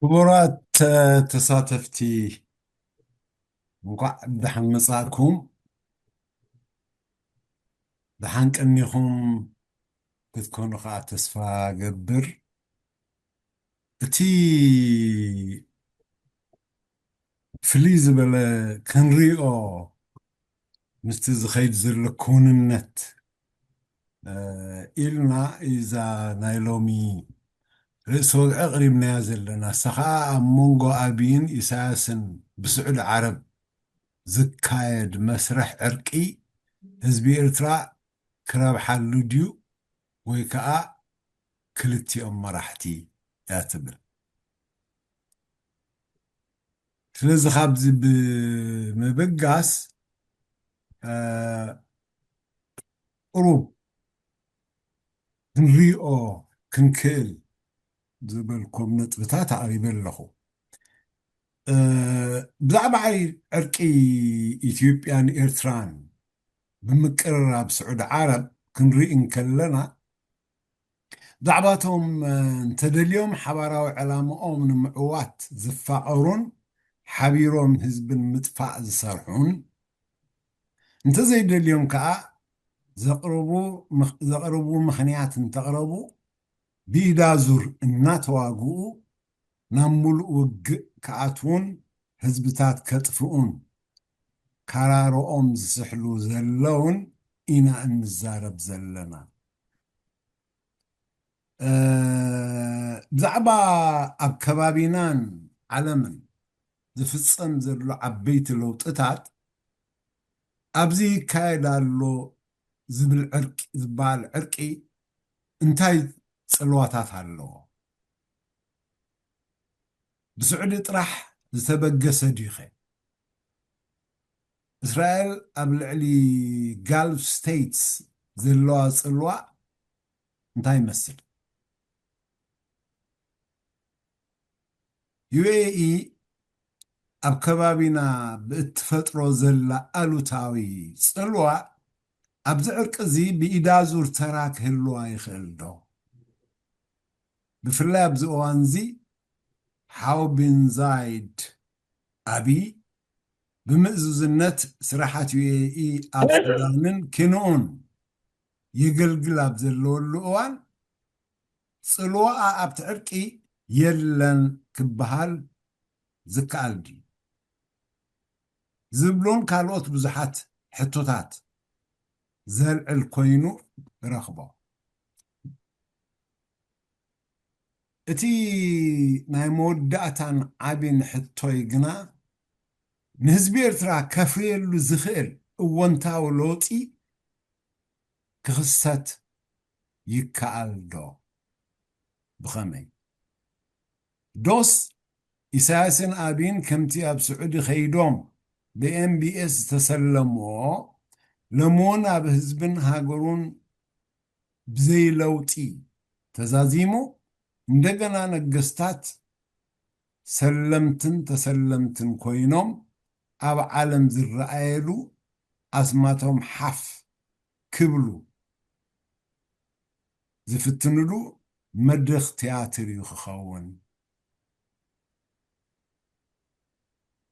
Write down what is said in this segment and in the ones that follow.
ክቡራት ተሳተፍቲ፣ እንኳዕ ብደሓን መጻእኩም። ደሓን ቀኒኹም ክትኮኑ ከዓ ተስፋ ገብር። እቲ ፍልይ ዝበለ ክንሪኦ ምስቲ ዝኸይድ ዘሎ ክውንነት ኢልና እዛ ናይ ሎሚ ርእሲ ወግዒ ኣቕሪብናያ ዘለና። እሳ ኸዓ ኣብ መንጎ ኣብይን ኢሳያስን ብስዑዲ ዓረብ ዝካየድ መስርሕ ዕርቂ ህዝቢ ኤርትራ ክረብሓሉ ድዩ ወይ ከዓ ክልቲኦም መራሕቲ እያ ትብል። ስለዚ ካብዚ ብምብጋስ ቁሩብ ክንሪኦ ክንክእል ዝበልኩም ነጥብታት ኣቕሪበ ኣለኹ። ብዛዕባ ዕርቂ ኢትዮጵያን ኤርትራን ብምቅርራብ ስዑዲ ዓረብ ክንርኢ እንከለና፣ ብዛዕባቶም እንተደልዮም ሓባራዊ ዕላምኦም ንምዕዋት ዝፋቐሩን ሓቢሮም ህዝብን ምጥፋእ ዝሰርሑን እንተዘይደልዮም ከዓ ዘቕርቡ ዘቕርቡ ምኽንያት እንተቕረቡ ብኢዳዙር እናተዋግኡ ናብ ሙሉእ ውግእ ክኣትዉን ህዝብታት ከጥፍኡን ካራርኦም ዝስሕሉ ዘለውን ኢና እንዛረብ ዘለና። ብዛዕባ ኣብ ከባቢናን ዓለምን ዝፍጸም ዘሎ ዓበይቲ ለውጥታት ኣብዚ ይካየድ ኣሎ ዝብል ዕርቂ ዝበሃል ዕርቂ እንታይ ጽልዋታት ኣለዎ? ብስዑዲ ጥራሕ ዝተበገሰ ድዩኸ? እስራኤል ኣብ ልዕሊ ጋልፍ ስቴትስ ዘለዋ ጽልዋ እንታይ ይመስል? ዩ ኤ ኢ ኣብ ከባቢና ብእትፈጥሮ ዘላ ኣሉታዊ ጽልዋ ኣብዚ ዕርቂ እዚ ብኢዳዙር ተራ ክህልዋ ይኽእል ዶ? ብፍላይ ኣብዚ እዋን እዚ ሓው ቢን ዛይድ ኣብይ ብምእዙዝነት ስራሓት ዩ ኤ ኢ ኣብ ሱዳንን ኪንኡን የገልግል ኣብ ዘለወሉ እዋን ጽልዋኣ ኣብቲ ዕርቂ የለን ክበሃል ዝከኣል ድዩ? ዝብሉን ካልኦት ብዙሓት ሕቶታት ዘልዕል ኮይኑ እረኽቦ። እቲ ናይ መወዳእታን ዓቢን ሕቶይ ግና ንህዝቢ ኤርትራ ከፍርየሉ ዝኽእል እወንታዊ ለውጢ ክኽሰት ይከኣል ዶ? ብኸመይ? ዶስ ኢሳያስን ኣብይን ከምቲ ኣብ ስዑዲ ከይዶም ብ ኤም ቢ ኤስ ዝተሰለምዎ ሎሚ እውን ኣብ ህዝብን ሃገሩን ብዘይ ለውጢ ተዛዚሙ እንደገና ነገስታት ሰለምትን ተሰለምትን ኮይኖም ኣብ ዓለም ዝረኣየሉ ኣስማቶም ሓፍ ክብሉ ዝፍትንሉ መድረኽ ትያትር እዩ ክኸውን።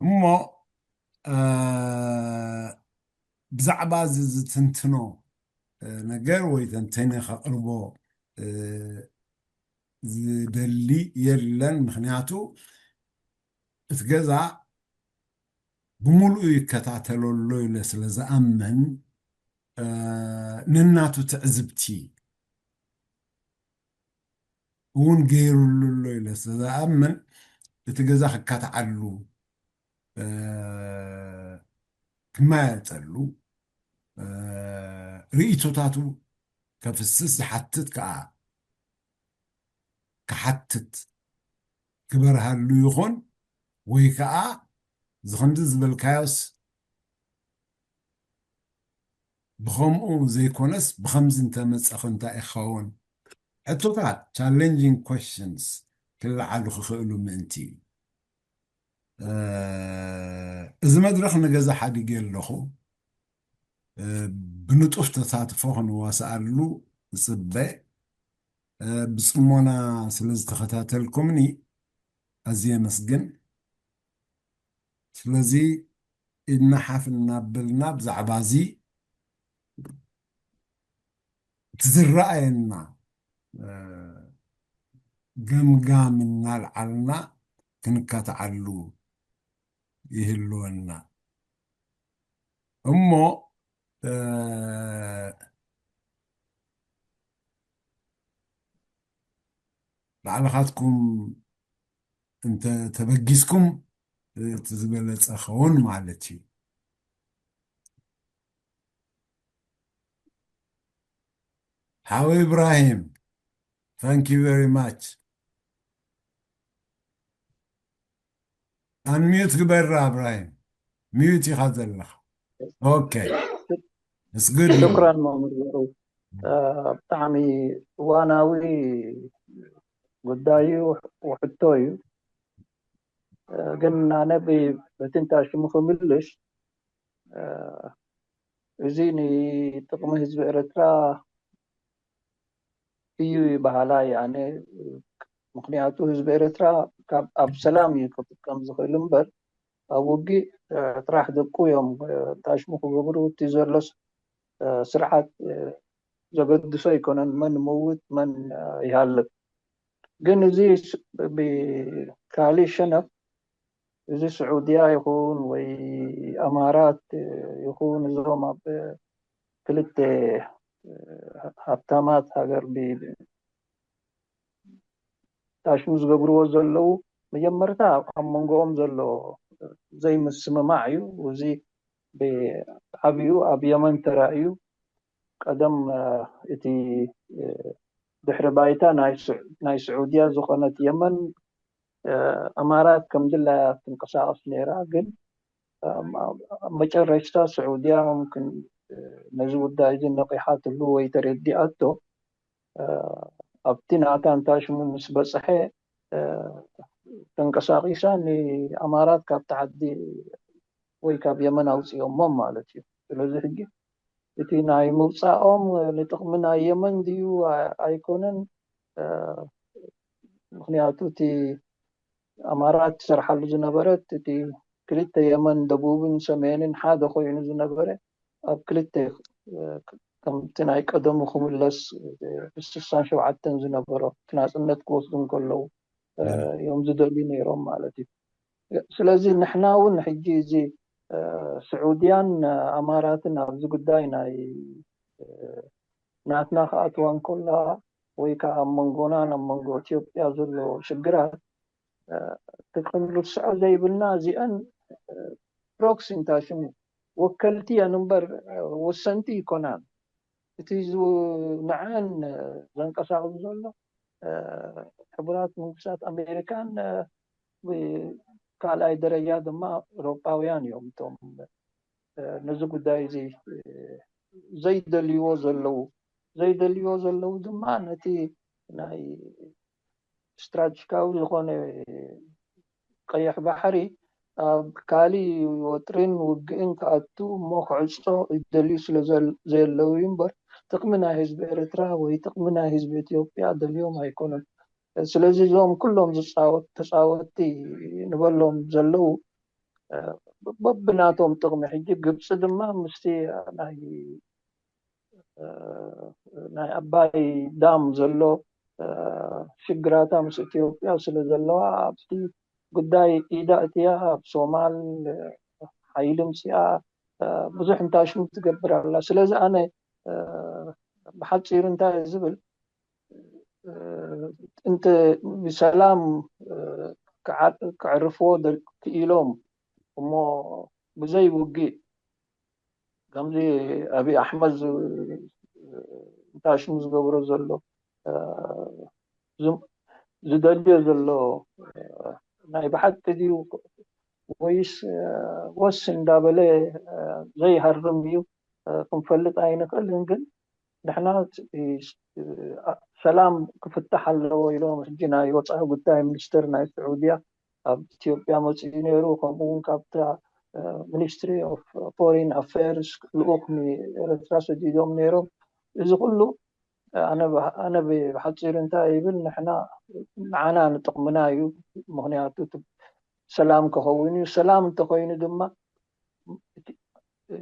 እሞ ብዛዕባ እዚ ዝትንትኖ ነገር ወይ ተንተነ ከቕርቦ ዝደሊ የለን። ምክንያቱ እቲ ገዛ ብምሉኡ ይከታተለሎ ኢለ ስለ ዝኣምን ነናቱ ትዕዝብቲ እውን ገይሩሉ ኣሎ ኢለ ስለ ዝኣምን እቲ ገዛ ክካትዓሉ ክመያየጠሉ ርእይቶታቱ ከፍስስ ዝሓትት ከዓ ክሓትት ክበርሃሉ ይኹን ወይ ከዓ ዝኸምዚ ዝበልካዮስ ብኸምኡ ዘይኮነስ ብኸምዚ እንተመፀ እንታይ ይኸውን? ሕቶታት challenging questions ክለዓሉ ክኽእሉ ምእንቲ እዩ። እዚ መድረኽ ንገዛ ሓዲገ ኣለኹ። ብንጡፍ ተሳትፎ ክንዋስኣሉ እፅበ። ብፅሞና ስለ ዝተኸታተልኩምኒ ኣዝየ የመስግን። ስለዚ ኢድና ሓፍ እናበልና ብዛዕባ እዚ እቲ ዝረኣየና፣ እ፣ ገምጋም እናልዓልና ክንካትዓሉ ይህልወና። እሞ፣ እ፣ ባዕልኻትኩም እንተ ተበጊስኩም እቲ ዝበለጸ ኸውን ማለት እዩ። ሓወይ ኢብራሂም፣ thank you very much። Unmute ግበራ ኢብራሂም፣ ሚዩት ኢኻ ዘለኻ። ኦኬ፣ it's good. ሽክራን መምህር ዘሩ። እ፣ ብጣዕሚ እዋናዊ ጉዳይ እዩ፣ ውሕቶ እዩ። እ፣ ግን ኣነ ብ-፣ በቲ እንታሽሙ ክምልሽ፣ እ፣ እዚ ንጥቕሚ ህዝቢ ኤርትራ እዩ ይበሃላ እየ ኣነ። ምኽንያቱ ህዝቢ ኤርትራ ካብ፣ ኣብ ሰላም እዩ ክጥቀም ዝኽእል እምበር ኣብ ውግእ፣ እ፣ ጥራሕ ደቁ እዮም፣ እ፣ ታሽሙ ክገብሩ። እቲ ዘሎስ፣ እ፣ ስርዓት፣ እ፣ ዘገድሶ ኣይኮነን መን ይመውት መን፣ እ፣ ይሃልብ። ግን እዚ ስ-፣ ብካሊእ ሸነኽ እዚ ስዑድያ ይኹን ወይ ኣማራት ይኹን እዞም ኣብ ክልተ ሃብታማት ሃገር ብ-፣ ታሽሙ ዝገብርዎ ዘለዉ መጀመርታ ኣብ መንጎኦም ዘሎ ዘይምስምማዕ እዩ። እዚ ብዓብዩ ኣብ የመን ተራእዩ። ቀደም፣ እ፣ እቲ፣ እ፣ ድሕሪ ባይታ ናይ ስዑ-፣ ናይ ስዑድያ ዝኾነት የመን፣ እ፣ እማራት ከም ድላያ ትንቀሳቐስ ነይራ። ግን፣ እ፣ ኣብ መጨረሽታ ስዑድያ ሙምክን፣ እ፣ ነዚ ጉዳይ እዚ ነቒሓትሉ ወይ ተረዲኣቶ፣ እ፣ ኣብቲ ናታ እንታይ ሽሙ ምስ በጽሐ፣ እ፣ ተንቀሳቒሳ ንኣማራት ካብቲ ዓዲ ወይ ካብ የመን ኣውፅኦሞም ማለት እዩ። ስለዚ ሕጂ እቲ ናይ ምውፃኦም ንጥቕሚ ናይ የመን ድዩ ኣ-፣ ኣይኮነን? እ፣ ምኽንያቱ እቲ ኣማራት ትሰርሓሉ ዝነበረት እቲ ክልተ የመን ደቡብን ሰሜንን ሓደ ኮይኑ ዝነበረ ኣብ ክልተ፣ እ፣ ከምቲ ናይ ቀደሙ ክምለስ፣ እ፣ ብስሳን ሸውዓተን ዝነበሮ እቲ ናፅነት ክወስዱ እንከለዉ፣ እ፣ እዮም ዝደልዩ ነይሮም ማለት እዩ። ስለዚ ንሕና እውን ሕጂ እዚ፣ እ፣ ስዑድያን ኣማራትን ኣብዚ ጉዳይ ናይ፣ እ፣ ናትና ክኣትዋ እንከላ ወይ ከዓ ኣብ መንጎናን ኣብ መንጎ ኢትዮጵያ ዘሎ ሽግራት፣ እ፣ እቲ ክንርስዖ ዘይብልና እዚአን፣ እ፣ ፕሮክሲ እንታይ ሽሙ ወከልቲ እየን እምበር፣ እ፣ ወሰንቲ ይኮናን። እቲ ዝ-፣ ንዐን፣ እ፣ ዘንቀሳቕሱ ዘሎ፣ እ፣ ሕቡራት መንግስታት ኣሜሪካን፣ እ፣ ብ-፣ ካልኣይ ደረጃ ድማ ኤውሮጳውያን እዮም። እቶም፣ እ፣ ነዚ ጉዳይ እዚ፣ እ፣ ዘይደልይዎ ዘለዉ፣ ዘይደልይዎ ዘለዉ ድማ ነቲ ናይ ስትራቴጂካዊ ዝኾነ ቀይሕ ባሕሪ ኣብ ካሊእ ወጥሪን ውግእን ክኣቱ እሞ ክዕጾ ይደልዩ ስለ ዘል-፣ ዘየለዉ እዩ እምበር ጥቕሚ ናይ ህዝቢ ኤርትራ ወይ ጥቕሚ ናይ ህዝቢ ኢትዮጵያ ደልዮም ኣይኮኑን። ስለዚ እዞም ኩሎም ዝጻወት-፣ ተጻወትቲ ንበሎም ዘለዉ፣ እ፣ በብናቶም ጥቕሚ ሕጂ ግብጺ ድማ ምስቲ ናይ፣ እ፣ ናይ ኣባይ ዳም ዘሎ፣ እ፣ ሽግራታ ምስ ኢትዮጵያ ስለ ዘለዋ ኣብቲ ጉዳይ ኢዳ እትያ ኣብ ሶማል፣ እ፣ ሓይሊ ምጽኣ፣ እ፣ ብዙሕ እንታይ ሽሙ ትገብር ኣላ። ስለዚ ኣነ፣ እ፣ ብሓጺሩ እንታይ እየ ዝብል፣ እ፣ እንተ ብሰላም፣ እ፣ ክዓ-፣ ክዕርፍዎ ደ-፣ ክኢሎም እሞ ብዘይ ውግእ ከምዚ ኣብይ ኣሕመድ ዝ-፣ እንታይ ሽሙ ዝገብሮ ዘሎ፣ እ፣ ዝም-፣ ዝደልዮ ዘሎ፣ እ፣ ናይ ብሓቂ ድዩ ወይስ፣ እ፣ ወስ እንዳበለ፣ እ፣ ዘይሃርም እዩ፣ እ፣ ክንፈልጥ ኣይንኽእልን። ግን ንሕና፣ እ፣ እ፣ ሰላም ክፍታሕ ኣለዎ ኢሎም ሕጂ ናይ ወፃኢ ጉዳይ ሚኒስትር ናይ ስዑድያ ኣብ ኢትዮጵያ መፂኡ ነይሩ። ከምኡ እውን ካብታ፣ እ፣ ሚኒስትሪ ኦፍ ፎሪን ኣፌርስ ልኡኽ ንኤርትራ ሰዲዶም ነይሮም። እዚ ኩሉ ኣነ ብ- ኣነ ብ- ብሓፂሩ እንታይ ይብል፣ ንሕና ንዓና ንጥቕምና እዩ። ምክንያቱ እቲ ሰላም ክኸውን እዩ። ሰላም እንተኮይኑ ድማ እቲ፣ እ፣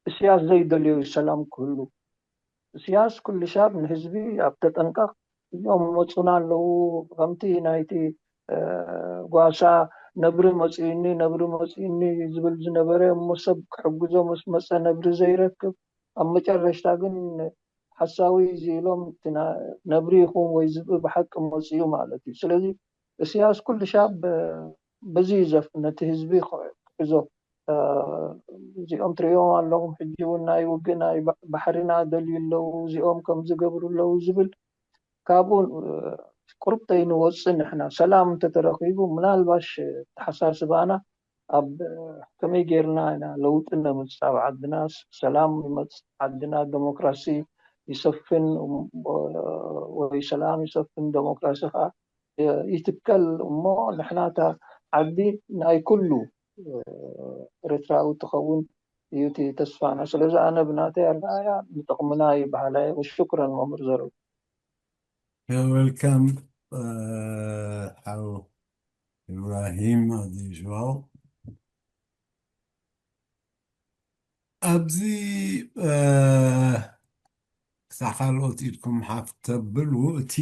እስያስ ዘይደልዮ እዩ ሰላም ክህሉ። እስያስ ኩሉ ሻብ ንህዝቢ ኣብ ተጠንቀቕ፣ እዚኦም ይመፁና ኣለዉ፣ ከምቲ ናይቲ፣ እ፣ ጓሳ ነብሪ መፅዩኒ፣ ነብሪ መፅዩኒ ዝብል ዝነበረ፣ እሞ ሰብ ክሕግዞ ምስ መፀ ነብሪ ዘይረክብ፣ ኣብ መጨረሽታ ግን ሓሳዊ እዚ ኢሎም እቲ ና- ነብሪ ይኹን ወይ ዝብኢ ብሓቂ መፅዩ ማለት እዩ። ስለዚ እስያስ ኩሉ ሻብ በዚ እዩ ዘፍ ነቲ ህዝቢ ክሕዞ፣ እ፣ እዚኦም ትርእዮም ኣለኹም ሕጂ እውን ናይ ውግእ ናይ ባ- ባሕሪና ደልዩ ኣለዉ፣ እዚኦም ከም ዝገብሩ ኣለዉ ዝብል ካብኡ፣ እ፣ ቁርብ ተይንወፅእ ንሕና ሰላም እንተተረኺቡ ምናልባሽ ተሓሳስባና ኣብ ከመይ ጌርና ኢና ለውጢ ነምፅእ ኣብ ዓድና፣ ሰላም ይመፅእ፣ ዓድና ዴሞክራሲ ይሰፍን ወይ ሰላም ይሰፍን፣ ዴሞክራሲ ከዓ ይትከል እሞ ንሕና እታ ዓዲ ናይ ኩሉ ኤርትራዊ ትኸውን እዩ እቲ ተስፋና። ስለዚ ኣነ ብናተይ ኣረኣእያ ንጥቕምና ይበሃል። ሽኩረን መምህር ዘሩ። You're welcome, ሓው ኢብራሂም፣ as usual። ኣብዚ ክሳዕ ካልኦት ኢድኩም ሓፍ ተብሉ፣ እቲ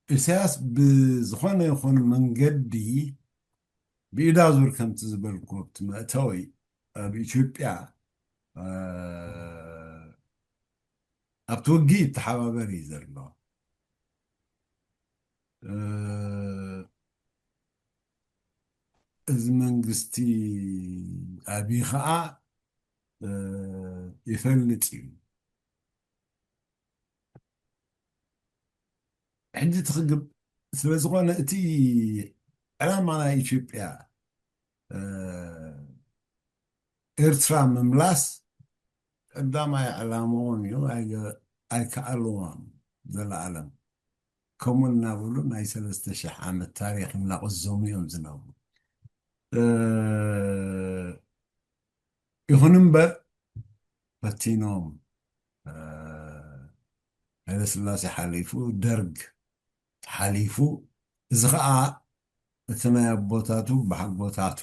ኢሳያስ ብዝኾነ ይኹን መንገዲ ብኢዳ ዙር ከምቲ ዝበልኩ ኣብቲ መእተዊ ኣብ ኢትዮጵያ ኣብቲ ውግእ ይተሓባበር እዩ ዘሎ። እዚ መንግስቲ ኣብይ ከዓ ይፈልጥ እዩ። ሕጂ ትኽግብ ስለ ዝኾነ እቲ ዕላማ ናይ ኢትዮጵያ ኤርትራ ምምላስ ቀዳማይ ዕላማኦም እዩ። ኣይከኣልዎም ዘለኣለም ከምኡ እናበሉ ናይ ሰለስተ ሽሕ ዓመት ታሪክ እናቆዘሙ እዮም ዝነብሩ። ይኹን እምበር ፈቲኖም፣ ሃይለስላሴ ሓሊፉ፣ ደርግ ሓሊፉ፣ እዚ ከዓ እቲ ናይ ኣቦታቱ በሓጎታቱ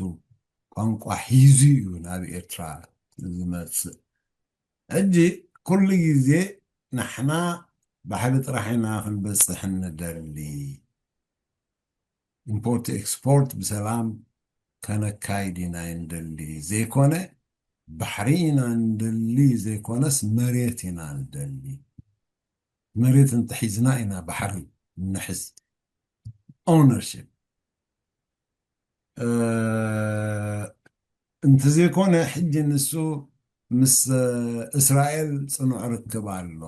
ቋንቋ ሒዙ እዩ ናብ ኤርትራ ዝመፅእ። ሕጂ ኩሉ ግዜ ንሕና ባሕሪ ጥራሕ ኢና ክንበፅሕ እንደሊ፣ ኢምፖርት ኤክስፖርት ብሰላም ከነካይድ ኢና እንደሊ ዘይኮነ፣ ባሕሪ ኢና እንደሊ ዘይኮነስ መሬት ኢና እንደሊ። መሬት እንተሒዝና ኢና ባሕሪ ንሕዝ። ኦውነርሽፕ እንተዘይኮነ ሕጂ ንሱ ምስ እስራኤል ፅኑዕ ርክብ ኣሎ።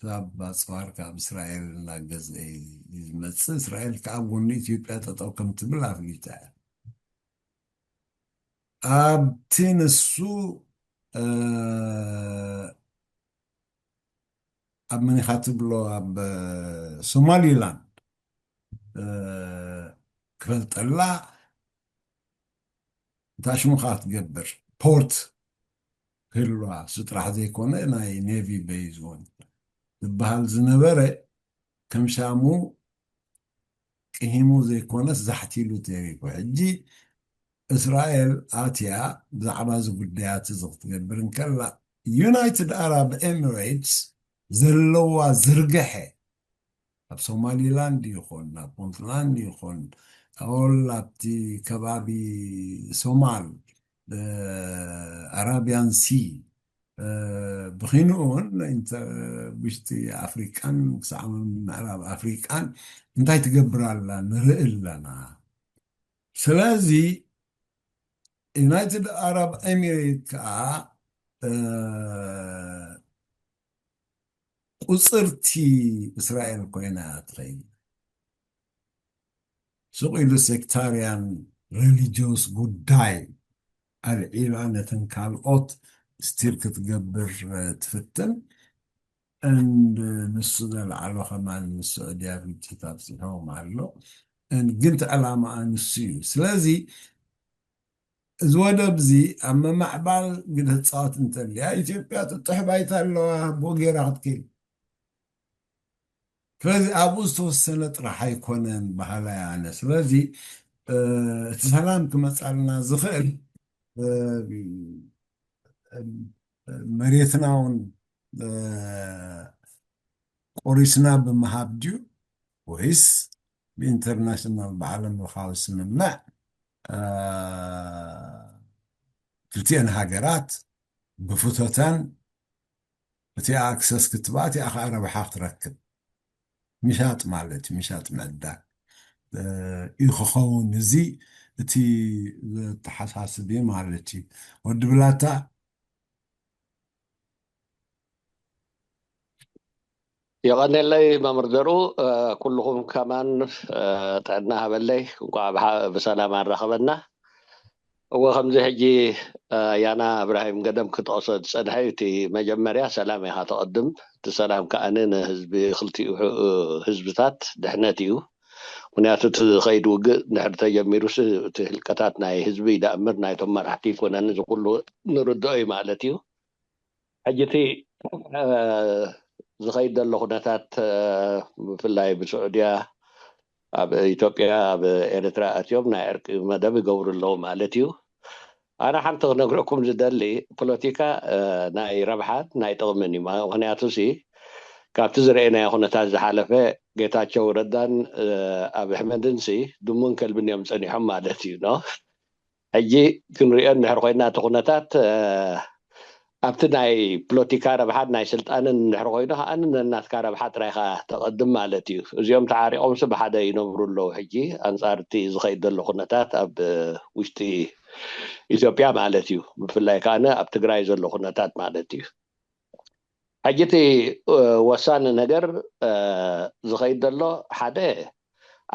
ካብ ኣፅዋር ካብ እስራኤል እናገዝአ እዩ ዝመፅእ። እስራኤል ከዓ ኣብ ጎኒ ኢትዮጵያ ጠጠው ከም ትብል ኣፍሊጣ እያ። ኣብቲ ንሱ ኣብ መኒኻ ትብሎ ኣብ ሶማሊላንድ ክፈልጠላ እንታይ ሽሙ ከዓ ትገብር ፖርት ክህልዋ፣ እሱ ጥራሕ ዘይኮነ ናይ ኔቪ ቤዝ እውን ዝበሃል ዝነበረ ከም ሻሙ ቅሂሙ ዘይኮነስ ዛሕቲሉ ተሪፉ። ሕጂ እስራኤል ኣትያ ብዛዕባ እዚ ጉዳያት እዚ ክትገብር እንከላ፣ ዩናይትድ ኣራብ ኤሚሬትስ ዘለዋ ዝርግሐ ኣብ ሶማሊላንድ ይኹን ኣብ ፑንትላንድ ይኹን ኦል ኣብቲ ከባቢ ሶማል ኣራቢያን ሲ ብኺንኡ እውን ውሽጢ ኣፍሪቃን ክሳዕ ምዕራብ ኣፍሪቃን እንታይ ትገብር ኣላ ንርኢ ኣለና። ስለዚ ዩናይትድ ኣራብ ኤሚሬት ከዓ ቁፅርቲ እስራኤል ኮይና እያ ትኸይድ። ስቕ ኢሉ ሴክታርያን ሬሊጂዮስ ጉዳይ ኣልዒላ ነተን ካልኦት ስቲር ክትገብር ትፍትን። And ንሱ ዘልዓሎ ከማን ምስ ስዑድያ ግጭት ኣብፂሕዎም ኣሎ። And ግን እቲ ዕላማኣ ንሱ እዩ። ስለዚ እዚ ወደብ እዚ ኣብ ምምዕባል ግደ ክፃወት እንተልያ፣ ኢትዮጵያ ጥጡሕ ባይታ ኣለዋ፣ ብኡ ገይራ ክትክእል። ስለዚ ኣብኡ ዝተወሰነ ጥራሕ ኣይኮነን በሃላይ ኣነ። ስለዚ እቲ ሰላም ክመፃልና ዝኽእል መሬትና እውን ቆሪስና ብምሃብ ድዩ፣ ወይስ ብኢንተርናሽናል ብዓለም ለኻዊ ስምምዕ ክልቲአን ሃገራት ብፍቶተን እቲ ኣክሰስ ክትበኣ እቲኣ ከዓ ረብሓ ክትረክብ? ምሻጥ ማለት እዩ፣ ምሻጥ ምዕዳግ እዩ ክኸውን። እዚ እቲ ዘተሓሳስብ እዩ ማለት እዩ። ወዲ ብላታ። የቐኔለይ መምህር ዘርኡ። ኩልኹም ከማን ጥዕና ሃበለይ። እንኳዕ ብሰላም ኣራኸበና። እወ፣ ከምዚ ሕጂ ያና እብራሂም ገደም ክጠቕሶ ዝፀንሐ እዩ። እቲ መጀመርያ ሰላም ኢኻ ተቐድም። እቲ ሰላም ከኣኒ ንህዝቢ ክልቲኡ ህዝብታት ድሕነት እዩ። ምክንያቱ እቲ ዝኸይድ ውግእ እንድሕር ተጀሚሩስ እቲ ህልቀታት ናይ ህዝቢ ይደኣምር፣ ናይቶም መራሕቲ ይኮነን። እዚ ኩሉ ንርድኦ እዩ ማለት እዩ። ሕጂ እቲ ዝኸይድ ዘሎ ኩነታት፣ ብፍላይ ብስዑድያ ኣብ ኢትዮጵያ ኣብ ኤርትራ ኣትዮም ናይ ዕርቂ መደብ ይገብሩ ኣለዉ ማለት እዩ። ኣነ ሓንቲ ክነግረኩም ዝደሊ፣ ፖለቲካ ናይ ረብሓን ናይ ጥቕምን እዩ። ምክንያቱ ሲ ካብቲ ዝረአናዮ ኩነታት ዝሓለፈ ጌታቸው ረዳን ኣብ ኣሕመድን ሲ ድሙን ከልብን እዮም ፀኒሖም ማለት እዩ። ኖ ሕጂ ክንሪኦ እንድሕር ኮይና እቲ ኩነታት ኣብቲ ናይ ፖለቲካ ረብሓን ናይ ስልጣንን እንድሕር ኮይኑ ከዓ ነናትካ ረብሓ ጥራይካ ተቐድም ማለት እዩ። እዚኦም ተዓሪቆምሲ ብሓደ ይነብሩ ኣለዉ። ሕጂ ኣንፃር እቲ ዝኸይድ ዘሎ ኩነታት ኣብ ውሽጢ ኢትዮጵያ ማለት እዩ። ብፍላይ ከዓ ኣብ ትግራይ ዘሎ ኩነታት ማለት እዩ። ሕጂ እቲ ወሳኒ ነገር ዝኸይድ ዘሎ ሓደ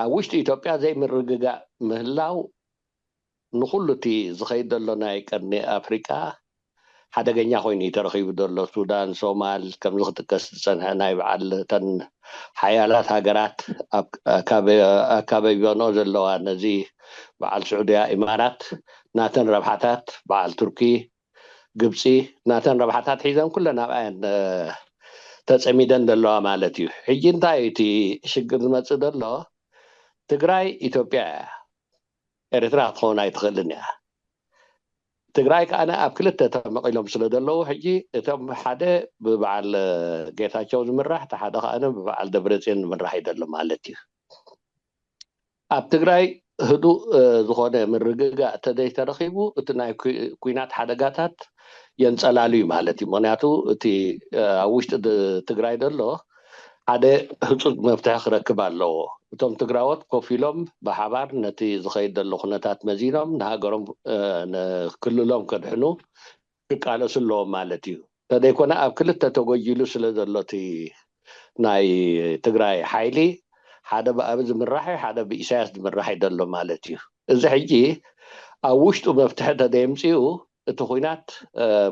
ኣብ ውሽጢ ኢትዮጵያ ዘይምርግጋእ ምህላው ንኩሉ እቲ ዝኸይድ ዘሎ ናይ ቀርኒ ኣፍሪቃ ሓደገኛ ኮይኑ እዩ ተረኺቡ ዘሎ። ሱዳን፣ ሶማል ከምዚ ክጥቀስ ዝፀንሐ ናይ በዓል እተን ሓያላት ሃገራት ኣካበቢዮንኦ ዘለዋ ነዚ በዓል ስዑድያ ኢማራት ናተን ረብሓታት፣ በዓል ቱርኪ፣ ግብፂ ናተን ረብሓታት ሒዘን ኩለን ኣብኣየን ተፀሚደን ዘለዋ ማለት እዩ። ሕጂ እንታይ እቲ ሽግር ዝመፅእ ዘሎ? ትግራይ ኢትዮጵያ እያ። ኤርትራ ክትኸውን ኣይትኽእልን እያ። ትግራይ ከኣ ኣብ ክልተ ተመቒሎም ስለ ዘለዉ ሕጂ እቶም ሓደ ብበዓል ጌታቸው ዝምራሕ፣ እቲ ሓደ ከኣ ብበዓል ደብረፅዮን ዝምራሕ እዩ ዘሎ ማለት እዩ። ኣብ ትግራይ ህዱእ ዝኾነ ምርግጋእ ተዘይተረኺቡ እቲ ናይ ኩናት ሓደጋታት የንፀላሉ እዩ ማለት እዩ። ምክንያቱ እቲ ኣብ ውሽጢ ትግራይ ዘሎ ሓደ ህፁፅ መፍትሒ ክረክብ ኣለዎ። እቶም ትግራዎት ኮፍ ኢሎም ብሓባር ነቲ ዝኸይድ ዘሎ ኩነታት መዚኖም ንሃገሮም ንክልሎም ከድሕኑ ክቃለሱ ኣለዎም ማለት እዩ። እንተደይኮነ ኣብ ክልተ ተጎጂሉ ስለ ዘሎ እቲ ናይ ትግራይ ሓይሊ ሓደ ብኣቢ ዝምራሕ እዩ፣ ሓደ ብኢሳያስ ዝምራሕ እዩ ዘሎ ማለት እዩ። እዚ ሕጂ ኣብ ውሽጡ መፍትሒ እንተዘየምፅኡ እቲ ኩናት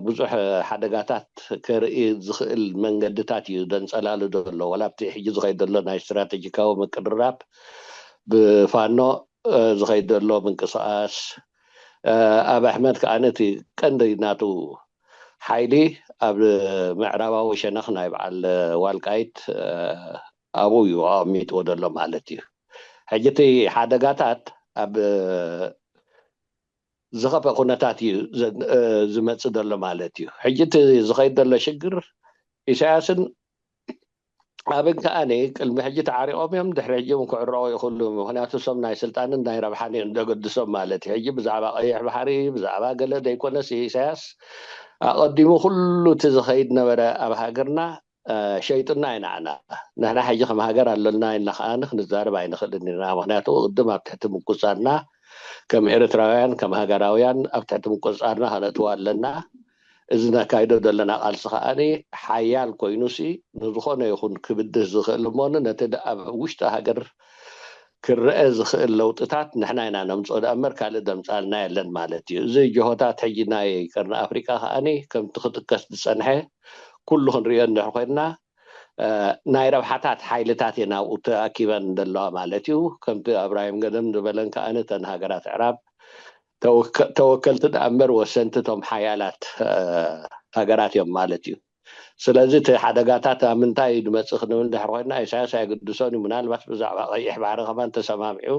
ብዙሕ ሓደጋታት ከርኢ ዝኽእል መንገድታት እዩ ዘንፀላሉ ዘሎ። ዋላ ኣብቲ ሕጂ ዝኸይድ ዘሎ ናይ ስትራቴጂካዊ ምቅርራብ ብፋኖ ዝኸይድ ዘሎ ምንቅስቃስ፣ ኣብ ኣሕመድ ከዓ ነቲ ቀንዲ ናቱ ሓይሊ ኣብ ምዕራባዊ ሸነኽ ናይ በዓል ዋልቃይት ኣብኡ እዩ ኣቐሚጥዎ ዘሎ ማለት እዩ። ሕጂ እቲ ሓደጋታት ኣብ ዝኸፈ ኩነታት እዩ ዝመፅእ ዘሎ ማለት እዩ። ሕጂ እቲ ዝኸይድ ዘሎ ሽግር ኢሳያስን ኣብን ከኣኒ ቅድሚ ሕጂ ተዓሪቖም እዮም፣ ድሕሪ ሕጂ እውን ክዕረቑ ይኽእሉ። ምክንያቱ እሶም ናይ ስልጣንን ናይ ረብሓን እዮም ዘገድሶም ማለት እዩ። ሕጂ ብዛዕባ ቀይሕ ባሕሪ ብዛዕባ ገለ ዘይኮነስ ኢሳያስ ኣቐዲሙ ኩሉ እቲ ዝኸይድ ነበረ ኣብ ሃገርና ሸይጥና ኢና ንዓና። ንሕና ሕጂ ከም ሃገር ኣሎና ኢልና ከኣ ክንዛረብ ኣይንኽእልን ኢና። ምክንያቱ ቅድም ኣብ ትሕቲ ምቁፅፃርና ከም ኤርትራውያን ከም ሃገራውያን ኣብ ትሕቲ ምቁፅፃርና ከነእትዎ ኣለና። እዚ ነካይዶ ዘለና ቃልሲ ከኣ ሓያል ኮይኑሲ ንዝኾነ ይኹን ክብድህ ዝኽእል እሞ ነቲ ኣብ ውሽጢ ሃገር ክረአ ዝኽእል ለውጥታት ንሕና ኢና ነምፅኦ ደኣ እምበር ካልእ ዘምፃልና የለን ማለት እዩ። እዚ ጅሆታት ሕጂ ናይ ቀርኒ ኣፍሪቃ ከኣ ከምቲ ክጥቀስ ዝፀንሐ ኩሉ ክንሪኦ እንድሕር ኮይንና ናይ ረብሓታት ሓይልታት እየን ኣብኡ ተኣኪበን ዘለዋ ማለት እዩ። ከምቲ ኣብራሂም ገደም ዝበለን ከኣ እተን ሃገራት ኣዕራብ ተወከልቲ ደኣ እምበር ወሰንቲ እቶም ሓያላት ሃገራት እዮም ማለት እዩ። ስለዚ እቲ ሓደጋታት ኣብ ምንታይ እዩ ዝመፅእ ክንብል እንድሕር ኮይና፣ ኢሳያስ ኣይግድሶን እዩ። ምናልባት ብዛዕባ ቀይሕ ባሕሪ ከማን ተሰማሚዑ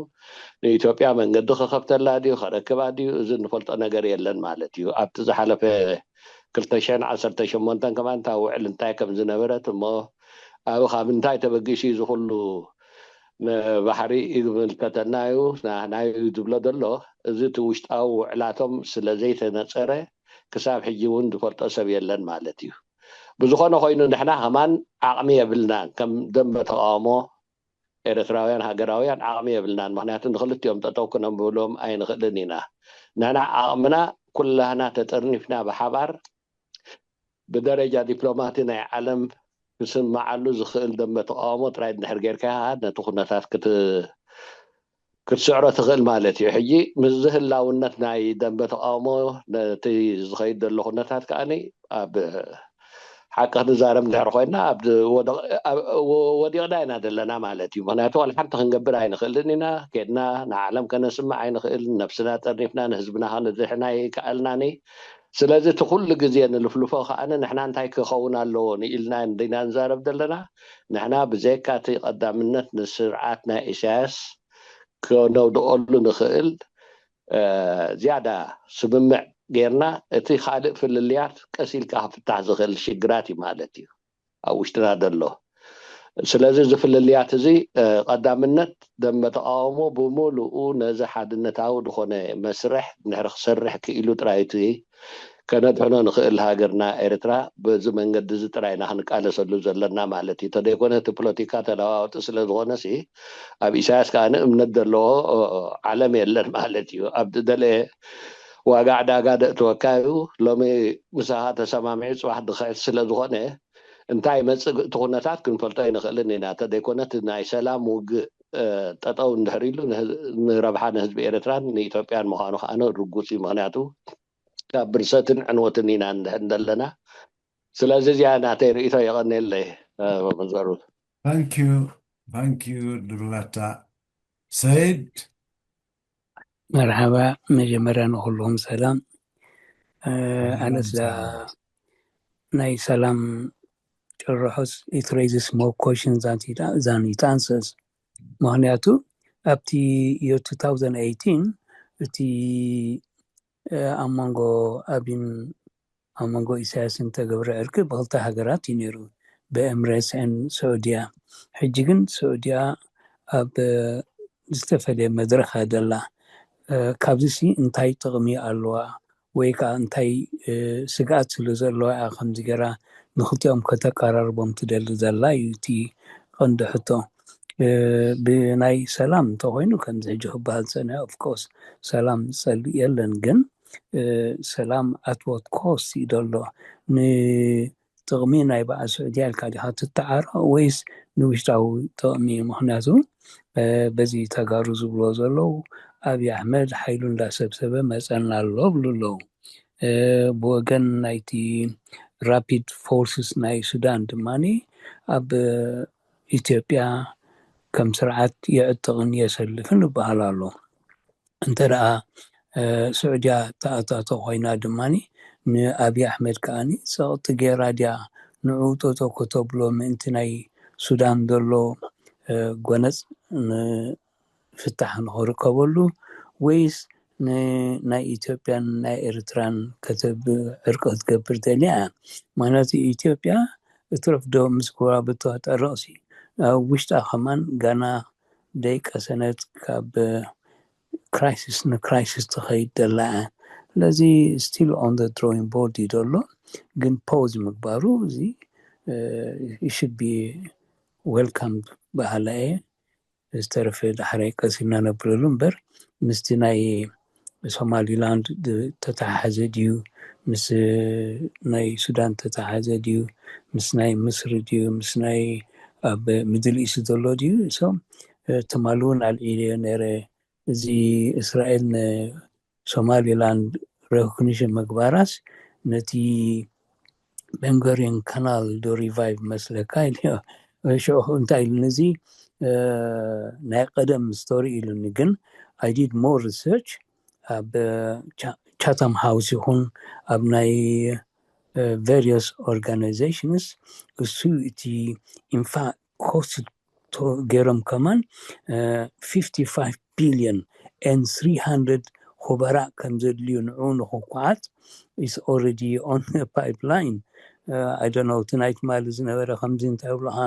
ንኢትዮጵያ መንገዲ ክኸፍተላ ድዩ፣ ከረክባ ድዩ፣ እዚ እንፈልጦ ነገር የለን ማለት እዩ። ኣብቲ ዝሓለፈ ክልተ ሽሕን ዓሰርተ ሸሞንተን ከማን እታ ውዕል እንታይ ከም ዝነበረት እሞ ኣብ ካብ እንታይ ተበጊሱ እዩ ዝኩሉ ንባሕሪ ይምልከተና እዩ ናይ ዝብሎ ዘሎ። እዚ እቲ ውሽጣዊ ውዕላቶም ስለ ዘይተነፀረ ክሳብ ሕጂ እውን ዝፈልጦ ሰብ የለን ማለት እዩ። ብዝኾነ ኮይኑ ንሕና ከማን ዓቕሚ የብልናን ከም ደንበ ተቃውሞ ኤርትራውያን ሃገራውያን ዓቕሚ የብልናን። ምክንያቱ ንክልቲኦም ጠጠው ክነብሎም ኣይንኽእልን ኢና። ንሕና ዓቕምና ኩላህና ተጠርኒፍና ብሓባር ብደረጃ ዲፕሎማቲ ናይ ዓለም ክስምዓሉ ዝኽእል ደንበ ተቃውሞ ጥራይ እንድሕር ጌርካ ነቲ ኩነታት ክትስዕሮ ትኽእል ማለት እዩ። ሕጂ ምስ ዝህላውነት ናይ ደንበ ተቃውሞ ነቲ ዝኸይድ ዘሎ ኩነታት ከዓኒ ኣብ ሓቂ ክንዛረብ እንድሕር ኮይና ወዲቕና ኢና ዘለና ማለት እዩ። ምክንያቱ ዋላ ሓንቲ ክንገብር ኣይንኽእልን ኢና። ኬድና ንዓለም ከነስምዕ ኣይንኽእልን። ነብስና ጠርኒፍና ንህዝብና ከነድሕን ኣይከኣልናን። ስለዚ እቲ ኩሉ ግዜ ንልፍልፎ ከዓኒ ንሕና እንታይ ክኸውን ኣለዎ ንኢልና እንዲና ንዛረብ ዘለና። ንሕና ብዘይካ እቲ ቀዳምነት ንስርዓት ናይ ኢሳያስ ከነውድቐሉ ንኽእል ዝያዳ ስምምዕ ጌርና እቲ ካልእ ፍልልያት ቀስ ኢልካ ክፍታሕ ዝኽእል ሽግራት እዩ ማለት እዩ ኣብ ውሽጥና ዘሎ። ስለዚ እዚ ፍልልያት እዚ ቀዳምነት ደንበ ተቃውሞ ብምሉኡ ነዚ ሓድነታዊ ዝኾነ መስርሕ እንድሕር ክሰርሕ ክኢሉ ጥራይ እቲ ከነድሕኖ ንኽእል ሃገርና ኤርትራ በዚ መንገዲ እዚ ጥራይ ኢና ክንቃለሰሉ ዘለና ማለት እዩ። ተደይኮነ እቲ ፖለቲካ ተለዋወጢ ስለ ዝኾነ ሲ ኣብ ኢሳያስ ከዓ እምነት ዘለዎ ዓለም የለን ማለት እዩ። ኣብ ዝደለየ ዋጋ ዕዳጋ ደእትወካ እዩ። ሎሚ ምሳኻ ተሰማሚዑ ፅባሕ ድኽዕት ስለ ዝኾነ እንታይ መፅእ እቲ ኩነታት ክንፈልጦ ኣይንኽእልን ኢና። ተደይኮነ እቲ ናይ ሰላም ውግእ ጠጠው እንድሕር ኢሉ ንረብሓ ንህዝቢ ኤርትራን ንኢትዮጵያን ምዃኑ ከዓ ርጉፅ እዩ። ምክንያቱ ካብ ብርሰትን ዕንወትን ኢና ንድሕን ዘለና። ስለዚ እዚኣ ናተይ ርእይቶ። የቐንየለይ መዘሩ። ታንኪዩ ታንኪዩ ድብላታ ሰይድ። መርሓባ። መጀመርያ ንኩልኩም ሰላም። ኣነስ ናይ ሰላም ጭርሖስ it raises more questions than it answers። ምክንያቱ ኣብቲ year two thousand eighteen እቲ ኣብ መንጎ ኣብይን ኣብ መንጎ ኢሳያስን ተገብረ ዕርቂ ብክልተ ሃገራት እዩ ነይሩ፣ ብኤምሬትስን ስዑድያ። ሕጂ ግን ስዑድያ ኣብ ዝተፈለየ መድረኽ እያ ዘላ። ካብዚሲ እንታይ ጥቕሚ ኣለዋ ወይ ከዓ እንታይ ስግኣት ስለ ዘለዋ እያ ከምዚ ገይራ ንክልቲኦም ከተቀራርቦም ትደሊ ዘላ እዩ እቲ ቀንዲ ሕቶ። ብናይ ሰላም እንተኮይኑ ከምዚ ሕጂ ክበሃል ዝፀንሐ of course ሰላም ዝፀልእ የለን፣ ግን ሰላም at what cost እዩ ዘሎ? ንጥቕሚ ናይ በዓል ስዑድያ ኢልካ ዲኻ ትተዓረቕ ወይስ ንውሽጣዊ ጥቕሚ? ምክንያቱ በዚ ተጋሩ ዝብልዎ ዘለዉ ኣብይ ኣሕመድ ሓይሉ እንዳሰብሰበ መፀና ኣሎ ብሉ ኣለዉ። ብወገን ናይቲ ራፒድ ፎርስስ ናይ ሱዳን ድማ ኣብ ኢትዮጵያ ከም ስርዓት የዕጥቕን የሰልፍን ይበሃል ኣሎ። እንተ ደኣ ስዑድያ ተኣታቶ ኮይና ድማ ንኣብይ ኣሕመድ ከዓኒ ጸቕጢ ገይራ ድያ ንዕኡ ጠጠው ከተብሎ ምእንቲ ናይ ሱዳን ዘሎ ጎነጽ ፍታሕ ንኽርከበሉ ወይስ ንናይ ኢትዮጵያን ናይ ኤርትራን ዕርቂ ክትገብር ደልያ እያ? ምክንያቱ ኢትዮጵያ እትረፍዶ ምስ ጎረባብታ ጠረቕሲ ኣብ ውሽጣ ከማን ጋና ደይቀሰነት ካብ ክራይሲስ ንክራይሲስ ትኸይድ ደላ እያ። ስለዚ still on the drawing board እዩ ዘሎ፣ ግን ፖዝ ምግባሩ እዚ should be welcome በሃላ እየ። ዝተረፈ ዳሕራይ ቀስ ኢልና ነብረሉ እምበር ምስቲ ናይ ሶማሊላንድ ተተሓሓዘ ድዩ? ምስ ናይ ሱዳን ተተሓሓዘ ድዩ? ምስ ናይ ምስሪ ድዩ? ምስ ናይ ኣብ ሚድል ኢስት ዘሎ ድዩ? እሶም ትማሊ እውን ኣልዒለዮ ነይረ። እዚ እስራኤል ንሶማሊላንድ ሬኮግኒሽን ምግባራስ ነቲ ቤንጎሪዮን ካናል ዶ ሪቫይቭ መስለካ ኢልዮ። ሽዑ እንታይ ኢሉኒ፣ እዚ ናይ ቀደም ስቶሪ ኢሉኒ። ግን I did more research ኣብ ቻታም ሃውስ ይኹን ኣብ ናይ various organizations እሱ እቲ ኢንፋክት ኮስት ገይሮም ከማን fifty-five billion and three hundred ኹበራእ ከም ዘድልዩ ንዑ ንኽኳዓት is already on pipeline. I don't know, ትናይ ትማሊ ዝነበረ ከምዚ እንታይ ብሎኻ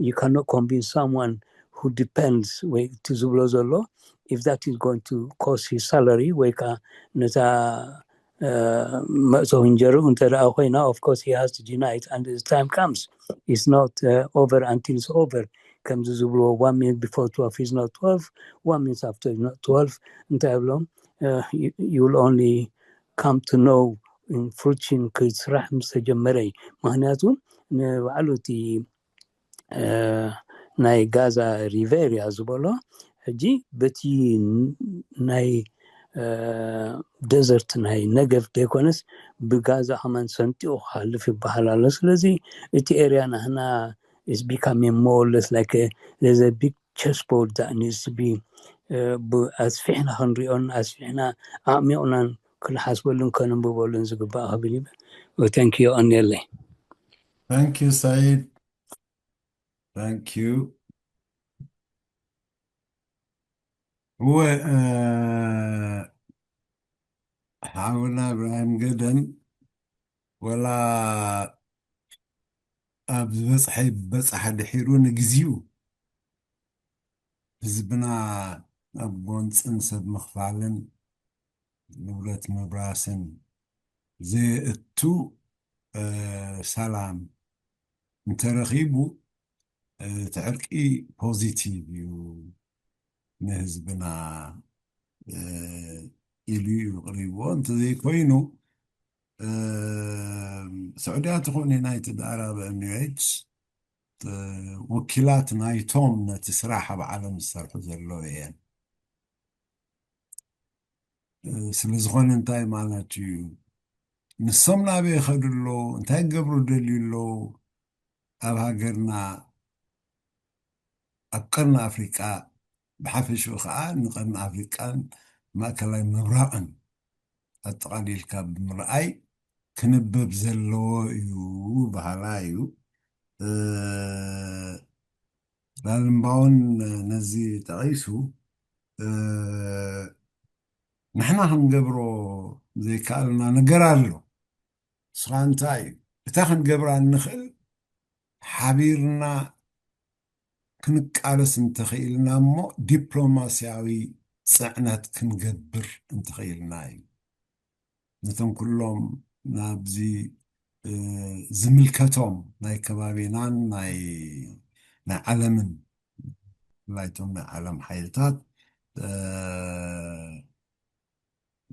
you cannot convince someone who depends ወይ እቲ ዝብሎ ዘሎ if that is going to cost his salary ወይ ከዓ ነታ መእተዊ እንጀርኡ እንተ ደኣ ኮይና of course he has to deny it and the time comes, it's not over until it's over. ከምዚ ዝብልዎ one minute before twelve is not twelve, one minute after is not twelve እንታይ ብሎም you will only come to know in fruition ክስራሕ ምስ ተጀመረ እዩ። ምክንያቱ ንባዕሉ እቲ ናይ ጋዛ ሪቨር እያ ዝበሎ ሕጂ በቲ ናይ ደዘርት ናይ ነገፍ ዘይኮነስ ብጋዛ ከማን ሰንጢቑ ክሃልፍ ይበሃል ኣሎ። ስለዚ እቲ ኤርያ ናህና is becoming more or less like there's a big chessboard that needs to be ኣስፊሕና ክንሪኦን ኣስፊሕና ኣዕሚቑናን ክንሓስበሉን ከንንብበሉን ዝግባእ ክብል ይብል። Thank you ኦኔለይ። Thank you Said. Thank you. እወ ሓውና እብራሂም ገደም ወላ ኣብ ዝበፅሐ ይበፃሕ ድሒሩ ንግዚኡ ህዝብና ኣብ ጎንፅን ሰብ ምኽፋልን ንብረት ምብራስን ዘየእቱ ሰላም እንተረኺቡ እቲ ዕርቂ ፖዚቲቭ እዩ ንህዝብና ኢሉ እዩ ቅሪብዎ። እንተዘይኮይኑ ስዑድያ ትኹን ዩናይትድ ኣረብ ኤሚሬትስ ወኪላት ናይቶም ነቲ ስራሕ ኣብ ዓለም ዝሰርሑ ዘለዉ እየን። ስለዝኾነ እንታይ ማለት እዩ? ንሶም ናበይ ይኸዱ ኣለዉ? እንታይ ክገብሩ ደልዩ ኣለዉ? ኣብ ሃገርና ኣብ ቀርኒ ኣፍሪቃ ብሓፈሽኡ ከዓ ንቀርኒ ኣፍሪቃን ማእከላይ ምብራቕን ኣጠቓሊልካ ብምርኣይ ክንበብ ዘለዎ እዩ በሃላ እዩ። ላልምባውን ነዚ ጠቒሱ ንሕና ክንገብሮ ዘይከኣልና ነገር ኣሎ። ንስኻ እንታይ እዩ? እታ ክንገብራ እንኽእል ሓቢርና ክንቃለስ እንተኽኢልና እሞ ዲፕሎማስያዊ ፅዕነት ክንገብር እንተኽኢልና እዩ። ነቶም ኩሎም ናብዚ ዝምልከቶም ናይ ከባቢናን ናይ ናይ ዓለምን ብፍላይ እቶም ናይ ዓለም ሓይልታት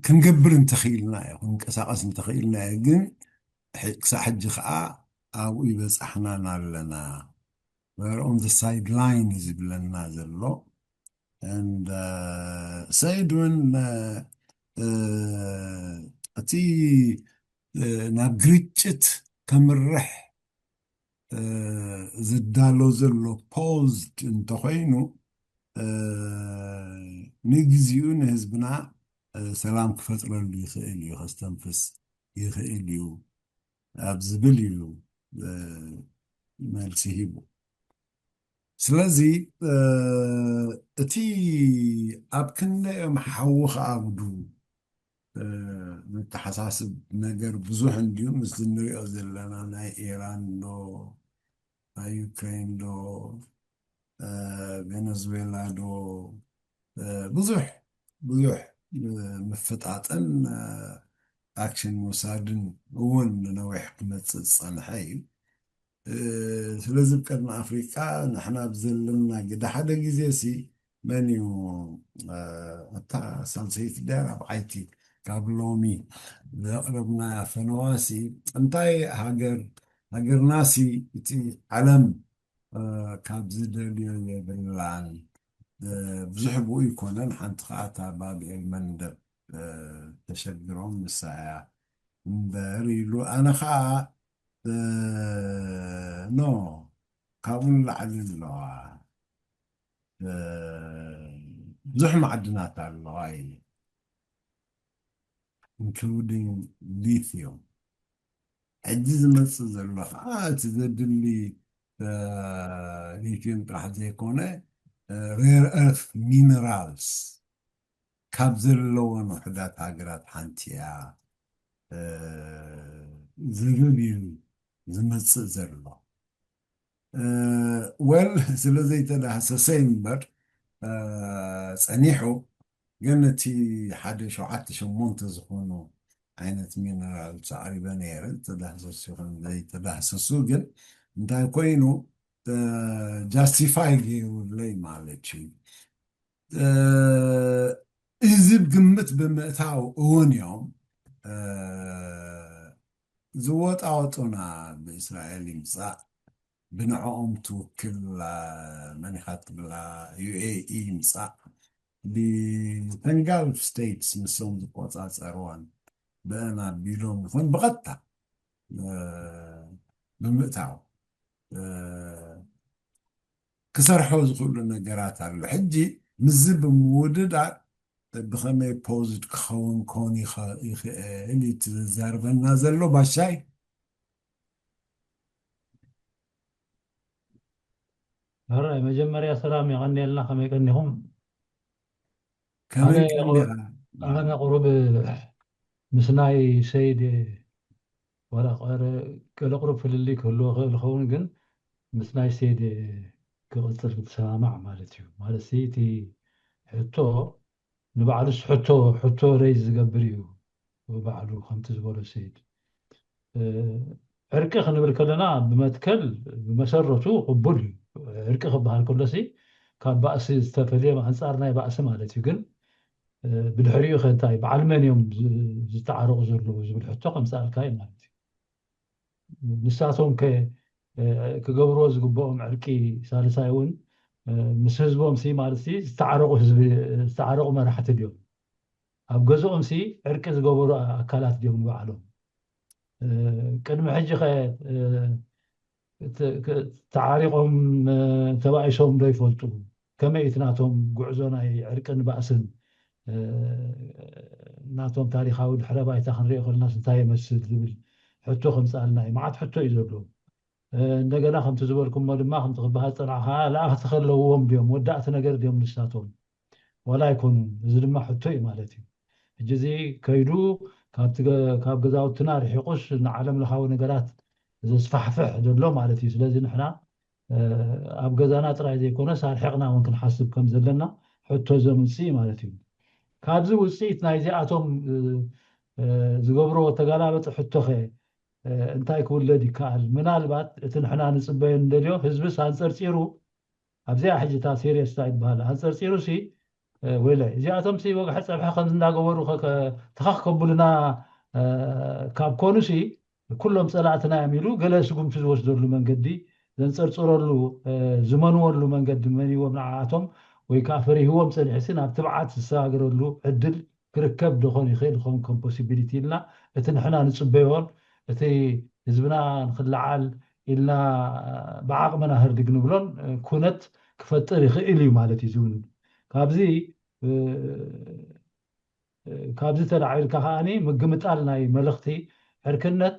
ክንገብር እንተኽኢልና እዩ ክንቀሳቀስ እንተኽኢልና እዩ ግን ክሳብ ሕጂ ከዓ ኣብኡ ይበፃሕናን ኣለና on the sideline እዩ ዝብለና ዘሎ and ሰይድ እውን እቲ ናብ ግርጭት ከምርሕ ዝዳሎ ዘሎ ፖዝድ እንተኾይኑ ንግዚኡ ንህዝብና ሰላም ክፈጥረሉ ይኽእል እዩ ከስተንፍስ ይኽእል እዩ ኣብ ዝብል እዩ መልሲ ሂቡ። ስለዚ እቲ ኣብ ክንደኦም ሓዊ ክኣብዱ መተሓሳስብ ነገር ብዙሕ እንድዩ ምስ እንሪኦ ዘለና ናይ ኢራን ዶ ናይ ዩክሬን ዶ ቬነዝዌላ ዶ ብዙሕ ብዙሕ ምፍጣጥን ኣክሽን ምውሳድን እውን ንነዊሕ ክመፅእ ዝፀንሐ እዩ። ስለዚ ብቀርኒ ኣፍሪቃ ንሕና ብዘለና ግደ ሓደ ግዜ ሲ መን እዩ እታ ሳልሰይቲ ድያ ራብዓይቲ ካብ ሎሚ ዘቕረብናያ ፈነዋሲ እንታይ ሃገር ሃገርናሲ እቲ ዓለም ካብ ዝደልዮ የብላን ብዙሕ ብኡ ይኮነን ሓንቲ ከዓ እታ ባብኤል መንደብ ተሸግሮም ንሳ እያ እምበር ኢሉ ኣነ ከዓ ኖ ካብኡ ንላዕሊ ኣለዋ ብዙሕ ማዕድናት ኣለዋ ኢሉ including lithium። ሕጂ ዝመፅእ ዘሎ ከዓ እቲ ዘድሊ ሊቲዩም ጥራሕ ዘይኮነ rare earth minerals ካብ ዘለወን ውሕዳት ሃገራት ሓንቲ እያ ዝብል እዩ ዝመፅእ ዘሎ። ወል ስለ ዘይተዳህሰሰ እምበር ጸኒሑ ግን እቲ ሓደ ሸውዓተ ሸሞንተ ዝኾኑ ዓይነት ሚነራል ኣቕሪበ ነይረ። ዝተዳህሰሱ ይኹን ዘይተዳህሰሱ ግን እንታይ ኮይኑ ጃስቲፋይ ገይሩለይ ማለት እዩ። እዚ ግምት ብምእታው እውን እዮም ዝወጣወጡና ብእስራኤል ይምፃእ ብንዕኦም ትውክል መኒኻ ትብላ ዩኤኢ ይምፃእ ብተን ጋልፍ ስቴትስ ንሶም ዝቆፃፀርዋን ብአን ኣቢሎም ይኹን ብቐጥታ ብምእታው ክሰርሖ ዝኽእሉ ነገራት ኣሎ። ሕጂ ምስዚ ብምውድዳር ብኸመይ ፖዝድ ክኸውን ክኸውን ይኽእል እቲ ዘዛርበና ዘሎ ባሻይ ሕራይ መጀመርያ ሰላም የቐንየልና ከመይ ቀኒኹም ከመይ ቀኒኻ ኣነ ቁሩብ ምስ ናይ ሰይድ ዋላ ገለ ቁሩብ ፍልልይ ክህልዎ ክእል ይኸውን ግን ምስ ናይ ሰይድ ክቕፅል ክትሰማማዕ ማለት እዩ ማለት እቲ ሕቶ ንባዕሉስ ሕቶ ሕቶ ሬይዝ ዝገብር እዩ ባዕሉ ከምቲ ዝበሎ ሰይድ ዕርቂ ክንብል ከለና ብመትከል ብመሰረቱ ቅቡል እዩ ዕርቂ ክበሃል ከሎሲ ካብ ባእሲ ዝተፈልየ ኣንፃር ናይ ባእሲ ማለት እዩ ግን ብድሕሪኡ ከ እንታይ በዓል መን እዮም ዝተዓረቑ ዘለዉ ዝብል ሕቶ ከምፅኣልካ እዩ ማለት እዩ ንሳቶም ከ ክገብርዎ ዝግብኦም ዕርቂ ሳልሳይ እውን ምስ ህዝቦም ሲ ማለት ዝተዓረቑ ህዝቢ ዝተዓረቑ መራሕቲ ድዮም ኣብ ገዝኦም ሲ ዕርቂ ዝገበሩ ኣካላት ድዮም ንባዕሎም ቅድሚ ሕጂ ከ ተዓሪቆም ተባኢሶም ዶ ይፈልጡ ከመይ እቲ ናቶም ጉዕዞ ናይ ዕርቅን ባእስን ናቶም ታሪካዊ ድሕረ ባይታ ክንሪኦ ከለናስ እንታይ ይመስል ዝብል ሕቶ ከምፅኣልና እዩ መዓት ሕቶ እዩ ዘሎ እንደገና ከምቲ ዝበልኩሞ ድማ ከምቲ ክበሃል ፀናዕካ ለኣኽቲ ከለውዎም ድዮም ወዳእቲ ነገር ድዮም ንሳቶም ዋላ ኣይኮኑን እዚ ድማ ሕቶ እዩ ማለት እዩ ሕጂ እዚ ከይዱ ካብ ገዛውትና ርሒቁስ ንዓለም ለኻዊ ነገራት ዘስፋሕፍሕ ዘሎ ማለት እዩ ስለዚ ንሕና ኣብ ገዛና ጥራይ ዘይኮነስ ኣርሒቕና እውን ክንሓስብ ከም ዘለና ሕቶ ዘምፅእ ማለት እዩ ካብዚ ውፅኢት ናይዚኣቶም ዝገብሮ ተገላበጢ ሕቶኸ እንታይ ክውለድ ይከኣል ምናልባት እቲ ንሕና ንፅበዮ ንደልዮ ህዝብስ ኣንፀርፂሩ ኣብዚኣ ሕጂ እታ ሴሪየስ እታ ይበሃል ኣንፀርፂሩ ሲ ወይለ እዚኣቶም ሲ ወግሐ ፀብሐ ከምዚ እንዳገበሩ ተኻኽ ከብሉና ካብ ኮኑ ሲ ኩሎም ፀላእትና እዮም ኢሉ ገለ ስጉምቲ ዝወስደሉ መንገዲ ዘንፀርፅረሉ ዝመንወሉ መንገዲ መኒዎም ንዓኣቶም ወይ ከዓ ፈሪህዎም ፀኒሑ ሲ ናብ ትብዓት ዝሰጋገረሉ ዕድል ክርከብ ዶኾን ይኽእል ይኸውን ከም possibility ኢልና እቲ ንሕና ንፅበዮን እቲ ህዝብና ንክለዓል ኢልና ብዓቕምና ህርድግ ንብሎን ኩነት ክፈጥር ይኽእል እዩ ማለት እዩ ዝውን ካብዚ ካብዚ ተላዒልካ ከዓኒ ምግምጣል ናይ መልእኽቲ ዕርክነት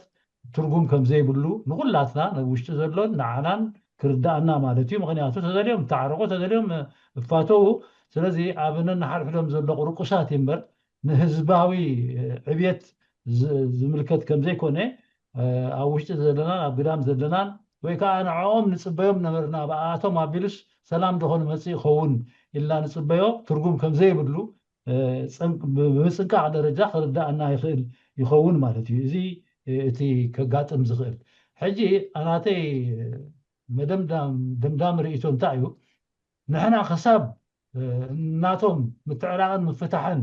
ትርጉም ከም ዘይብሉ ንኹላትና ውሽጢ ዘሎን ንዓናን ክርዳኣና ማለት እዩ ምክንያቱ ተደልዮም ተዓረቁ ተደልዮም እፋተው ስለዚ ኣብ ነንሓድሕዶም ዘሎ ቁርቁሳት እምበር ንህዝባዊ ዕብየት ዝምልከት ከም ዘይኮነ ኣብ ውሽጢ ዘለናን ኣብ ግዳም ዘለናን ወይ ከዓ ንዕኦም ንፅበዮም ነበርና ብኣቶም ኣቢሉስ ሰላም ዶ ክንመፅእ ይኸውን ኢልና ንፅበዮ ትርጉም ከም ዘይብሉ ብምፅንቃቕ ደረጃ ክርዳኣና ይኽእል ይኸውን ማለት እዩ እዚ እቲ ከጋጥም ዝኽእል ሕጂ ኣናተይ መደምዳም ደምዳም ርእይቶ እንታይ እዩ ንሕና ክሳብ እናቶም ምትዕራቕን ምፍታሕን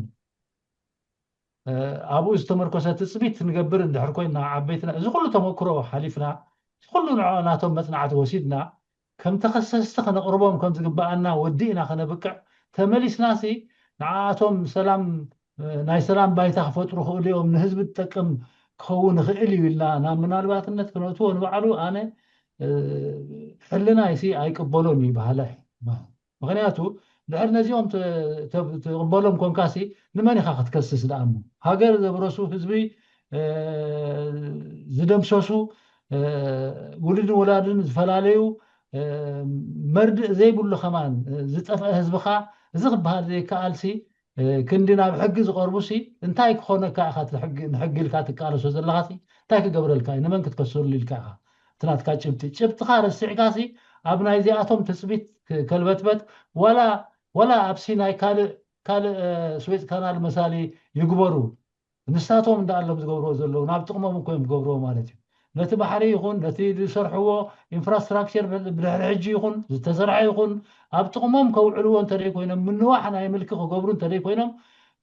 ኣብኡ ዝተመርኮሰ ትፅቢት ንገብር እንድሕር ኮይና ዓበይትና እዚ ኩሉ ተመክሮ ሓሊፍና እዚ ኩሉ ንዖ ናቶም መፅናዕቲ ወሲድና ከም ተኸሰስቲ ከነቕርቦም ከም ዝግበኣና ወዲእና ከነብቅዕ ተመሊስናሲ ንዓኣቶም ሰላም ናይ ሰላም ባይታ ክፈጥሩ ክእሉ እዮም ንህዝቢ ዝጠቅም ክኸውን ይኽእል እዩ ኢልና ናብ ምናልባትነት ክነእትዎ ንባዕሉ ኣነ ሕልናይሲ ኣይቅበሎን እዩ በሃላይ ምክንያቱ ድሕር ነዚኦም ትቕበሎም ኮንካሲ፣ ንመን ኢኻ ክትከስስ ደኣ እሞ? ሃገር ዘብረሱ፣ ህዝቢ ዝደምሰሱ፣ ውሉድን ወላድን ዝፈላለዩ፣ መርድእ ዘይብሉ ከማን ዝጠፍአ ህዝብኻ፣ እዚ ክበሃል ዘይከኣልሲ፣ ክንዲ ናብ ሕጊ ዝቐርቡሲ እንታይ ክኾነካ ኢኻ? ንሕጊ ኢልካ ትቃለሶ ዘለኻሲ እንታይ ክገብረልካ እዩ? ንመን ክትከሰሉ ኢልካ ኢኻ? እቲ ናትካ ጭብጢ ጭብጥኻ ረሲዕካሲ፣ ኣብ ናይዚኣቶም ትፅቢት ከልበትበት፣ ዋላ ዋላ ኣብሲ ናይ ካልእ ካልእ ስዌዝ ካናል መሳሊ ይግበሩ፣ ንሳቶም እንዳ ኣሎም ዝገብርዎ ዘለዉ፣ ናብ ጥቕሞም እኮ እዮም ዝገብርዎ ማለት እዩ። ነቲ ባሕሪ ይኹን ነቲ ዝሰርሕዎ ኢንፍራስትራክቸር፣ ብድሕሪ ሕጂ ይኹን ዝተሰርሐ ይኹን፣ ኣብ ጥቕሞም ከውዕልዎ እንተደይ ኮይኖም፣ ምንዋሕ ናይ ምልኪ ክገብሩ እንተደይ ኮይኖም፣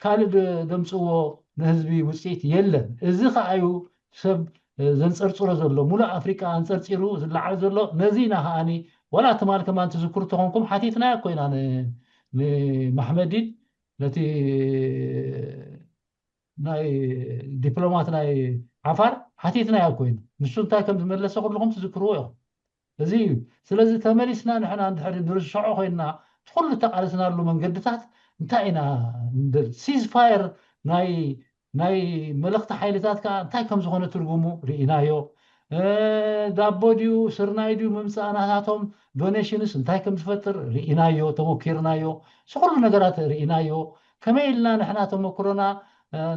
ካልእ ዘምፅዎ ንህዝቢ ውፅኢት የለን። እዚ ከዓዩ ሰብ ዘንፀርፅሮ ዘሎ፣ ሙሉእ ኣፍሪቃ ኣንፀርፂሩ ዝለዓል ዘሎ ነዚ ኢና። ከዓኒ ዋላ ትማል ከማን ትዝክሩ ተኾንኩም ሓቲትና እኮ ኢና ንማሕመዲን፣ ነቲ ናይ ዲፕሎማት ናይ ዓፋር ሓቲትና እኮ ኢና። ንሱ እንታይ ከም ዝመለሰ ኩልኹም ትዝክርዎ ኢኹም። እዚ እዩ። ስለዚ ተመሊስና ንሕና እንድሕር ንርስዖ ኮይንና፣ እቲ ኩሉ እተቃለስናሉ መንገድታት እንታይ ኢና ንደል? ሲዝ ፋየር ናይ ናይ መለኽቲ ሓይልታት ከኣ እንታይ ከም ዝኾነ ትርጉሙ ርኢናዮ። ዳቦ ድዩ ስርናይ ድዩ ምምፃእ ናታቶም ዶኔሽንስ እንታይ ከም ዝፈጥር ርኢናዮ፣ ተሞኪርናዮ። እዚ ኩሉ ነገራት ርኢናዮ። ከመይ ኢልና ንሕና ተመክሮና፣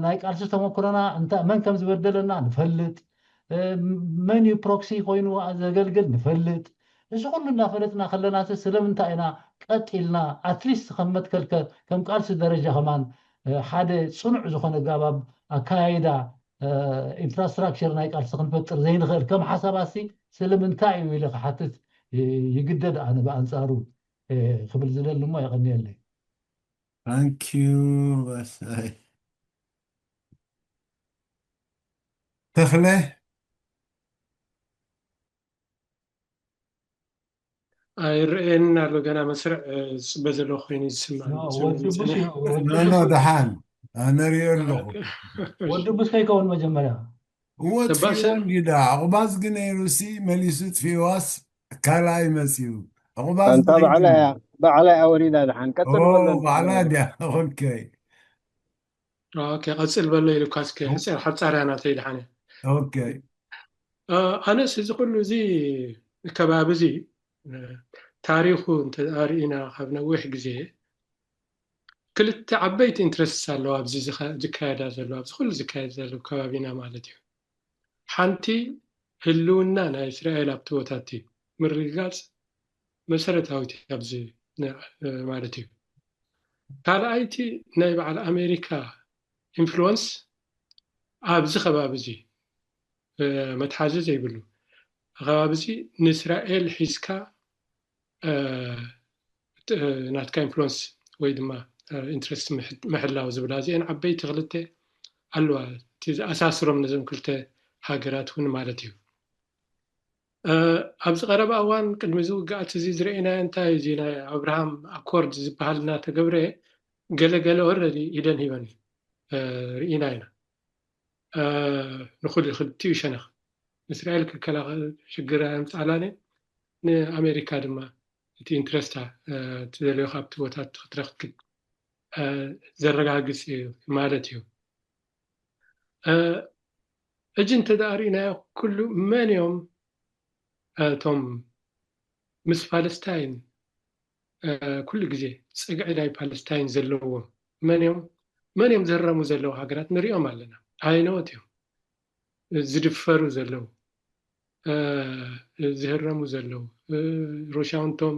ናይ ቃልሲ ተመክሮና መን ከም ዝበደለና ንፈልጥ፣ መን እዩ ፕሮክሲ ኮይኑ ዘገልግል ንፈልጥ። እዚ ኩሉ እናፈለጥና ከለና ስለምንታይ ኢና ቀጥ ኢልና ኣትሊስት ከም መትከል ከም ቃልሲ ደረጃ ከማን ሓደ ፅኑዕ ዝኾነ ጋባብ ኣካያይዳ ኢንፍራስትራክቸር ናይ ቃልሲ ክንፈጥር ዘይንኽእል ከም ሓሳባሲ ስለምንታይ እዩ ኢለ ክሓትት ይግደድ። ኣነ ብኣንፃሩ ክብል ዝደሊ እሞ የቐንየለይ። ታንኪዩ በሳይ ተኽለ። ኣይረኣየንን ኣሎ፣ ገና መስርዕ ዝፅበ ዘሎ ኮይኑ ዝስማዕ። ኖ ኖ፣ ደሓን ኣነ ሪኦ ኣለኹ። ወዲ ቡስ ከይከውን መጀመርያ እወ ጥፊእዎ እንዲዳ ዕቑባዝ ግን ነይሩሲ መሊሱ ጥፊእዋስ ካልኣይ መፂኡ። ዕቑባዝ ኣንታ ባዕላ እያ፣ ባዕላ እያ ወሪዳ። ደሓን ቀጥል በሎ። ባዕላ ድያ። ኦኬ ኦኬ፣ ቀፅል በሎ ኢልኳ እስከ ሓፃርያ ናተይ ደሓን። ኦኬ ኣነስ እዚ ኩሉ እዚ ከባቢ እዚ ታሪኹ እንተሪኢና ካብ ነዊሕ ግዜ ክልተ ዓበይቲ ኢንትረስትስ ኣለዋ ኣብዚ ዝካየዳ ዘሎ፣ ኣብዚ ኩሉ ዝካየድ ዘሎ ከባቢና ማለት እዩ። ሓንቲ ህልውና ናይ እስራኤል ኣብቲ ቦታቲ ምርግጋፅ መሰረታዊት ኣብዚ ማለት እዩ። ካልኣይቲ ናይ በዓል ኣሜሪካ ኢንፍሉወንስ ኣብዚ ከባቢ እዚ መትሓዚ ዘይብሉ ከባቢ እዚ ንእስራኤል ሒዝካ ናትካ ኢንፍሉወንስ ወይ ድማ ኢንትረስት ምሕላው ዝብላ እዚአን ዓበይቲ ክልተ ኣለዋ። እቲ ዝኣሳስሮም ነዞም ክልተ ሃገራት እውን ማለት እዩ። ኣብዚ ቀረባ እዋን ቅድሚ እዚ ውግኣት እዚ ዝረአናዮ እንታይ እዚ ናይ ኣብርሃም ኣኮርድ ዝበሃል እናተገብረ ገለ ገለ ኦረዲ ኢደን ሂበን ርኢና ኢና። ንኩሉ ክልቲኡ ሸነኽ ንእስራኤል ክከላኸል ሽግር ኣየምፅኣላን ንኣሜሪካ ድማ እቲ ኢንትረስታ ትደልዮ ካብቲ ቦታት ክትረክብ ዘረጋግፅ እዩ ማለት እዩ። እጂ እንተደኣ ርኢናዮ ኩሉ መን እዮም እቶም ምስ ፓለስታይን ኩሉ ግዜ ፀግዒ ናይ ፓለስታይን ዘለዎም መን እዮም? መን እዮም ዝህረሙ ዘለዉ ሃገራት ንሪኦም ኣለና። ኣይነወት እዮም ዝድፈሩ ዘለዉ ዝህረሙ ዘለዉ ሩሻውንቶም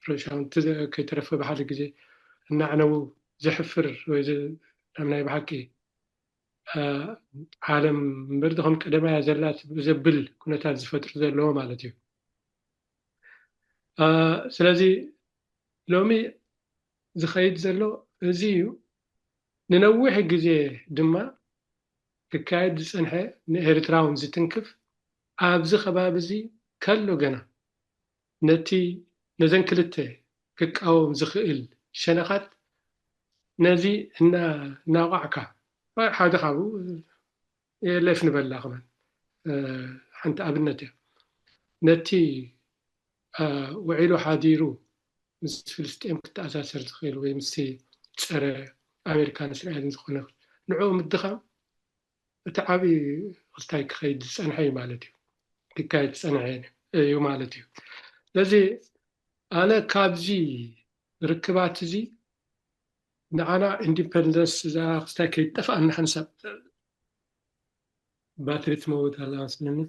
ሩሻውንቲ ከይተረፈ ብሓደ ግዜ እናዕነዉ ዘሕፍር ወይ ናብ ናይ ብሓቂ ዓለም እምበር ከም ቀደማያ ዘላ ዘብል ኩነታት ዝፈጥሩ ዘለዎ ማለት እዩ። ስለዚ ሎሚ ዝኸይድ ዘሎ እዚ እዩ። ንነዊሕ ግዜ ድማ ክካየድ ዝፀንሐ ንኤርትራ እውን ዝትንክፍ ኣብዚ ከባቢ እዚ ከሎ ገና ነቲ ነዘን ክልተ ክቃወም ዝኽእል ሸነኻት ነዚ እናቋዕካ ሓደ ካብኡ የለፍ ንበላ ክመን ሓንቲ ኣብነት እያ። ነቲ ውዒሉ ሓዲሩ ምስ ፍልስጤም ክተኣሳሰር ዝኽእል ወይ ምስ ጸረ ኣሜሪካን እስራኤልን ዝኾነ ንዕኡ ምድኻም እቲ ዓቢ ክስታይ ክኸይድ ዝጸንሐ እዩ ማለት እዩ። ክካየድ ዝጸንሐ እዩ ማለት እዩ። ስለዚ ኣነ ካብዚ ርክባት እዚ ንዓና ኢንዲፐንደንስ እዛ ክስታይ ከይጠፍኣና ሓንሳብ ባትሪ ትመውት ኣላ መስለኒ።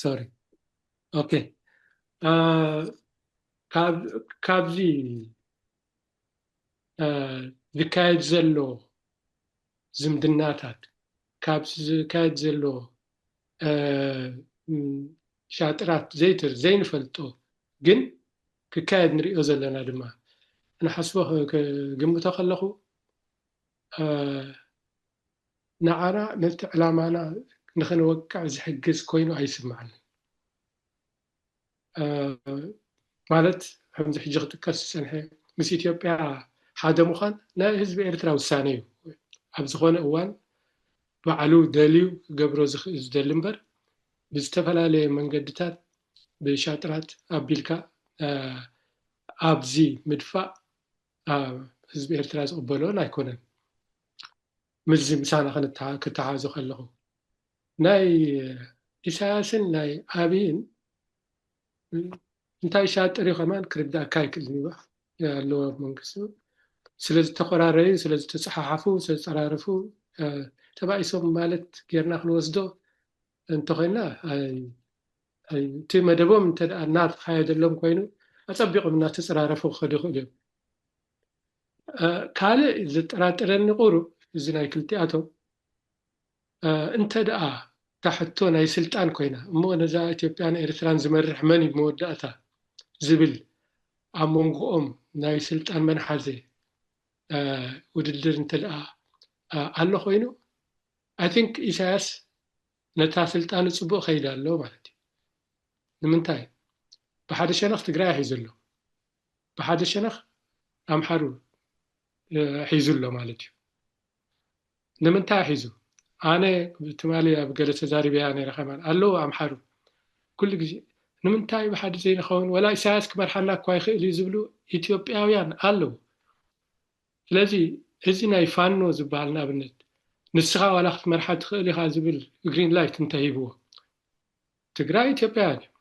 ሶሪ። ኦኬ። አ፣ ካብ-፣ ካብዚ፣ አ፣ ዝካየድ ዘሎ ዝምድናታት፣ ካብዚ ዝካየድ ዘሎ፣ አ፣ ም፣ ሻጥራት ዘይትር-፣ ዘይንፈልጦ ግን ክካየድ ንሪኦ ዘለና ድማ ንሓስቦ ክ-፣ ክግምቶ ከለኹ፣ አ፣ ንዓና ነቲ ዕላማና ንኽንወቅዕ ዝሕግዝ ኮይኑ ኣይስምዓንን። አ፣ ማለት ከምዚ ሕጂ ክጥቀስ ዝጸንሐ ምስ ኢትዮጵያ ሓደ ምዃን ናይ ህዝቢ ኤርትራ ውሳነ እዩ። ኣብ ዝኾነ እዋን ባዕሉ ደልዩ ክገብሮ ዝኽእል ዝደሊ እምበር ብዝተፈላለየ መንገድታት ብሻጥራት ኣቢልካ፣ አ፣ ኣብዚ ምድፋእ፣ አ፣ ህዝቢ ኤርትራ ዝቕበሎን ኣይኮነን። ምስዚ ምሳና ክንታ-፣ ክተሓዞ ከለኹ ናይ ኢሳያስን ናይ ኣብይን እንታይ ሻጥር እዩ ከማን ክርዳእካ ኣይክእልን እዩ። ኣለዎ ኣብ መንግስቲ ስለ ዝተኮራረዩ፣ ስለ ዝተፀሓሓፉ፣ ስለ ዝፀራረፉ፣ እ፣ ተባኢሶም ማለት ጌርና ክንወስዶ እንተኮይና፣ ኣይ-፣ ኣይ-፣ እቲ መደቦም እንተ ደኣ እናተኻየደሎም ኮይኑ፣ ኣጸቢቖም እናተፀራረፉ ክኸዱ ይኽእሉ እዮም። እ፣ ካልእ ዘጠራጥረኒ ቁሩብ፣ እዚ ናይ ክልቲኣቶም፣ እ፣ እንተ ደኣ እታ ሕቶ ናይ ስልጣን ኮይና፣ እሞ ነዛ ኢትዮጵያን ኤርትራን ዝመርሕ መን እዩ መወዳእታ ዝብል ኣብ መንጎኦም ናይ ስልጣን መን ሓዘ፣ እ፣ ውድድር እንተ ደኣ፣ እ፣ ኣሎ ኮይኑ፣ I think ኢሳያስ ነታ ስልጣኑ ጽቡቕ ከይዳ ኣሎ ማለት እዩ። ንምንታይ? ብሓደ ሸነኽ ትግራይ ሒዙ ኣሎ። ብሓደ ሸነኽ ኣምሓሩ፣ እ፣ ሒዙ ኣሎ ማለት እዩ። ንምንታይ ሒዙ? ኣነ ትማሊ ኣብ ገለ ተዛሪበያ ነይረ ከማን። ኣለዉ ኣምሓሩ። ኩሉ ግዜ ንምንታይ ብሓደ ዘይንኸውን? ወላ ኢሳያስ ክመርሓና እኳ ይኽእል እዩ ዝብሉ ኢትዮጵያውያን ኣለዉ። ስለዚ እዚ ናይ ፋኖ ዝበሃል ንኣብነት ንስኻ ዋላ ክትመርሓ ትኽእል ኢኻ ዝብል ግሪን ላይት እንተሂብዎ ትግራይ ኢትዮጵያውያን እዮም።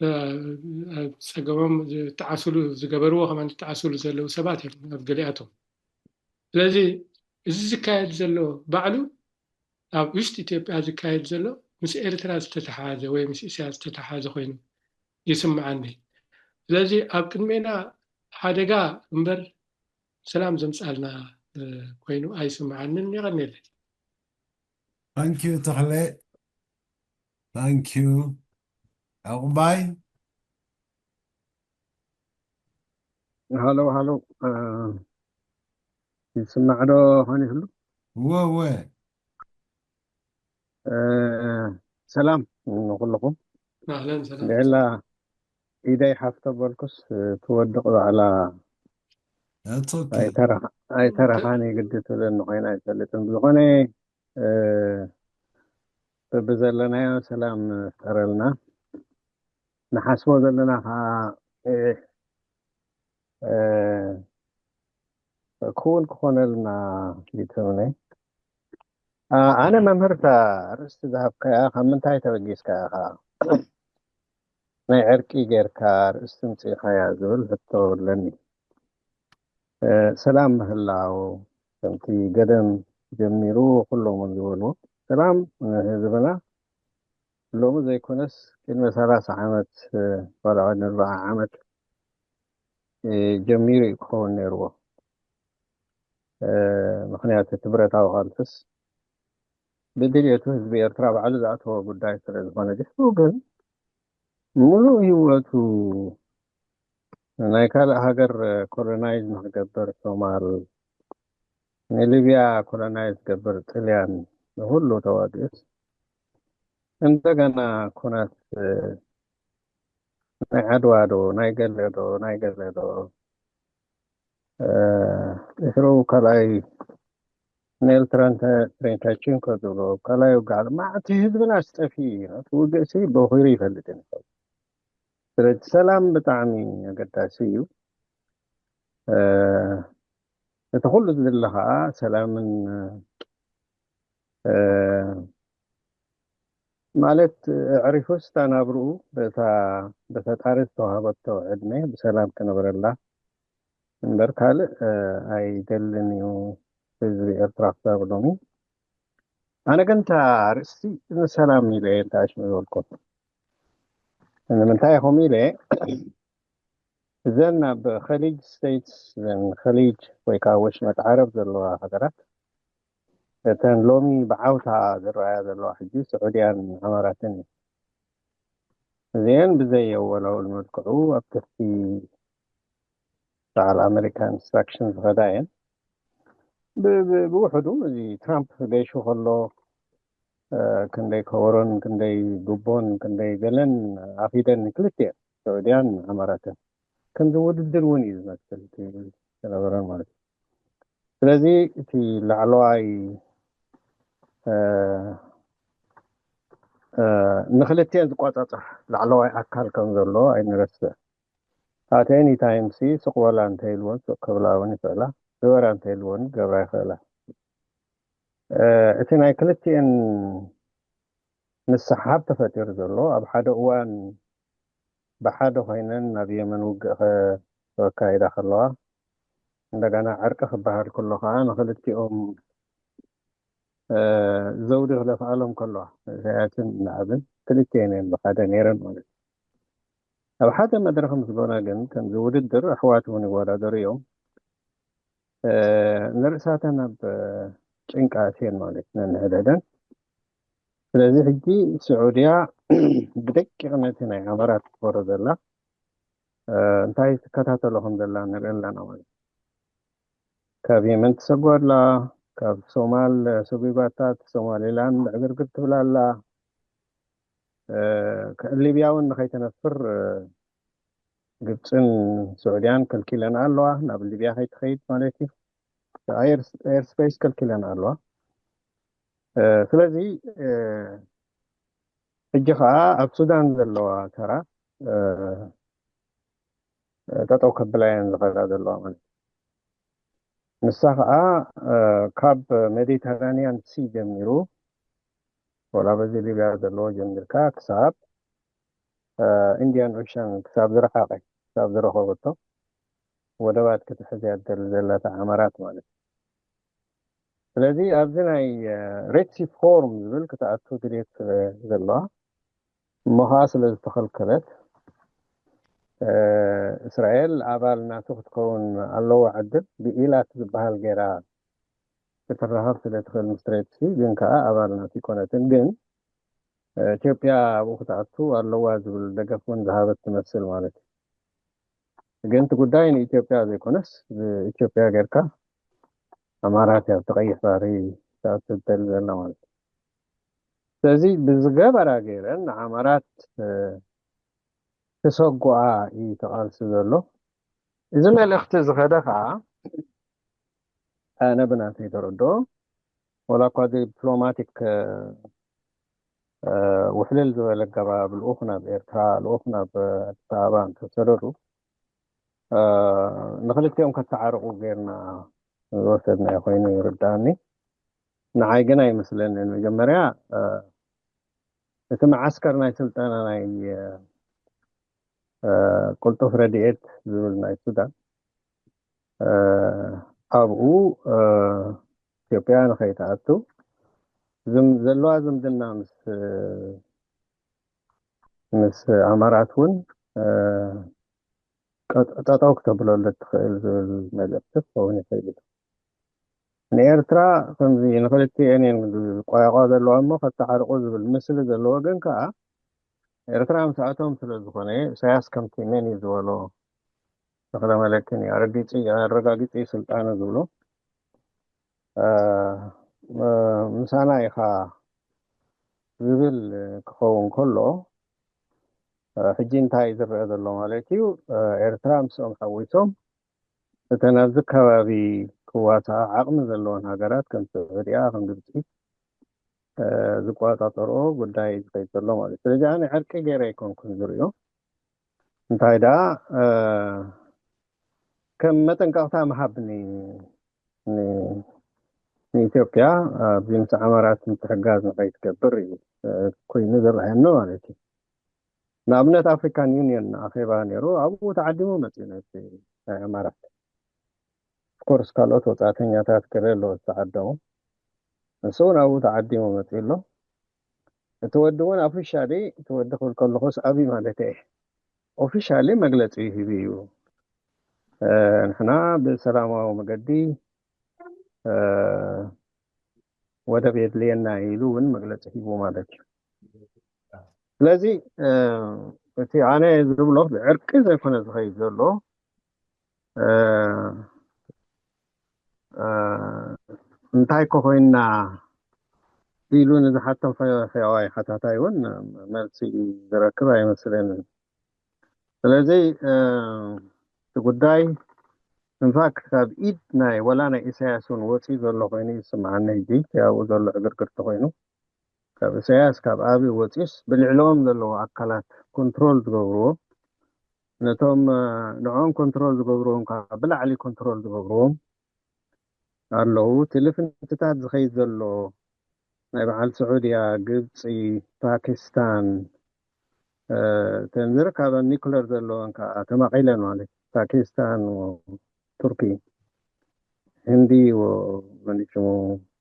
እ፣ ጸገሞም ዝጠዓስሉ ዝገበርዎ ከማን ዝጠዓስሉ ዘለዉ ሰባት እዮም ኣብ ገሊኣቶም። ስለዚ እዚ ዝካየድ ዘሎ ባዕሉ ኣብ ውሽጢ ኢትዮጵያ ዝካየድ ዘሎ ምስ ኤርትራ ዝተተሓሓዘ ወይ ምስ እስያ ዝተተሓሓዘ ኮይኑ ይስምዓኒ። ስለዚ ኣብ ቅድሜና ሓደጋ እምበር ሰላም ዘምጻልና፣ እ፣ ኮይኑ ኣይስምዓንን። የቐንየለይ። ታንኪዩ ተኽለ። ታንኪዩ ዕቑባይ። ሃሎ፣ ሃሎ፣ እ፣ ይስማዕ ዶ ኾን ይህሉ? እወ፣ እወ። እ፣ ሰላም ንኹልኹም። ኣህለን ሰላም። ብዕላ ኢደይ ሓፍቶ በልኩስ ትወድቕ ባዕላ That's okay። ኣይተረኻ-፣ ኣይተረኻን ግዲ ትብለኒ ኮይና ኣይፈልጥን። ብዝኾነ፣ እ፣ በብዘለናዮ ሰላም ፍጠረልና። ንሓስቦ ዘለና ከዓ፣ እ፣ እ፣ ክውን ክኾነልና ይትምነ። ኣ-፣ ኣነ መምህር፣ እታ ኣርእስቲ ዝሃብካያ ካብ ምንታይ ተበጊስካ ኢኻ? ናይ ዕርቂ ጌርካ ኣርእስቲ ምጽኢኻያ ዝብል ሕቶ ኣለኒ። እ፣ ሰላም ምህላው፣ ከምቲ ገደም ጀሚሩ ኩሎም እውን ዝበልዎ፣ ሰላም ንህዝብና ሎሚ ዘይኮነስ ቅድሚ ሰላሳ ዓመት፣ እ፣ ዋላ ቅድሚ ኣርብዓ ዓመት፣ እ፣ ጀሚሩ እዩ ክኸውን ነይርዎ። እ፣ ምኽንያቱ እቲ ብረታዊ ቃልስስ ብድልየቱ ህዝቢ ኤርትራ ባዕሉ ዝኣተዎ ጉዳይ ስለ ዝኾነ፣ ድሕሩ ግን ምሉእ ህይወቱ ናይ ካልእ ሃገር ኮሎናይዝ ንክገብር ሶማል፣ ንሊብያ ኮሎናይዝ ክገብር ጥልያን፣ ንኩሉ ተዋጊኡስ፣ እንደገና ኩናት፣ እ፣ ናይ ዓድዋ ዶ፣ ናይ ገለ ዶ፣ ናይ ገለ ዶ፣ እ፣ ድሕሩ ካልኣይ ንኤርትራ እንተ-፣ ትሬንታችን ከዝብሎ፣ ካልኣይ ውግዕ ዓለም፣ ማዕቲ ህዝብና ስጠፊ እዩ። እቲ ውግእሲ በኺሩ ይፈልጥ እዩ። ስለዚ ሰላም ብጣዕሚ ኣገዳሲ እዩ። እቲ ኩሉ ዝድለ ከዓ ሰላምን ማለት ኣዕሪፉ ስታናብርኡ በታ ብፈጣሪ ዝተዋሃበቶ ዕድመ ብሰላም ክነብረላ እምበር ካልእ ኣይደልን እዩ ህዝቢ ኤርትራ ክሳብ ሎሚ። ኣነ ግን እታ ርእሲ ንሰላም ኢለ እየ እንተኣሽሙ ዝበልኩ። ንምንታይ ኢኹም ኢለ እዘን ኣብ ኸሊጅ ስቴትስ እዘን ኸሊጅ ወይ ከዓ ወሽመጥ ዓረብ ዘለዋ ሃገራት እተን ሎሚ ብዓውታ ዝረኣያ ዘለዋ ሕጂ ስዑድያን ዓማራትን እዩ። እዚአን ብዘየወላውል መልክዑ ኣብ ትሕቲ በዓል ኣሜሪካ ኢንስትራክሽን ዝኸዳ እየን። ብውሕዱ እዚ ትራምፕ ገይሹ ከሎ ክንደይ ከበሮን ክንደይ ጉቦን ክንደይ ገለን ኣኺደን ክልቲአን ስዑድያን ዓማራትን ከምዚ ውድድር እውን እዩ ዝመስል ዝነበረ ማለት እዩ። ስለዚ እቲ ላዕለዋይ ንክልቲአን ዝቆፃፀር ላዕለዋይ ኣካል ከም ዘሎ ኣይንረስዕ። ኣተኒ ታይምሲ ስቕ በላ እንተይልወን ስቕ ክብላ እውን ይኽእላ፣ ግበራ እንተይልወን ገብራ ይኽእላ። እቲ ናይ ክልቲአን ምስሓብ ተፈጢሩ ዘሎ ኣብ ሓደ እዋን ብሓደ ኮይነን ናብ የመን ውግእ ከካይዳ ከለዋ እንደገና ዕርቂ ክበሃል ከሎ ከዓ ንክልቲኦም ዘውዲ ክደፍኣሎም ከለዋ ኢሳያስን ንኣብን ክልቲአን እየን ብሓደ ነይረን ማለት እዩ። ኣብ ሓደ መድረኽ ምስ ገና ግን ከምዚ ውድድር ኣሕዋት እውን ይወዳደሩ እዮም። ንርእሳተን ኣብ ጭንቂ ኣትየን ማለት ነንሕደደን። ስለዚ ሕጂ ስዑድያ ብደቂቕ ነቲ ናይ ዓማራት ትገብሮ ዘላ እንታይ ትከታተሎ ከም ዘላ ንርኢ ኣለና ማለት ካብ የመን ትሰጉ ኣላ፣ ካብ ሶማል ሰጒጓታት ሶማሊላንድ ዕግርግር ትብል ኣላ። ሊብያ እውን ንኸይተነፍር ግብፅን ስዑድያን ከልኪለን ኣለዋ፣ ናብ ሊብያ ከይትኸይድ ማለት እዩ። ኤርስፔስ ከልኪለን ኣለዋ። ስለዚ ሕጂ ከዓ ኣብ ሱዳን ዘለዋ ተራ ጠጠው ከብላ እየን ዝኸዳ ዘለዋ ማለት እዩ። ንሳ ከዓ ካብ ሜዲተራኒያን ሲ ጀሚሩ ወላ በዚ ሊብያ ዘለዎ ጀሚርካ ክሳብ ኢንዲያን ኦሽን ክሳብ ዝረሓቐ ክሳብ ዝረኸበቶ ወደባት ክትሕዝ እያ ትደሊ ዘላ እታ ዓማራት ማለት እዩ። ስለዚ ኣብዚ ናይ ሬድ ሲ ፎርም ዝብል ክትኣቱ ድልየት ስለ ዘለዋ እሞ ከዓ ስለ ዝተኸልከለት እስራኤል ኣባል ናቱ ክትከውን ኣለዎ ዕድል ብኢላት ዝበሃል ገይራ ክትራኸብ ስለ ትኽእል ምስ ሬድ ሲ ግን ከዓ ኣባል ናቱ ይኮነትን ግን ኢትዮጵያ ኣብኡ ክትኣቱ ኣለዋ ዝብል ደገፍ እውን ዝሃበት ትመስል ማለት እዩ። ግን እቲ ጉዳይ ንኢትዮጵያ ዘይኮነስ ብኢትዮጵያ ጌርካ ኣማራት እያ ኣብቲ ቀይሕ ባሕሪ ክትኣቱ ትደሊ ዘላ ማለት እዩ። ስለዚ ብዝገበራ ገይረን ንኣማራት ክሰጉኣ እዩ ተቓልሲ ዘሎ። እዚ መልእኽቲ ዝኸደ ከዓ ኣነ ብናተይ ተረድኦ ወላ እኳ ዲፕሎማቲክ ውሕልል ዝበለ ኣገባብ ልኡኽ ናብ ኤርትራ ልኡኽ ናብ ኣዲስ ኣበባ እንተሰደዱ ንክልቲኦም ከተዓርቑ ጌርና ዝወሰድናዮ ኮይኑ ይርድኣኒ። ንዓይ ግን ኣይመስለንን። መጀመርያ እቲ መዓስከር ናይ ስልጠና ናይ ቅልጡፍ ረድኤት ዝብል ናይ ሱዳን ኣብኡ ኢትዮጵያ ንኸይትኣቱ ዘለዋ ዝምድና ምስ ምስ ኣማራት እውን ጠጠው ክተብለሉ ትኽእል ዝብል መልእክቲ ክኸውን ይኽእል እዩ። ንኤርትራ ከምዚ ንክልቲኤን እየን ዝቆያቋ ዘለዋ እሞ ከተዓርቁ ዝብል ምስሊ ዘለዎ ግን ከዓ ኤርትራ ምስኣቶም ስለ ዝኾነ ኢሳያስ ከምቲ መን እዩ ዝበሎ ተኽለ መለክን እዩ ኣረጋጊፂ ስልጣኑ ዝብሎ ምሳና ኢኻ ዝብል ክኸውን ከሎ ሕጂ እንታይ ዝረአ ዘሎ ማለት እዩ? ኤርትራ ምስኦም ሓዊሶም እተን ኣብዚ ከባቢ ክዋሳኣ ዓቕሚ ዘለወን ሃገራት ከም ስዑድያ ከም ግብፂ ዝቆፃፀርኦ ጉዳይ ዝኸይድ ዘሎ ማለት እዩ። ስለዚ ኣነ ዕርቂ ገይረ ኣይኮንኩን ዝርእዮ እንታይ ደኣ ከም መጠንቀቕታ ምሃብ ንኢትዮጵያ ኣብዚ ምስ ዓመራት ምትሕጋዝ ንኸይትገብር እዩ ኮይኑ ዝረኣየኒ ማለት እዩ። ንኣብነት ኣፍሪካን ዩኒየን ኣኼባ ነይሩ፣ ኣብኡ ተዓዲሙ መፅኡ ነቲ ናይ ዓመራት ኮርስ ካልኦት ወፃእተኛታት ገለ ኣለዎ ዝተዓደሙ። ንሱ እውን ኣብኡ ተዓዲሙ መፅኡ ኣሎ። እቲ ወዲ እውን ኣፍሪሻ ደ እቲ ወዲ ክብል ከለኹስ ኣብይ ማለት እየ። ኦፊሻሊ መግለፂ ሂቡ እዩ። ንሕና ብሰላማዊ መገዲ ወደብ የድልየና ኢሉ እውን መግለፂ ሂቡ ማለት እዩ። ስለዚ እቲ ኣነ ዝብሎ ብዕርቂ ዘይኮነ ዝኸይድ ዘሎ እንታይ ኮ ኮይና ኢሉ ንዝሓቶም ሕያዋይ ሓታታይ እውን መልሲ ዝረክብ ኣይመስለንን። ስለዚ እቲ ጉዳይ እንፋክት ካብ ኢድ ናይ ወላ ናይ ኢሳያስ እውን ወፂኡ ዘሎ ኮይኑ ይስምዓኒ። ሕጂ ኣብኡ ዘሎ ዕግርግርቲ ኮይኑ ካብ ኢሳያስ ካብ ኣብይ ወፂኡስ ብልዕሎም ዘለዉ ኣካላት ኮንትሮል ዝገብርዎ ነቶም ንዕኦም ኮንትሮል ዝገብርዎም ካብ ብላዕሊ ኮንትሮል ዝገብርዎም ኣለዉ። እቲ ልፍንትታት ዝኸይድ ዘሎ ናይ በዓል ስዑድያ፣ ግብፂ፣ ፓኪስታን እተን ዝርካበን ኒኩለር ዘለወን ከዓ ተማቒለን ማለት እዩ። ፓኪስታን፣ ቱርኪ፣ ህንዲ፣ መን ሽሙ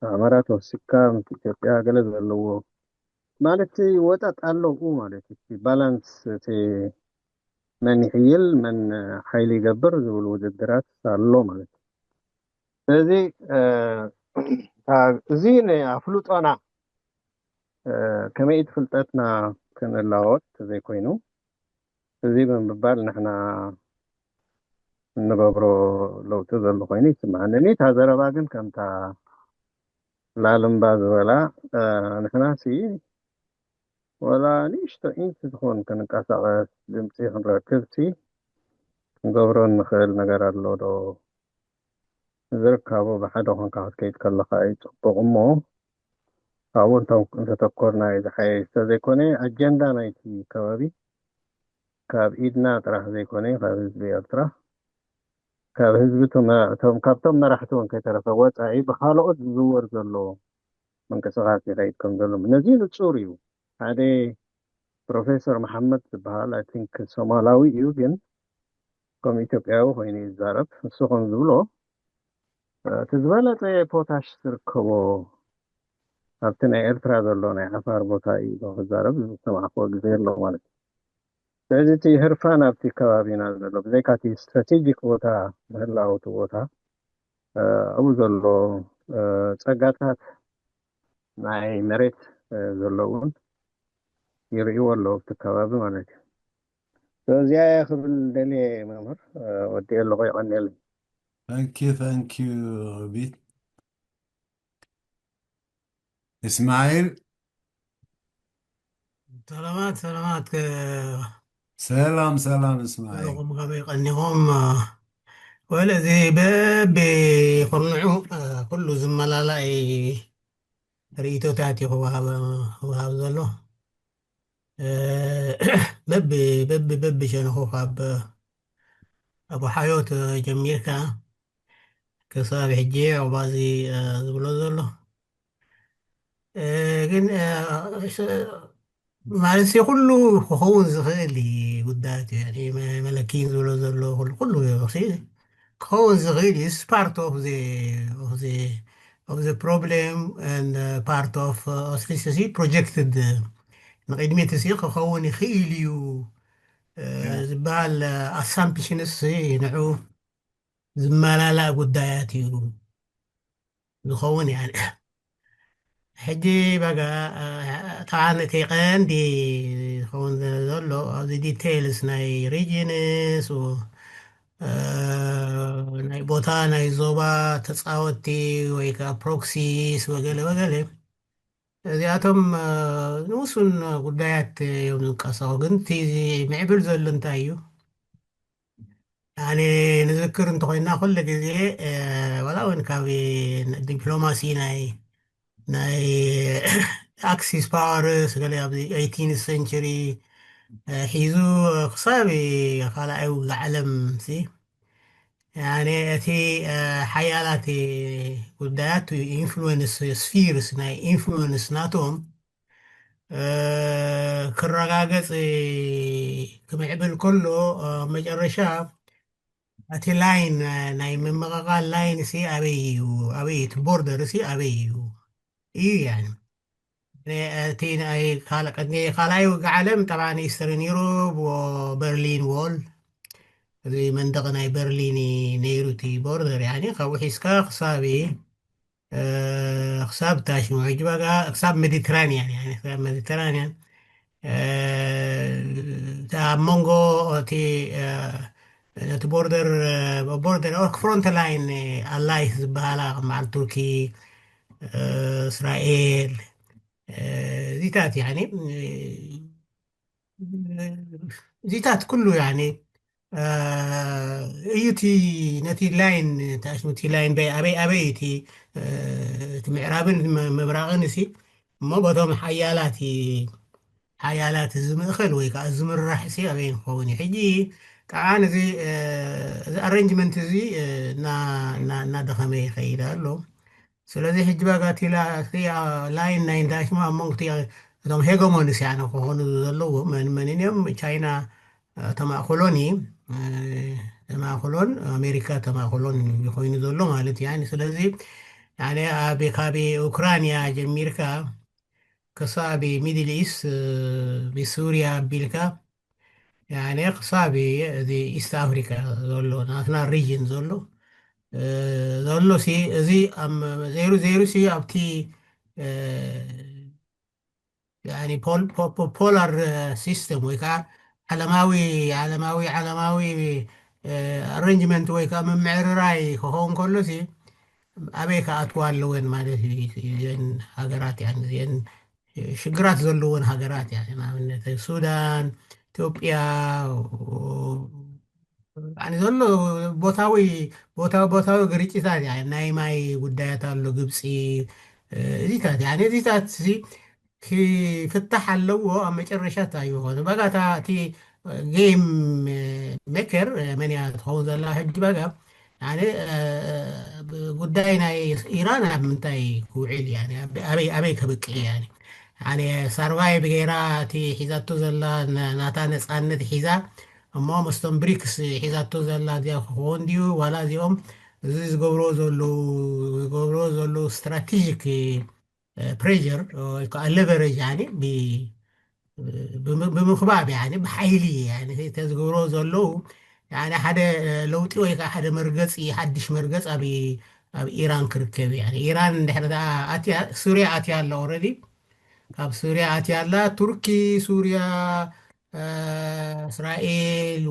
ኣዕመራት ወሲካ ምስ ኢትዮጵያ ገለ ዘለዎ ማለት ወጠጥ ኣለዉ ማለት እዩ። ባላንስ እቲ መን ይሕይል መን ሓይሊ ይገብር ዝብል ውድድራት ኣሎ ማለት እዩ። ስለዚ እዚ ኣፍልጦና ከመይ እቲ ፍልጠትና ክንላወጥ ዘይኮይኑ እዚ ብምባል ንሕና እንገብሮ ለውጢ ዘሎ ኮይኑ ይስምዓኒ። እታ ዘረባ ግን ከምታ ላልምባ ዝበላ ንሕና ሲ ወላ ንእሽቶ ኢንች ዝኾን ክንቀሳቐስ ድምፂ ክንረክብ ሲ ክንገብሮ እንኽእል ነገር ኣሎ ዶ? ዝርካቡ ብሓደ ኮንካ ክትከይድ ከለኻ እዩ ፅቡቕ እሞ ካብኡ እንተተኮርና እዩ ዝሓየሽ። ተዘይኮነ ኣጀንዳ ናይቲ ከባቢ ካብ ኢድና ጥራሕ ዘይኮነ ካብ ህዝቢ ኤርትራ ካብ ህዝቢ እቶም ካብቶም መራሕቲ እውን ከይተረፈ ወፃኢ ብካልኦት ዝዝወር ዘሎ ምንቅስቃስ ይኸይድ ከም ዘሎ ነዚ ንፁር እዩ። ሓደ ፕሮፌሰር መሓመድ ዝበሃል ኣይ ቲንክ ሶማላዊ እዩ፣ ግን ከም ኢትዮጵያዊ ኮይኑ ይዛረብ። ንሱ ከም ዝብሎ እቲ ዝበለፀ ፖታሽ ዝርከቦ ኣብቲ ናይ ኤርትራ ዘሎ ናይ ዓፋር ቦታ እዩ ክዛረብ ዝሰማዕክዎ ግዜ ኣሎ ማለት እዩ። ስለዚ እቲ ህርፋን ኣብቲ ከባቢና ዘሎ ብዘይካ እቲ ስትራቴጂክ ቦታ ምህላው እቲ ቦታ ኣብኡ ዘሎ ፀጋታት ናይ መሬት ዘለውን ይርእይዎ ኣለዉ ኣብቲ ከባቢ ማለት እዩ። እዚኣ ክብል ደልየ መምህር ወዲ ኣለኹ ይቐንየለይ። Thank you, thank you, ቢት እስማኤል። ሰላማት ሰላማት። ሰላም ሰላም እስማኤል። ከመይ ቀኒኹም? ወለ እዚ በቢ ኩርንዑ ኩሉ ዝመላላእ ርእይቶታት እዩ ክወሃብ ዘሎ። በቢ በቢ በቢ ሸነኹ ካብ ኣቡ ሓዮት ጀሚርካ ክሳብ ሕጂ ዑባዚ ዝብሎ ዘሎ ግን ማለት ኩሉ ክኸውን ዝኽእል ጉዳያት እዩ። መለኪን ዝብሎ ዘሎ ኩሉ ክኸውን ዝኽእል እዩ። Part of the problem and part of ሲ projected ንቅድሚት ሲ ክኸውን ይኽእል እዩ ዝበሃል assumptions ንዑ ዝመላላእ ጉዳያት እዩ ዝኸውን። ሕጂ በጋ ተዓነቲ ቀንዲ ዝኸውን ዘሎ ኣብዚ details ናይ regions ናይ ቦታ ናይ ዞባ ተፃወቲ ወይ ከዓ proxies ወገለ ወገለ እዚኣቶም ንውሱን ጉዳያት እዮም ዝንቀሳቀሱ። ግን እቲ ምዕብል ዘሎ እንታይ እዩ? ኣነ ንዝክር እንተኮይና ኩሉ ግዜ ወላ እውን ካብ ዲፕሎማሲ ናይ ናይ Axis powers ገለ ኣብዚ eighteenth century ሒዙ ክሳብ ካልኣይ ውግእ ዓለም ሲ ያኔ እቲ ሓያላት ጉዳያት ኢንፍሉወንስ ስፊርስ ናይ ኢንፍሉወንስ ናቶም ክረጋገጽ ክምዕብል ከሎ መጨረሻ እቲ ላይን ናይ ምምቕቓል ላይን ሲ ኣበይ እዩ ኣበይ እቲ ቦርደር ሲ ኣበይ እዩ እዩ ያኒ እቲ ናይ ካልኣይ ውግእ ዓለም ጠብዓ ኢስተርን ዩሮብ በርሊን ዎል እዚ መንደቕ ናይ በርሊን ነይሩ እቲ ቦርደር ያኒ ካብኡ ሒዝካ ክሳብ ክሳብ ታሽሙ ሕጂ በጋ ክሳብ ሜዲትራንያን ያኒ ክሳብ ሜዲትራንያን ኣብ መንጎ እቲ ነቲ ቦርደር ቦርደር ፍሮንት ላይን ኣላይስ ዝበሃላ ከም በዓል ቱርኪ እስራኤል እዚታት ያኒ እዚታት ኩሉ ያኒ እዩ እቲ ነቲ ላይን ታሽሙ እቲ ላይን ኣበይ ኣበይ እቲ እቲ ምዕራብን ምብራቕን እሲ እሞ በቶም ሓያላት ሓያላት ዝምእኸል ወይ ከዓ ዝምራሕ ሲ ኣበይ ንኸውን እዩ ሕጂ ጠዓን እዚ እዚ ኣረንጅመንት እዚ እናደኸመ ይኸይድ ኣሎ ስለዚ ሕጂ ባጋ እቲ ላይን ናይ እንዳሽማ ኣብ መንጎ እቶም ሄገሞንስ ያነ ክኾኑ ዘለዎም መን መንን እዮም ቻይና ተማእክሎን እዩ ተማእክሎን ኣሜሪካ ተማእክሎን ኮይኑ ዘሎ ማለት እዩ ስለዚ ያኔ ኣብ ካብ ኡክራንያ ጀሚርካ ክሳብ ሚድል ኢስት ብሱርያ ኣቢልካ ያኔ ክሳብ እዚ ኢስት ኣፍሪካ ዘሎ ናትና ሪጅን ዘሎ ዘሎ ሲ እዚ ዘይሩ ዘይሩ ሲ ኣብቲ ፖላር ሲስተም ወይ ከዓ ዓለማዊ ዓለማዊ ዓለማዊ ኣረንጅመንት ወይ ከዓ ምምዕርራይ ክኸውን ከሎ ሲ ኣበይ ክኣትዋ ኣለወን ማለት እዩ እዘን ሃገራት እዚአን ሽግራት ዘለወን ሃገራት እያ ንኣብነት ሱዳን ኢትዮጵያ ዘሎ ቦታዊ ቦታዊ ቦታዊ ግርጭታት ናይ ማይ ጉዳያት ኣሎ ግብፂ እዚታት እዚታት ክፍታሕ ኣለዎ ኣብ መጨረሻ እንታይ ይኾኑ በጋታ እቲ ጌም ሜከር መን እያ ትኸውን ዘላ ሕጂ በጋ ጉዳይ ናይ ኢራን ኣብ ምንታይ ክውዕል ኣበይ ከብቅዕ እያ ሳርቫይቭ ገይራ እቲ ሒዛቶ ዘላ ናታ ነፃነት ሒዛ እሞ መስቶም ብሪክስ ሒዛቶ ዘላ እዚኣ ክኸውን ድዩ ዋላ እዚኦም እዚ ዝገብሮ ዘለዉ ዝገብሮ ዘለዉ ስትራቴጂክ ፕሬር ወይ ከዓ ሌቨሬጅ ብምኽባብ ብሓይሊ ተዝገብሮ ዘለዉ ሓደ ለውጢ ወይ ከዓ ሓደ መርገፂ ሓድሽ መርገፅ ኣብ ኢራን ክርከብ ኢራን ድሕሪ ሱርያ ኣትያ ኣላ ኦረዲ ካብ ሱርያ ኣትያ ኣላ ቱርኪ ሱርያ እስራኤል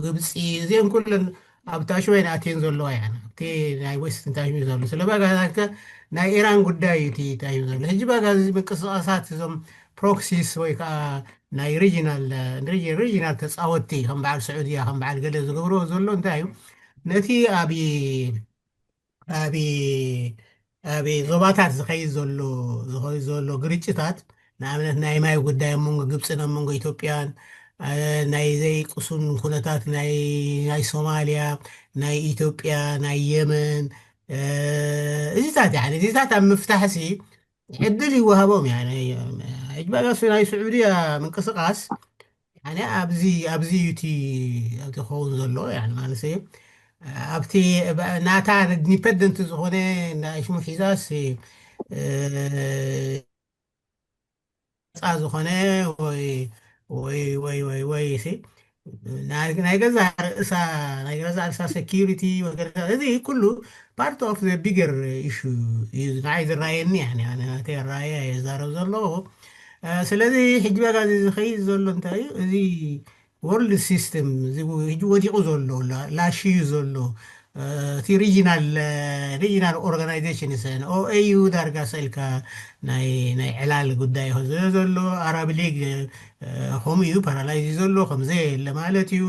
ግብፂ እዚአን ኩለን ኣብ ታሽወይን ኣትየን ዘለዋ እያ እቲ ናይ ዌስትን ታሽሚ ዘሎ ስለ ባጋ ናይ ኢራን ጉዳይ እዩ ታሽሚ ዘሎ ሕጂ ባጋ እዚ ምንቅስቃሳት እዞም ፕሮክሲስ ወይ ከዓ ናይ ሪጂናል ሪጂናል ተፃወትቲ ከም በዓል ስዑድያ ከም በዓል ገለ ዝገብርዎ ዘሎ እንታይ እዩ ነቲ ኣብ ኣብ ኣብ ዞባታት ዝኸይድ ዘሎ ዝኸይድ ዘሎ ግርጭታት ንኣብነት ናይ ማይ ጉዳይ ኣብ መንጎ ግብፅን ኣብ መንጎ ኢትዮጵያን ናይ ዘይቅሱን ኩነታት ናይ ሶማልያ ናይ ኢትዮጵያ ናይ የመን እዚታት እዚታት ኣብ ምፍታሕሲ ዕድል ይወሃቦም ሕጅባጋሱ ናይ ስዑድያ ምንቅስቃስ ኣብዚ ኣብዚ ዩቲ ዝኸውን ዘሎ ማለት ኣብቲ ናታ ኢንዲፐንደንት ዝኾነ ሽሙ ሒዛስ ፃ ዝኾነ ወይ ወይ ወይ ወይ ወይ ናይ ገዛ ርእሳ ናይ ገዛ ርእሳ ሴኪሪቲ እዚ ኩሉ ፓርት ኦፍ ቢገር ኢሹ እዩ ንዓይ ዝረኣየኒ ናተይ ኣረኣያ የዛረብ ዘለዎ ስለዚ ሕጂ በጋ እዚ ዝኸይድ ዘሎ እንታይ እዩ እዚ ወርልድ ሲስተም ሕጂ ወዲቑ ዘሎ ላሽዩ ዘሎ እቲ ሪጂናል ሪጂናል ኦርጋናይዜሽን ሰን ኦኤዩ ዳርጋ ሰልካ ናይ ዕላል ጉዳይ ዝዮ ዘሎ ኣራብ ሊግ ከምኡ እዩ ፓራላይዝ ዘሎ ከምዘ የለ ማለት እዩ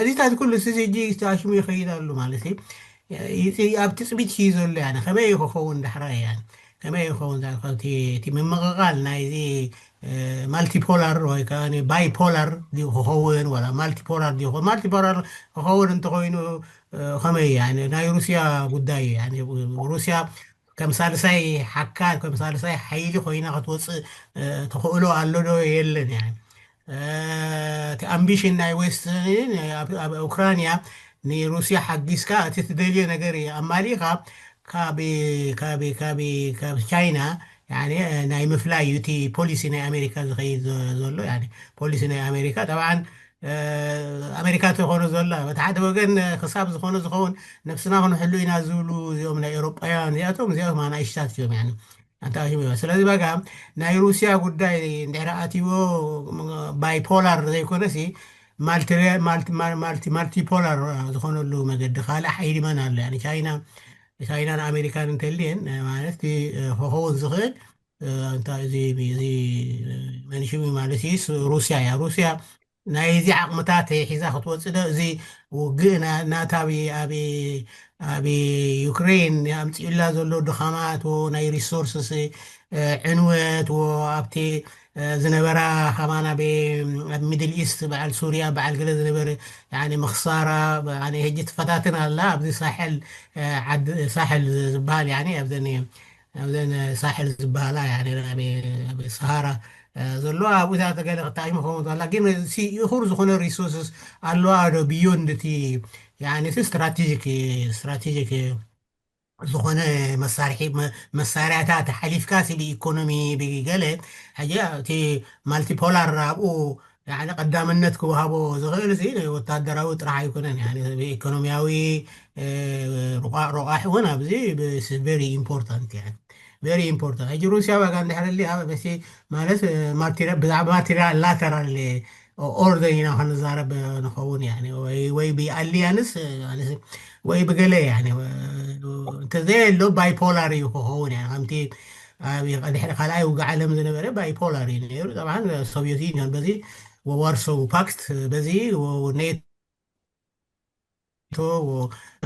እዚታት ኩሉ እዚ ሕጂ ተኣሽሙ ይኸይድ ኣሉ ማለት እዩ ኣብ ትፅቢት እዩ ዘሎ ያ ከመይ ክኸውን ዳሕራ ያ ከመይ ክኸውን እቲ ምምቕቓል ናይዚ ማልቲፖላር ወይ ከዓ ባይፖላር ክኸውን ላ ማልቲፖላር ክኸውን። ማልቲፖላር ክኸውን እንተኮይኑ ከመይ ናይ ሩስያ ጉዳይ ሩስያ ከም ሳልሳይ ሓካል ከም ሳልሳይ ሓይሊ ኮይና ክትወፅእ ተኽእሎ ኣሎ ዶ የለን? እቲ ኣምቢሽን ናይ ዌስትን ኣብ ኡክራንያ ንሩስያ ሓጊዝካ እቲ ትደልዮ ነገር ኣማሊኻ ካብ ካብ ካብ ካብ ቻይና ናይ ምፍላይ እዩ እቲ ፖሊሲ ናይ ኣሜሪካ ዝኸይድ ዘሎ። ፖሊሲ ናይ ኣሜሪካ ጠብዓን ኣሜሪካ ተኾነ ዘላ በቲ ሓደ ወገን ክሳብ ዝኾነ ዝኸውን ነብስና ክንሕሉ ኢና ዝብሉ እዚኦም ናይ ኤሮጳውያን እዚኣቶም እዚኦም ኣናእሽታት እዮም። ኣንታ ስለዚ በጋ ናይ ሩስያ ጉዳይ እንድሕር ኣትዎ ባይፖላር ዘይኮነሲ ማልቲፖላር ዝኾነሉ መገዲ ካልእ ሓይሊ መን ኣሎ? ቻይና ቻይናን ኣሜሪካን እንተልየን ማለት ክኸውን ዝኽእል እንታይ እዚ እዚ መንሽዊ ማለት ሩስያ እያ። ሩስያ ናይዚ ዓቕምታት ሒዛ ክትወፅእ ዶ እዚ ውግእ ናታ ኣብ ዩክሬን ኣምፅኡላ ዘሎ ድኻማት ናይ ሪሶርስስ ዕንወት ኣብቲ ዝነበራ ከማን ኣብ ሚድል ኢስት በዓል ሱርያ በዓል ገለ ዝነበረ ምክሳራ ሕጂ ትፈታትን ኣላ ኣብዚ ሳሕል ሳሕል ዝበሃል ኣብዘን ኣብዘን ሳሕል ዝበሃላ ሰሃራ ዘለዋ ኣብኡታት ገለ ክታይሙ ከምኡ ላ ግን ይኹር ዝኾነ ሪሶርስስ ኣለዋ ዶ ብዮንድ እቲ ስትራቴጂክ ስትራቴጂክ ዝኾነ መሳርሒ መሳርያታት ሓሊፍካ ሲ ብኢኮኖሚ ብገለ ሕጂ እቲ ማልቲፖላር ኣብኡ ቀዳምነት ክወሃቦ ዝኽእል ወታደራዊ ጥራሕ ኣይኮነን ኢኮኖሚያዊ ሮቃሕ እውን ኣብዚ ቨሪ ኢምፖርታንት ቨሪ ኢምፖርታንት ሕጂ ሩስያ ዋጋ እንድሕር ሊኣ ማለት ብዛዕባ ማቴሪያል ላተራል ኦርደር ኢና ክንዛረብ ንኸውን ወይ ብኣሊያንስ ወይ ብገለ እንተዘየሎ ባይፖላር እዩ ክኸውን ከምቲ ድሕሪ ካልኣይ ውግእ ዓለም ዝነበረ ባይፖላር እዩ ነይሩ። ጠብዓን ሶቪየት ዩኒዮን በዚ ወዋርሶው ፓክት በዚ ኔቶ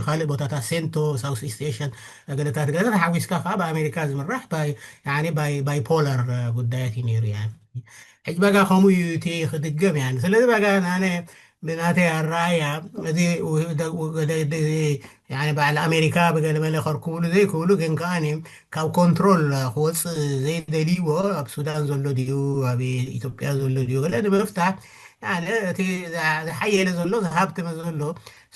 ካልእ ቦታታት ሴንቶ ሳውስ ኢስት ኤሽያን ገለታት ገለታት ሓዊስካ ከዓ ብኣሜሪካ ዝምራሕ ባይፖላር ጉዳያት እዩ ነይሩ። ሕጂ በጋ ከምኡ እዩ እቲ ክድገም ያ ስለዚ በጋ ናነ ብናተይ ኣረኣያ እዚ በዓል ኣሜሪካ ብገለመለ ከርክብሉ ዘይክብሉ ግን ከዓ ካብ ኮንትሮል ክወፅእ ዘይደልይዎ ኣብ ሱዳን ዘሎ ድዩ ኣብ ኢትዮጵያ ዘሎ ድዩ ገለ ንምፍታሕ እቲ ዝሓየለ ዘሎ ዝሃብትመ ዘሎ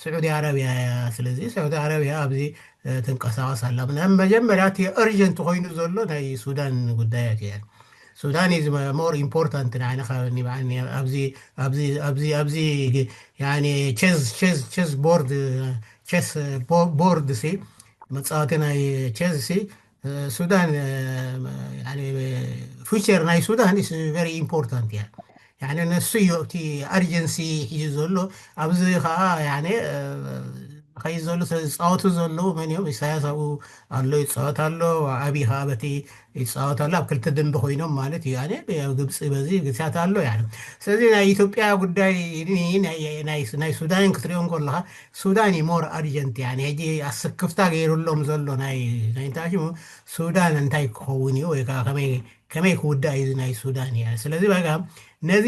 ስዑዲ ዓረብያ እያ። ስለዚ ስዑዲ ዓረብያ ኣብዚ ትንቀሳቀስ ኣላ። መጀመርያ እቲ እርጀንት ኮይኑ ዘሎ ናይ ሱዳን ጉዳያት እየን። ሱዳን ኢዝ ሞር ኢምፖርታንት ንዓነ ካብኒ ብዓኒ ኣብዚ ኣብዚ ኣብዚ ኣብዚ ያኒ ቸዝ ቸዝ ቸዝ ቦርድ ቸስ ቦርድ ሲ መጻወቲ ናይ ቸዝ ሲ ሱዳን ፉቸር ናይ ሱዳን ኢስ ቨሪ ኢምፖርታንት እያ። ያኒ ነሱ እዩ እቲ ኣርጀንሲ ሒዙ ዘሎ። ኣብዚ ከዓ ያኒ ከይ ዘሎ ዝፃወቱ ዘለዉ መን እዮም? ኢሳያስ ኣብኡ ኣሎ ይፃወት ኣሎ። ኣብይ ከዓ በቲ ይፃወት ኣሎ ኣብ ክልተ ደንበ ኮይኖም ማለት እዩ። ኣነ ኣብ ግብፂ በዚ ግስያት ኣሎ ያ ስለዚ ናይ ኢትዮጵያ ጉዳይ ናይ ሱዳንን ክትሪኦ እንከለካ ሱዳን እዩ ሞር ኣርጀንት ያ ሕጂ ኣስክፍታ ገይሩሎም ዘሎ ናይ እንታይ ሽሙ ሱዳን እንታይ ክኸውን እዩ ወይ ከዓ ከመይ ከመይ ክውዳእ እዩ ናይ ሱዳን ያ ስለዚ በቃ ነዚ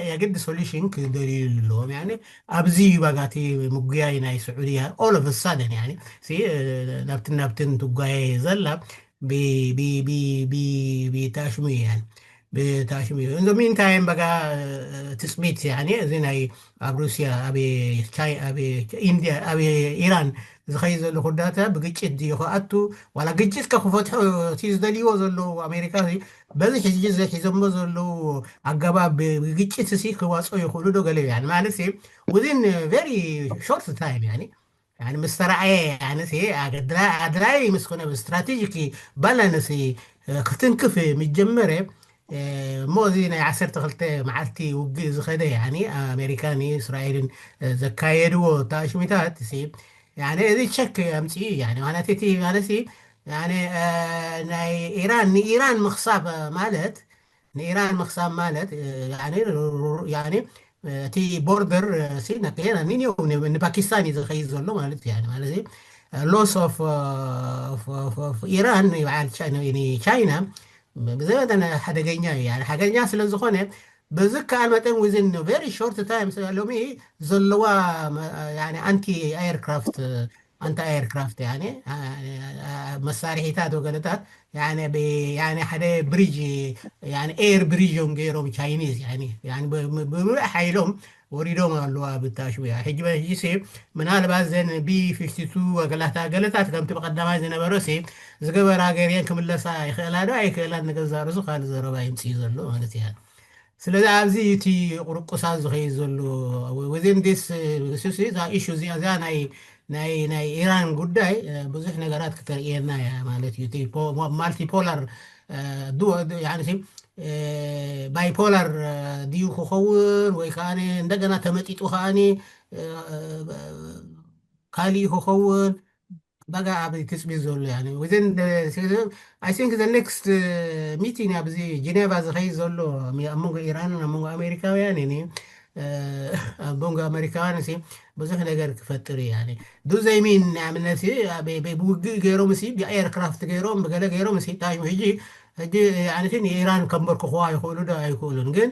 የግድ ሶሉሽን ክደልዩ ኣለዎም። ኣብዚ በቃ እቲ ምጉያይ ናይ ስዑድያ ኦል ኦፍ ሳደን ናብትን ናብትን ትጓየ ዘላ ብታሽሙ እያን ብታሽሙ እዩ። እንዞ ሚንታይም በቃ ትፅቢት እዚ ናይ ኣብ ሩስያ ኣብ ኢንድያ ኣብ ኢራን ዝኸይ ዘሎ ኩዳታ ብግጭት ድዩ ክኣቱ ዋላ ግጭት ከክፈትሑ እቲ ዝደልይዎ ዘለዉ ኣሜሪካ በዚ ሕጂ ዘሒዞሞ ዘለዉ ኣገባብ ብግጭት ሲ ክዋፅኦ ይኽእሉ ዶ ገለ እያን ማለት ውዝን ቨሪ ሾርት ታይም ያ ምስ ተረኣየ ኣድላይ ምስ ኮነ ስትራቴጂክ ባላንስ ክትንክፍ ምጀመረ እሞ እዚ ናይ ዓሰርተ ክልተ መዓልቲ ውግእ ዝኸደ ኣሜሪካን እስራኤልን ዘካየድዎ ተኣሽሚታት እዚ ቸክ ኣምፅኡ ማለት እቲ ማለት ናይ ኢራን ንኢራን ምክሳብ ማለት ንኢራን ምክሳብ ማለት እቲ ቦርደር ንፓኪስታን እዩ ዝኸይድ ዘሎ ማለት እዩ። ሎስ ኦፍ ኢራን ቻይና ብዘበጠነ ሓደገኛ እዩ። ሓደገኛ ስለ ዝኾነ ብዝከኣል መጠን within very short time ሎሚ ዘለዋ ኣንቲ ኤርክራፍት ኣንቲ ኤርክራፍት መሳርሒታት ወገለታት ሓደ ብሪጅ ኤር ብሪጅ እዮም ገይሮም ቻይኒዝ ብምሉእ ሓይሎም ወሪዶም ኣለዋ ብታሽሙ እያ። ሕጂ ሕጂ ምናልባት ዘን ቢ ፊፍቲ ቱ ወገላታ ገለታት ከምቲ ብቀዳማይ ዝነበረ ዝገበራ ገይረን ክምለሳ ይኽእላ ዶ ኣይክእላን ንገዛ ርእሱ ካልእ ዘረባ ይምፅእ ዘሎ ማለት እያ። ስለዚ ኣብዚ እቲ ቁርቁሳት ዝኸይድ ዘሎ within this እዛ ኢሹ እዚኣ እዛ ናይ ናይ ናይ ኢራን ጉዳይ ብዙሕ ነገራት ክተርእየና እያ ማለት እዩ። ማልቲፖላር ባይፖላር ድዩ ክኸውን ወይ ከዓ እንደገና ተመጢጡ ከዓ ካሊእ ክኸውን በጋ ኣብ ትፅቢት ዘሎ I think the next meeting ኣብዚ ጀኔቫ ዝኸይድ ዘሎ ኣብ መንጎ ኢራንን ኣብ መንጎ ኣሜሪካውያን ኣብ መንጎ ኣሜሪካውያን ብዙሕ ነገር ክፈጥር እዩ። ዱ ዘይሚን ንኣብነት ብውግእ ገይሮም ሲ ብኤርክራፍት ገይሮም ብገለ ገይሮም ሲ ታይም ሕጂ ሕጂ ንኢራን ከንበርክኽዋ ይኽእሉ ዶ ኣይክእሉን ግን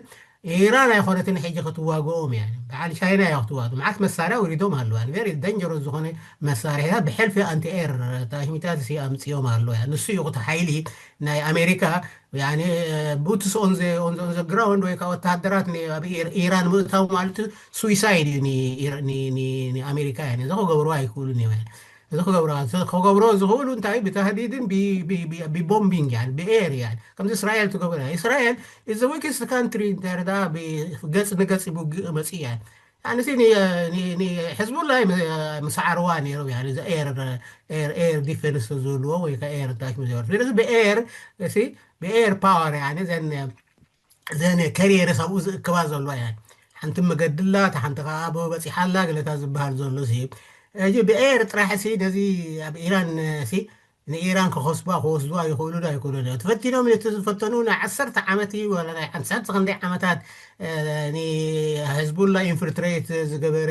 ኢራን ኣይኮነትን ሕጂ ክትዋግኦም እያ። በዓል ቻይና እያ ክትዋግኦም። መዓት መሳርያ ውሪዶም ኣለዋ። ቨሪ ደንጀሮስ ዝኾነ መሳርያ ብሕልፊ ኣንቲ ኤር ታሽሚታት ሲ ኣምፅኦም ኣለዋ። ንሱ እዩ እቲ ሓይሊ ናይ ኣሜሪካ boots on the ground ወይ ከዓ ወተሃደራት ኣብ ኢራን ምእታው ማለት ሱዊሳይድ እዩ ንኣሜሪካ። እዚ ክገብርዋ ኣይክእሉን እዮም። እዚ ክገብርዋ ክገብርዎ ዝኽእሉ እንታይ ብተህዲድን ብቦምቢንግ ብኤር ከምዚ እስራኤል ትገብር እስራኤል is the weakest country ገፅ ንገፅ ብውግእ መፅእ እያ። ንሕዝቡላ ምሰዓርዋ ነይሮም ኤር ዲፌንስ ዝህልዎ ወይ ኤር ታች ስለዚ ብኤር ብኤር ፓወር ዘን ዘን ከሪየርስ ኣብኡ ዝእክባ ዘሎ እያ። ሓንቲ መገድላ እታ ሓንቲ ከዓ ኣበ በፂሓላ ገለታ ዝበሃል ዘሎ ሲ ሕጂ ብኤር ጥራሕ ሲ ነዚ ኣብ ኢራን ሲ ንኢራን ክኸስባ ክወስድዋ ይኽእሉ ዶ ኣይክእሉ ዶ ተፈቲኖም ነቲ ዝፈተኑ ናይ ዓሰርተ ዓመት እዩ ወላ ናይ ዓሰርተ ክንደይ ዓመታት ንህዝቡላ ኢንፍልትሬት ዝገበረ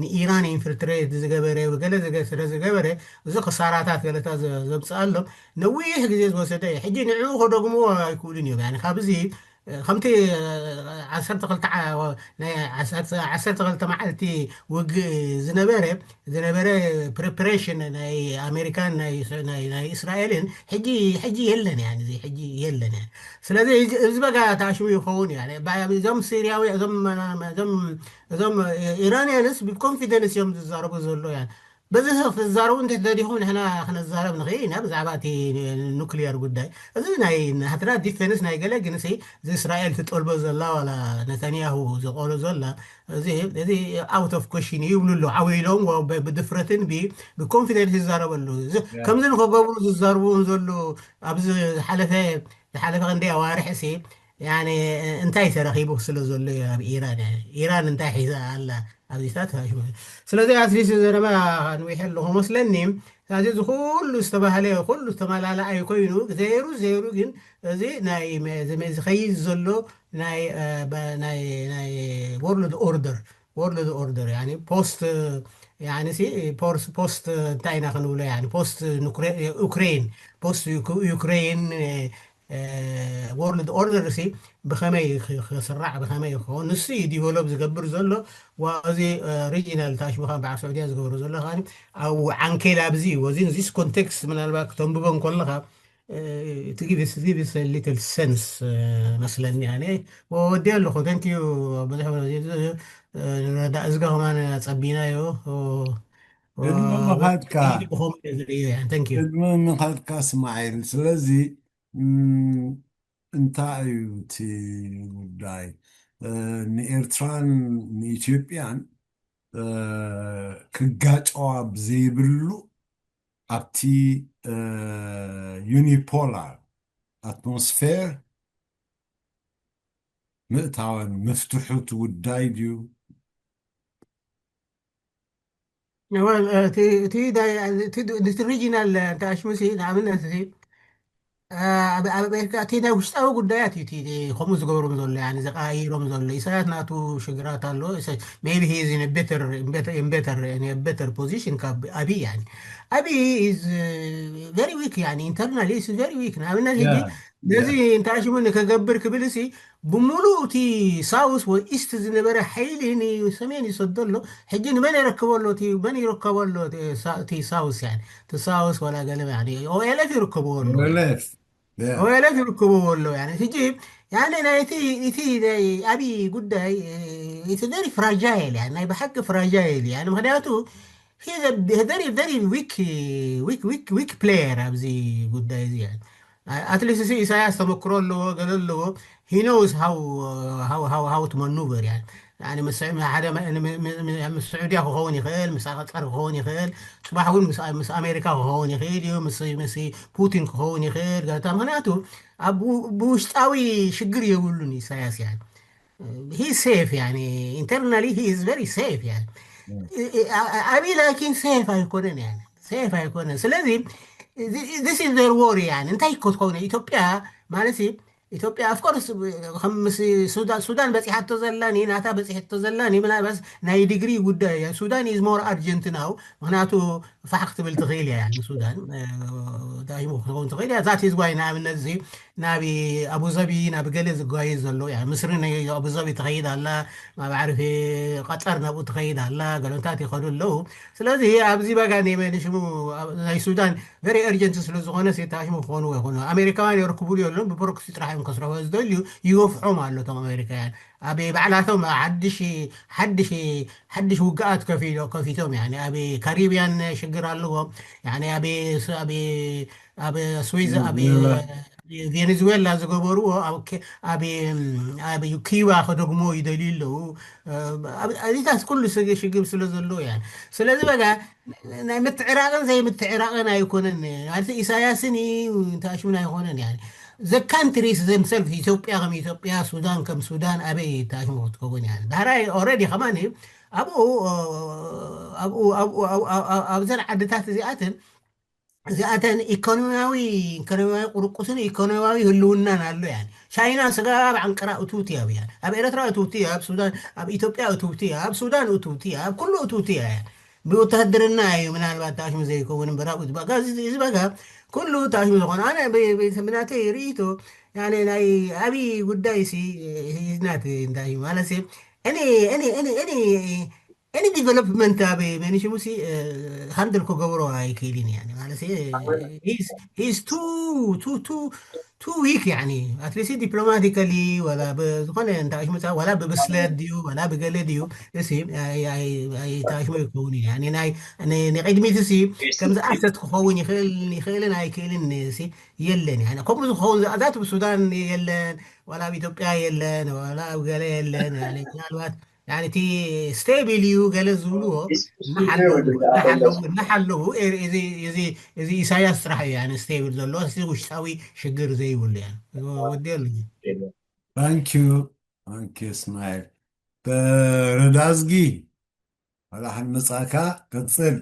ንኢራን ኢንፍልትሬት ዝገበረ ገለ ስለ ዝገበረ እዚ ክሳራታት ገለታ ዘምፅኣሎም ነዊሕ ግዜ ዝወሰደ እዩ። ሕጂ ንዕኡ ከደግምዎ ኣይክእሉን እዮም። ካብዚ ከምቲ ዓሰርተ ክልተ መዓልቲ ውግእ ዝነበረ ዝነበረ ፕሪፕሬሽን ናይ ኣሜሪካን ናይ እስራኤልን ሕጂ የለን ሕጂ የለን። ስለዚ እዚ በጋ ታሽሙ ይኸውን እዞም ሲርያዊ እዞም ኢራንያንስ ብኮንፊደንስ እዮም ዝዛረቡ ዘሎ ያ በዚ ክዛረቡ እንተ ደሊኹም ንሕና ክነዛረብ ንኽእል ኢና ብዛዕባ እቲ ኑክሊየር ጉዳይ። እዚ ናይ ናትና ዲፌንስ ናይ ገለ ግንሲ እዚ እስራኤል ትጠልቦ ዘላ ዋላ ነታንያሁ ዘቆሎ ዘላ እዚ ኣውት ኦፍ ኮሽን ይብሉ ኣሎ ዓው ኢሎም ብድፍረትን ብኮንፊደንስ ይዛረበሉ ከምዚ ንክገብሩ ዝዛርብዎም ዘሎ ኣብዚ ዝሓለፈ ዝሓለፈ ክንደይ ኣዋርሕ ሲ እንታይ ተረኺቡ ስለ ዘሎ ኣብ ኢራን ኢራን እንታይ ሒዛ ኣላ ኣብዚታት ስለዚ ኣትሊስ ዘረባ ንዊሐ ኣለኹ መስለኒ። ስለዚ እዚ ኩሉ ዝተባህለ ኩሉ ዝተመላለኣ ኮይኑ ዘይሩ ዘይሩ ግን እዚ ናይ ዝኸይድ ዘሎ ናይ ወርልድ ኦርደር ወርልድ ኦርደር ፖስት ፖስት እንታይ ኢና ክንብሎ ፖስት ዩክሬን ፖስት ዩክሬን ወርልድ ኦርደር ሲ ብኸመይ ክስራዕ ብኸመይ ክኸውን ንሱ እዩ ዲቨሎፕ ዝገብር ዘሎ እዚ ሪጂናል ታሽሙኻ በዓል ስዑድያ ዝገብሮ ዘሎ ኣብ ዓንኬል ኣብዚ እዩ እዚ ዚስ ኮንቴክስት ምናልባት ክተንብቦ እንከለኻ ሊትል ሰንስ መስለኒ ኣነ ወዲ ኣለኹ ተንኪዩ ብዙሕ ረዳ እዝጋ ከማን ጸቢናዮ ቅድሚ ምኻድካ ስማዒል ስለዚ እንታይ እዩ እቲ ጉዳይ ንኤርትራን ንኢትዮጵያን ክጋጨዋ ብዘይብሉ ኣብቲ ዩኒፖላር ኣትሞስፌር ምእታወን ምፍትሑ እቲ ጉዳይ ድዩ? እቲ ሪጂናል ተኣሽሙሲ ንኣብነት ኣብ ኣሜሪካ እቲ ናይ ውሽጣዊ ጉዳያት እዩ እቲ ከምኡ ዝገብሮም ዘሎ፣ ያኒ ዘቃይሮም ዘሎ። ኢሳያስ ናቱ ሽግራት ኣሎ። ሜቢ ሂዝ ኢን ቤተር ቤተር ፖዚሽን ካብ ኣብይ። ያኒ ኣብይ ኢዝ ቨሪ ዊክ፣ ያኒ ኢንተርናሊ ኢዝ ቨሪ ዊክ። ንኣብነት ሕጂ ነዚ እንታይ ሽሙ ንከገብር ክብል ሲ ብምሉእ እቲ ሳውስ ወይ ኢስት ዝነበረ ሓይሊ ንሰሜን ይሰዶ ኣሎ። ሕጂ ንመን የረክቦ ኣሎ? እቲ መን ይረከቦ ኣሎ? እቲ ሳውስ፣ ያኒ እቲ ሳውስ ወላ ገለ፣ ያኒ ኦኤልኤፍ ይርከብዎ ኣሎ። ኦኤልኤፍ ይርከብዎ ኣሎ። ያኒ ሕጂ ያኒ ናይ እቲ እቲ ናይ ኣብይ ጉዳይ እቲ ቨሪ ፍራጃይል፣ ያኒ ናይ ብሓቂ ፍራጃይል፣ ያኒ ምክንያቱ ቨሪ ቨሪ ዊክ ዊክ ዊክ ዊክ ፕሌየር ኣብዚ ጉዳይ እዚ። ያኒ ኣትሊስት ኢሳያስ ተመክሮ ኣለዎ፣ ገለ ኣለዎ። ሂ ኖውስ ሃው ሃው ሃው ቱ ማኑቨር። ያኒ ያኒ ምስ ሓደ ምስ ስዑድያ ክኸውን ይኽእል፣ ምስ ቀጠር ክኸውን ይኽእል፣ ጽባሕ እውን ምስ ኣሜሪካ ክኸውን ይኽእል እዩ፣ ምስ ምስ ፑቲን ክኸውን ይኽእል። ገታ ምክንያቱ ኣብ ብውሽጣዊ ሽግር የብሉን ኢሳያስ። ያኒ ሂ ሴፍ፣ ያኒ ኢንተርናሊ ሂ ኢዝ ቨሪ ሴፍ። ያኒ ኣብይ ላኪን ሴፍ ኣይኮነን፣ ያኒ ሴፍ ኣይኮነን። ስለዚ this is their worry። ያኒ እንታይ ክትከውን ኢትዮጵያ ማለት ኢትዮጵያ ኦፍኮርስ ከም ምስ ሱዳን ሱዳን በፂሓቶ ዘላኒ ናታ በፂሕቶ ዘላኒ ምናልባት ናይ ዲግሪ ጉዳይ እያ። ሱዳን ኢዝ ሞር ኣርጀንት ናው፣ ምክንያቱ ፋሕ ክትብል ትኽእል እያ። ያኒ ሱዳን ዳሽሞ ክትኸውን ትኽእል እያ። ዛት ኢዝ ዋይ ንኣብነት እዚ ናብ ኣቡዘቢ ናብ ገለ ዝጓየ ዘሎ እያ። ምስሪ ናይ ኣቡዘቢ ትኸይድ ኣላ፣ ናብ ዓርፊ ቀጠር ናብኡ ትኸይድ ኣላ፣ ገለንታት ይኸዱ ኣለዉ። ስለዚ ኣብዚ በጋ ናይ መን ሽሙ ናይ ሱዳን ቨሪ ኤርጀንት ስለ ዝኾነ ሴታሽሙ ክኾኑ ይኾኑ ኣሜሪካውያን የርክቡሉ የለን። ብፕሮክሲ ጥራሕ እዮም ከስርሑ ዝደልዩ። ይገፍሖም ኣሎ እቶም ኣሜሪካውያን። ኣብ ባዕላቶም ሓድሽ ሓድሽ ሓድሽ ውግኣት ከፊቶ ከፊቶም። ያኒ ኣብ ካሪቢያን ሽግር ኣለዎም። ያኒ ኣብ ኣብ ኣብ ስዊዝ ኣብ ቬኔዙዌላ ዝገበርዎ ኣብ ኪ- ኣብ ኣብ ኪባ ከደግሞ ይደልዩ ኣለዉ። ኣብዚታት ኩሉ ስግ- ሽግር ስለ ዘለዎ። ያኒ ስለዚ በጋ ናይ ምትዕራቕን ዘይምትዕራቕን ኣይኮነን። ማለት ኢሳያስን እዩ ተኣሽሙን ኣይኮነን። ያኒ the countries themselves፣ ኢትዮጵያ ከም ኢትዮጵያ፣ ሱዳን ከም ሱዳን ኣበይ ተኣሽሙ ክትከውን? ያኒ ዳሕራይ ኦልሬዲ ከማን እዩ ኣብኡ ኣብኡ ኣብኡ ኣብኡ ኣብዘን ዓድታት እዚኣተን እዚኣተን ኢኮኖሚያዊ ኢኮኖሚያዊ ቁርቁስን ኢኮኖሚያዊ ህልውናን ኣሎ። ያኒ ቻይና ስጋብ ዓንቀራ እትውቲ ኣብ ያኒ ኣብ ኤርትራ እትውቲ፣ ኣብ ሱዳን ኣብ ኢትዮጵያ እትውቲ፣ ኣብ ሱዳን እትውቲ፣ ኣብ ኩሉ እትውቲ እያ። ያኒ ብወተሃደርና እዩ ምናልባት ተኣሽሙ ዘይከውን እምበር ኣብኡ ዝበጋ እዚ በጋ ኩሉ ተኣሽሙ ዝኾነ ኣነ ብናተይ ርእይቶ ያኒ ናይ ኣብይ ጉዳይ ሲ ናት እንታይ እዩ ማለት እኔ እኔ እኔ እኔ እኔ ዲቨሎፕመንት ኣብ መንሽሙሲ ሃንድል ክገብሮ ኣይክእልን እያ ማለት is too too too too weak። ያኒ ኣትሊስት ዲፕሎማቲካሊ ወላ ብዝኾነ እንታይ ሽሙፃ ወላ ብብስለት ድዩ ወላ ብገለ ድዩ እሲ ኣይታሽሙ ይከውን እዩ። ያኒ ናይ ንቅድሚት እሲ ከምዚ ኣሰት ክኸውን ይኽእል ይኽእልን ኣይክእልን ሲ የለን። ያኒ ከምኡ ዝኸውን ዛት ብሱዳን የለን፣ ዋላ ኣብ ኢትዮጵያ የለን፣ ዋላ ኣብ ገለ የለን። ያኒ ምናልባት ያኒ እቲ ስቴብል እዩ ገለ ዝብልዎ እናሓለዉ እናሓለዉ እናሓለዉ እዚ እዚ እዚ ኢሳያስ ስራሕ እዩ። ያኒ ስቴብል ዘሎ እዚ ውሽጣዊ ሽግር ዘይብሉ። ያኒ ወዲ ኣለኝ። ታንኪዩ ታንኪዩ እስማኤል። ረዳዝጊ ዋላ ሓን መጻእካ ቀጽል።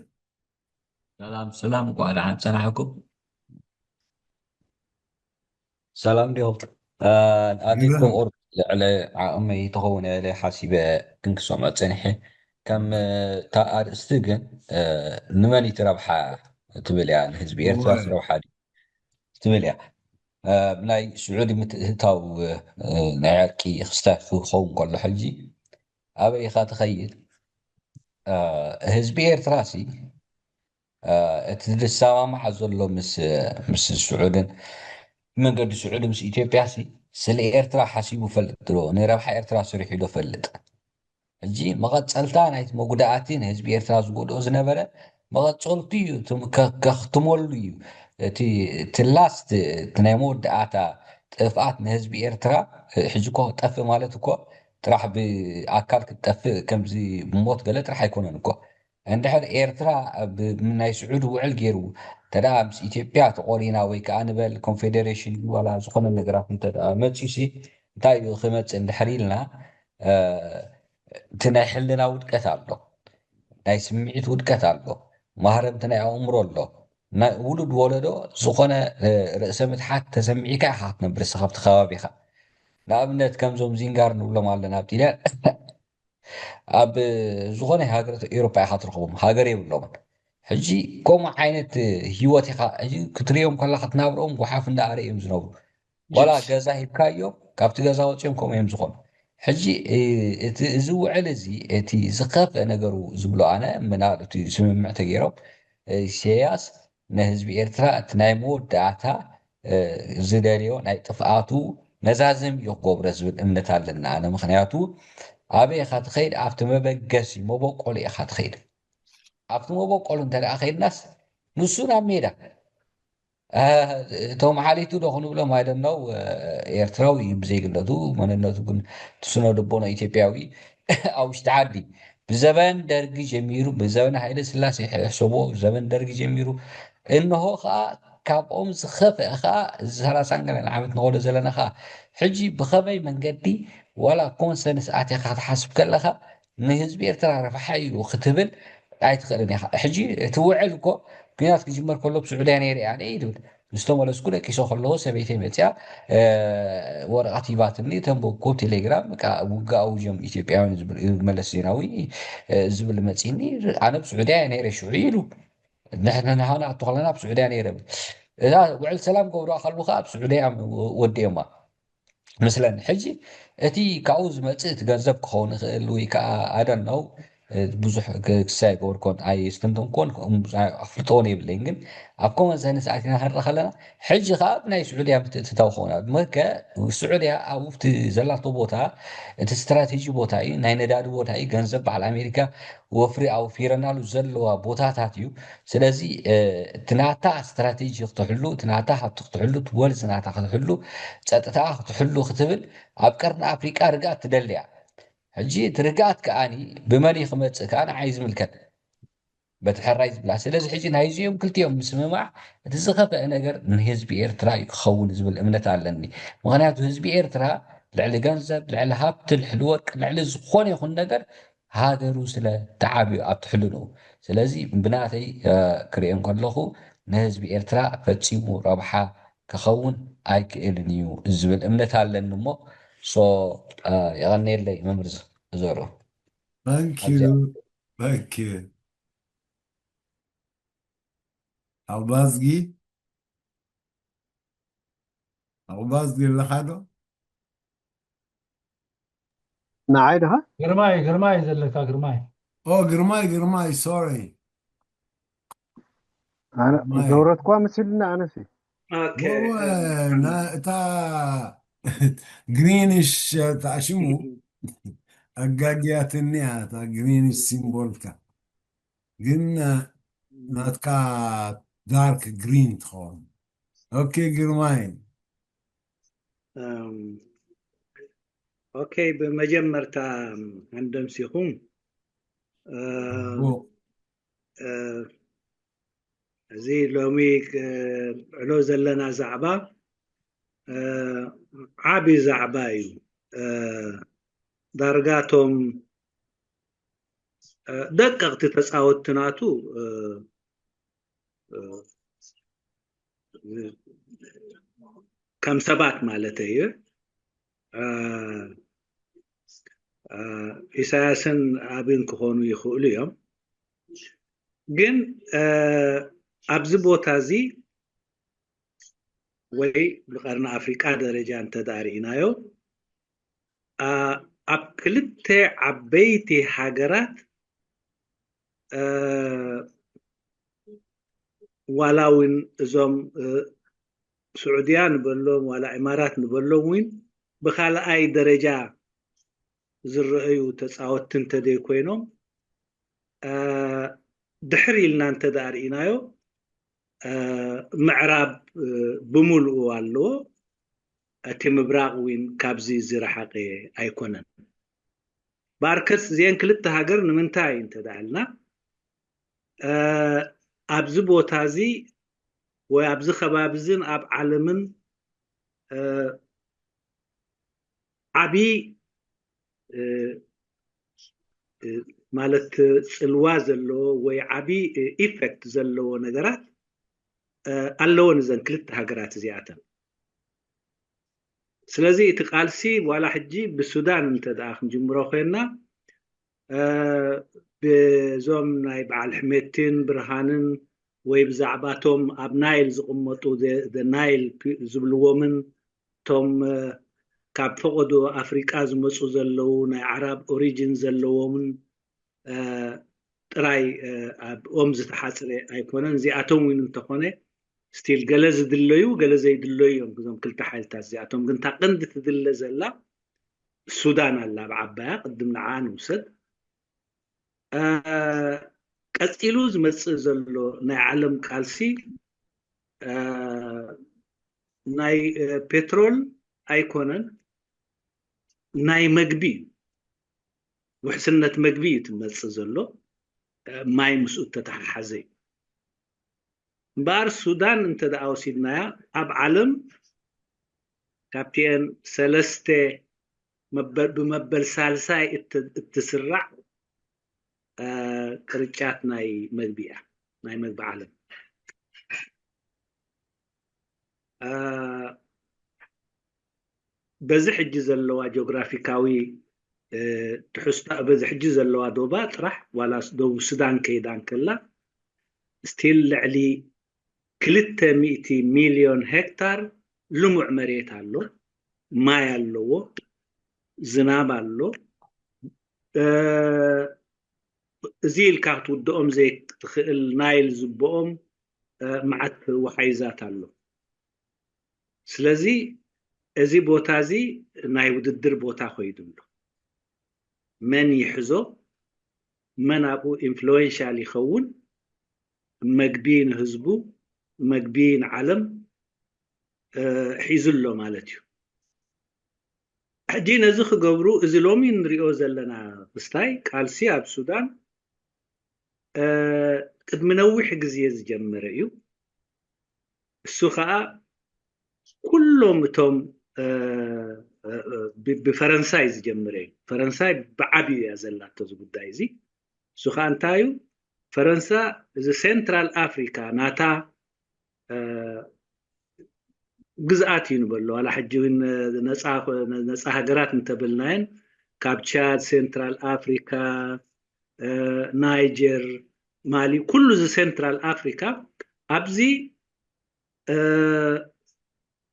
ሰላም ሰላም፣ እንኳዕ ደሓን ጸናሕኩም። ሰላም ዲኹም? ኣቲኩም ቁሩብ ልዕሊ ዓቕመይ ተኸውን ኢለ ሓሲበ ክንክሰምዖ ጸኒሐ። ከም እታ ኣርእስቲ ግን ንመን እዩ ረብሓ ትብል እያ? ንህዝቢ ኤርትራ ረብሓ ድዩ ትብል እያ? ብናይ ስዑዲ ምትእትታው ናይ ዕርቂ ክስታፍ ክኸውን ከሎ ሕጂ ኣበይ ኢኻ ትኸይድ? ህዝቢ ኤርትራ ሲ እቲ ዝሰማማዕ ዘሎ ምስ ምስ ስዑድን መንገዲ ስዑዲ ምስ ኢትዮጵያ ሲ ስለ ኤርትራ ሓሲቡ ፈልጥ ዶ ንረብሓ ኤርትራ ስሪሑ ዶ ፈልጥ? ሕጂ መቐጸልታ ናይቲ መጉዳእቲ ንህዝቢ ኤርትራ ዝጎድኦ ዝነበረ መቐጸልቱ እዩ፣ ከኽትመሉ እዩ። እቲ ላስት እቲ ናይ መወዳእታ ጥፍኣት ንህዝቢ ኤርትራ ሕጂ እኮ ክጠፍእ ማለት እኮ ጥራሕ ብኣካል ክትጠፍእ ከምዚ ብሞት ገለ ጥራሕ ኣይኮነን እኮ። እንድሕር ኤርትራ ብናይ ስዑድ ውዕል ገይሩ እንተደኣ ምስ ኢትዮጵያ ተቆሪና ወይ ከዓ ንበል ኮንፌዴሬሽን ዋላ ዝኾነ ነገራት እንተደኣ መፂኡ ሲ እንታይ እዩ ክመፅእ እንድሕር ኢልና እቲ ናይ ሕልና ውድቀት ኣሎ፣ ናይ ስምዒት ውድቀት ኣሎ፣ ማህረምቲ ናይ ኣእምሮ ኣሎ። ውሉድ ወለዶ ዝኾነ ርእሰ ምትሓት ተሰሚዕካ ኢኻ ክትነብር እስኻ ኣብቲ ከባቢኻ። ንኣብነት ከምዞም ዚንጋር ንብሎም ኣለና ኣብ ጢልያን ኣብ ዝኾነ ሃገር ኤሮፓ ኢኻ ትረኽቦም፣ ሃገር የብሎምን። ሕጂ ከምኡ ዓይነት ህይወት ኢኻ ክትሪኦም ከላ ክትናብሮም ጓሓፍ እንዳኣረ እዮም ዝነብሩ። ዋላ ገዛ ሂብካዮም ካብቲ ገዛ ወፂኦም ከምኡ እዮም ዝኾኑ። ሕጂ እቲ እዚ ውዕል እዚ እቲ ዝኸፍአ ነገሩ ዝብሎ ኣነ ምናል እቲ ስምምዕ ተገይሮም ኢሳያስ ንህዝቢ ኤርትራ እቲ ናይ መወዳእታ ዝደልዮ ናይ ጥፍኣቱ መዛዘሚ እዩ ክገብሮ ዝብል እምነት ኣለና ኣነ። ምክንያቱ ኣበይ ኢኻ ትኸይድ ኣብቲ መበገሲ መበቆሉ ኢኻ ትኸይድ። ኣብቲ መበቆሉ እንተ ደኣ ከይድናስ ንሱ ናብ ሜዳ እቶም ሓሊቱ ዶ ክንብሎም ኣይደነው ኤርትራዊ እዩ ብዘይግነቱ መንነቱ ግን ትስኖ ልቦና ኢትዮጵያዊ ኣብ ውሽጢ ዓዲ ብዘበን ደርጊ ጀሚሩ ብዘበን ሃይለ ስላሴ ሕሰቦ ዘበን ደርጊ ጀሚሩ እንሆ ከዓ ካብኦም ዝኸፍአ ከዓ እዚ ሰላሳን ገለን ዓመት ንኸዶ ዘለና ከዓ ሕጂ ብኸመይ መንገዲ ዋላ ኮንሰንስ ኣትኻ ክትሓስብ ከለኻ ንህዝቢ ኤርትራ ረብሓ እዩ ክትብል ኣይትኽእልን ኢኻ። ሕጂ እቲ ውዕል እኮ ኲናት ክጅመር ከሎ ብስዑድያ ነይረ እየ ኣነ እዩ ትብል። ምስ ተመለስኩ ደቂሰ ከለኹ ሰበይተይ መፅያ ወረቐት ሂባትኒ ተንበብኩ ቴሌግራም ውግእ ኣውጆም ኢትዮጵያውያን ዝብል መለስ ዜናዊ ዝብል መፂኒ ኣነ ብስዑድያ እየ ነይረ ሽዑ ኢሉ ንሕና ንኣቱ ከለና ኣብ ስዑድያ ነይረ እዛ ውዕል ሰላም ገብሩዋ ከልቡ ከዓ ኣብ ስዑድያ ወዲኦማ ምስለኒ ሕጂ እቲ ካብኡ ዝመፅእ እቲ ገንዘብ ክኸውን ይኽእል ወይ ከዓ ኣደናው ብዙሕ ክሳይ ገበርኮን ኣይስተንተንኮን ኣፍልጦን የብለይን ግን ኣብ ኮመን ሰንስ ኣቲና ክንርኢ ከለና ሕጂ ከዓ ብናይ ስዑድያ ምትእትታው ክኸውን መከ ስዑድያ ኣብቲ ዘላቶ ቦታ እቲ ስትራቴጂ ቦታ እዩ ናይ ነዳዲ ቦታ እዩ ገንዘብ በዓል ኣሜሪካ ወፍሪ ኣውፊረናሉ ዘለዋ ቦታታት እዩ ስለዚ እቲ ናታ ስትራቴጂ ክትሕሉ እቲ ናታ ሃብቲ ክትሕሉ እቲ ወልዝ ናታ ክትሕሉ ፀጥታ ክትሕሉ ክትብል ኣብ ቀርኒ ኣፍሪቃ ርግኣት ትደልያ ሕጂ እቲ ርግኣት ከዓኒ ብመን ክመፅእ ከዓ ንዓይ ዝምልከት በቲ ሕራይ ዝብላ ስለዚ ሕጂ ናይዚኦም ክልቲኦም ምስምማዕ እቲ ዝኸፍአ ነገር ንህዝቢ ኤርትራ እዩ ክኸውን ዝብል እምነት ኣለኒ ምክንያቱ ህዝቢ ኤርትራ ልዕሊ ገንዘብ ልዕሊ ሃብቲ ልዕሊ ወርቂ ልዕሊ ዝኾነ ይኹን ነገር ሃገሩ ስለ ተዓብዩ ኣብ ትሕልንኡ ስለዚ ብናተይ ክርእዮም ከለኹ ንህዝቢ ኤርትራ ፈጺሙ ረብሓ ክኸውን ኣይክእልን እዩ ዝብል እምነት ኣለኒ እሞ ሶ የቐንየለይ መምህር ዘሩ Thank you. Thank you. ኣባዝጊ ኣባዝጊ ኣለኻ ዶ? ንዓይ ድኻ ግርማይ ግርማይ ዘለካ ግርማይ ኦ ግርማይ ግርማይ sorry ዘውረድኳ መሲልና ኣነሲ እታ ግሪንሽ ተኣሽሙ ኣጋግያትኒ እያ እታ ግሪንሽ ሲምቦልካ ግን ናትካ ዳርክ ግሪን ትኸውን ኦኬ ግርማይ ኦኬ ብመጀመርታ ኣንደምሲኹም እዚ ሎሚ ዕሎ ዘለና ዛዕባ ዓቢ ዛዕባ እዩ ዳርጋቶም ደቀቕቲ ተፃወትቲ ናቱ ከም ሰባት ማለት እዩ ኢሳያስን ኣብን ክኾኑ ይኽእሉ እዮም ግን ኣብዚ ቦታ እዚ ወይ ብቀርኒ ኣፍሪቃ ደረጃ እንተዳ ርኢናዮ ኣብ ክልተ ዓበይቲ ሃገራት ዋላ እውን እዞም ስዑድያ ንበሎም ዋላ ኢማራት ንበሎም እውን ብካልኣይ ደረጃ ዝረአዩ ተፃወትቲ እንተደይ ኮይኖም ድሕር ኢልና እንተዳ ርኢናዮ ምዕራብ ብምልኡ ኣለዎ እቲ ምብራቕ እውን ካብዚ ዝረሓቐ ኣይኮነን በኣርከስ እዚአን ክልተ ሃገር ንምንታይ እንተዳ ኢልና ኣብዚ ቦታ እዚ ወይ ኣብዚ ከባቢ እዝን ኣብ ዓለምን ዓቢ ማለት ጽልዋ ዘለዎ ወይ ዓቢ ኢፌክት ዘለዎ ነገራት ኣለወን እዘን ክልተ ሃገራት እዚኣተን። ስለዚ እቲ ቃልሲ ዋላ ሕጂ ብሱዳን እንተ ደኣ ክንጅምሮ ኮይና፣ ብዞም ናይ በዓል ሕሜቲን ብርሃንን ወይ ብዛዕባቶም ኣብ ናይል ዝቕመጡ ናይል ዝብልዎምን፣ እቶም ካብ ፈቐዶ ኣፍሪቃ ዝመፁ ዘለዉ ናይ ዓራብ ኦሪጅን ዘለዎምን ጥራይ ኣብኦም ዝተሓፅረ ኣይኮነን። እዚኣቶም እውን እንተኾነ ስቲል ገለ ዝድለዩ ገለ ዘይድለዩ እዮም እዞም ክልተ ሓይልታት እዚኣቶም። ግን እታ ቀንዲ ትድለ ዘላ ሱዳን ኣላ፣ ኣብ ዓባያ ቅድም ንዓ ንውሰድ። ቀፂሉ ዝመፅእ ዘሎ ናይ ዓለም ቃልሲ ናይ ፔትሮል ኣይኮነን፣ ናይ መግቢ እዩ። ውሕስነት መግቢ እዩ ትመፅእ ዘሎ፣ ማይ ምስኡ ተተሓሓዘ እዩ። እምበኣር ሱዳን እንተ ደኣ ወሲድናያ፣ ኣብ ዓለም ካብቲኤን ሰለስተ ብመበል ሳልሳይ እትስራዕ ቅርጫት ናይ መግቢ እያ፣ ናይ መግቢ ዓለም። በዚ ሕጂ ዘለዋ ጂኦግራፊካዊ ትሕዝቶ፣ በዚ ሕጂ ዘለዋ ዶባ ጥራሕ ዋላ ደቡብ ሱዳን ከይዳ እንከላ ስቲል ልዕሊ ክልተ ሚእቲ ሚልዮን ሄክታር ልሙዕ መሬት ኣሎ፣ ማይ ኣለዎ፣ ዝናብ ኣሎ። እዚ ኢልካ ክትውድኦም ዘይትኽእል ናይል ዝበኦም መዓት ወሓይዛት ኣሎ። ስለዚ እዚ ቦታ እዚ ናይ ውድድር ቦታ ኮይዱ ኣሎ። መን ይሕዞ፣ መን ኣብኡ ኢንፍሉዌንሻል ይኸውን፣ መግቢ ንህዝቡ፣ መግቢ ንዓለም ሒዙ ኣሎ ማለት እዩ። ሕጂ ነዚ ክገብሩ፣ እዚ ሎሚ ንሪኦ ዘለና ክስታይ ቃልሲ ኣብ ሱዳን ቅድሚ ነዊሕ ግዜ ዝጀመረ እዩ። እሱ ከዓ ኩሎም እቶም ብፈረንሳይ ዝጀመረ እዩ። ፈረንሳይ ብዓብዩ እያ ዘላቶ እዚ ጉዳይ እዚ። እሱ ከዓ እንታይ እዩ? ፈረንሳ እዚ ሴንትራል ኣፍሪካ ናታ ግዝኣት እዩ ንበሎ። ዋላ ሕጂ እውን ነፃ ሃገራት እንተበልናየን ካብ ቻድ፣ ሴንትራል ኣፍሪካ፣ ናይጀር፣ ማሊ፣ ኩሉ እዚ ሴንትራል ኣፍሪካ ኣብዚ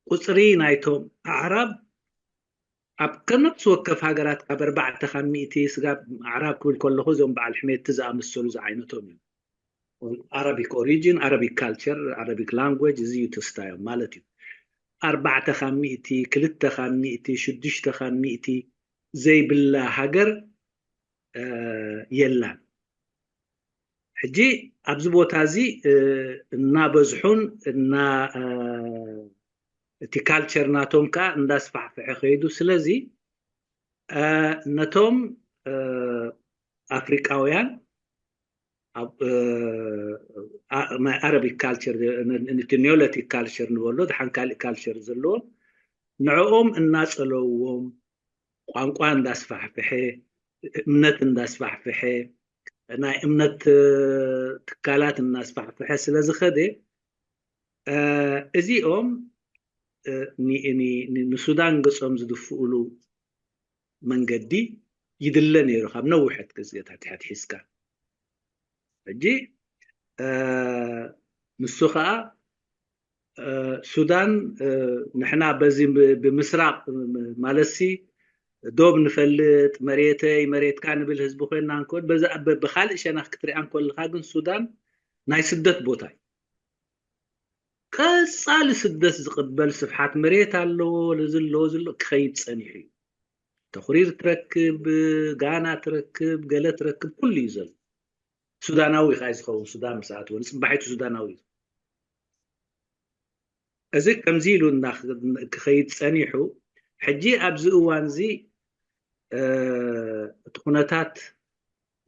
ቁፅሪ ናይቶም ኣዕራብ ኣብ ከነፍሲ ወከፍ ሃገራት ካብ ኣርባዕተ ካብ ሚእቲ ስጋብ ኣዕራብ ክብል ከለኹ እዞም በዓል ሕሜቲ ዝኣመሰሉ ዝዓይነቶም እዮም። Arabic origin, Arabic culture, Arabic language፣ እዚ እዩ ተስታዮም ማለት እዩ። ኣርባዕተ ካብ ሚእቲ፣ ክልተ ካብ ሚእቲ፣ ሽዱሽተ ካብ ሚእቲ ዘይብላ ሃገር የላን። ሕጂ ኣብዚ ቦታ እዚ እናበዝሑን እና እቲ ካልቸር ናቶም ከዓ እንዳስፋሕፍሐ ከይዱ። ስለዚ ነቶም ኣፍሪቃውያን ናይ ኣረቢክ ካልቸር፣ እቲ ኒዮለቲክ ካልቸር ንበሎ፣ ድሓን ካልእ ካልቸር ዘለዎም፣ ንዕኦም እናጸለውዎም፣ ቋንቋ እንዳስፋሕፍሐ፣ እምነት እንዳስፋሕፍሐ፣ ናይ እምነት ትካላት እናስፋሕፍሐ ስለ ዝኸደ፣ እዚኦም ንሱዳን ገጾም ዝድፍእሉ መንገዲ ይድለ ነይሩ፣ ካብ ነዊሐት ግዜታት ኣትሒዝካ። ሕጂ ንሱ ከዓ ሱዳን፣ ንሕና በዚ ብምስራቕ ማለትሲ ዶብ ንፈልጥ፣ መሬተይ መሬትካ ንብል ህዝቢ ኮይና እንኮን፣ በዛ ብካልእ ሸነኽ ክትሪኣ እንኮልካ ግን ሱዳን ናይ ስደት ቦታ እዩ። ቀጻሊ ስደት ዝቕበል ስፍሓት መሬት ኣለዎ፣ ዝሎ ዝሎ ክኸይድ ጸኒሑ እዩ። ተኹሪር ትረክብ፣ ጋና ትረክብ፣ ገለ ትረክብ፣ ኩሉ እዩ ዘሎ። ሱዳናዊ ከዓ ዝኸውን፣ ሱዳን ምስ ኣተወ ንጽባሒቱ ሱዳናዊ እዩ። እዚ ከምዚ ኢሉ ክኸይድ ጸኒሑ፣ ሕጂ ኣብዚ እዋን እዚ እቲ ኩነታት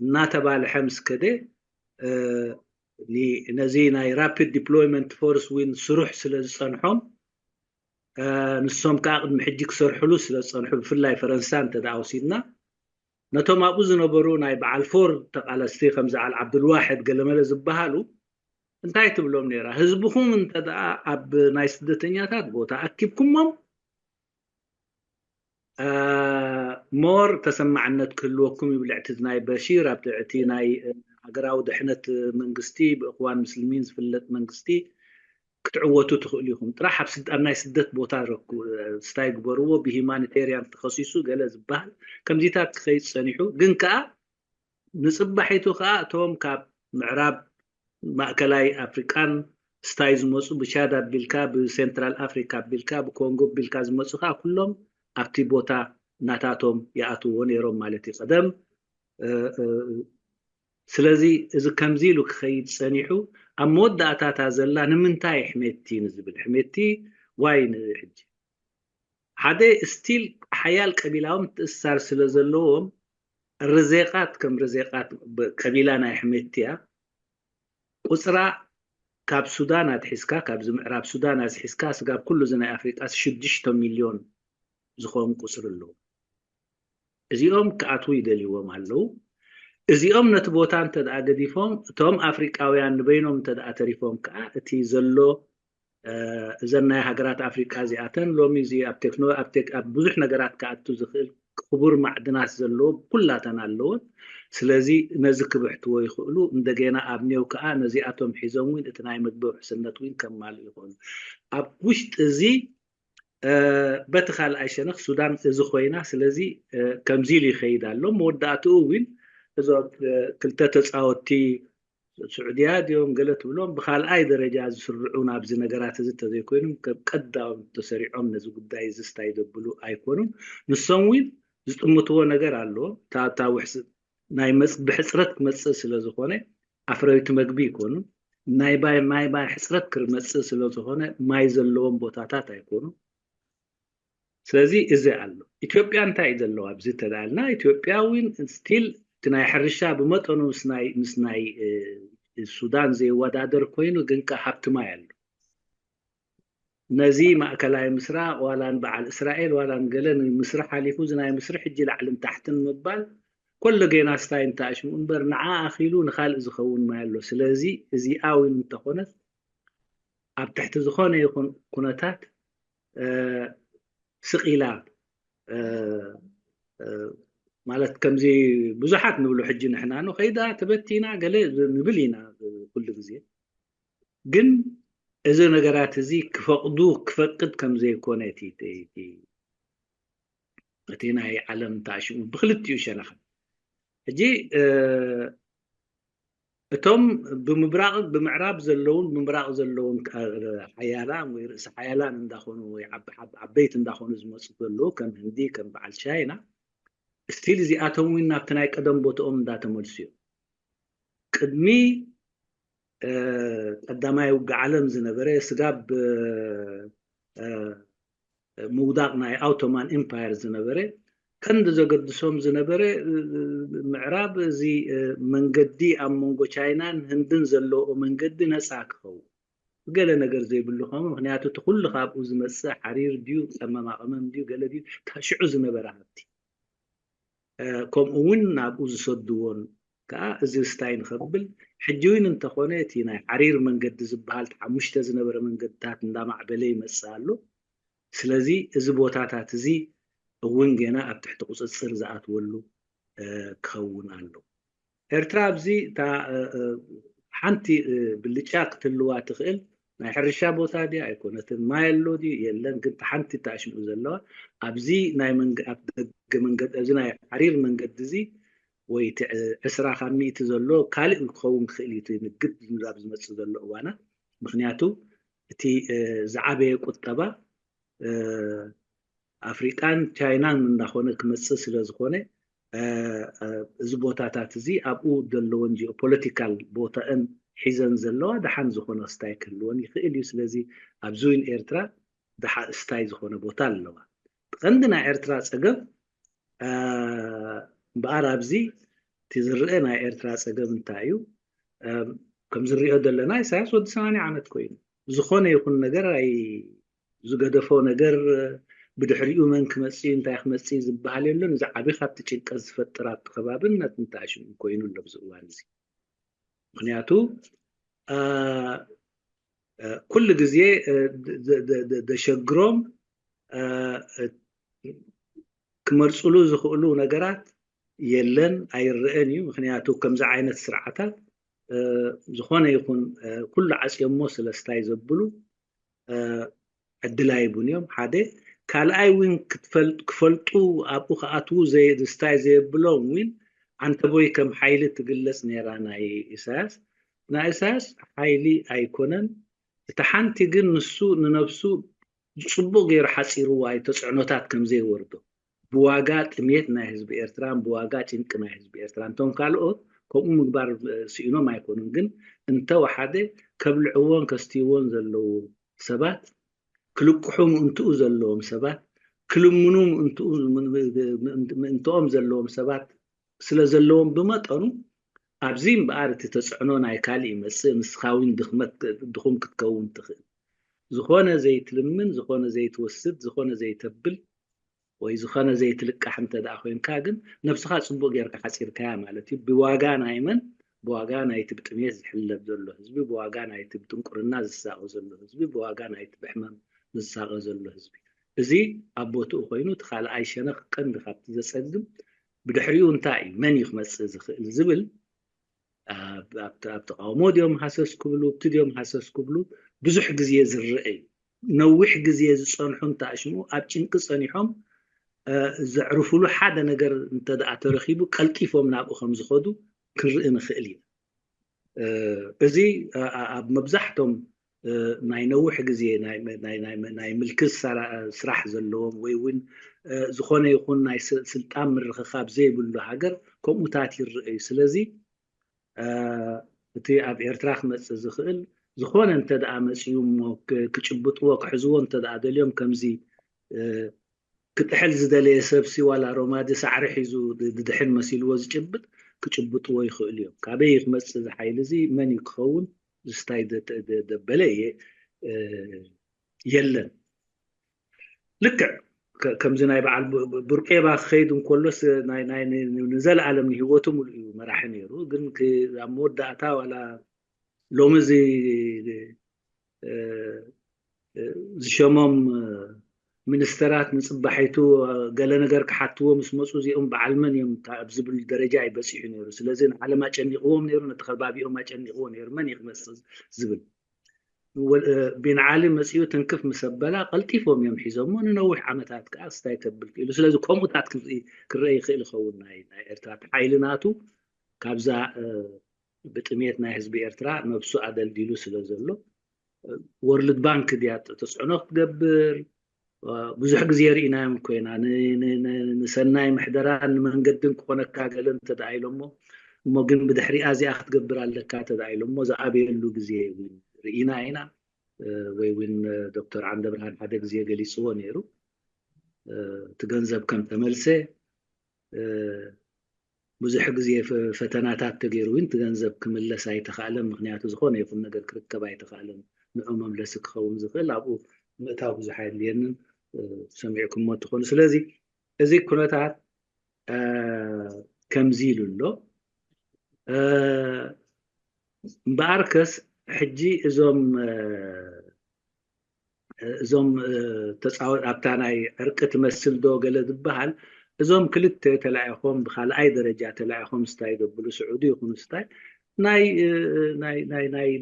እናተባልሐ ምስ ከደ፣ ነዚ ናይ ራፒድ ዲፕሎይመንት ፎርስ ዊን ስሩሕ ስለ ዝጸንሖም፣ ንሶም ከዓ ቅድሚ ሕጂ ክሰርሕሉ ስለ ዝጸንሑ፣ ብፍላይ ፈረንሳ እንተ ደኣ ወሲድና፣ ነቶም ኣብኡ ዝነበሩ ናይ በዓል ፎር ተቓለስቲ ከምዚ ዓል ዓብዱልዋሕድ ገለመለ ዝበሃሉ እንታይ ትብሎም ነይራ? ህዝብኹም እንተ ደኣ ኣብ ናይ ስደተኛታት ቦታ ኣኪብኩሞም፣ ሞር ተሰማዕነት ክህልወኩም ይብል። እቲ ናይ በሺር ኣብ እቲ ናይ ሃገራዊ ድሕነት መንግስቲ፣ ብእኽዋን ምስልሚን ዝፍለጥ መንግስቲ ክትዕወቱ ትኽእሉ ኢኹም። ጥራሕ ኣብ ናይ ስደት ቦታ ረኩ ስታይ ግበርዎ፣ ብሂማኒቴርያን ተኸሲሱ ገለ ዝበሃል ከምዚታት ክኸይድ ጸኒሑ። ግን ከኣ ንጽባሒቱ ከኣ እቶም ካብ ምዕራብ ማእከላይ ኣፍሪቃን ስታይ ዝመጹ፣ ብቻድ ኣቢልካ፣ ብሴንትራል ኣፍሪካ ኣቢልካ፣ ብኮንጎ ኣቢልካ ዝመጹ ከኣ ኩሎም ኣብቲ ቦታ ናታቶም ይኣትዎ ነይሮም ማለት እዩ። ቀደም ስለዚ እዚ ከምዚ ኢሉ ክኸይድ ጸኒሑ፣ ኣብ መወዳእታታ ዘላ ንምንታይ ሕሜቲ ንዝብል ሕሜቲ ዋይ ንርኢ ሕጂ። ሓደ ስቲል ሓያል ቀቢላዊ ምትእስሳር ስለ ዘለዎም፣ ርዜቃት ከም ርዜቃት ቀቢላ ናይ ሕሜቲ እያ። ቁጽራ ካብ ሱዳን ኣትሒዝካ፣ ካብዚ ምዕራብ ሱዳን ኣትሒዝካ ስጋብ ኩሉ እዚ ናይ ኣፍሪቃ ሽዱሽተ ሚልዮን ዝኸውን ቁጽሪ ኣለዎ። እዚኦም ክኣትዉ ይደልይዎም ኣለዉ። እዚኦም ነቲ ቦታ እንተ ደኣ ገዲፎም፣ እቶም ኣፍሪቃውያን ንበይኖም እንተ ደኣ ተሪፎም ከኣ እቲ ዘሎ እዘን ናይ ሃገራት ኣፍሪቃ እዚኣተን ሎሚ እዚ ኣብ ቴክኖ ኣብ ብዙሕ ነገራት ክኣቱ ዝኽእል ክቡር ማዕድናት ዘለዎ ኩላተን ኣለዎን። ስለዚ ነዚ ክብሕትዎ ይኽእሉ። እንደገና ኣብ ኔው ከኣ ነዚኣቶም ሒዞም እውን እቲ ናይ ምግቢ ውሕስነት እውን ከማልኡ ይኽእሉ። ኣብ ውሽጢ እዚ በቲ ካልኣይ ሸነኽ ሱዳን እዚ ኮይና፣ ስለዚ ከምዚ ኢሉ ይኸይድ ኣሎ። መወዳእትኡ እውን እዞም ክልተ ተፃወትቲ ስዑድያ ድዮም ገለ ትብሎም ብካልኣይ ደረጃ ዝስርዑ ናብዚ ነገራት እዚ እንተዘይኮይኖም ከም ቀዳሞት ተሰሪዖም ነዚ ጉዳይ እዚ ስታይ ዘብሉ ኣይኮኑን። ንሶም እውን ዝጥምትዎ ነገር ኣሎ። እታ ውሕስ ናይ መፅ ብሕፅረት ክመፅእ ስለ ዝኾነ ኣፍረይቲ መግቢ ይኮኑ። ናይ ባይ ማይ ባይ ሕፅረት ክመፅእ ስለ ዝኾነ ማይ ዘለዎም ቦታታት ኣይኮኑ። ስለዚ እዚ ኣሎ። ኢትዮጵያ እንታይ እዩ ዘለዋ ኣብዚ ተዳልና? ኢትዮጵያ እውን ስቲል እቲ ናይ ሕርሻ ብመጠኑ ምስ ናይ ምስ ናይ ሱዳን ዘይወዳደር ኮይኑ ግን ከ ሃብቲ ማይ ኣሎ። ነዚ ማእከላይ ምስራቅ ዋላ ንበዓል እስራኤል ዋላ ንገለ ንምስሪ ሓሊፉ እዚ ናይ ምስሪ ሕጂ ላዕልን ታሕትን ምባል ኮሎ ጌና ስታይ እንተኣሽሙ እምበር ንዓ ኣኺሉ ንኻልእ ዝኸውን ማይ ኣሎ። ስለዚ እዚኣ እውን እንተኾነት ኣብ ትሕቲ ዝኾነ ይኹን ኩነታት ስቕ ኢላ ማለት ከምዚ ብዙሓት ንብሉ ሕጂ ንሕና ንኸይዳ ተበቲና ገለ ንብል ኢና ኩሉ ግዜ። ግን እዚ ነገራት እዚ ክፈቕዱ ክፈቅድ ከም ዘይኮነ እቲ ናይ ዓለም ተኣሽሙ ብክልቲኡ ሸነኻ ሕጂ እቶም ብምብራቕ ብምዕራብ ዘለውን ብምብራቕ ዘለውን ሓያላን ወይ ርእሲ ሓያላን እንዳኾኑ ወይ ዓበይቲ እንዳኾኑ ዝመፁ ዘለዉ ከም ህንዲ ከም በዓል ቻይና ስቲል እዚኣቶም እውን ናብቲ ናይ ቀደም ቦትኦም እንዳተመልሱ እዮም። ቅድሚ ቀዳማይ ውግእ ዓለም ዝነበረ ስጋብ ምውዳቕ ናይ ኣውቶማን ኢምፓየር ዝነበረ ቀንዲ ዘገድሶም ዝነበረ ምዕራብ እዚ መንገዲ ኣብ መንጎ ቻይናን ህንድን ዘለዎ መንገዲ ነፃ ክኸውን ገለ ነገር ዘይብሉ ከሙ ምክንያቱ እቲ ኩሉ ካብኡ ዝመፅእ ሓሪር ድዩ ቀመማ ቀመም ድዩ ገለ ድዩ ሽዑ ዝነበረ ሃብቲ ከምኡ እውን ናብኡ ዝሰድዎን ከዓ እዚ ስታይ ንኸብል ሕጂ እውን እንተኾነ እቲ ናይ ሓሪር መንገዲ ዝበሃል ሓሙሽተ ዝነበረ መንገድታት እንዳማዕበለ ይመፅእ ኣሎ። ስለዚ እዚ ቦታታት እዚ እውን ገና ኣብ ትሕቲ ቁፅፅር ዝኣትወሉ ክኸውን ኣሎ። ኤርትራ ኣብዚ እታ ሓንቲ ብልጫ ክትህልዋ ትኽእል ናይ ሕርሻ ቦታ ድያ ኣይኮነትን፣ ማይ ኣሎ ድዩ የለን፣ ግን ሓንቲ ተኣሽሙ ዘለዋ ኣብዚ ናይ መንገ ኣብ ደገ መንገዲ ኣብዚ ናይ ሓሪር መንገዲ እዚ ወይ እቲ ዕስራ ካብ ሚእቲ ዘሎ ካልእ ክኸውን ክኽእል እዩ እቲ ንግድ ንራብ ዝመፅእ ዘሎ እዋና ምክንያቱ እቲ ዝዓበየ ቁጠባ ኣፍሪቃን ቻይናን እንዳኾነ ክመፅእ ስለ ዝኾነ እዚ ቦታታት እዚ ኣብኡ ዘለወን ጂኦፖለቲካል ቦታአን ሒዘን ዘለዋ ደሓን ዝኾነ ክስታይ ክህልወን ይኽእል እዩ። ስለዚ ኣብዚ እውን ኤርትራ ደሓ ስታይ ዝኾነ ቦታ ኣለዋ። ቀንዲ ናይ ኤርትራ ፀገም እምበኣር ኣብዚ እቲ ዝረአ ናይ ኤርትራ ፀገም እንታይ እዩ? ከም ዝሪኦ ዘለና ኢሳያስ ወዲ ሰማንያ ዓመት ኮይኑ ዝኾነ ይኹን ነገር ኣይ ዝገደፎ ነገር ብድሕሪኡ መን ክመፅእ እንታይ ክመፅእ ዝበሃል የሎን። እዚ ዓብዪ ካብቲ ጭንቀት ዝፈጥር ኣብቲ ከባብን ነቲ እንተኣሽሙ ኮይኑ ኣሎ ኣብዚ እዋን እዚ ምክንያቱ ኩሉ ግዜ ዘሸግሮም ክመርፅሉ ዝኽእሉ ነገራት የለን፣ ኣይረኣን እዩ። ምክንያቱ ከምዚ ዓይነት ስርዓታት ዝኾነ ይኹን ኩሉ ዓፅዮሞ ስለስታይ ዘብሉ ዕድል ኣይቡን እዮም። ሓደ ካልኣይ እውን ክፈልጡ ኣብኡ ክኣትዉ ስታይ ዘየብሎም እውን ዓንተቦይ ከም ሓይሊ ትግለፅ ነይራ ናይ ኢሳያስ። ናይ ኢሳያስ ሓይሊ ኣይኮነን። እቲ ሓንቲ ግን ንሱ ንነብሱ ፅቡቅ ገይሩ ሓፂርዋ እዩ፣ ተፅዕኖታት ከም ዘይወርዶ ብዋጋ ጥሜት ናይ ህዝቢ ኤርትራን ብዋጋ ጭንቂ ናይ ህዝቢ ኤርትራን። እቶም ካልኦት ከምኡ ምግባር ስኢኖም ኣይኮኑን፣ ግን እንተወሓደ ከብልዕዎን ከስትይዎን ዘለዉ ሰባት ክልቅሑ ምእንትኡ ዘለዎም ሰባት፣ ክልምኑ ምእንትኦም ዘለዎም ሰባት ስለ ዘለዎም ብመጠኑ ኣብዚ እምበኣር እቲ ተፅዕኖ ናይ ካልእ ይመፅእ። ንስኻ እውን ድኽመት ድኹም ክትከውን ትኽእል። ዝኾነ ዘይትልምን፣ ዝኾነ ዘይትወስድ፣ ዝኾነ ዘይተብል ወይ ዝኾነ ዘይትልቃሕ እንተ ደኣ ኮይንካ ግን ነብስኻ ፅቡቅ ጌርካ ሓፂርካያ ማለት እዩ። ብዋጋ ናይ መን? ብዋጋ ናይቲ ብጥሜት ዝሕለብ ዘሎ ህዝቢ፣ ብዋጋ ናይቲ ብጥንቁርና ዝሳቐ ዘሎ ህዝቢ፣ ብዋጋ ናይቲ ብሕመም ዝሳቐ ዘሎ ህዝቢ። እዚ ኣብ ቦትኡ ኮይኑ እቲ ካልኣይ ሸነኽ ቀንዲ ካብቲ ዘፀግም ብድሕሪኡ እንታይ እዩ፣ መን እዩ ክመፅእ ዝኽእል ዝብል ኣብ ተቃውሞ ድዮም ሃሰስ ክብሉ፣ ብቲ ድዮም ሃሰስ ክብሉ ብዙሕ ግዜ ዝረአ እዩ። ነዊሕ ግዜ ዝፀንሑ እንተኣሽሙ ኣብ ጭንቂ ፀኒሖም ዘዕርፉሉ ሓደ ነገር እንተደኣ ተረኺቡ ቀልጢፎም ናብኡ ከም ዝኸዱ ክንርኢ ንኽእል ኢና። እዚ ኣብ መብዛሕቶም ናይ ነዊሕ ግዜ ናይ ምልኪ ስራሕ ዘለዎም ወይ እውን ዝኾነ ይኹን ናይ ስልጣን ምርኽኻብ ዘይብሉ ሃገር ከምኡታት ይረአዩ። ስለዚ እቲ ኣብ ኤርትራ ክመፅእ ዝኽእል ዝኾነ እንተ ደኣ መፅዩ እሞ ክጭብጥዎ ክሕዝዎ እንተ ደኣ ደልዮም ከምዚ ክጥሕል ዝደለየ ሰብሲ ዋላ ሮማዲ ሳዕሪ ሒዙ ድድሕን መሲልዎ ዝጭብጥ ክጭብጥዎ ይኽእሉ እዮም። ካበይ ክመፅእ እዚ ሓይሊ እዚ መን እዩ ክኸውን ዝስታይ ደበለ የለን። ልክዕ ከምዚ ናይ በዓል ቡርቄባ ክኸይድ እንከሎስ ንዘለኣለም ንህይወቱ ሙሉእ እዩ መራሒ ነይሩ። ግን ኣብ መወዳእታ ዋላ ሎሚ እዚ ዝሸሞም ሚኒስተራት ንፅባሒቱ ገለ ነገር ክሓትዎ ምስ መፁ እዚኦም በዓል መን እዮም ኣብ ዝብል ደረጃ እዩ በፂሑ ነይሩ። ስለዚ ንዓለም ኣጨኒቕዎም ነይሩ፣ ነቲ ከባቢኦም ኣጨኒቕዎ ነይሩ። መን እዩ ክመፅእ ዝብል ቢን ዓሊ መፂኡ ትንክፍ ምስ ኣበላ ቀልጢፎም እዮም ሒዞሞ ንነዊሕ ዓመታት ከዓ ስታይ ከብል ክኢሉ። ስለዚ ከምኡታት ክርኢ ይኽእል ይኸውን ናይ ኤርትራ ሓይሊ ናቱ ካብዛ ብጥሜት ናይ ህዝቢ ኤርትራ ነብሱ ኣደልዲሉ ስለ ዘሎ ወርልድ ባንክ ድያ ተፅዕኖ ክትገብር ብዙሕ ግዜ ርኢናዮም ኮይና ንሰናይ ምሕደራን ንመንገድን ክኾነካ ገለ እንተደኣ ኢሎሞ እሞ ግን ብድሕሪኣ እዚኣ ክትገብር ኣለካ እንተደኣ ኢሎሞ ዝኣበየሉ ግዜ እውን ርኢና ኢና። ወይ እውን ዶክተር ዓንደብርሃን ሓደ ግዜ ገሊፅዎ ነይሩ። እቲ ገንዘብ ከም ተመልሰ ብዙሕ ግዜ ፈተናታት ተገይሩ እውን እቲ ገንዘብ ክምለስ ኣይተኻእለን። ምክንያቱ ዝኾነ ይኹን ነገር ክርከብ ኣይተኻእለን። ንዑ መምለሲ ክኸውን ዝኽእል ኣብኡ ምእታው ብዙሕ ኣየድልየንን። ሰሚዕኩሞ ትኾኑ። ስለዚ እዚ ኩነታት ከምዚ ኢሉ ኣሎ። እምበኣርከስ ሕጂ እዞም እዞም ተፃወ ኣብታ ናይ ዕርቂ ትመስል ዶ ገለ ዝበሃል እዞም ክልተ ተላኢኾም ብካልኣይ ደረጃ ተላኢኾም ስታይ ዘብሉ ስዑዲ ይኹኑ ስታይ ናይ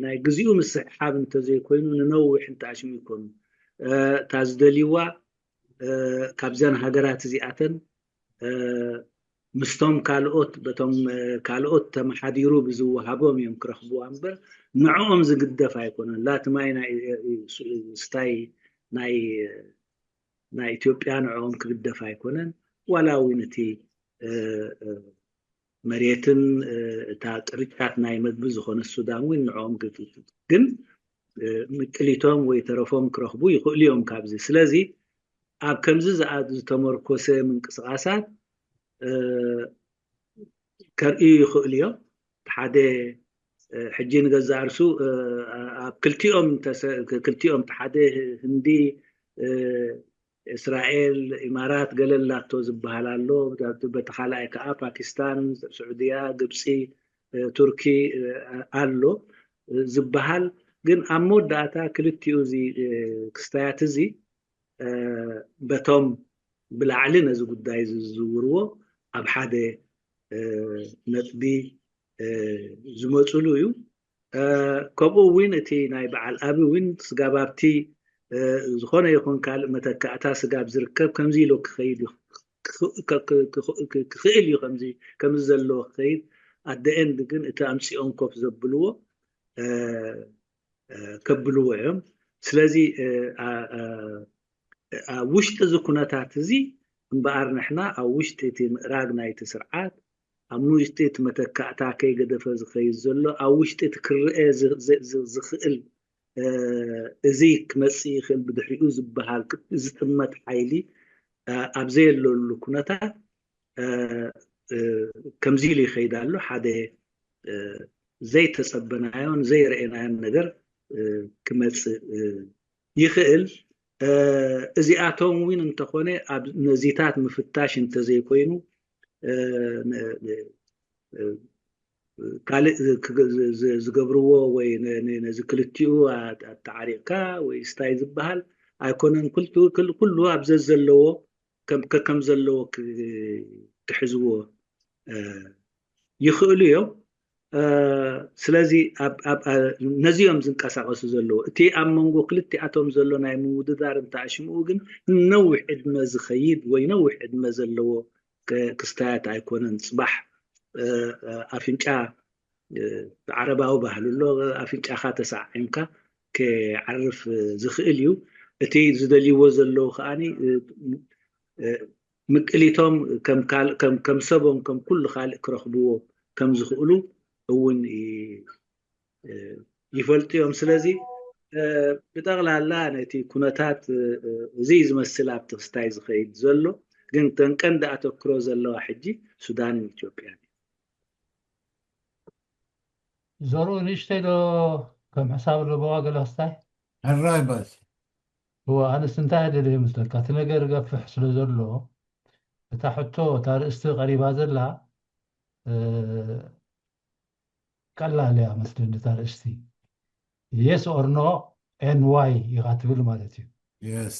ናይ ግዜኡ ምስሕሓብ እንተዘይኮይኑ ንነዊሕ እንተኣሽሙ ይኮኑ እታ ዝደልይዋ ካብዘን ሃገራት እዚኣተን ምስቶም ካልኦት በቶም ካልኦት ተመሓዲሩ ብዝወሃቦም እዮም ክረኽብዋ እምበር ንዕኦም ዝግደፍ ኣይኮነን። ላቲ ማይ ናይ ስታይ ናይ ናይ ኢትዮጵያ ንዕኦም ክግደፍ ኣይኮነን። ዋላ እውን እቲ መሬትን እታ ቅርጫት ናይ መግቢ ዝኾነ ሱዳን እውን ንዕኦም ግን ምቅሊቶም ወይ ተረፎም ክረኽቡ ይኽእሉ እዮም ካብዚ። ስለዚ ኣብ ከምዚ ዝኣ ዝተመርኮሰ ምንቅስቃሳት ከርእዩ ይኽእሉ እዮም። ሓደ ሕጂ ንገዛእ ርሱ ኣብ ክልቲኦም ክልቲኦም ሓደ ህንዲ እስራኤል ኢማራት ገለ ላቶ ዝበሃል ኣሎ። በቲ ካልኣይ ከዓ ፓኪስታን፣ ስዑድያ፣ ግብፂ፣ ቱርኪ ኣሎ። ዝበሃል፣ ግን ኣብ መወዳእታ ክልቲኡ እዚ ክስታያት እዚ በቶም ብላዕሊ ነዚ ጉዳይ ዝዝውርዎ ኣብ ሓደ ነጥቢ ዝመፅሉ እዩ። ከምኡ እውን እቲ ናይ በዓል ኣቢ እውን ስጋብ ኣብቲ ዝኾነ ይኹን ካልእ መተካእታ ስጋብ ዝርከብ ከምዚ ኢሉ ክኸይድ ክኽእል እዩ። ከምዚ ከምዚ ዘለዎ ክኸይድ ኣደኤንድ ግን እቲ ኣምፂኦም ኮፍ ዘብልዎ ከብልዎ እዮም። ስለዚ ኣብ ውሽጢ እዚ ኩነታት እዚ እምበኣር ንሕና ኣብ ውሽጢ እቲ ምእራግ ናይቲ ስርዓት ኣብ ውሽጢ እቲ መተካእታ ከይገደፈ ዝኸይድ ዘሎ ኣብ ውሽጢ እቲ ክርአ ዝኽእል እዚ ክመፅእ ይኽእል ብድሕሪኡ ዝበሃል ዝጥመት ሓይሊ ኣብ ዘየለሉ ኩነታት ከምዚ ኢሉ ይኸይድ ኣሎ። ሓደ ዘይተፀበናዮን ዘይረአናዮን ነገር ክመፅእ ይኽእል። እዚኣቶም እውን እንተኾነ ኣብ ነዚታት ምፍታሽ እንተዘይኮይኑ ካልእ ዝገብርዎ ወይ ነዚ ክልቲኡ ኣተዓሪቕካ ወይ ስታይ ዝበሃል ኣይኮነን። ኩሉ ኣብ ዘዘለዎ ከከም ዘለዎ ክሕዝዎ ይኽእሉ እዮም። ስለዚ ነዚኦም ዝንቀሳቐሱ ዘለዎ እቲ ኣብ መንጎ ክልቲኣቶም ዘሎ ናይ ምውድዳር እንተኣሽምኡ ግን ነዊሕ ዕድመ ዝኸይድ ወይ ነዊሕ ዕድመ ዘለዎ ክስታያት ኣይኮነን። ፅባሕ ኣፍንጫ ዓረባዊ ባህሊ ኣሎ፣ ኣፍንጫኻ ተሳዒምካ ክዓርፍ ዝኽእል እዩ። እቲ ዝደልይዎ ዘለዉ ከኣ ምቅሊቶም ከም ሰቦም ከም ኩሉ ካልእ ክረኽብዎ ከም ዝኽእሉ እውን ይፈልጡ እዮም። ስለዚ ብጠቕላላ ነቲ ኩነታት እዚ ዝመስል ኣብቲ ክስታይ ዝኸይድ ዘሎ ግን ተን ቀንዲ ኣተክሮ ዘለዋ ሕጂ ሱዳንን ኢትዮጵያን እዩ። ዘርኡ ንእሽተይ ዶ ከም ሕሳብ ኣለዎ ገለ ክስታይ? ሕራይ ባሲ። እወ፣ ኣነስ እንታይ ደልየ ይመስለካ፣ እቲ ነገር ገፍሕ ስለ ዘሎ እታ ሕቶ፣ እታ ርእስቲ ቀሪባ ዘላ ቀላል እያ መስለኒ። እታ ርእስቲ yes or no and why ኢኻ ትብል ማለት እዩ። የስ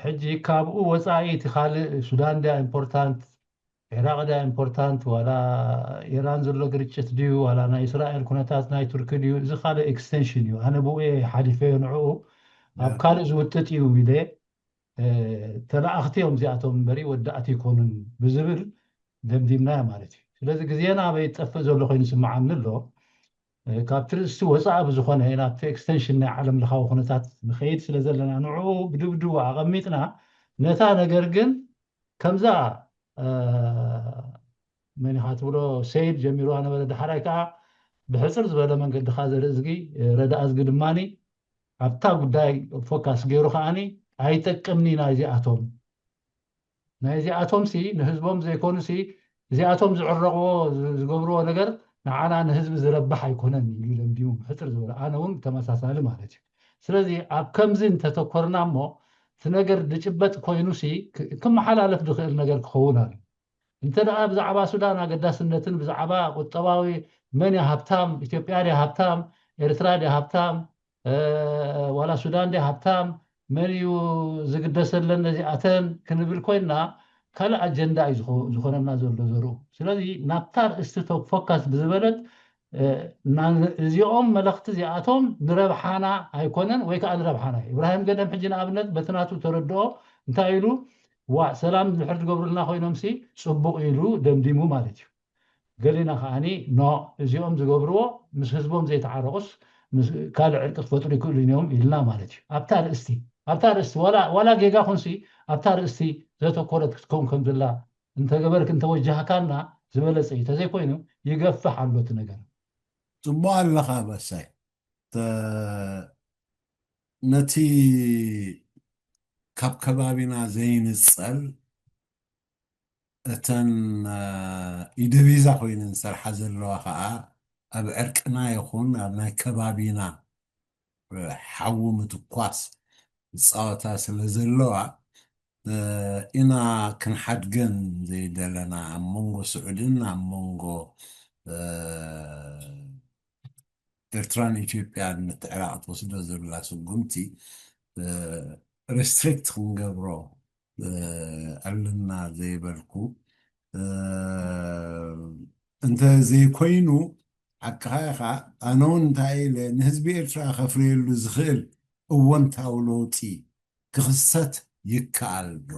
ሕጂ ካብኡ ወፃኢ እቲ ካልእ ሱዳን ድያ ኢምፖርታንት፣ ዒራቕ ድያ ኢምፖርታንት፣ ዋላ ኢራን ዘሎ ግርጭት ድዩ፣ ዋላ ናይ እስራኤል ኩነታት ናይ ቱርኪ ድዩ፣ እዚ ካልእ ኤክስቴንሽን እዩ። ኣነ ብኡ እየ ሓሊፈዮ ንዕኡ። ኣብ ካልእ ዝውጥጥ እዩ ኢለ ተላኣኽቲ እዮም እዚኣቶም እምበሪ ወዳእቲ ኣይኮኑን ብዝብል ደምዲምናዮ ማለት እዩ። ስለዚ ግዜና ኣበይ ዝጠፍእ ዘሎ ኮይኑ ይስምዓኒ ኣሎ። ካብ ትርእስቲ ወፃኢ ብዝኾነ ናብቲ ኤክስቴንሽን ናይ ዓለም ለኻዊ ኩነታት ንኸይድ ስለ ዘለና ንዕኡ ብድብድቡ ኣቐሚጥና ነታ ነገር ግን ከምዛ መን ኢኻ ትብሎ ሰይድ ጀሚርዋ ነበረ። ዳሕራይ ከዓ ብሕፅር ዝበለ መንገዲ ኻዘርእዝጊ ረዳእዝጊ ድማኒ ኣብታ ጉዳይ ፎካስ ገይሩ ከዓኒ ኣይጠቅምኒ ናይዚኣቶም ናይዚኣቶም ሲ ንህዝቦም ዘይኮኑ ሲ እዚኣቶም ዝዕረቕዎ ዝገብርዎ ነገር ንዓና ንህዝቢ ዝረብሕ ኣይኮነን ኢሉ ደምዲሙ ሕፅር ዝበለ ኣነ እውን ተመሳሳሊ ማለት እዩ። ስለዚ ኣብ ከምዚ እንተተኮርና እሞ እቲ ነገር ዝጭበጥ ኮይኑ ሲ ክመሓላለፍ ዝኽእል ነገር ክኸውን ኣሎ። እንተ ደኣ ብዛዕባ ሱዳን ኣገዳስነትን ብዛዕባ ቁጠባዊ መን እያ ሃብታም፣ ኢትዮጵያ ድያ ሃብታም፣ ኤርትራ ድያ ሃብታም፣ ዋላ ሱዳን ድያ ሃብታም፣ መን እዩ ዝግደሰለን ነዚኣተን ክንብል ኮይንና ካልእ ኣጀንዳ እዩ ዝኾነና ዘሎ ዘርኡ። ስለዚ ናብታ ርእስቲ ፎካስ ብዝበለት እዚኦም መለኽቲ እዚኣቶም ንረብሓና ኣይኮነን ወይ ከዓ ንረብሓና እዩ። እብራሂም ገደም ሕጂ ንኣብነት በቲ ናቱ ተረድኦ እንታይ ኢሉ ዋ ሰላም ድሕር ዝገብሩልና ኮይኖም ሲ ፅቡቅ ኢሉ ደምዲሙ ማለት እዩ። ገሊና ከዓኒ ኖ እዚኦም ዝገብርዎ ምስ ህዝቦም ዘይተዓረቁስ ካልእ ዕርቂ ክፈጥሩ ይክእሉ እዮም ኢልና ማለት እዩ። ኣብታ ርእስቲ ኣብታ ርእስቲ ዋላ ጌጋ ኩንሲ ኣብታ ርእስቲ ዘተኮረት ክትከውን ከም ዘላ እንተገበርክ እንተወጃህካና ዝበለፀ እዩ። ተዘይኮይኑ ይገፍሕ ኣሎ እቲ ነገር። ፅቡቅ ኣለኻ በሳይ። ነቲ ካብ ከባቢና ዘይንፀል እተን ኢደቢዛ ኮይነን ዝሰርሓ ዘለዋ ከዓ ኣብ ዕርቅና ይኹን ኣብ ናይ ከባቢና ሓዊ ምትኳስ ዝፃወታ ስለ ዘለዋ ኢና ክንሓድገን ዘይደለና ኣብ መንጎ ስዑድን ኣብ መንጎ ኤርትራን ኢትዮጵያን ምትዕራቕ ትወስዶ ዘላ ስጉምቲ ሪስትሪክት ክንገብሮ ኣለና ዘይበልኩ እንተ ዘይኮይኑ፣ ሓቅኻ ኢኻ። ኣነ እውን እንታይ ኢለ፣ ንህዝቢ ኤርትራ ከፍርየሉ ዝኽእል እወንታዊ ለውጢ ክኽሰት ይከኣል ዶ?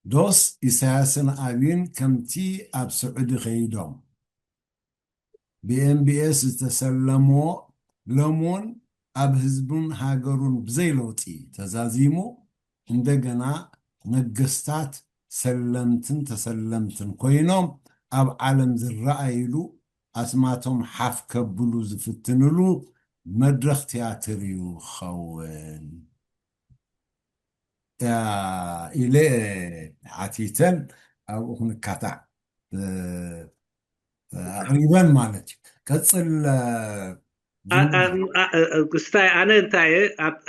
ዶስ ኢሳያስን ኣብይን ከምቲ ኣብ ስዑዲ ከይዶም ብኤምቢኤስ ዝተሰለምዎ፣ ሎምውን ኣብ ህዝቡን ሃገሩን ብዘይ ለውጢ ተዛዚሙ፣ እንደገና ነገስታት ሰለምትን ተሰለምትን ኮይኖም ኣብ ዓለም ዝረኣይሉ፣ ኣስማቶም ሓፍ ከብሉ ዝፍትንሉ መድረኽ ትያትር እዩ ክኸውን ኢለ ሓቲተን ኣብኡ ክንካታዕ ኣቕሪበን ማለት እዩ። ቀፅል። ክስታይ ኣነ እንታይ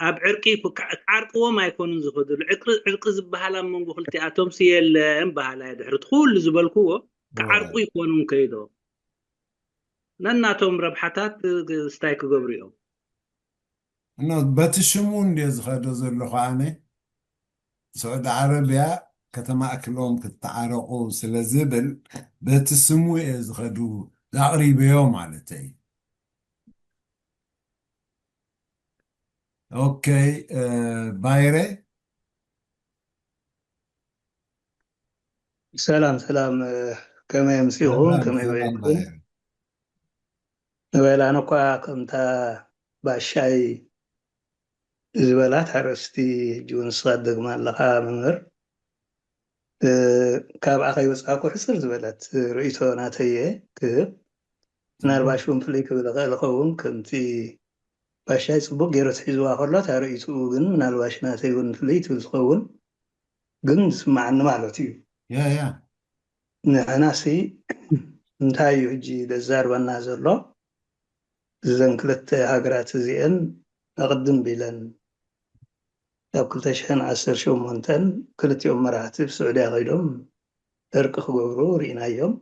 ኣብ ዕርቂ ክዓርቅዎም ኣይኮኑን ዝኸዱ። ዕርቂ ዝበሃል ኣብ መንጎ ክልቲኣቶም ሲ የለን በሃላይ ድሕሪ ኩሉ ዝበልክዎ ክዓርቁ ይኮኑን ከይዶ ነናቶም ረብሓታት ክስታይ ክገብሩ እዮም። በቲ ሽሙ እንድየ ዝኸዶ ዘለኹ ኣነ። ስዑዲ ዓረብያ ከተማእክሎም ክተዓረቑ ስለ ዝብል በቲ ስሙ እየ ዝኸዱ፣ ዝኣቕሪበዮ ማለተይ። ኦኬ። ባይረ። ሰላም ሰላም፣ ከመይ ኣምሲኹም? ከመይ በይኩም? ንበላ ኣነ እኳ ከምታ ባሻይ ዝበላት ሓረስቲ ሕጂ እውን ንስኻ ትደግማ ኣለኻ መምህር። ካብኣ ከይወፃእኩ ሕፅር ዝበለት ርእይቶ ናተየ ክህብ። ምናልባሽ እውን ፍልይ ክብል እኽእል እኸውን፣ ከምቲ ባሻይ ፅቡቅ ገይሩ ትሒዝዋ ከሎ እታ ርእይትኡ ግን ምናልባሽ ናተይ እውን ፍልይ ትብል ትኸውን፣ ግን ዝስማዓኒ ማለት እዩ። ያ ያ ንሕናሲ እንታይ እዩ ሕጂ ዘዛርበና ዘሎ? እዘን ክልተ ሃገራት እዚአን ኣቕድም ቢለን ኣብ ክልተ ሽሕን ዓሰርተ ሸሞንተን ክልቲኦም መራሕቲ ብስዑድያ ከይዶም እርቂ ክገብሩ ርኢናዮም።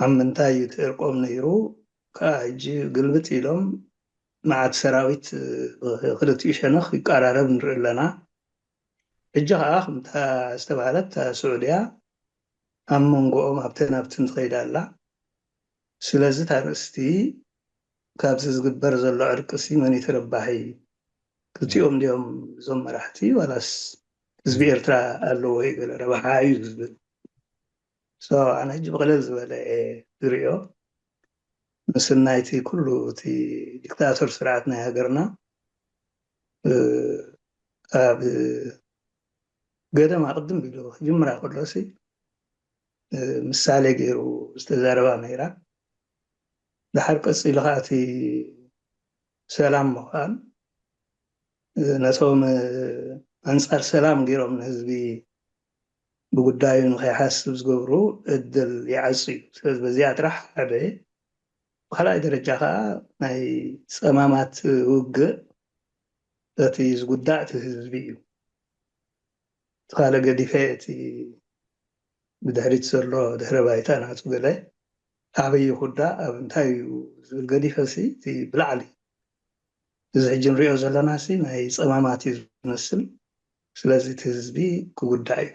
ኣብ ምንታይ እዩ እቲ እርቆም ነይሩ? ከዓ ሕጂ ግልብጥ ኢሎም መዓት ሰራዊት ክልቲኡ ሸነኽ ይቀራረብ ንርኢ ኣለና። ሕጂ ከዓ ከምታ ዝተባህለት እታ ስዑድያ ኣብ መንጎኦም ኣብተን ኣብትን ትኸይድ ኣላ። ስለዚ እታ ኣርእስቲ ካብዚ ዝግበር ዘሎ ዕርቅሲ መን እዩ ተረባሒ? ክልቲኦም ድዮም እዞም መራሕቲ ዋላስ ህዝቢ ኤርትራ ኣለዎ እዩ ገለ ረብሓ እዩ ዝብል? So ኣነ ሕጂ ብቕልል ዝበለ እየ ዝርእዮ። ምስናይቲ ኩሉ እቲ ዲክታቶር ስርዓት ናይ ሃገርና ኣብ ገደማ ቅድም ኢሉ ክጅምራ ከሎሲ ምሳሌ ገይሩ ዝተዛረባ ነይራ። ድሓር ቀፂሉ ከዓ እቲ ሰላም ምዃን ነቶም ኣንፃር ሰላም ገይሮም ንህዝቢ ብጉዳዩ ንኸይሓስብ ዝገብሩ እድል ይዓፁ እዩ። ስለዚ በዚኣ ጥራሕ ሓደ ብካልኣይ ደረጃ ከዓ ናይ ፀማማት ውግእ እቲ ዝጉዳእ እቲ ህዝቢ እዩ። እቲ ካልእ ገዲፈ እቲ ብድሕሪት ዘሎ ድሕረ ባይታ ናቱ ገለ ኣበይ ይኹዳ ኣብ እንታይ እዩ ዝብል ገዲፈ ሲ እቲ ብላዕሊ እዚ ሕጂ ንሪኦ ዘለና ሲ ናይ ፀማማት እዩ ዝመስል። ስለዚ እቲ ህዝቢ ክጉዳእ እዩ።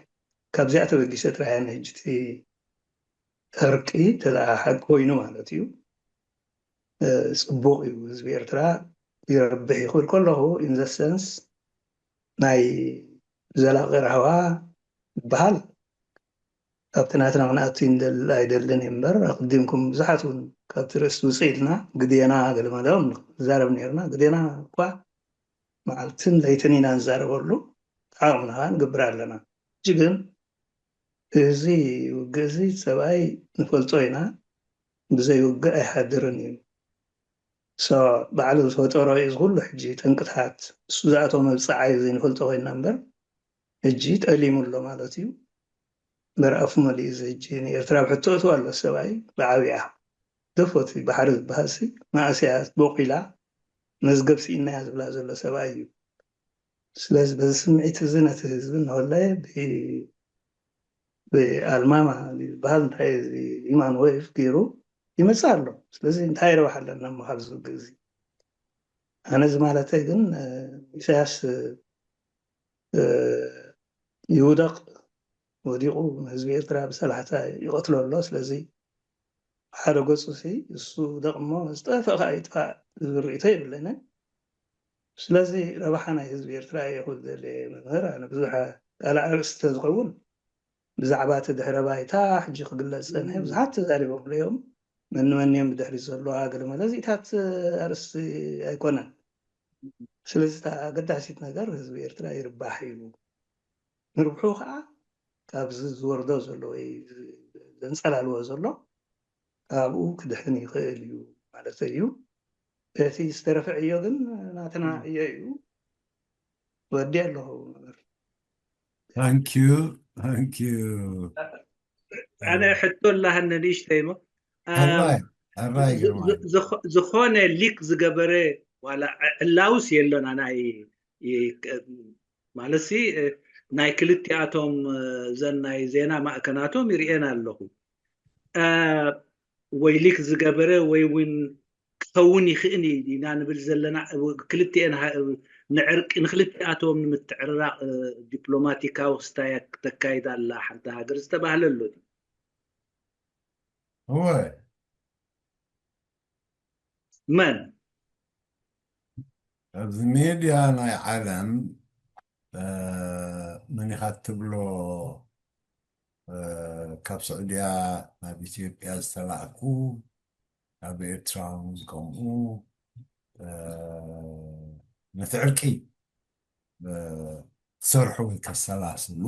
ካብዚኣ ተበጊሰ ጥራይ ሕጂ እቲ ዕርቂ ተደኣ ሓቂ ኮይኑ ማለት እዩ ፅቡቕ እዩ። ህዝቢ ኤርትራ ይረብሕ እዩ ክብል ከለኹ in the sense ናይ ዘላቂ ራህዋ ዝበሃል ካብቲ ናትና ክንኣቱ ኣይደልን እዩ እምበር ኣቅዲምኩም ብዙሓት እውን ካብቲ ርእሲ ውፅእ ኢልና ግዴና ገለመለኦም ንዛረብ ነርና። ግዴና እኳ መዓልትን ለይትን ኢና ንዛረበሉ፣ ዓቕምና ከዓ ንገብር ኣለና። ሕጂ ግን እዚ ውግእ እዚ ሰብኣይ ንፈልጦ ኢና፣ ብዘይ ውግእ ኣይሓድርን እዩ። So ባዕሉ ዝፈጠሮ እዩ እዚ ኩሉ ሕጂ ጠንቅታት፣ እሱ ዝኣተዎ መብፅዓ እዩ ዘይንፈልጦ ኮይንና እምበር ሕጂ ጠሊሙ ኣሎ ማለት እዩ። በርኣፉ መሊኡ እዚ ሕጂ ንኤርትራ ብሕቶ እትዋ ኣሎ ሰብኣይ ብዓብያ ደፎቲ ባሕሪ ዝበሃልሲ ማእስያ ቦቂላ መዝገብ ስኢናያ ዝብላ ዘሎ ሰብኣይ እዩ። ስለዚ በዚ ስምዒት እዚ ነቲ ህዝቢ እናወለየ ብኣልማማ ዝበሃል እንታይ እዚ ሂማን ዌቭ ገይሩ ይመፅእ ኣሎ። ስለዚ እንታይ ረብሓ ኣለና እሞ ካብዚ ውግእ እዚ? ኣነ እዚ ማለተይ ግን ኢሳያስ ይውደቕ፣ ወዲቑ ህዝቢ ኤርትራ ብሰላሕታ ይቐትሎ ኣሎ። ስለዚ ሓደ ገፁ ሲ እሱ ውደቕ እሞ ዝጠፈእ ከዓ ይጥፋእ ዝብል ርእይቶ የብለንን። ስለዚ ረብሓ ናይ ህዝቢ ኤርትራ እየ ክብል ደልየ መምህር። ኣነ ብዙሕ ካልእ ኣርእስቲ ተዝኸውን ብዛዕባ እቲ ድሕረ ባይታ ሕጂ ክግለጽ ጸንሐ ብዙሓት ተዛሪቦምሉ እዮም። መን መን እዮም ብድሕሪት ዘለዋ ገለ መለ እዚታት ኣርእስቲ ኣይኮነን። ስለዚ እታ ኣገዳሲት ነገር ህዝቢ ኤርትራ ይርባሕ እዩ። ንርብሑ ከዓ ካብዚ ዝወርዶ ዘሎ ወይ ዘንጸላልዎ ዘሎ ካብኡ ክድሕን ይኽእል እዩ ማለት እዩ። እቲ ዝተረፈ ዕዮ ግን ናትና ዕዮ እዩ። ወዲ ኣለኹ መምህር። Thank you, thank you. ኣነ ሕቶ ኣላሃኒ ንእሽተይ እሞ ሕራይ ሕራይ ግርማይ። ዝኾነ ሊክ ዝገበረ ዋላ ዕላውስ የሎን ኣና ማለት ሲ ናይ ክልቲኣቶም ዘን ናይ ዜና ማእከናቶም ይርእየን ኣለኹ። ወይ ሊክ ዝገበረ ወይ እውን ክኸውን ይኽእል ኢና ንብል ዘለና ክልቲኤን ንዕርቂ ንክልቲኣቶም ንምትዕርራቕ ዲፕሎማቲካዊ ክስታያ ክተካይድ ኣላ ሓንቲ ሃገር ዝተባህለ ኣሎ። እወ መን ኣብዚ ሜድያ ናይ ዓለም መን ኢኻ ትብሎ ካብ ስዑድያ ናብ ኢትዮጵያ ዝተላእኩ ኣብ ኤርትራ እውን ከምኡ ነቲ ዕርቂ ክሰርሑ ወይ ከሰላስሉ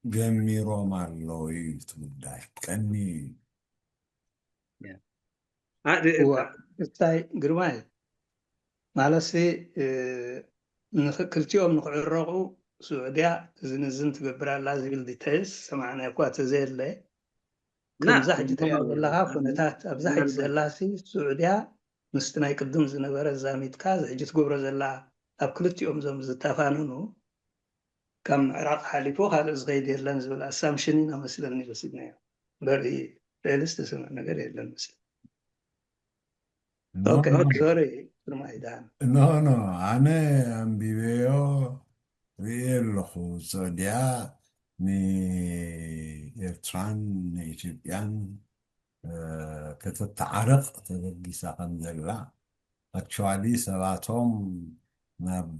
ጀሚሮም ኣለዉ እዩ እቲ ጉዳይ ቀኒ እዩ። እታይ ግርማይ ማለትሲ ክልቲኦም ንክዕረቑ ስዑድያ እዝን እዝን ትገብር ኣላ ዝብል ዲቴይልስ ሰማዕና እኳ ተዘየለ ከምዛ ሕጂ ትሪኦ ዘለካ ኩነታት ኣብዛ ሕጂ ዘላሲ ስዑድያ ምስቲ ናይ ቅድም ዝነበረ ዛሚትካ እዚ ሕጂ ትገብሮ ዘላ ኣብ ክልቲኦም ዞም ዝተፋነኑ ካብ ምዕራቕ ሓሊፉ ካልእ ዝኸይድ የለን ዝብል ኣሳምሽን ኢና መስለኒ ወሲድናዮ። በሪ ሌልስ ተሰምዕ ነገር የለን መስለኒ። ኦኬ ሶሪ ግርማይ ደሓን። ኖ ኖ ኣነ ኣንቢበዮ ርእየ ኣለኹ። ስዑድያ ንኤርትራን ንኢትዮጵያን ከተተዓርቕ ተበጊሳ ከም ዘላ ኣክቹዋሊ ሰባቶም ናብ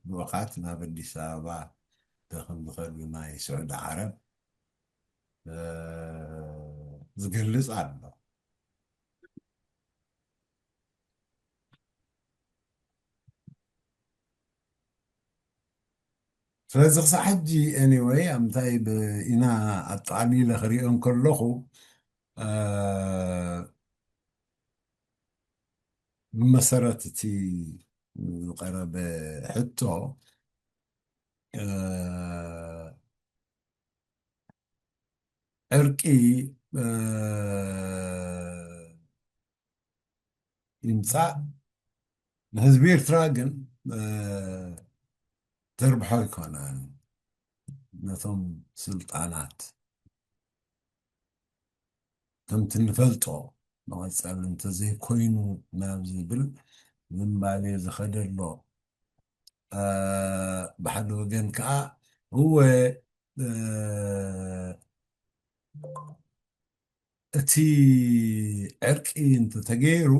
ልኡኻት ናብ ኣዲስ ኣበባ ከም ዝኸዱ ናይ ስዑዲ ዓረብ ዝገልጽ ኣሎ። ስለዚ ክሳዕ ሕጂ anyway ኣብ ምንታይ ኢና ኣጠቓሊለ ክሪኦ እንከለኹ ብመሰረት እቲ ዝቐረበ ሕቶ ዕርቂ ይምፃእ ንህዝቢ ኤርትራ ግን ተርብሖ ኣይኮነን። ነቶም ስልጣናት ከምቲ ንፈልጦ መቐፀሊ እንተዘይኮይኑ ናብ ዝብል ዝንባሌ ዝኸደሎ ብሓደ ወገን ከዓ እወ እቲ ዕርቂ እንተተገይሩ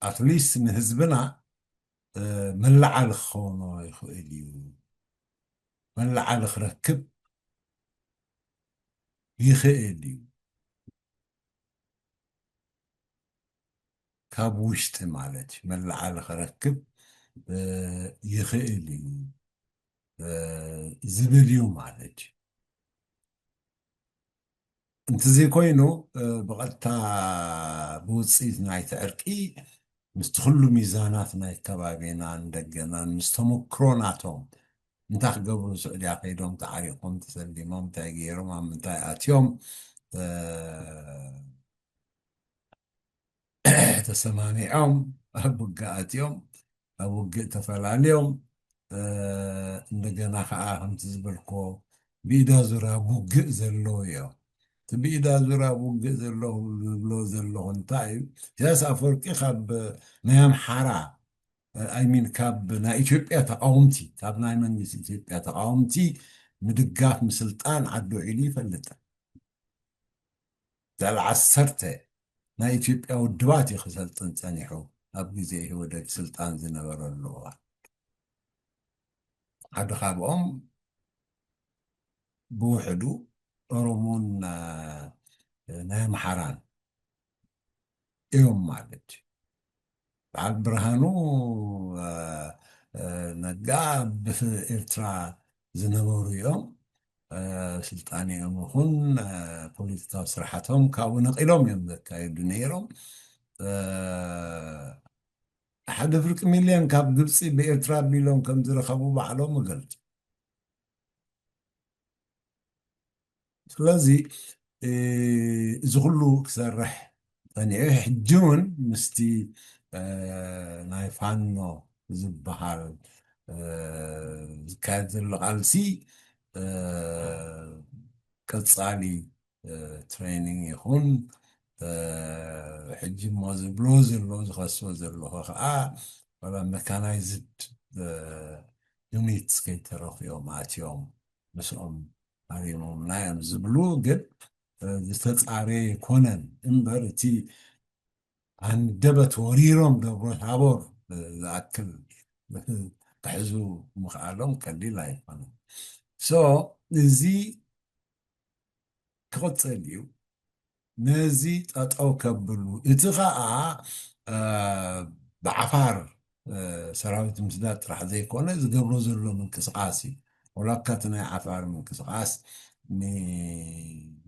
ኣትሊስት ንህዝብና መለዓሊ ክኸውኖ ይኽእል እዩ። መለዓሊ ክረክብ ይኽእል እዩ። ካብ ውሽጢ ማለት እዩ መለዓሊ ክረክብ ይኽእል እዩ ዝብል እዩ ማለት እዩ። እንተዘይኮይኑ ብቐጥታ ብውፅኢት ናይቲ ዕርቂ ምስቲ ኩሉ ሚዛናት ናይ ከባቢናን ደገናን ምስ ተመክሮ ናቶም እንታይ ክገብሩ ስዑድያ ከይዶም ተዓሪቆም ተሰሊሞም እንታይ ገይሮም ኣብ ምንታይ ኣትዮም ተሰማሚዖም ኣብ ውግእ ኣትዮም ኣብ ውግእ ተፈላልዮም እንደገና ከዓ ከምቲ ዝበልኮ ብኢዳዙር ኣብ ውግእ ዘለዉ እዮም። እቲ ብኢዳዙር ኣብ ውግእ ዘለዉ ዝብሎ ዘለኹ እንታይ እዩ? ኢሳያስ ኣፈወርቂ ካብ ናይ ኣምሓራ ኣይሚን ካብ ናይ ኢትዮጵያ ተቃወምቲ ካብ ናይ መንግስቲ ኢትዮጵያ ተቃወምቲ ምድጋፍ ምስልጣን ዓዲ ውዒሉ ይፈልጥ። ልዕሊ ዓሰርተ ናይ ኢትዮጵያ ውድባት እዩ ክሰልጥን ጸኒሑ ኣብ ግዜ ኢህወደግ ስልጣን ዝነበረሉ እዋን። ሓደ ካብኦም ብውሕዱ ኦሮሞን ናይ ኣምሓራን እዮም ማለት እዩ። በዓል ብርሃኑ ነጋ ብኤርትራ ዝነበሩ እዮም። ስልጣኔኦም ይኹን ፖለቲካዊ ስራሕቶም ካብኡ ነቒሎም እዮም ዘካየዱ ነይሮም። ሓደ ፍርቂ ሚልዮን ካብ ግብፂ ብኤርትራ ቢሎም ከም ዝረኸቡ ባዕሎም ይገልፁ። ስለዚ እዚ ኩሉ ክሰርሕ ጸኒዑ ሕጂ እውን ምስቲ ናይ ፋኖ ዝበሃል ዝካየድ ዘሎ ቃልሲ ቀጻሊ ትሬኒንግ ይኹን ሕጂ እሞ ዝብሎ ዘሎ ዝኸስቦ ዘለኹ ከዓ ዋላ መካናይዝድ ዩኒትስ ከይተረፉ እዮም ኣትዮም ምስኦም ሃሪሞምና እዮም ዝብሉ ግን ዝተፃረየ ኣይኮነን እምበር እቲ ኣንደበት ወሪሮም ደብረ ታቦር ዝኣክል ክሕዙ ምኽኣሎም ቀሊል ኣይኮነን። ሶ እዚ ክቕፅል እዩ። ነዚ ጠጠው ከብሉ እቲ ከዓ ብዓፋር ሰራዊት ምስዳድ ጥራሕ ዘይኮነ ዝገብሮ ዘሎ ምንቅስቃስ እዩ። ወላካ እቲ ናይ ዓፋር ምንቅስቃስ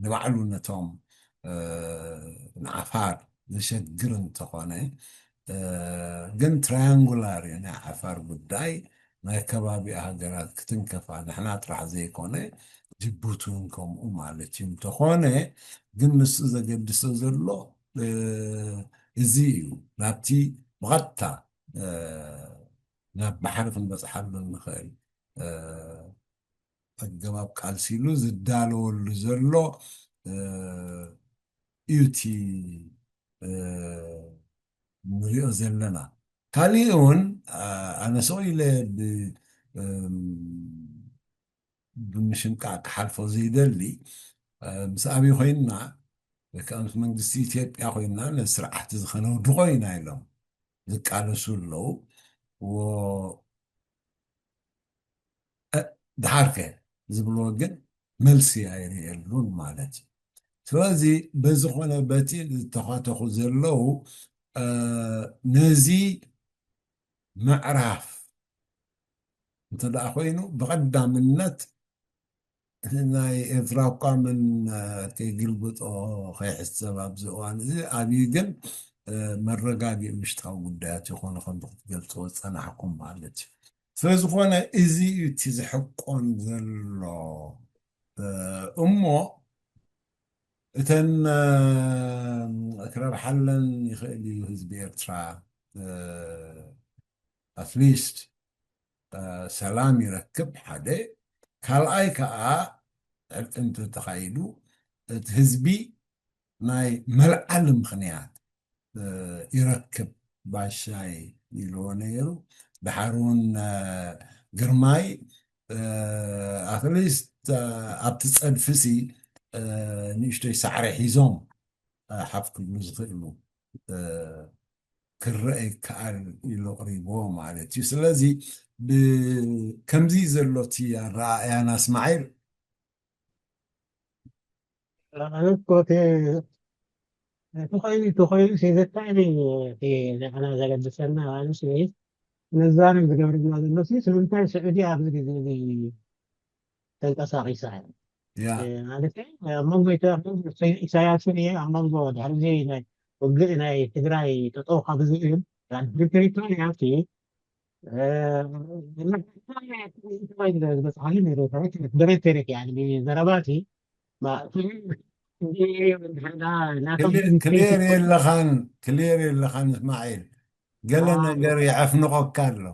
ንባዕሉ ነቶም ንዓፋር ዘሸግር እንተኾነ ግን ትራያንጉላር እዩ ናይ ዓፋር ጉዳይ ናይ ከባቢ ሃገራት ክትንከፋ ንሕና ጥራሕ ዘይኮነ ጅቡቲ እውን ከምኡ ማለት እዩ እንተኾነ ግን ንሱ ዘገድሶ ዘሎ እዚ እዩ ናብቲ ብቐጥታ ናብ ባሕሪ ክንበፅሓሉ ንኽእል ኣገባብ ቃልሲ ኢሉ ዝዳለወሉ ዘሎ እዩ እቲ ንሪኦ ዘለና። ካሊእ እውን ኣነ ሰው ኢለ ብምሽምቃቅ ክሓልፎ ዘይደሊ ምስ ኣብይ ኮይንና ወይ ከዓ ምስ መንግስቲ ኢትዮጵያ ኮይንና ነዚ ስርዓት እዚ ከነውድቆ ኢና ኢሎም ዝቃለሱ ኣለዉ። ድሓርከ ዝብልዎ ግን መልሲ ኣይርእየሉን ማለት እዩ። ስለዚ በዝኾነ በቲ ዝተኻተኹ ዘለዉ ነዚ ምዕራፍ እንተ ደኣ ኮይኑ ብቐዳምነት ናይ ኤርትራ እኳ መን ከይግልብጦ ከይሕሰብ ኣብዚ እዋን እዚ ኣብዩ ግን መረጋጊእ ውሽጣዊ ጉዳያት ይኾኑ ከም ክትገልፅዎ ዝፀናሕኩም ማለት እዩ። ስለዝኾነ እዚ እዩ እቲ ዝሕቆን ዘሎ እሞ እተን ክረብሓለን ይኽእል እዩ ህዝቢ ኤርትራ ኣትሊስት ሰላም ይረክብ ሓደ ካልኣይ ከዓ ዕርቂ እንተተኻይዱ እቲ ህዝቢ ናይ መልዓሊ ምኽንያት ይረክብ ባሻይ ኢልዎ ነይሩ። ድሓር እውን ግርማይ ኣትሊስት ኣብቲ ፀድፊ ሲ ንእሽተይ ሳዕሪ ሒዞም ሓፍ ክብሉ ዝኽእሉ ክረአ ይከኣል ኢሉ ኣቕሪብዎ ማለት እዩ። ስለዚ ከምዚ ዘሎ እቲ ኣረኣእያና እስማዒል ማለት ኮቴ ተኾይኑ ተኾይኑ ዘካይኒ ንዓና ዘገድሰና ማለት ነዛን ዝገብርና ዘሎ ስለምንታይ ስዑዲ ኣብዚ ግዜ ተንቀሳቒሳ ማለት ኣብ መንጎ ኢሳያስን እየ ኣብ መንጎ ድሕርዚ ናይ ውግእ ናይ ትግራይ ጠጠው ካብ ዝብል ፕሪቶሪያ ዝበፅሓሉ ነይሩ ብሬቶሪክ ብዘረባቲ ክሌር የለኻን ክሌር የለኻን እስማዒል ገለ ነገር የዕፍንቆካ ኣሎ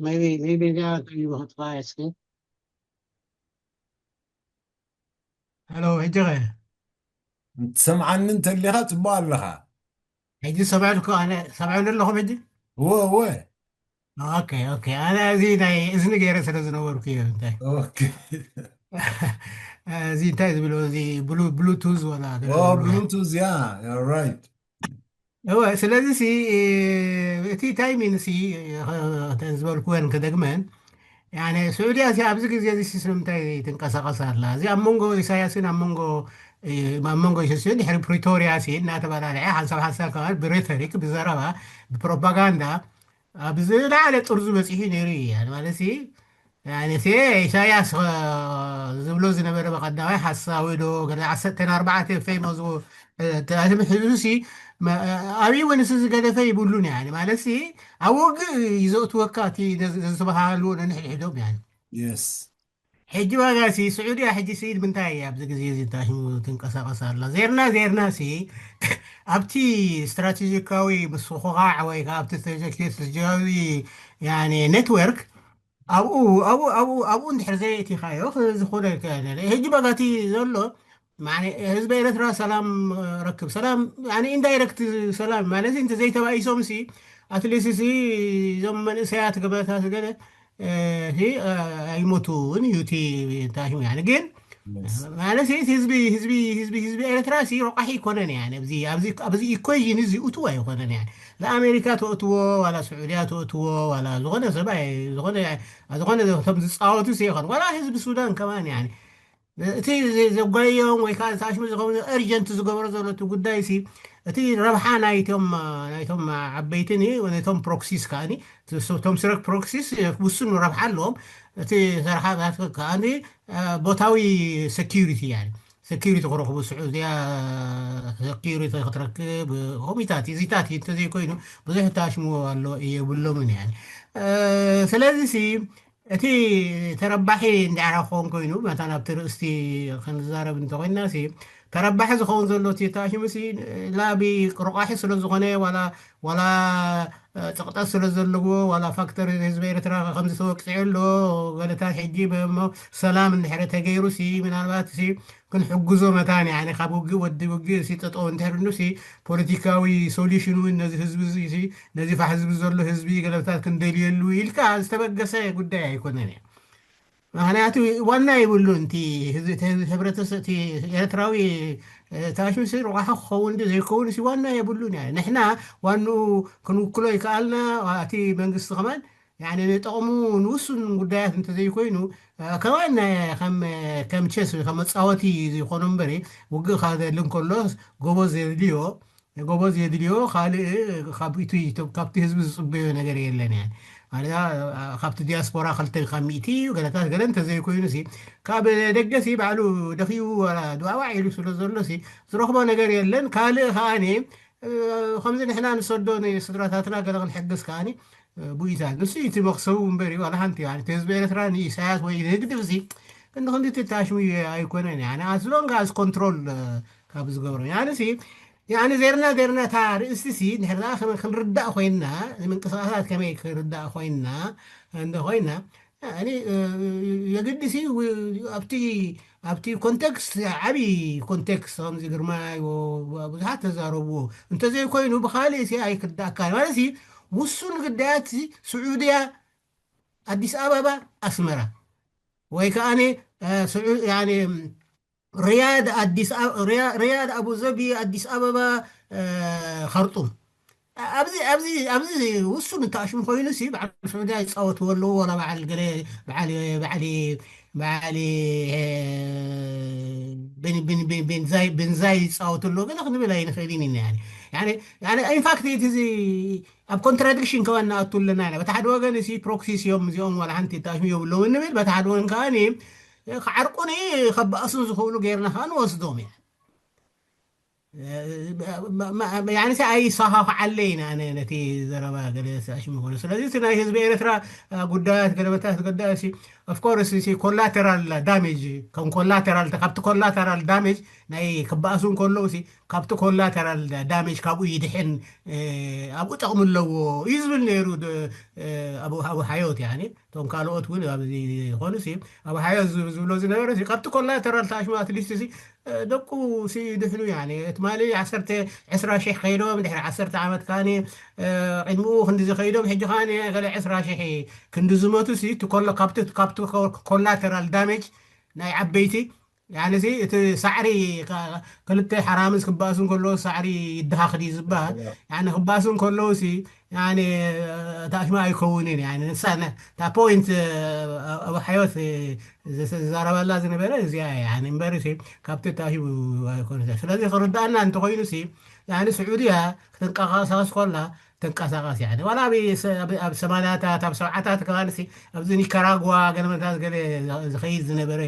maybe maybe እዚኣ ይበክትካ እስኪ ሄሎ፣ ሕጂ ኸ? ትሰምዓኒ እንተሊኻ ጽቡቕ ኣለኻ። ሕጂ ሰምዐልኩ፣ ኣነ ሰምዐሉ ኣለኹም ሕጂ? እወ፣ እወ። ኦኬ፣ ኦኬ። ኣነ እዚ ናይ እዝኒ ገይረ ስለ ዝነበርኩ እየ። እንታይ ኦኬ። እዚ እንታይ ዝብሎ፣ እዚ ብሉ-፣ ብሉቱዝ ወላ ገለ ኦ፣ ዝብሎ። ብሉቱዝ፣ ያ፣ you're right። እወ፣ ስለዚ ሲ፣ እቲ ታይሚን ሲ፣ ኸ-፣ ከ-፣ ዝበልኩወን ክደግመን፣ ያኔ ስዑድያ ሲ ኣብዚ ግዜ እዚ ሲ ስለምንታይ ትንቀሳቐስ ኣላ? እዚ ኣብ መንጎ ኢሳያስን ኣብ መንጎ፣ እ፣ ኣብ መንጎ ኢሳያስን ድሕሪ ፕሪቶርያ ሲ እናተበላልዐ ሓንሳብ ሓንሳብ ከማን ብሬቶሪክ፣ ብዘረባ፣ ብፕሮፓጋንዳ ኣብ ዝለዓለ ጥርዙ በጺሑ ነይሩ እዩ። ያኔ ማለት ሲ፣ ያኔ ሲ ኢሳያስ፣ ኸ-፣ ዝብሎ ዝነበረ ብቐዳማይ ሓሳዊ ዶ፣ ገለ ዓሰርተ ኣርባዕተ ፌመስ፣ እ፣ ተ-፣ ሕዙ ሲ፣ መ-፣ ኣብይ ወንስ ዝገደፈ ይብሉን፣ ያኔ ማለት ሲ፣ ኣብ ውግእ እዩ ዘእትወካ እቲ ነዚ-፣ ነዚ ተበሃሃልዎ ነንሕድሕዶም፣ ያኔ። የስ። ሕጂ ዋጋ ሲ፣ ስዑድያ ሕጂ ሲ፣ ምንታይ እያ ኣብዚ ግዜ እዚ እንታይ ትንቀሳቐስ ኣላ? ዜርና፣ ዜርና ሲ፣ ኣብቲ ስትራቴጂካዊ ምስኹኻዕ ወይ ከኣ ኣብቲ ስትራቴጂካዊ፣ ያኔ፣ ኔትወርክ፣ ኣብኡ፣ ኣብኡ፣ ኣብኡ፣ ኣብኡ እንድሕር ዘየእቲኻዮ፣ ክ-፣ ዝኾነ ከ-፣ ሕጂ ዋጋ እቲ ዘሎ፣ ማዕነ፣ ህዝቢ ኤርትራ ሰላም ረክብ፣ ሰላም፣ ያኔ፣ ኢንዳይረክት ሰላም ማለት እንተ ዘይተባኢሶም ሲ፣ ኣትሊስት ሲ፣ እዞም መንእሰያት ገበታት ገለ፣ እ፣ ሲ፣ እ፣ ኣይሞቱን እዩ እቲ እንታይ ሽሙ፣ ያኔ፣ ግን የስ። ማለት ሲ፣ ህዝቢ፣ ህዝቢ፣ ህዝቢ፣ ህዝቢ ኤርትራ ሲ፣ ረቋሒ ኣይኮነን፣ ያኔ፣ ኣብዚ፣ ኣብዚ፣ ኣብዚ ኢኩዌዥን እዚ እትዎ ኣይኮነን፣ ያኔ። ንኣሜሪካ ተእትዎ፣ ዋላ ስዑድያ ተእትዎ፣ ዋላ ዝኾነ ሰብ ኣይ-፣ ዝኾነ፣ ዝኾነ እቶም ዝጻወቱ ሲ ይኾን፣ ዋላ ህዝቢ ሱዳን ከማን፣ ያኔ። እቲ ዘ-፣ ዘጓየዮም ወይ ከዓ ታሽሙ ዝኸውን እርጀንት ዝገብሮ ዘሎ እቲ ጉዳይ ሲ፣ እቲ ረብሓ ናይቶም፣ ናይቶም ዓበይትን ነቶም ፕሮክሲስ ከኣኒ፣ እቶም ስረክ ፕሮክሲስ ውሱን ረብሓ ኣለዎም። እቲ ረብሓ ከኣኒ፣ እ፣ ቦታዊ ሴኪሪቲ፣ ያኒ ሴኪሪቲ ክረኽቡ፣ ስዑድያ ሴኪሪቲ ክትረክብ፣ ኮሚታት እዚታት እንተዘይኮይኑ ብዙሕ ታሽሙ ኣሎ የብሎምን፣ ያኒ። እ፣ ስለዚ ሲ፣ እቲ ተረባሒ እንድሕር ክኸውን ኮይኑ፣ መታን ኣብቲ ርእስቲ ክንዛረብ እንተኮይና ሲ፣ ተረባሒ ዝኸውን ዘሎ እቲ ታሽሙ ሲ፣ ላቢ ርቋሒ ስለ ዝኾነ፣ ዋላ፣ ዋላ፣ እ፣ ጽቕጠት ስለ ዘለዎ፣ ዋላ ፋክተር ህዝቢ ኤርትራ ከምዚ ተወቂዑ ኣሎ፣ ገለታት ሕጂ በሞ ሰላም እንድሕር ተገይሩ ሲ፣ ምናልባት ሲ፣ ክንሕግዞ መታን፣ ያኒ፣ ካብ ውግእ ወዲ ውግእ ሲ፣ ጠጠው እንድሕር ኢሉ ሲ፣ ፖለቲካዊ ሶሉሽን እውን ነዚ ህዝቢ እዚ ሲ፣ ነዚ ፋሕ ህዝቢ ዘሎ ህዝቢ ገለታት ክንደልየሉ ኢልካ ዝተበገሰ ጉዳይ ኣይኮነን እዩ። ምኽንያቱ ዋና የብሉን። እቲ ህዝቢ፣ እቲ ህብረተሰብ፣ እቲ ኤርትራዊ፣ እ፣ ታሽሙ ሲ፣ ርቋሒ ክኸውን ዶ ዘይከውን ሲ ዋና የብሉን። ያኒ፣ ንሕና ዋንኡ ክንውክሎ ይከኣልና፣ እቲ መንግስቲ ከማን፣ ያኒ፣ ንጠቕሙ ንውሱን ጉዳያት እንተዘይኮይኑ፣ እ፣ ከማን ናይ፣ ከም፣ ከም ቸስ ወይ ከም መጻወቲ ዝኾኖ እምበሪ፣ ውግእ ካደሊ እንከሎ ጎበዝ የድልዮ፣ ጎበዝ የድልዮ፣ ካልእ ካብ እቲ፣ ካብቲ ህዝቢ ዝጽበዮ ነገር የለን። ያኒ፣ ማለት፣ እ፣ ካብቲ ዲያስፖራ ክልተ ካብ ሚእቲ ገለታት ገለ እንተዘይኮይኑ ሲ፣ ካብ ደገ ሲ ባዕሉ ደኺቡ ዋላ ድዋዋዕ ኢሉ ስለ ዘሎ ሲ፣ ዝረኽቦ ነገር የለን። ካልእ ከኣኒ፣ እ፣ ከምዚ ንሕና ንሰዶ ንስድራታትና ገለ ክንሕግዝ ከኣኒ፣ እ፣ ቡኢታ። ንሱ እዩ እቲ መክሰቡ እምበር እዩ፣ ዋላ ሓንቲ። ያኒ፣ እቲ ህዝቢ ኤርትራ ንኢሳያስ ወይ ንህግድፍ ሲ፣ ክንዲ ክንዲ እቲ ታሽሙ ኣይኮነን። ያኒ፣ as long as ኮንትሮል፣ እ፣ ካብ ዝገብሮ። ያኒ ሲ፣ ያኒ፣ ዜርና፣ ዜርና እታ ርእስቲ ሲ፣ እንድሕር ደኣ ከመይ ክንርዳእ ኮይንና፣ ንምንቅስቃሳት ከመይ ክንርዳእ ኮይንና፣ እንደ ኮይና፣ ያኒ፣ እ፣ የግዲ ሲ፣ ው-፣ ኣብቲ፣ ኣብቲ ኮንቴክስት፣ ዓቢ ኮንቴክስት፣ ከምዚ ግርማይ ወ-፣ ወ-፣ ብዙሓት ተዛረብዎ። እንተዘይኮይኑ፣ ብኻልእ ሲ ኣይክዳእካን። ማለት ሲ፣ ውሱን ግዳያት ሲ፣ ስዑድያ፣ ኣዲስ ኣበባ፣ ኣስመራ። ወይ ከኣኒ፣ እ፣ ስዑ-፣ ያኒ፣ ሪያድ፣ ኣዲስ ኣ-፣ ሪያ-፣ ሪያድ፣ ኣቡ ዘቢ፣ ኣዲስ ኣበባ፣ እ፣ ኸርጡም። ኣብዚ፣ ኣብዚ፣ ኣብዚ ውሱን እንተኣሽሙ ኮይኑ ሲ፣ በዓል ስዑድያ ይጻወትዎ ኣለዎ፣ ዋላ በዓል ገለ፣ በዓል፣ በዓል፣ በዓል፣ እ፣ ብን-፣ ብን-፣ ብን-፣ ብንዛይ፣ ብንዛይ ይጻወት ኣለዎ፣ ገለ ክንብል ኣይንኽእልን ኢና። ያኒ፣ ያኒ፣ ያኒ፣ ኢንፋክት፣ እቲ እዚ ኣብ ኮንትራዲክሽን ከማን ንኣቱ ኣለና ኢና። በቲ ሓደ ወገን ሲ፣ ፕሮክሲስ እዮም እዚኦም፣ ዋላ ሓንቲ ተኣሽሙ የብሎምን ንብል፣ በቲ ሓደ ወገን ከኣ ኒ፣ ክዓርቁኒ፣ ከባእሱን ዝኽእሉ ጌርና ከኣ ንወስዶም ኢና። ያንሲ ኣይሰኻኽዓለይን ኣነ ነቲ ዘረባ ገለ ኣሽሙ ኮነ። ስለዚ እቲ ናይ ህዝቢ ኤርትራ ጉዳያት ገለመታት ገዳሲ ኦፍኮርስ ኮላተራል ዳሜጅ ከም ኮላተራል ካብቲ ኮላተራል ዳሜጅ ናይ ክበኣሱ እንከለዉ ሲ ካብቲ ኮላተራል ዳሜጅ ካብኡ ይድሕን ኣብኡ ጠቕሚ ኣለዎ እዩ ዝብል ነይሩ። ኣብ ሓዮት ያኒ እቶም ካልኦት እውን ኣብዚ ዝኾኑ ሲ ኣብ ሓዮት ዝብሎ ዝነበረ ሲ ካብቲ ኮላተራል ተኣሽሙ ኣትሊስት ሲ ደቁ ሲ ድሕኑ ያኒ ትማሊ ዓሰርተ ዕስራ ሺሕ ከይዶም ድሕሪ ዓሰርተ ዓመት ካኒ ቅድሚኡ ክንዲ ዝኸይዶም ሕጂ ካኒ ገለ ዕስራ ሺሕ ክንዲ ዝመቱ ሲ እቲ ኮሎ ካብቲ ካብቲ ኮላተራል ዳሜጅ ናይ ዓበይቲ ያኒ ሲ እቲ ሳዕሪ ክልተ ሓራምዝ ክባእሱ እንከለዉ ሳዕሪ ይድሃኽድ እዩ ዝበሃል። ያኒ ክባእሱ እንከለዉ ሲ ያኒ ታሽማ ኣይከውንን ያኒ ንሳ እታ ፖይንት ኣብ ሓዮት ዝዛረበላ ዝነበረ እዚኣ እያ ያኒ እምበር ሲ ካብቲ ታሽሙ ኣይኮነ። ስለዚ ክርዳእና እንተኮይኑ ሲ ያኒ ስዑድያ ክትንቀሳቀስ ከላ ተንቀሳቀስ ያኒ ዋላ ኣብ ሰማንያታት ኣብ ሰብዓታት ከማን ሲ ኣብዚ ኒካራጓ ገለመታት ገለ ዝኸይድ ዝነበረ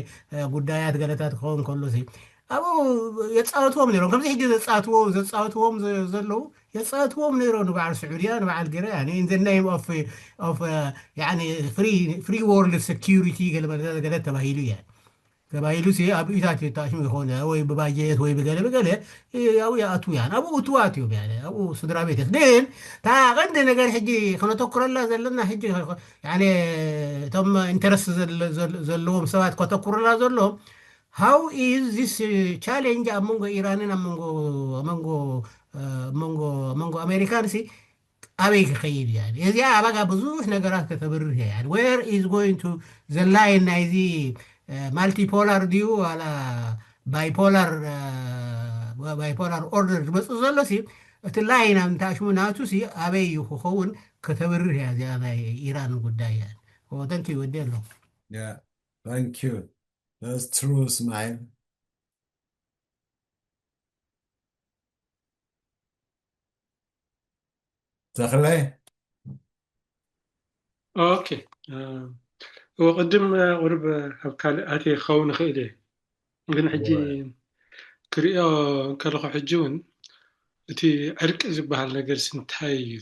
ጉዳያት ገለታት ክኸውን ከሎ ሲ ኣብኡ የፃወትዎም ነይሮም ከምዚ ሕጂ ዘፃወትዎ ዘፃወትዎም ዘለዉ የፃወትዎም ነይሮ ንበዓል ስዑድያ ንበዓል ገረ ያኒ in the name of of ያኒ free world security ገለመታት ገለ ተባሂሉ እያ ተባሂሉ ሲ ኣብ ኢታት ተኣሽሙ ይኾነ ወይ ብባጀት ወይ ብገለ ብገለ ያው ይኣትዉ ያን ኣብኡ እትዋት እዮም ያለ ኣብኡ ስድራ ቤት ግን እታ ቀንዲ ነገር ሕጂ ክነተኩረላ ዘለና ሕጂ ያለ እቶም ኢንተረስት ዘለዎም ሰባት ከተኩርላ ዘለዎም how is this challenge ኣብ መንጎ ኢራንን ኣብ መንጎ መንጎ መንጎ መንጎ ኣሜሪካን ሲ ኣበይ ክኸይድ እያ እዚኣ ኣባጋ ብዙሕ ነገራት ከተብርህ እያ where is going to the line ናይዚ multipolar ድዩ ዋላ bipolar bipolar order ዝመፅእ ዘሎ ሲ እቲ ላይን ኣብ እንተኣሽሙ ናቱ ሲ ኣበይ እዩ ክኸውን ከተብርህ እያ እዚኣ ናይ ኢራን ጉዳይ እያ ተንኪ ወዲ ኣሎ Yeah, thank you. That's true, Ismail. ተኽለ ኦኬ እወ ቅድም ቁርብ ኣብ ካልእ ኣትየ ክኸውን ይኽእል እየ ግን ሕጂ ክሪኦ ከለኹ ሕጂ እውን እቲ ዕርቂ ዝበሃል ነገር እንታይ እዩ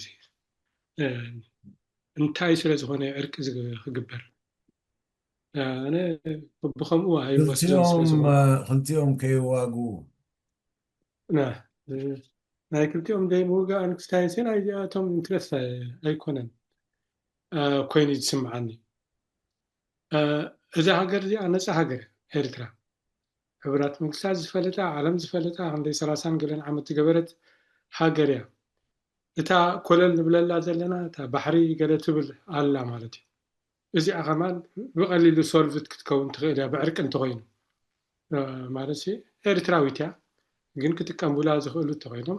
እንታይ ስለ ዝኾነ ዕርቂ ክግበር ኣነ ብኸምኡ ኣይወስድን ስለ ዝኾነ ክልቲኦም ከይዋጉ ናይ ክልቲኦም ደይ ምውጋእ ኣንክስታይንሲ ናይዚኣቶም ኢንትረስት ኣይኮነን ኮይኑ ዝስምዓኒ እዛ ሃገር እዚኣ ነፃ ሃገር ኤርትራ ሕቡራት መንግስታት ዝፈለጣ ዓለም ዝፈለጣ ክንደይ ሰላሳን ገለን ዓመት ዝገበረት ሃገር እያ እታ ኮለል ንብለላ ዘለና እታ ባሕሪ ገለ ትብል ኣላ ማለት እዩ እዚኣ ከማን ብቐሊሉ ሶልቭት ክትከውን ትኽእል እያ ብዕርቂ እንተኮይኑ ማለት ኤርትራዊት እያ ግን ክጥቀምቡላ ዝኽእሉ እንተኮይኖም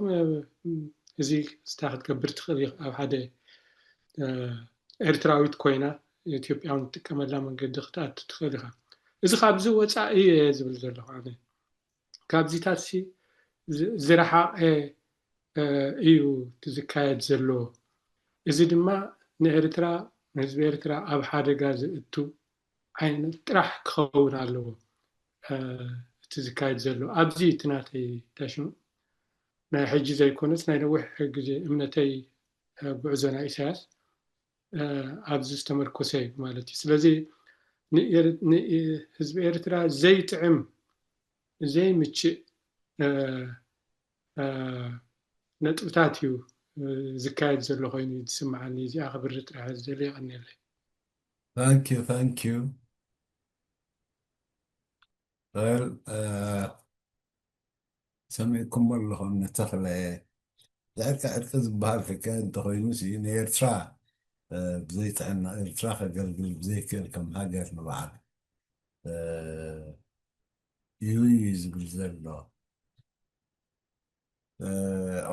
እዚ ስታ ክትገብር ትኽእል ኣብ ሓደ ኤርትራዊት ኮይና ኢትዮጵያውን ትጥቀመላ መንገዲ ክትኣቱ ትኽእል ኢኻ እዚ ካብዚ ወፃኢ እየ ዝብል ዘለኹ ኣነ ካብዚታት ዝረሓቐ እዩ ዝካየድ ዘሎ እዚ ድማ ንኤርትራ ንህዝቢ ኤርትራ ኣብ ሓደጋ ዝእቱ ዓይነት ጥራሕ ክኸውን ኣለዎ እቲ ዝካየድ ዘሎ ኣብዚ እቲ ናተይ ታሽሙ ናይ ሕጂ ዘይኮነስ ናይ ነዊሕ ግዜ እምነተይ ጉዕዞ ናይ ኢሳያስ ኣብዚ ዝተመርኮሰ እዩ ማለት እዩ ስለዚ ህዝቢ ኤርትራ ዘይጥዕም ዘይምችእ ነጥብታት እዩ ዝካየድ ዘሎ ኮይኑ ዝስምዓኒ እዚኣ ክብሪ ጥራሕ ዝደሊ ይቀኒለይ Thank you, thank you. Well, uh, ሰሚዕኩሞ ኣለኹም ንተኽለ ዕርቂ ዕርቂ ዝበሃል ሕቀ እንተኮይኑ ንኤርትራ ብዘይጥዕና ኤርትራ ከገልግል ብዘይክእል ከም ሃገር ንበዓል እዩ እዩ ዝብል ዘሎ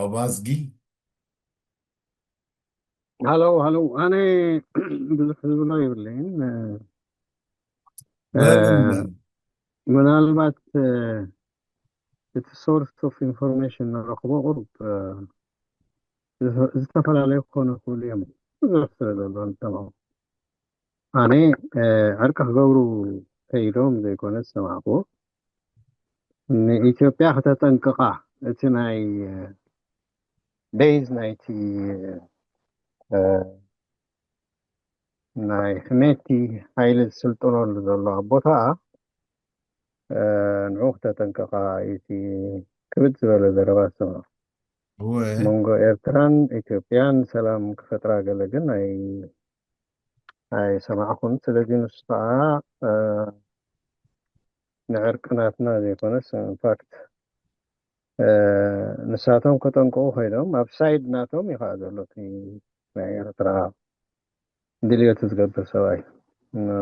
ኦባዝጊ ሃሎ ሃሎ ኣነ ብዙሕ ዝብሎ የብለይን ምናልባት እቲ source of information ንረኽቦ ቁሩብ ዝተፈላለዩ ክኾኑ ይኽእሉ እዮም ብዙሕ ስለ ዘሎ ንሰምዖ ኣነ ዕርቂ ክገብሩ ከይዶም ዘይኮነ ዝሰማዕክዎ ንኢትዮጵያ ከተጠንቅቓ እቲ ናይ ቤዝ ናይቲ ናይ ሕሜቲ ሓይሊ ዝስልጥነሉ ዘሎ ኣብ ቦታኣ ንዑ ክተጠንቀቓ እዩ እቲ ክብድ ዝበለ ዘረባ ዝሰምዖ። መንጎ ኤርትራን ኢትዮጵያን ሰላም ክፈጥራ ገለ ግን ኣይሰማዕኹን። ስለዚ ንሱ ከዓ ንዕርቂ ናትና ዘይኮነስ ኢንፋክት ንሳቶም ከጠንቅቑ ኮይኖም ኣብ ሳይድ ናቶም እዩ ከዓ ዘሎ ናይ ኤርትራ ድልዮቱ ዝገብር ሰብኣይ።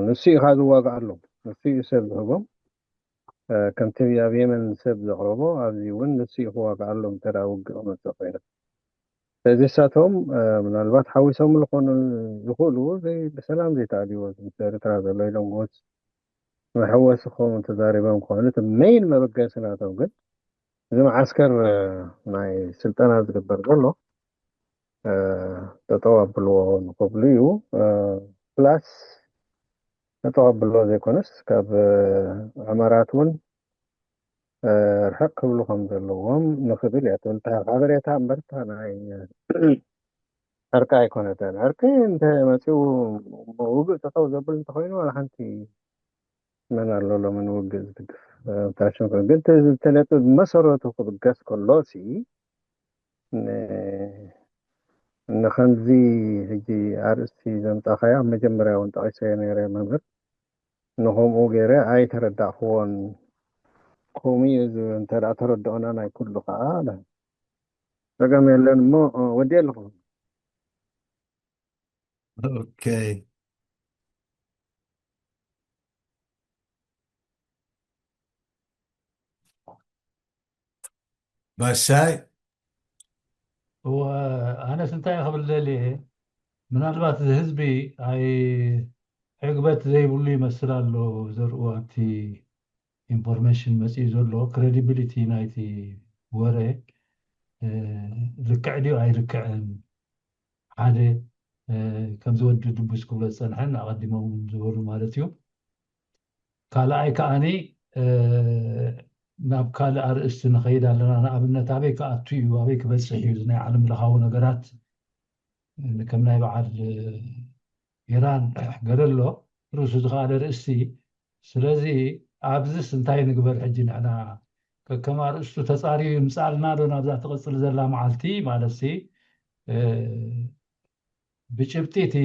ንሱ እዩ ከዓ ዝዋግኣሎም፣ ንሱ እዩ ሰብ ዝህቦም። ከምቲ ኣብ የመን ሰብ ዘቕረቦ ኣብዚ እውን ንሱ እዩ ክዋግኣሎም እንተ ውግእ ክመፅእ ኮይኑ። ስለዚ እሳቶም ምናልባት ሓዊሶም ዝኾኑ ይኽእሉ ብሰላም ዘይተኣልዎ ኤርትራ ዘሎ ኢሎም መሐወሲ ክኸውን ተዛሪቦም ክኾኑ እቲ መይን መበገሲ ናቶም ግን እዚ መዓስከር ናይ ስልጠና ዝግበር ዘሎ ጠጠው ኣብልዎ ንክብሉ እዩ። ፕላስ ጠጠው ኣብልዎ ዘይኮነስ ካብ ዕመራት እውን ርሕቅ ክብሉ ከም ዘለዎም ንክብል እያ ትብል ሓበሬታ እምበርታ ናይ ዕርቂ ኣይኮነተን። ዕርቂ እንተ መፅኡ ውግእ ጠጠው ዘብል እንተኮይኑ ዋላ ሓንቲ መን ኣሎ ሎሚ ንውግእ ዝድግፍ ታሽን ግን እቲ ነጥቢ ብመሰረቱ ክብገስ ከሎ ሲ ንከምዚ ሕጂ ኣርእስቲ ዘምፃኻያ ኣብ መጀመርያ እውን ጠቂሰዮ ነይረ መምህር ንከምኡ ገይረ ኣይተረዳእክዎን ከምኡ እዩ እንተ ተረድኦና ናይ ኩሉ ከዓ ጸገም የለን እሞ ወዲ ኣለኹ Okay. ባሻይ እወ ኣነስ እንታይ ክብል ደልየ ምናልባት እዚ ህዝቢ ኣይ ዕግበት ዘይብሉ ይመስል ኣሎ ዘርኡ ኣብቲ ኢንፎርሜሽን መፅኡ ዘሎ ክሬዲቢሊቲ ናይቲ ወረ ልክዕ ድዩ ኣይልክዕን ሓደ ከምዚ ወዲ ድቡስ ክብሎ ዝፀንሐን ኣቐዲሞም ዝበሉ ማለት እዩ ካልኣይ ከዓኒ ናብ ካልእ ኣርእስቲ ንኸይድ ኣለና ንኣብነት ኣበይ ክኣቱ እዩ ኣበይ ክበፅሕ እዩ ናይ ዓለም ለኻዊ ነገራት ከም ናይ በዓል ኢራን ገለ ኣሎ ርእሱ ዝኸኣለ ርእስቲ ስለዚ ኣብዚስ እንታይ ንግበር ሕጂ ንሕና ከከም ኣርእስቱ ተፃርዩ ይምፃልና ዶ ናብዛ ትቕፅል ዘላ መዓልቲ ማለት ሲ ብጭብጢ እቲ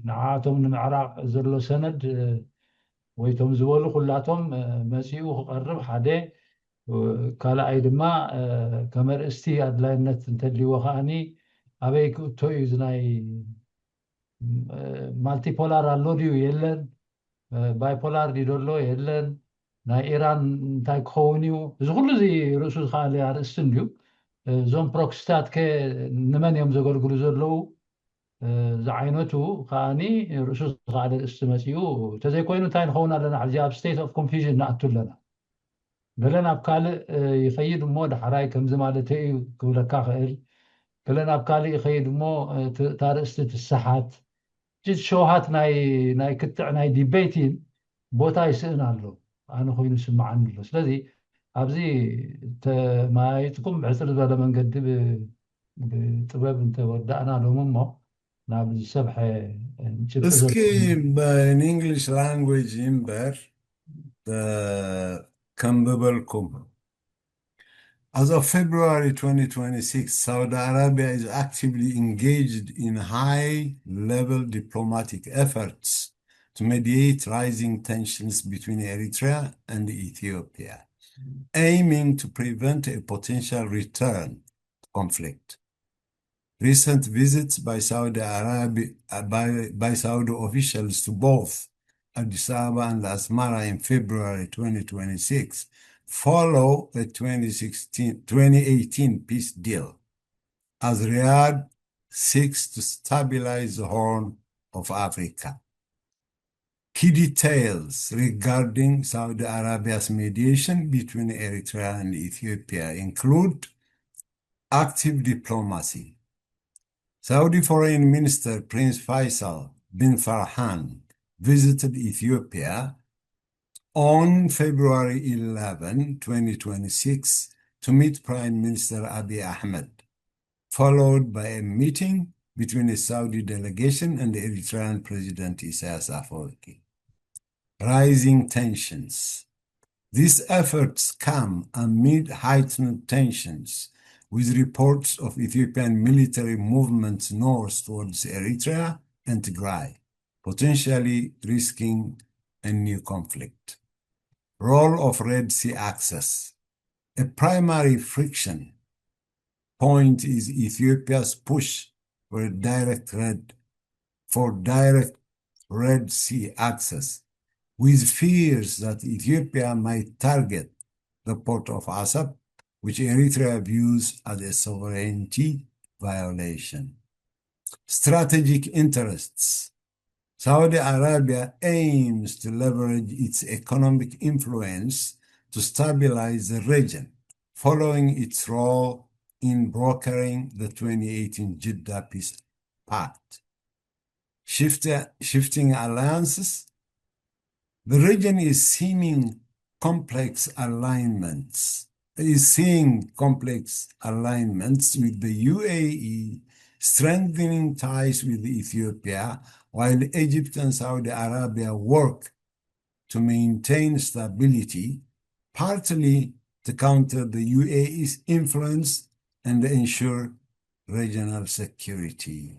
ንዓኣቶም ንምዕራቕ ዘሎ ሰነድ ወይቶም ዝበሉ ኩላቶም መፂኡ ክቐርብ ሓደ ካልኣይ ድማ ከመርእስቲ ኣድላይነት እንተልዎ ከዓኒ ኣበይ ክእቶ እዩ ናይ ማልቲፖላር ኣሎ ድዩ የለን ባይፖላር ድዩ ደሎ የለን ናይ ኢራን እንታይ ክኸውን እዩ እዚ ኩሉ እዚ ርእሱ ዝኸኣለ ኣርእስቲ እንድዩ እዞም ፕሮክስታት ከ ንመን እዮም ዘገልግሉ ዘለዉ ዝዓይነቱ ከዓኒ ርእሱ ዝኸኣለ ርእስቲ መፅኡ እንተዘይኮይኑ እንታይ ንኸውን ኣለና ሕዚ ኣብ ስቴት ኦፍ ኮንፊዥን ንኣቱ ኣለና ገለ ናብ ካልእ ይኸይድ እሞ ዳሕራይ ከምዚ ማለት እዩ ክብለካ ክእል ገለ ናብ ካልእ ይኸይድ እሞ እታ ርእስቲ ትሰሓት ጅት ሸውሃት ናይ ናይ ክትዕ ናይ ዲቤይቲን ቦታ ይስእን ኣሎ ኣነ ኮይኑ ስምዓኒ ኣሎ ስለዚ ኣብዚ ተመያይጥኩም ብሕፅር ዝበለ መንገዲ ብጥበብ እንተወዳእና ሎም እሞ ናብ ዝሰብሐ እስኪ in English language እምበር ከንብበልኩም As of February twenty twenty-six, Saudi Arabia is actively engaged in high level diplomatic efforts to mediate rising tensions between Eritrea and Ethiopia, aiming to prevent a potential return to conflict. Recent visits by Saudi Arabia uh, by, by Saudi officials to both Addis Ababa and Asmara in February twenty twenty-six follow a twenty sixteen, twenty eighteen peace deal as Riyadh seeks to stabilize the Horn of Africa. Key details regarding Saudi Arabia's mediation between Eritrea and Ethiopia include active diplomacy. Saudi Foreign Minister Prince Faisal bin Farhan visited Ethiopia on February eleven, twenty twenty-six, to meet Prime Minister Abiy Ahmed, followed by a meeting between a Saudi delegation and the Eritrean President Isaias Afwerki, raising tensions. These efforts come amid heightened tensions, with reports of Ethiopian military movements north towards Eritrea and Tigray, potentially risking a new conflict. Role of Red Sea access. A primary friction point is Ethiopia's push for a direct Red for direct Red Sea access, with fears that Ethiopia might target the port of Asab, which Eritrea views as a sovereignty violation. Strategic interests. Saudi Arabia aims to leverage its economic influence to stabilize the region following its role in brokering the twenty eighteen Jeddah peace pact. Shift, shifting alliances. The region is seeming complex alignments, is seeing complex alignments with the U A E strengthening ties with Ethiopia, while Egypt and Saudi Arabia work to maintain stability, partly to counter the U A E's influence and ensure regional security.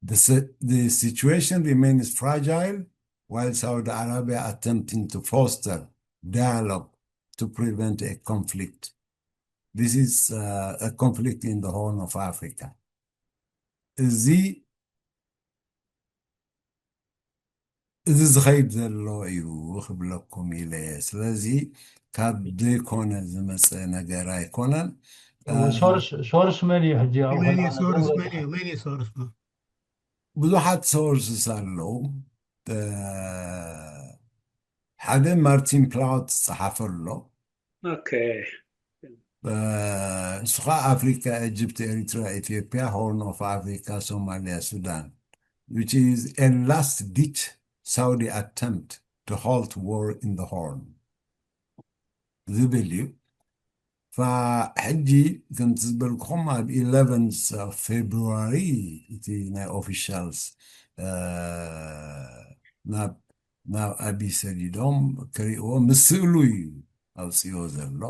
The, si- the situation remains fragile while Saudi Arabia attempting to foster dialogue to prevent a conflict. This is uh, a conflict in the Horn of Africa. እዚ እዚ ዝኸይድ ዘሎ እዩ ክብለኩም ኢለ እየ። ስለዚ ካብ ዘይኮነ ዝመፀ ነገር ኣይኮነን። ሶርስ ሶርስ መን እዩ ሕጂ ኣብኡ መን እዩ ከለና ሶርስ ንብረት መን እዩ መን እዩ ሶርስ ነው? ብዙሓት ሶርስስ ኣለዉ። እ፣ ሓደ ማርቲን ፕላውት ዝጸሓፈ ኣሎ። ኦኬ። እ፣ እሱ ከዓ ኣፍሪካ፣ ኢጅፕት፣ ኤሪትራ፣ ኢትዮጵያ፣ ሆርን ኦፍ ኣፍሪካ፣ ሶማሊያ፣ ሱዳን which is a last ditch Saudi attempt to halt war in the Horn ዝብል እዩ። ፈሕጂ ከምቲ ዝበልኩኹም ኣብ eleventh February እቲ ናይ ኦፊሻልስ ናብ ናብ ኣቢ ሰዲዶም ክሪእዎ ምስ ስእሉ እዩ ኣውፅዮ ዘሎ።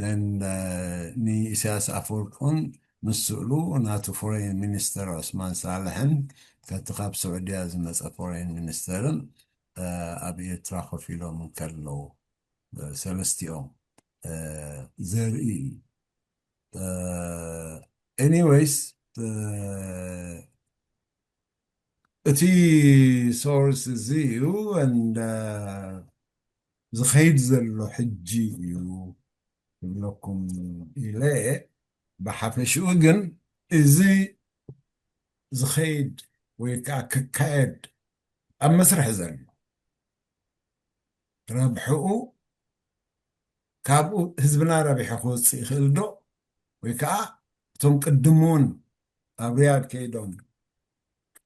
Then ንኢሳያስ ኣፈወርቅን ምስ ስእሉ ናቱ ፎሬን ሚኒስተር ዑስማን ሳልሕን ከቲ ካብ ስዑድያ ዝመፀ ፎሬን ሚኒስተርን ኣብ ኤርትራ ኮፍ ኢሎም እንከለዉ ሰለስቲኦም ዘርኢ እዩ። Anyways እቲ ሶርስ እዚ እዩ and ዝኸይድ ዘሎ ሕጂ እዩ ክብለኩም ኢለ። ብሓፈሽኡ ግን እዚ ዝኸይድ ወይ ከዓ ክካየድ ኣብ መስርሕ ዘሎ ረብሕኡ ካብኡ ህዝብና ረቢሑ ክወፅእ ይኽእል ዶ? ወይ ከዓ እቶም ቅድም እውን ኣብ ሪያድ ከይዶም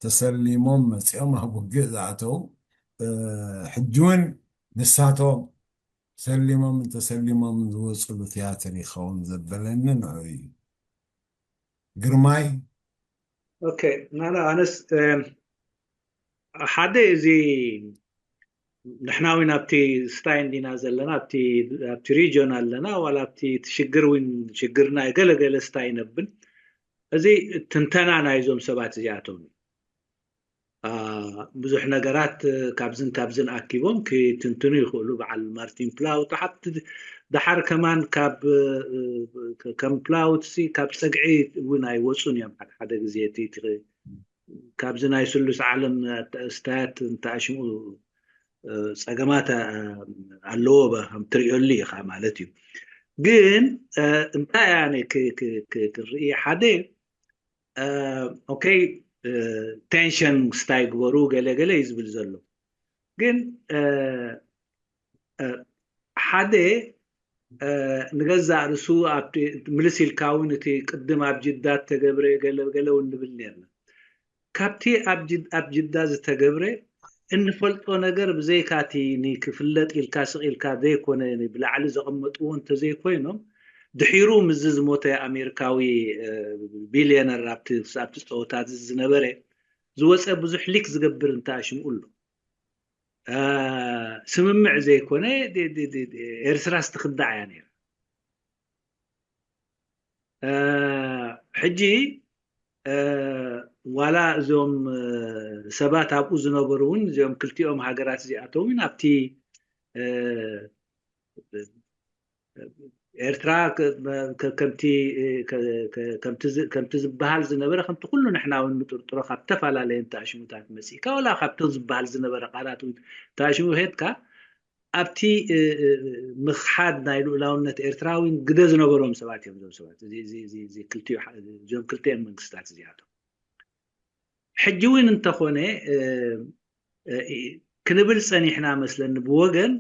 ተሰሊሞም መፂኦም ኣብ ውግእ ዝኣተው ሕጂ እውን ንሳቶም ሰሊሞምን ተሰሊሞምን ዝወፅሉ ትያትር ይኸውን ዘበለኒ ንዑ እዩ። ግርማይ ኦኬ ናና ኣነስ ሓደ እዚ ንሕና እውን ኣብቲ ስታይ እንዲና ዘለና ኣብቲ ሪጅን ኣለና ዋላ ኣብቲ ሽግር እውን ሽግርና ገለገለ ስታይ ነብል እዚ ትንተና ናይዞም ሰባት እዚኣቶም ብዙሕ ነገራት ካብዝን ካብዝን ኣኪቦም ክትንትኑ ይኽእሉ በዓል ማርቲን ፕላውት ሓቲ ደሓር ከማን ካብ ከም ፕላውት ሲ ካብ ፀግዒ እውን ኣይወፁን እዮም ሓደ ሓደ ግዜ እቲ እቲ ካብዚ ናይ ስሉስ ዓለም ስታያት እንተኣሽሙ ፀገማት ኣለዎ ከም ትሪኦሉ ኢኻ ማለት እዩ ግን እንታይ ኣነ ክርኢ ሓደ ኦኬ ቴንሽን ስታይ ግበሩ ገለ ገለ እዩ ዝብል ዘሎ ግን ሓደ ንገዛእ ርእሱ ኣብቲ ምልስ ኢልካ እውን እቲ ቅድም ኣብ ጅዳ ተገብረ ገለ ገለ እውን ንብል ነርና ካብቲ ኣብ ጅዳ ዝተገብረ እንፈልጦ ነገር ብዘይካቲ ንክፍለጥ ኢልካ ስቕ ኢልካ ዘይኮነ ብላዕሊ ዘቐመጥዎ እንተዘይኮይኖም ድሒሩ ምዚ ዝሞተ ኣሜሪካዊ ቢልዮነር ኣብቲ ኣብቲ ፀወታ ዝነበረ ዝወፀ ብዙሕ ሊክ ዝገብር እንተ ኣሽምኡ ኣሎ። ስምምዕ ዘይኮነ ኤርትራ ስትክዳዕ እያ ነይራ። ሕጂ ዋላ እዞም ሰባት ኣብኡ ዝነበሩ እውን እዚኦም ክልቲኦም ሃገራት እዚኣቶም እውን ኣብቲ ኤርትራ ከምቲ ከምቲ ዝበሃል ዝነበረ ከምቲ ኩሉ ንሕና እውን ንጥርጥሮ ካብ ዝተፈላለየ ተኣሽሙታት መፂእካ ዋላ ካብቲ ዝበሃል ዝነበረ ቃላት እውን ተኣሽሙ ሄድካ ኣብቲ ምኽሓድ ናይ ልኡላውነት ኤርትራ እውን ግደ ዝነበሮም ሰባት እዮም ዞም ሰባት እዚኦም ክልቲኦም መንግስታት እዚኣቶም ሕጂ እውን እንተኾነ ክንብል ጸኒሕና መስለኒ ብወገን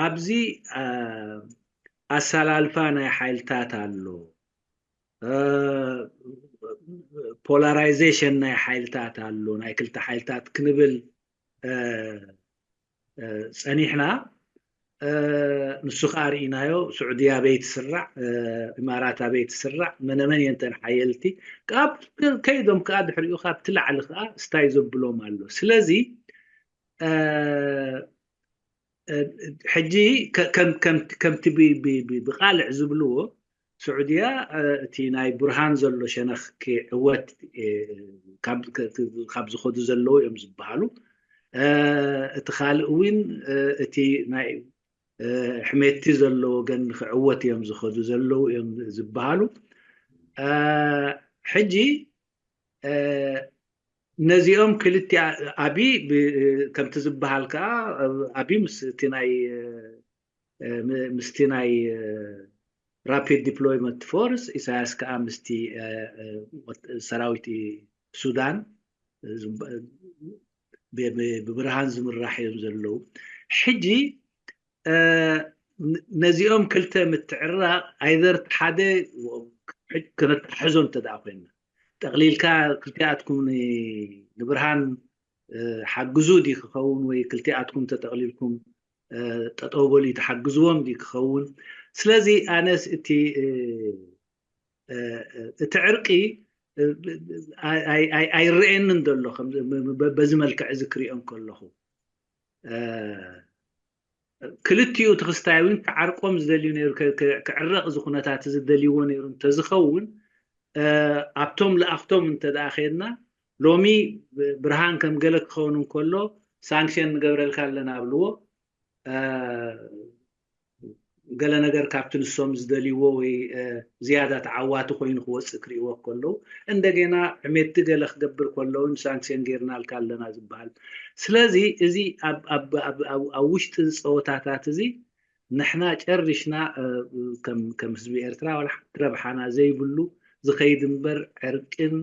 ኣብዚ ኣሰላልፋ ናይ ሓይልታት ኣሎ ፖላራይዜሽን ናይ ሓይልታት ኣሎ ናይ ክልተ ሓይልታት ክንብል ጸኒሕና ንሱ ከዓ ርኢናዮ ስዑድያ በይ ትስራዕ ኢማራት ኣበይ ትስራዕ መነመን እየንተን ሓየልቲ ካብ ከይዶም ከዓ ድሕሪኡ ካብቲ ላዕሊ ከዓ ስታይ ዘብሎም ኣሎ ስለዚ ሕጂ ከምቲ ብቃልዕ ዝብልዎ ስዑድያ እቲ ናይ ብርሃን ዘሎ ሸነኽ ክዕወት ካብ ዝኸዱ ዘለዉ እዮም ዝበሃሉ እቲ ካልእ እውን እቲ ናይ ሕሜቲ ዘሎ ወገን ክዕወት እዮም ዝኸዱ ዘለዉ እዮም ዝበሃሉ ሕጂ ነዚኦም ክልቲ ኣቢ ከምቲ ዝበሃል ከዓ ኣቢ ምስ እቲ ናይ ምስቲ ናይ ራፒድ ዲፕሎይመንት ፎርስ ኢሳያስ ከዓ ምስቲ ሰራዊት ሱዳን ብብርሃን ዝምራሕ እዮም ዘለዉ ሕጂ ነዚኦም ክልተ ምትዕራቕ ኣይዘር ሓደ ክነተሓሕዞ እንተ ኮይና ጠቕሊልካ ክልቲኣትኩም ንብርሃን ሓግዙ ዲ ክኸውን ወይ ክልቲኣትኩም ተጠቕሊልኩም ጠጠው በሉ ተሓግዝዎም ዲ ክኸውን ስለዚ ኣነስ እቲ እቲ ዕርቂ ኣይረኤንን ዘሎ በዚ መልክዕ እዚ ክሪኦ ከለኹ ክልቲኡ እቲ ክስታይ እውን ክዓርቆም ዝደልዩ ነይሩ ክዕረቕ እዚ ኩነታት እዚ ደልይዎ ነይሩ እንተዝኸውን ኣብቶም ለኣኽቶም እንተ ደኣ ከድና ሎሚ ብርሃን ከም ገለ ክኸውን እንከሎ ሳንክሽን ንገብረልካ ኣለና ኣብልዎ ገለ ነገር ካብቲ ንሶም ዝደልይዎ ወይ ዝያዳ ተዓዋቲ ኮይኑ ክወፅእ ክርእይዎ ከለዉ እንደገና ዕሜቲ ገለ ክገብር ከለዉ ሳንክሽን ጌርናልካ ኣለና ዝበሃል ስለዚ እዚ ኣብ ውሽጢ ፀወታታት እዚ ንሕና ጨሪሽና ከም ህዝቢ ኤርትራ ዋላ ሓንቲ ረብሓና ዘይብሉ ዝኸይድ እምበር ዕርቅን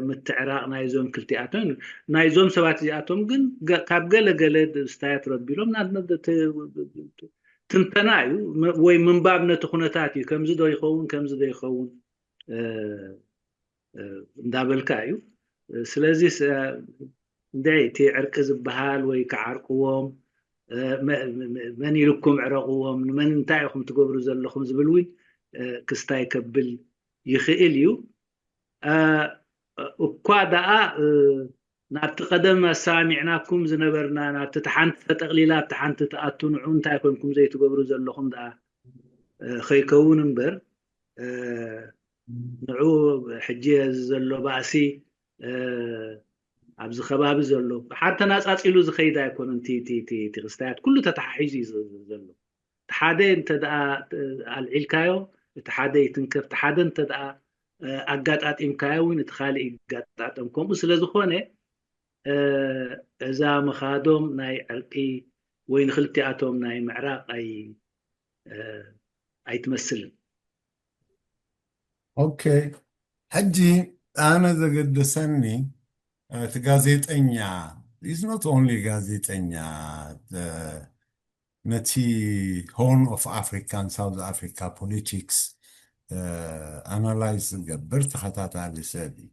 ምትዕራቕ ናይዞም ክልቲኣቶም ናይዞም ሰባት እዚኣቶም ግን ካብ ገለ ገለ ስታያት ረቢሎም ትንተና እዩ ወይ ምንባብ ነቲ ኩነታት እዩ ከምዚ ዶ ይኸውን ከምዚ ዶ ይኸውን እንዳበልካ እዩ ስለዚ እንደ እቲ ዕርቂ ዝበሃል ወይ ክዓርቅዎም መን ኢልኩም ዕረቕዎም ንመን እንታይ ኢኹም ትገብሩ ዘለኹም ዝብል እውን ክስታይ ከብል ይኽእል እዩ እኳ ደኣ ናብቲ ቀደም ኣሰማሚዕናኩም ዝነበርና ናብቲ ሓንቲ ተጠቕሊላ ኣብቲ ሓንቲ ትኣቱ ንዑ እንታይ ኮንኩም ዘይትገብሩ ዘለኹም ደኣ ከይከውን እምበር ንዑ ሕጂ እዚ ዘሎ ባእሲ ኣብዚ ከባቢ ዘሎ ሓደ ተናፃፂሉ ዝኸይድ ኣይኮነን እቲ ክስታያት ኩሉ ተተሓሒዙ እዩ ዘሎ እቲ ሓደ እንተ ኣልዒልካዮ እቲ ሓደ ይትንከፍ እቲ ሓደ እንተ ኣጋጣጢምካዮ እውን እቲ ካልእ ይጋጣጠም ከምኡ ስለ ዝኾነ እዛ ምኻዶም ናይ ዕርቂ ወይ ንክልቲኣቶም ናይ ምዕራቕ ኣይትመስልን ኦኬ ሕጂ ኣነ ዘገደሰኒ እቲ ጋዜጠኛ is not only ጋዜጠኛ ነቲ Horn of Africa South Africa politics analyze ዝገብር ተኸታታሊ ሰብ እዩ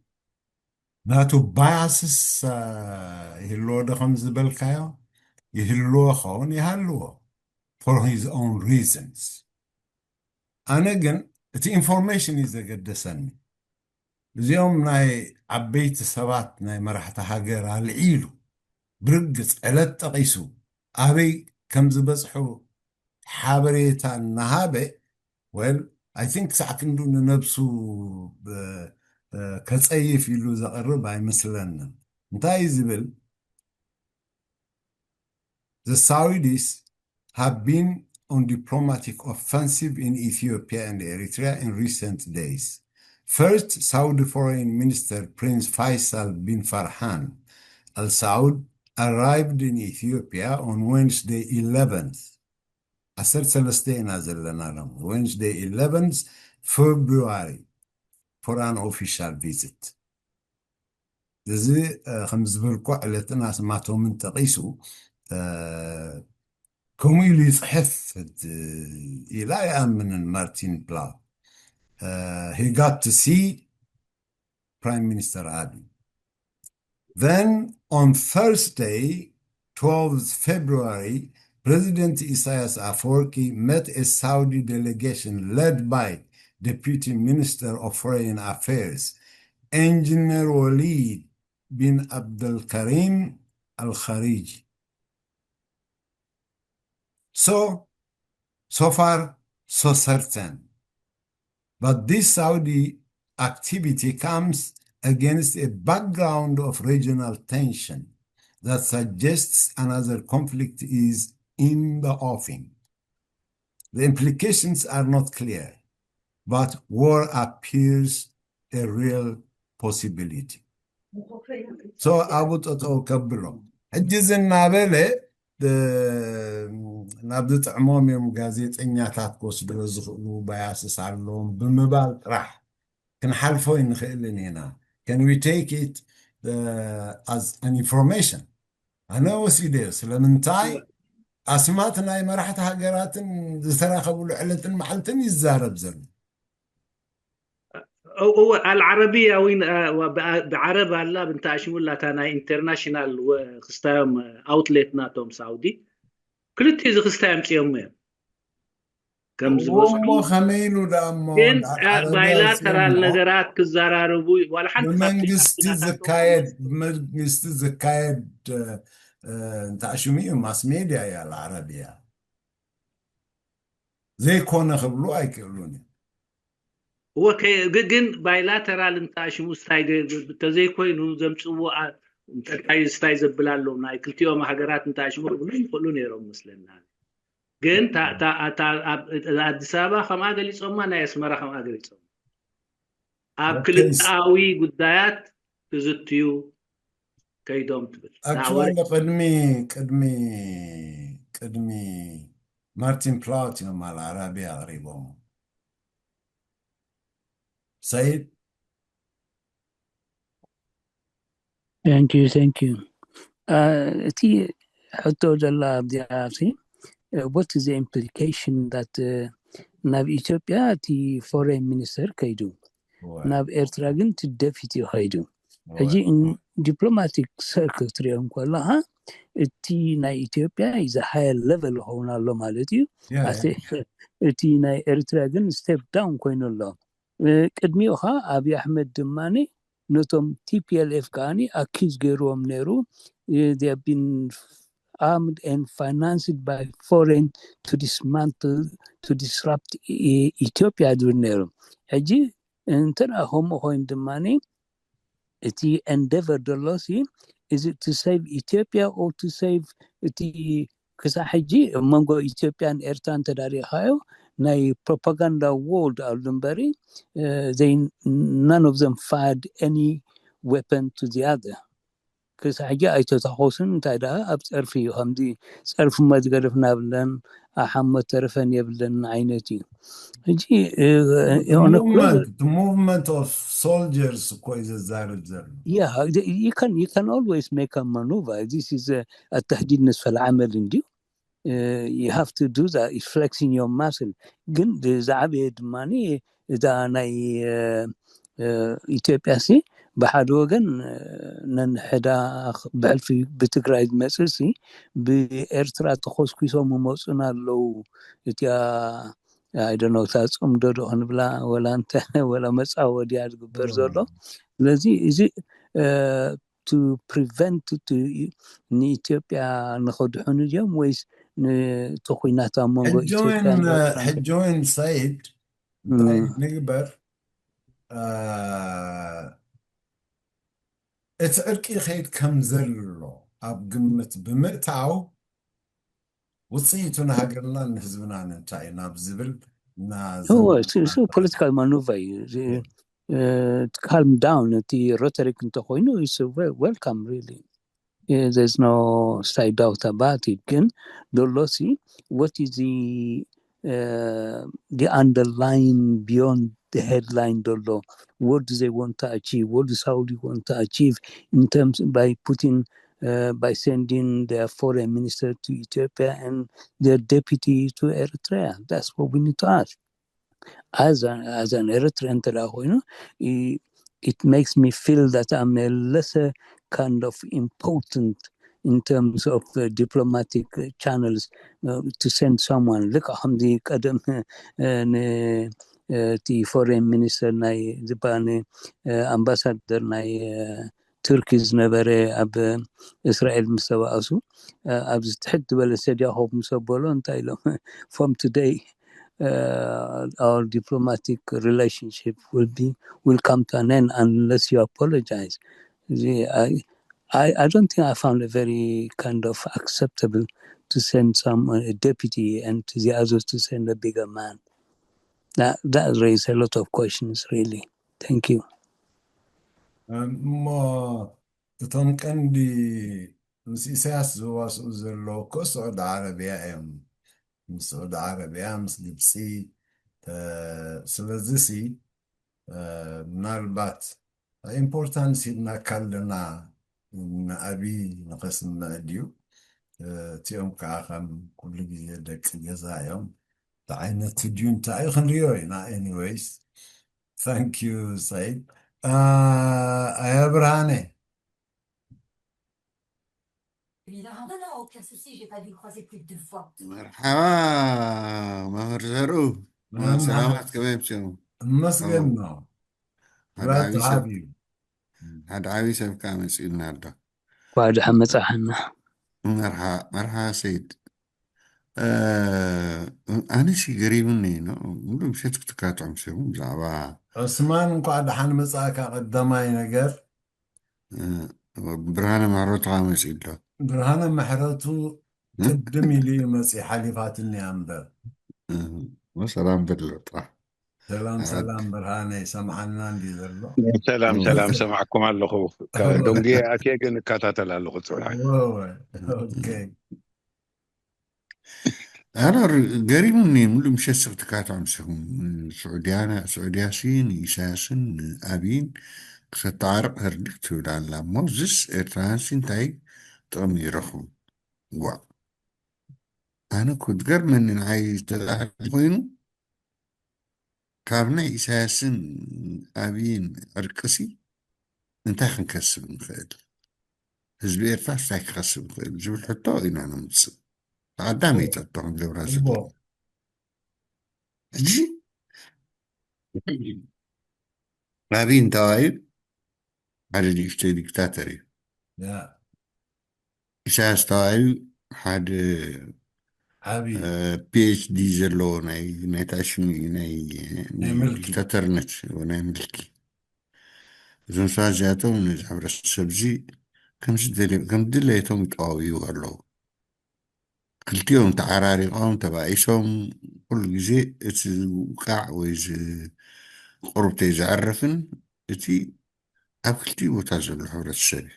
ናቱ biases ይህልዎ ዶ ከም ዝበልካዮ? ይህልዎ ኸውን ይሃልዎ፣ for his own reasons። ኣነ ግን እቲ information እዩ ዘገደሰኒ። እዚኦም ናይ ዓበይቲ ሰባት፣ ናይ መራሕቲ ሃገር ኣልዒሉ ብርግጽ ዕለት ጠቒሱ ኣበይ ከም ዝበጽሑ ሓበሬታ እናሃበ፣ well, I think ክሳዕ ክንዱ ንነብሱ ከጸይፍ ኢሉ ዘቕርብ ኣይመስለንን። እንታይ እዩ ዝብል? The Saudis have been on diplomatic offensive in Ethiopia and Eritrea in recent days. First, Saudi Foreign Minister Prince Faisal bin Farhan Al Saud arrived in Ethiopia on Wednesday eleventh. ዓሰርተ ሰለስተ ኢና ዘለና ሎም Wednesday eleventh February for an official visit. እዚ ከም ዝበልኩ ዕለትን ኣስማቶምን ጠቒሱ ከምኡ ኢሉ ይፅሕፍ ኢላ ይኣምንን ማርቲን ፕላው. He got to see Prime Minister Abiy. Then on Thursday, twelfth February, President Isaias Afwerki met a Saudi delegation led by Deputy Minister of Foreign Affairs, Engineer Walid bin Abdulkarim Al Khariji. So, so far, so certain. But this Saudi activity comes against a background of regional tension that suggests another conflict is in the offing. The implications are not clear, but war appears a real possibility. So ኣብኡ ጠጠው ከብሎ ሕጂ እዚ እናበለ ናብ ዝጥዕሞም እዮም ጋዜጠኛታት ክወስድዎ ዝኽእሉ። Biases ኣለዎም ብምባል ጥራሕ ክንሓልፎ ኣይንኽእልን ኢና። Can we take it as an information? ኣነ ወሲደዮ። ስለምንታይ ኣስማት ናይ መራሕቲ ሃገራትን ዝተራኸብሉ ዕለትን መዓልትን ይዛረብ ዘሎ? እወ፣ ኣልዓረብያ እውን ብዓረብ ኣላ ብንታ ሽሙላ እታ ናይ ኢንተርናሽናል ክስታዮም ኣውትሌት ናቶም ሳውዲ ክልቲኡ እዚ ክስታይ ኣምፅኦሞ እዮም። ከም ዝበዝሑ እሞ ከመይ ኢሉ ደኣ እሞ ግን ኣብ ዓረብያ ባይላተራል እዚኦም ነገራት ክዘራረቡ ዋላ ሓንቲ ካብቲ ብመንግስቲ ኣፍሪቃ ዝካየድ ብመንግስቲ ዝካየድ እንታሽሙ እዩ ማስ ሜድያ እያ ዓረብያ ዘይኮነ ክብሉ ኣይክእሉን እዮም። እወ ከ- ግ- ግን ባይላተራል እንታሽሙ ስታይ ተዘይኮይኑ ዘምፅዎ አ- እንታይ ስታይ ዘብል ኣሎ ናይ ክልቲኦም ሃገራት እንታሽሙ ክብሉ ይኽእሉ ነይሮም መስለና። ግን ታ- ታ- ታ- ኣብ- ኣዲስ ኣበባ ከምኣ ገሊፆማ ናይ ኣስመራ ከምኣ ገሊፆም ኣብ ኦኬ። ክልተኣዊ ጉዳያት ክዝትዩ ከይዶም ትብል Actually ቅድሚ ቅድሚ ቅድሚ ማርቲን ፕላውት እዮም ኣል ዓራቢ ኣቕሪቦም። ሰይድ Thank you, thank you. እቲ ሕቶ ዘላ ኣብዚኣ ሲ what is the implication that ናብ ኢትዮጵያ እቲ ፎሬን ሚኒስተር ከይዱ ናብ ኤርትራ ግን እቲ ደፊት እዩ ከይዱ። ሕጂ diplomatic circle ትሪኦ ከለኻ እቲ ናይ ኢትዮጵያ is higher level ይኸውን ኣሎ ማለት እዩ። Yeah, ኣሰ- እቲ ናይ ኤርትራ ግን step down ኮይኑ ኣሎ። እ፣ ቅድሚኡ ኸዓ ኣብይ ኣሕመድ ድማ ነቶም ቲ ፒ ኤል ኤፍ ከዓ accuse ገይርዎም ነይሩ። እ፣ they have been armed and financed by foreign to dismantle, to disrupt ኢትዮጵያ ዝብል ነይሩ። ሕጂ እንተ ከምኡ ኮይኑ ድማ እቲ endeavor ዘሎ ሲ is it to save ኢትዮጵያ or to save እቲ ክሳብ ሕጂ ኣብ መንጎ ኢትዮጵያን ኤርትራን ተዳሪኻዮ ናይ propaganda war ኣሎ እምበሪ they none of them fired any weapon to the other ክሳብ ሕጂ ኣይተታኾሱን እንታይ ደኣ ኣብ ፀርፊ እዩ ከምዚ ፀርፊ መዝገደፍና ብለን ኣሓሞ ተረፈን የብለን ዓይነት እዩ ሕጂ movement of soldiers እኮ እዩ ዘዛርብ ዘሎ yeah you can you can always make a maneuver this is a, a ተህዲድ ንስፈል ዓመል እንድዩ you have to do that flexing your muscle ግን ዝዓበየ ድማ እዛ ናይ ኢትዮጵያ ሲ ብሓደ ወገን ነንሕዳ ብሕልፊ ብትግራይ ዝመፅእ ሲ ብኤርትራ ተኾስኲሶም ይመፁና ኣለዉ። እቲኣ ኣይደኖ እታ ፅምዶ ዶ ክንብላ ወላ እንተ ወላ መፃወድያ ዝግበር ዘሎ። ስለዚ እዚ to prevent ንኢትዮጵያ ንኸድሕኑ እዮም ወይስ ንቲ ኩናት ኣብ መንጎ ኢትዮጵያ ሕጆን ሰይድ እንታይ ንግበር? እቲ ዕርቂ ይኸይድ ከም ዘሎ ኣብ ግምት ብምእታው ውፅኢቱ ንሃገርናን ንህዝብናን እንታይ እዩ ናብ ዝብል ፖለቲካል ማኑቨር እዩ። ካልም ዳውን እቲ ሮተሪክ እንተኮይኑ welcome really. There's no side doubt about it. ግን ዶሎ ሲ what is the uh, the underlying beyond the headline ዶሎ? What do they want to achieve? What do Saudi want to achieve in terms by putting uh, by sending their foreign minister to Ethiopia and their deputy to Eritrea? That's what we need to ask. As an, as an Eritrean እንተ ደኣ ኮይኑ, it makes me feel that I'm a lesser kind of important in terms of uh, diplomatic uh, channels uh, to send someone. ልክ ከምዚ ቀደም ን እቲ ፎሬን ሚኒስተር ናይ ዝበሃል ኣምባሳደር ናይ ቱርኪ ዝነበረ ኣብ እስራኤል ምስ ተባእሱ ኣብዚ ትሕት ዝበለ ሰድያኾብ ምስ ኣበሎ እንታይ ኢሎም from today uh, our diplomatic relationship will be will come to an end unless you apologize. I, I, I don't think I found a very kind of acceptable to send some uh, a deputy and to the others to send a bigger man. That that raises a lot of questions, really. Thank you. እሞ እቶም ቀንዲ ምስ ኢሳያስ ዝዋስኡ ዘለዉ እኮ ስዑድ ዓረብያ እዮም። ምስ ስዑድ ዓረብያ፣ ምስ ግብፂ። ስለዚ ሲ ምናልባት ኢምፖርታንስ ሂብናካ ኣለና ንኣብይ ንኸስምዕ ድዩ? እቲኦም ከዓ ከም ኩሉ ግዜ ደቂ ገዛ እዮም። እንታይ ዓይነት ድዩ እንታይ እዩ ክንሪኦ ኢና። Anyways, thank you ሰይድ። ኣያ ብርሃነ። Il a un an au K C C, j'ai pas dû le croiser plus de deux fois. መርሓባ መምህር ዘርኡ ሰላማት ከመይ ምፅኡ? እመስገን ነው። ሓደ ዓብዪ ሰብ ከዓ መፂኡና ኣሎ። እንኳዕ ደሓን መፃሕና። መርሓ መርሓ ሰይድ። ኣነሲ ገሪሙኒ ነው ሙሉ ምሸት ክትካትዖም ሲኹም ብዛዕባ ዑስማን እንኳዕ ደሓን መፃእካ። ቀዳማይ ነገር ብርሃነ ምሕረቱ ከዓ መፂኡ ኣሎ። ብርሃነ ምሕረቱ ቅድም ኢሉ እዩ መፂ ሓሊፋትኒ እያ እምበር። ሰላም በሎ ጥራሕ። ሰላም ሰላም ብርሃነ ይሰምዓና እንዲ ዘሎ? ሰላም ሰላም ሰማዕኩም ኣለኹ። ዶንጌ ኣትየ ግን እከታተል ኣለኹ ፅብሕ። ኦኬ ኣነ ገሪሙኒ ሙሉ ምሸት ስቕ ትካትዖም ሲኹም ስዑድያና ስዑድያሲ ንኢሳያስን ንኣብይን ክተተዓርቕ ህርድግ ትብል ኣላ እሞ እዝስ ኤርትራውያንሲ እንታይ ጥቕሚ ይረኽቡ? ዋ ኣነ እኮ ዝገርመኒ ንዓይ ዝተላዕለ ኮይኑ ካብ ናይ ኢሳያስን ኣብይን ዕርቅሲ እንታይ ክንከስብ ንኽእል? ህዝቢ ኤርትራ እንታይ ክኸስብ ይኽእል ዝብል ሕቶ ኢና ነምፅእ። ተቐዳመይቲ ሕቶ ክንገብራ ዘለና ሕጂ ኣብይ እንተባዩ ሓደ ንእሽተይ ዲክታተር እዩ። ኢሳያስ ተባዩ ሓደ ዓብዪ ፒኤችዲ ዘለዎ ናይ ናይ ታሽሚ ናይ ናይ ምልኪ። ዲክታተርነት ናይ ምልኪ እዞም ሰባት እዚኣቶም ነዚ ሕብረተሰብ እዚ ከምዚ ደልዮም ከም ድሌቶም ይጠዋውዩ ኣለዉ። ክልቲኦም ተዓራሪቖም ተባኢሶም ኩሉ ግዜ እቲ ዝውቃዕ ወይ ዝቁርብተይ ዘዕርፍን እቲ ኣብ ክልቲኡ ቦታ ዘሎ ሕብረተሰብ እዩ።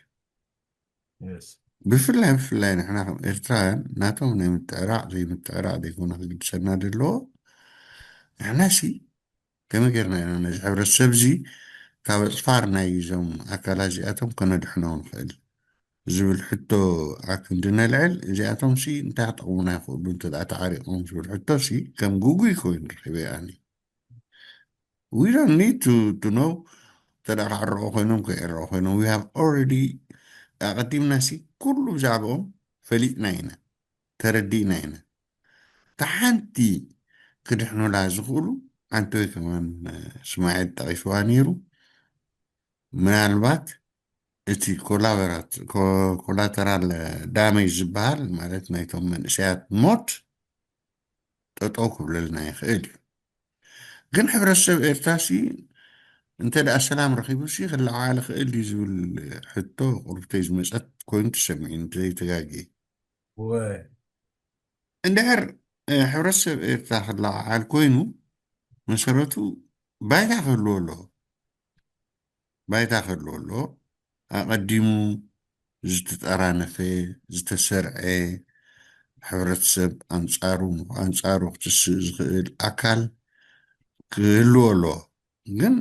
ብፍላይ ብፍላይ ንሕና ከም ኤርትራውያን ናቶም ናይ ምትዕራቕ ዘይምትዕራቕ ዘይኮነ ክግድሰና ዘለዎ ንሕናሲ ከመይ ጌርና ኢና ነዚ ሕብረተሰብ እዚ ካብ ኣፅፋር ናይ እዞም ኣካላት እዚኣቶም ከነድሕኖ ንኽእል ዝብል ሕቶ ኣክንዲ ነልዕል። እዚኣቶም ሲ እንታይ ክጠቕሙና ይኽእሉ እንተ ደኣ ተዓሪቖም ዝብል ሕቶ ሲ ከም ግጉይ ኮይኑ ረኺበ ኣነ። We don't need to, to know ተዳ ክዕረቑ ኮይኖም ከይዕረቑ ኮይኖም we have already ኣቐዲምና ሲ ኩሉ ብዛዕባኦም ፈሊጥና ኢና፣ ተረዲእና ኢና። እታ ሓንቲ ክድሕኑላ ዝኽእሉ ሓንቲ ወይ ከማን ስማዒል ጠቒስዋ ነይሩ። ምናልባት እቲ ኮላበራት ኮላተራል ዳመጅ ዝበሃል ማለት ናይቶም መንእሰያት ሞት ጠጠው ክብለልና ይኽእል እዩ። ግን ሕብረተሰብ ኤርትራ ሲ እንተ ደኣ ሰላም ረኺቡ ሲ ክለዓዓል ይኽእል ድዩ ዝብል ሕቶ ቁርብተይ ዝመፀት ኮይኑ ተሰሚዑ እንተዘይተጋግየ። ወይ እንድሕር ሕብረተሰብ ኤርትራ ክለዓዓል ኮይኑ መሰረቱ ባይታ ክህልዎ ኣለዎ። ባይታ ክህልዎ ኣለዎ። ኣቐዲሙ ዝተጠራነፈ ዝተሰርዐ ሕብረተሰብ ኣንፃሩ ኣንፃሩ ክትስእ ዝኽእል ኣካል ክህልዎ ኣለዎ። ግን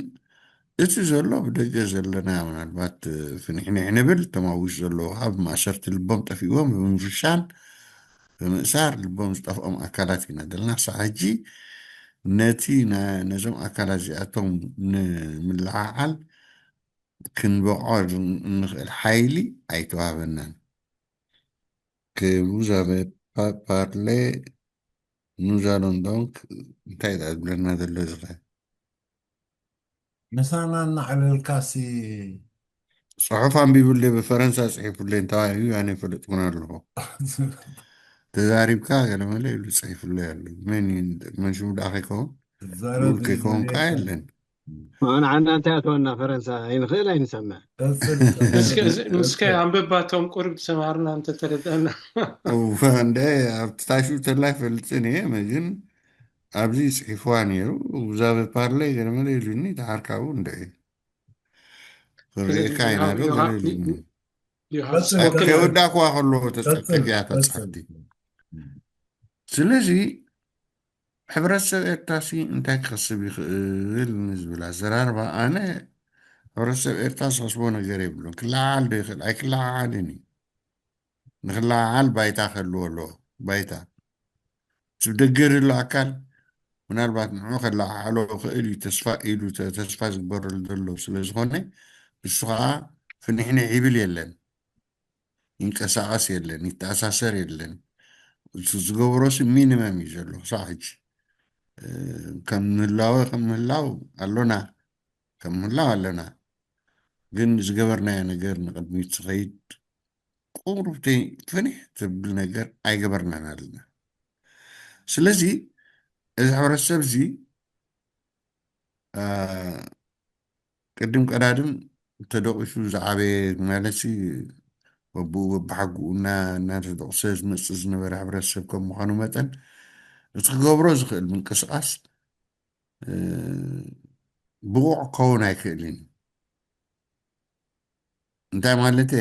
እቲ ዘሎ ብደገ ዘለና ምናልባት ፍንሕንሕ ንብል እቶም ኣብ ውሽጢ ዘለዉ ከዓ ብማእሰርቲ ልቦም ጠፊእዎም ብምፍሻን ብምእሳር ልቦም ዝጠፍኦም ኣካላት ኢና ዘለና። ክሳዕ ሕጂ ነቲ ነዞም ኣካላት እዚኣቶም ንምልዓዓል ክንበቕዖ እንኽእል ሓይሊ ኣይተዋህበናን። ክብሩ ዛበ ፓርሌ ኑዛሎን ዶንክ እንታይ ደኣ ዝብለና ዘሎ እዚ ኸ? ምሳና እናዕለልካሲ ጽሑፍ ኣንቢቡለይ ብፈረንሳ ጽሒፉለይ እንተባሂሉ ኣነ ይፈልጥኩን ኣለኹ። ተዛሪብካ ገለመለ ኢሉ ጽሒፉለይ ኣሎ። መን እዩ መን ሽሙ ደኣ ከይከውን ልኡል ከይከውን ከዓ የለን። ንዓና እንታይ ኣተወና ፈረንሳ ኣይንኽእል ኣይንሰምዕ። እስከ ኣንብባቶም ቁሩብ ዝተምሃርና እንተተረድኣና። እንደ ኣብቲ ታሽኡ ተላይ ፈልጥን እየ ግን ኣብዚ ጽሒፍዋ ነይሩ። ዛበ ፓርለይ ገለመለ ኢሉኒ ተሓርካቡ እንደ ክርእየካ ኢና ዶ ገለ ኢሉኒ። ከወዳእክዋ ከሎ ተጸቀቂያ ተጻሕቲ ስለዚ ሕብረተሰብ ኤርትራሲ እንታይ ክኸስብ ይኽእል ንዝብል ኣዘራርባ ኣነ ሕብረተሰብ ኤርትራ ዝኸስቦ ነገር የብሉን። ክለዓዓል ዶ ይኽእል? ኣይክለዓዓልን እዩ። ንክለዓዓል ባይታ ክህልዎ ኣለዎ። ባይታ እቲ ብደገ ዘሎ ኣካል ምናልባት ንዑ ከለዓዕሎ ክእል እዩ ተስፋ ኢሉ ተስፋ ዝግበረሉ ዘሎ ስለ ዝኾነ እሱ ከዓ ፍንሕንሕ ይብል የለን። ይንቀሳቐስ የለን፣ ይተኣሳሰር የለን። ዝገብሮሲ ሚኒመም እዩ ዘሎ ክሳብ ሕጂ ከም ምህላወ ከም ምህላው ኣሎና ከም ምህላው ኣለና። ግን ዝገበርናዮ ነገር ንቅድሚት ዝኸይድ ቁሩብተይ ፍንሕ ትብል ነገር ኣይገበርናን ኣለና። ስለዚ እዚ ሕብረተሰብ እዚ ቅድም ቀዳድም ተደቂሱ ዝዓበየ ማለት በብኡ በብሓጉኡ እናተደቁሰ ዝመፅእ ዝነበረ ሕብረተሰብ ከም ምዃኑ መጠን እቲ ክገብሮ ዝኽእል ምንቅስቃስ ብቑዕ ክኸውን ኣይክእልን። እንታይ ማለት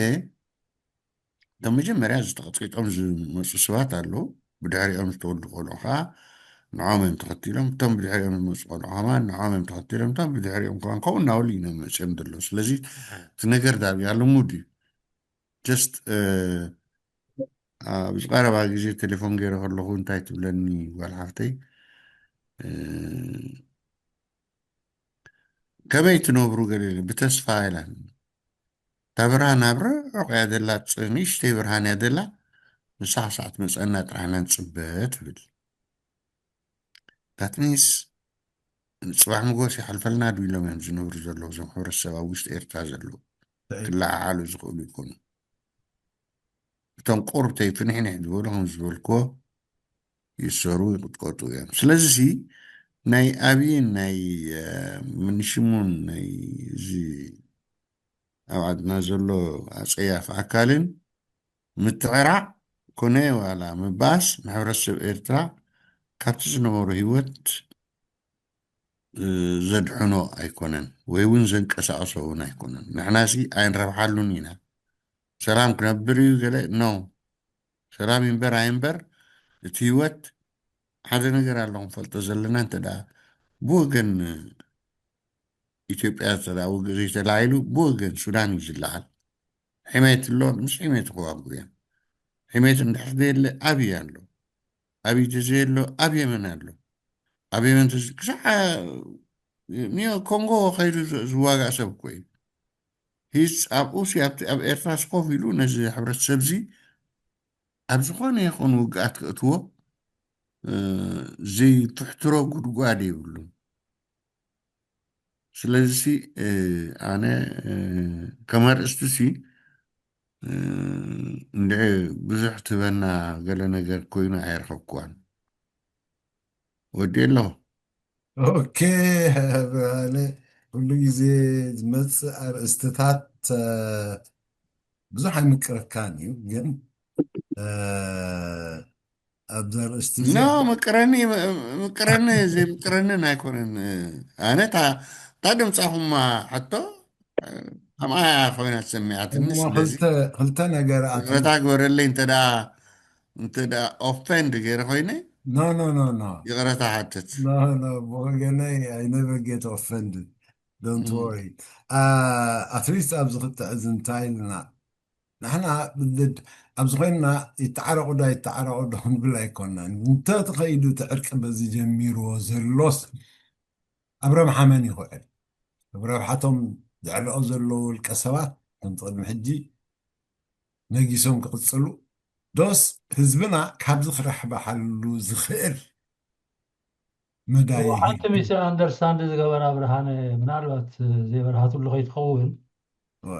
እቶም መጀመርያ ዝተቐጥቂጦም ዝመፁ ሰባት ኣለዉ። ብድሕሪኦም ዝተወልዱ ቆልዑ ከዓ ንዖም እዮም ተኸቲሎም እቶም ብድሕሪኦም ዝመፁ ቆልዑ ከማን ንዖም እዮም ተኸቲሎም እቶም ብድሕሪኦም ከማን ከምኡ እናበሉ እዮም መፅኦም ዘለዉ። ስለዚ እቲ ነገር ዳርጋ ልሙድ እዩ። ጀስት ኣብዚ ቀረባ ግዜ ቴሌፎን ገይረ ከለኹ እንታይ ትብለኒ ጓል ሓፍተይ ከመይ ትነብሩ ገለ ብተስፋ ኢላን እታ ብርሃን ኣብ ርሑቕ እያ ዘላ ንእሽተይ ብርሃን እያ ዘላ ንሳ ክሳዕ ትመፀና ጥራሕና ንፅበ ትብል። ዳትኒስ ፅባሕ መጎስ ይሓልፈልና ዱ ኢሎም እዮም ዝነብሩ ዘለዉ እዞም ሕብረተሰብ ኣብ ውሽጢ ኤርትራ ዘለዉ ክለዓዓሉ ዝኽእሉ ይኮኑ። እቶም ቁርብተይ ፍንሕንሕ ዝበሉ ከም ዝበልክዎ ይእሰሩ ይቅጥቀጡ እዮም። ስለዚ ናይ ኣብይን ናይ ምንሽሙን ናይ እዚ ኣብ ዓድና ዘሎ ኣፀያፍ ኣካልን ምትዕራቕ ኮነ ዋላ ምባስ ንሕብረተሰብ ኤርትራ ካብቲ ዝነበሩ ህይወት ዘድሕኖ ኣይኮነን ወይ እውን ዘንቀሳቅሶ እውን ኣይኮነን። ንሕናሲ ኣይንረብሓሉን ኢና። ሰላም ክነብር እዩ ገለ ኖ ሰላም ይንበር ኣይንበር እቲ ህይወት ሓደ ነገር ኣሎ ክንፈልጦ ዘለና እንተ ብወገን ኢትዮጵያ ውግእ ዘይተላዒሉ ብወገን ሱዳን እዩ ዝለዓል። ሕሜት ኣሎ ምስ ሕሜት ክዋጉ እዮም። ሕሜት እንድሕር ዘየለ ኣብይ ኣሎ። ኣብይ ተዘየሎ ኣብ የመን ኣሎ። ኣብ የመን ክሳዕ ንዮ ኮንጎ ከይዱ ዝ- ዝዋጋእ ሰብ እኮ እዩ። ሂስ ኣብኡ ሲ ኣብቲ ኣብ ኤርትራ ስኮፍ ኢሉ ነዚ ሕብረተሰብ እዚ ኣብ ዝኾነ ይኹን ውግኣት ክእትዎ እ፣ ዘይትሕትሮ ጉድጓድ የብሉን። ስለዚ ሲ እ፣ ኣነ እ፣ ከም ኣርእስቲ ሲ እ፣ እንድዒ ብዙሕ ትበና ገለ ነገር ኮይኑ ኣይረኸብኩዋን። ወዲ ኣለኹ። ኦኬ፣ ብርሃነ፣ ኩሉ ግዜ ዝመፅእ ኣርእስትታት እ፣ ብዙሕ ኣይምቅረካን እዩ፣ ግን እ፣ ኣብዚ ኣርእስቲ እዚ ኖ ምቅረኒ ምቅረኒ ዘይምቅረንን ኣይኮነን። ኣነ እታ እታ ድምፃኹማ ሕቶ ከምኣ ኮይና ተሰሚዓትኒ። እሞ ስለዚ ክልተ ክልተ ነገር ኣቲ ይቅረታ ግበረለይ እንተ ደኣ እንተ ደኣ ኦፌንድ ገይረ ኮይነ ኖ ኖ ኖ ኖ ይቅረታ ሓትት። ኖ ኖ፣ ብወገነይ I never get offended, don't worry. At least ኣብዚ ክትዕዝ እንታይ ኢልና ንሕና ብድድ ኣብዚ ኮይንና ይተዓረቑ ዶ ይተዓረቑ ዶ ክንብል ኣይኮንናን። እንተተኸይዱ እቲ ዕርቂ በዚ ጀሚርዎ ዘሎስ ኣብ ረብሓ መን ይኽዕል? ኣብ ረብሓቶም ዘዕልኦ ዘለዉ ውልቀ ሰባት ከምቲ ቅድሚ ሕጂ ነጊሶም ክቕፅሉ ዶስ ህዝብና ካብዚ ክረሕበሓሉ ዝኽእል መዳይ እዎ፣ ሓንቲ ሂቡ? ሚስ ኣንደርስታንድ ዝገበራ ብርሃነ ምናልባት ዘይበርሃትሉ ከይትኸውን እወ።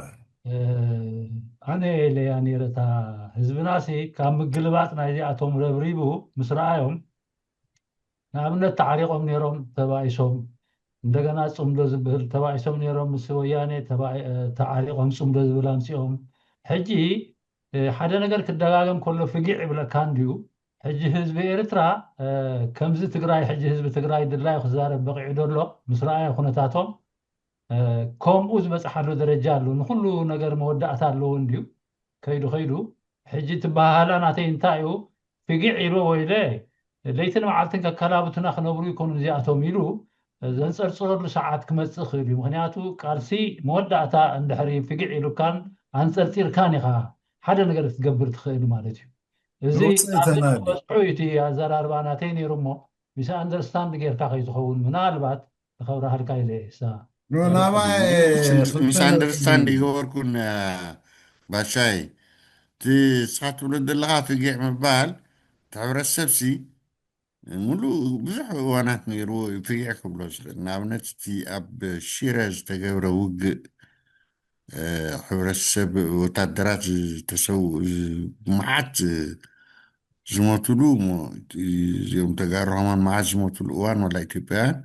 ኣነ ኢለያ ነይረ እታ ህዝብናሲ ካብ ምግልባጥ ናይዚኣቶም ረብሪቡ ምስ ረኣዮም ንኣብነት ተዓሪቖም ነይሮም ተባኢሶም እንደገና ፅምዶ ዝብህል ተባኢሶም ነይሮም ምስ ወያኔ ተባኢ- ተዓሪቖም ፅምዶ ዝብል ኣምፂኦም ሕጂ ሓደ ነገር ክደጋገም ከሎ ፍጊዕ ይብለካ እንድዩ ሕጂ ህዝቢ ኤርትራ ከምዚ ትግራይ ሕጂ ህዝቢ ትግራይ ድላዩ ክዛረብ በቂዑ ደሎ ምስ ረኣዮ ኩነታቶም ከምኡ ዝበፅሓሉ ደረጃ ኣሎ ንኩሉ ነገር መወዳእታ ኣለዎ እንድዩ ከይዱ ከይዱ ሕጂ ትበሃሃላ ናተይ እንታይ እዩ ፍጊዕ ኢሉ ወይለ ለይትን መዓልትን ከከላብቱና ክነብሩ ይኮኑ እዚኣቶም ኢሉ ዘንፀርፅረሉ ሰዓት ክመፅእ ክእል እዩ ምክንያቱ ቃልሲ መወዳእታ እንድሕሪ ፍጊዕ ኢሉካን ኣንፀርፂርካን ኢካ ሓደ ነገር ክትገብር ትክእል ማለት እዩ እዚ ብውፅኢት ተናዲ በዝሑ እቲ ኣዘራርባ ናተይ ነይሩ እሞ ሚስ ኣንደርስታንድ ጌርካ ከይትኸውን ምናልባት ንኸብረሃልካ ኢለ እሳ ኖ ናባይ ምስ ኣንደርስታንድ ይገበርኩን ባሻይ እቲ ንስኻ ትብሎ ዘለኻ ፍጊዕ ምባል እቲ ሕብረተሰብ ሲ ሙሉእ ብዙሕ እዋናት ነይርዎ እዩ ፍጊዕ ክብሎ ዝኽእል ንኣብነት እቲ ኣብ ሽረ ዝተገብረ ውግእ ሕብረተሰብ ወታደራት ዝተሰው መዓት ዝሞትሉ እሞ እዚኦም ተጋሩ ከማን መዓት ዝሞትሉ እዋን ዋላ ኢትዮጵያውያን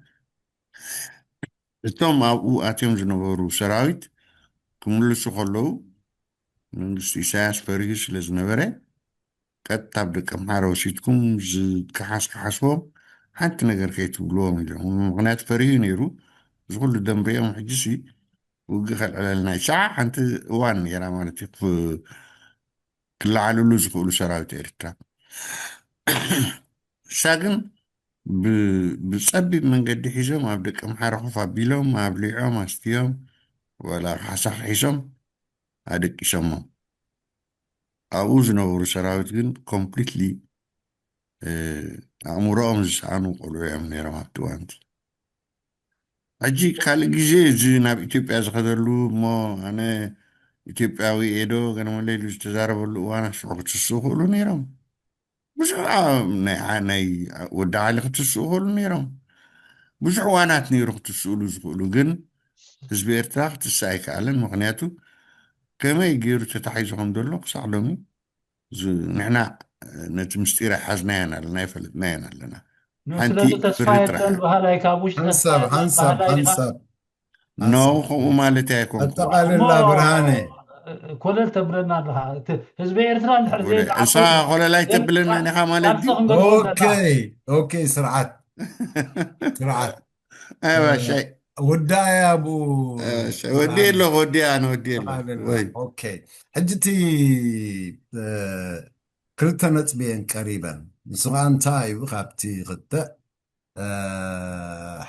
እቶም ኣብኡ ኣትዮም ዝነበሩ ሰራዊት ክምልሱ ከለዉ መንግስቲ ኢሳያስ ፈሪሁ ስለ ዝነበረ ቀጥታ ኣብ ደቂ ኣምሓራ ወሲድኩም ዝከሓስ ክሓስዎም ሓንቲ ነገር ከይትብልዎም ኢሎም ምክንያቱ ፈሪሁ ነይሩ እዚ ኩሉ ደንብኦም ሕጂሲ ውግእ ከልዕለልና እዩ ሰዓ ሓንቲ እዋን ነይራ ማለት እዩ ክለዓልሉ ዝኽእሉ ሰራዊት ኤርትራ እሳ ግን ብፀቢብ መንገዲ ሒዞም ኣብ ደቂ ኣምሓራ ኮፍ ኣቢሎም ኣብሊዖም ኣስትዮም ወላ ካሕሳ ክሒሶም ኣደቂሶሞም ኣብኡ ዝነበሩ ሰራዊት ግን ኮምፕሊትሊ ኣእምሮኦም ዝሰኣኑ ቆልዑ እዮም ነይሮም ኣብቲ እዋንቲ ሕጂ ካልእ ግዜ እዚ ናብ ኢትዮጵያ ዝኸደሉ እሞ ኣነ ኢትዮጵያዊ እየ ዶ ገለ መለ ኢሉ ዝተዛረበሉ እዋን ኣሽዑ ክትስኡ ክእሉ ነይሮም ብዙሕ ናይ ወዲ ዓሊ ክትስኡ ክእሉ ነይሮም ብዙሕ እዋናት ነይሩ ክትስእሉ ዝኽእሉ ግን ህዝቢ ኤርትራ ክትስእ ኣይከኣለን ምክንያቱ ከመይ ገይሩ ተታሒዙ ከም ዘሎ ክሳዕ ሎሚ ንሕና ነቲ ምስጢር ኣይሓዝናዮን ኣለና ኣይፈለጥናዮን ኣለና ሓንቲ ስለዚ ተስፋ ብሪ የለን ጥራሕ ባህላይ ካብ ውሽጢ ሓንሳብ ሓንሳብ ሓንሳብ ኖ ከምኡ ማለት ኣይኮንኩ ኣጠቃልላ ብርሃነ ኮለል ተብለና ኣለካ እቲ ህዝቢ ኤርትራ እንድሕር እሳ ኮለል ኣይተብለና ኢኻ ማለት ድዩ ኦኬ ኦኬ ስርዓት ስርዓት ኣይባሻይ ወዳእያ ብኡ ወዲ ኣለኹ ወዲ ኣነ ወዲ ኣለኹ ወይ ኦኬ ሕጂ እቲ ክልተ ነጥቢ እየን ቀሪበን ንሱ ከዓ እንታይ እዩ ካብቲ ክልተ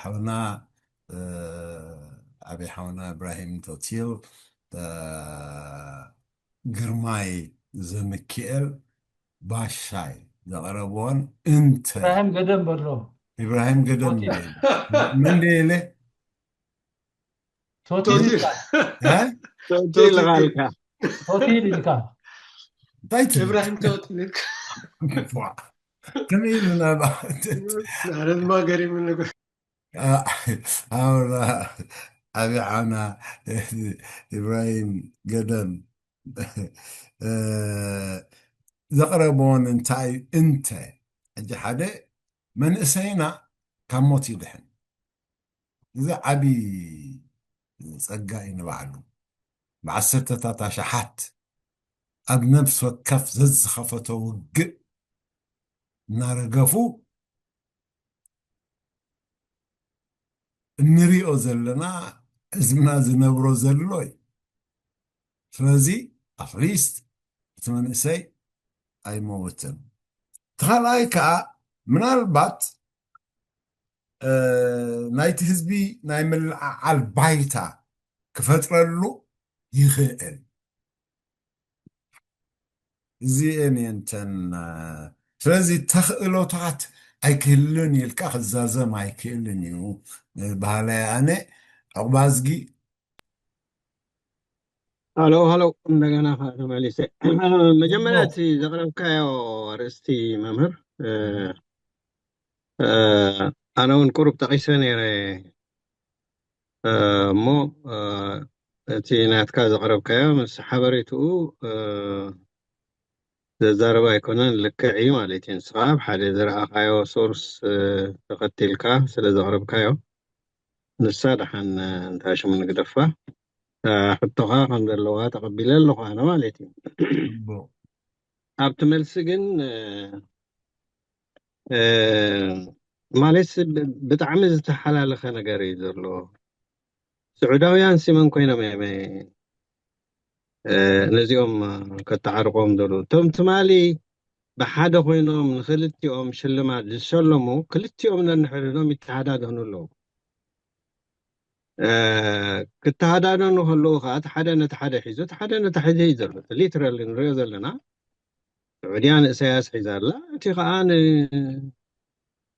ሓውና ዓብይ ሓውና እብራሂም ቶቲል ግርማይ ዘምክኤል ባሻይ ዘቐረብዎን እንተ ኢብራሂም ገደም በሎ ኢብራሂም ገደም ሞቲ። መን ኢለ ቶቲል ቶቲል። ኢልካ። እ? ቶቲል ኢልካ። ቶቲል ኢልካ። እንታይ ትብል? እብራሂም ቶቲል ኢልካ። ዋ፣ ከመይ ኢሉ ናብ ኣረ ድማ ገሪሙ ነገር። ኣውራ ዓብዓና ኢብራሂም ገደም፣ እ፣ ዘቕረቦን እንታይ እንተ፣ ሕጂ ሓደ መንእሰይና ካብ ሞት ይድሕን። እዚ ዓቢ ጸጋ እዩ ንባዕሉ። ብዓሰርተታት ኣሽሓት ኣብ ነፍስ ወከፍ ዘዝኸፈቶ ውግእ እናረገፉ እንሪኦ ዘለና ህዝብና ዝነብሮ ዘሎ እዩ። ስለዚ ኣትሊስት እቲ መንእሰይ ኣይመውትን። እቲ ካልኣይ ከዓ ምናልባት፣ እ፣ ናይቲ ህዝቢ ናይ ምልዕዓል ባይታ ክፈጥረሉ ይኽእል። እዚኤን እየን ተን፣ እ፣ ስለዚ ተኽእሎታት ኣይክህልን ኢልካ ክዛዘም ኣይክእልን እዩ፣ እ፣ በሃላይ ኣነ። ዕቑባዝጊ። ሃሎ ሃሎ፣ እንደገና ከዓ ተመሊሰ። መጀመርያ እቲ ዘቕረብካዮ ኣርእስቲ መምህር፣ እ፣ እ፣ ኣነ እውን ቁሩብ ጠቒሰ ነይረ፣ እ፣ እሞ፣ እ፣ እቲ ናትካ ዘቕረብካዮ ምስ ሓበሬትኡ፣ እ፣ ዘዛረብ ኣይኮነን፣ ልክዕ እዩ ማለት እዩ። ንስኻ ኣብ ሓደ ዝረኣኻዮ ሶርስ፣ እ፣ ተኸቲልካ ስለ ዘቕረብካዮ፣ ንሳ ደሓን፣ እ፣ እንታይ ሽሙ ንግደፋ፣ እ፣ ሕቶኻ ከም ዘለዋ ተቐቢለ ኣለኹ ኣነ ማለት እዩ። ጽቡቕ። ኣብቲ መልሲ ግን፣ እ፣ እ፣ ማለት ብ-፣ ብጣዕሚ ዝተሓላለኸ ነገር እዩ ዘሎ። ስዑዳውያን ሲመን ኮይኖም እዮም፣ እ፣ ነዚኦም፣ እ፣ ከተዓርቆም ዘለዉ። እቶም ትማሊ ብሓደ ኮይኖም ንክልቲኦም ሽልማት ዝሸለሙ፣ ክልቲኦም ነንሕድሕዶም ይተሃዳደኑ ኣለዉ። እ፣ ክተሃዳደኑ ከለዉ ከዓ፣ እቲ ሓደ ነቲ ሓደ ሒዙ፣ እቲ ሓደ ነቲ ሓደ ሒዙ እዩ ዘሎ። እቲ ሊትራሊ ንሪኦ ዘለና፣ ስዑድያ ንእሳያስ ሒዛ ኣላ፣ እቲ ከዓ ን-፣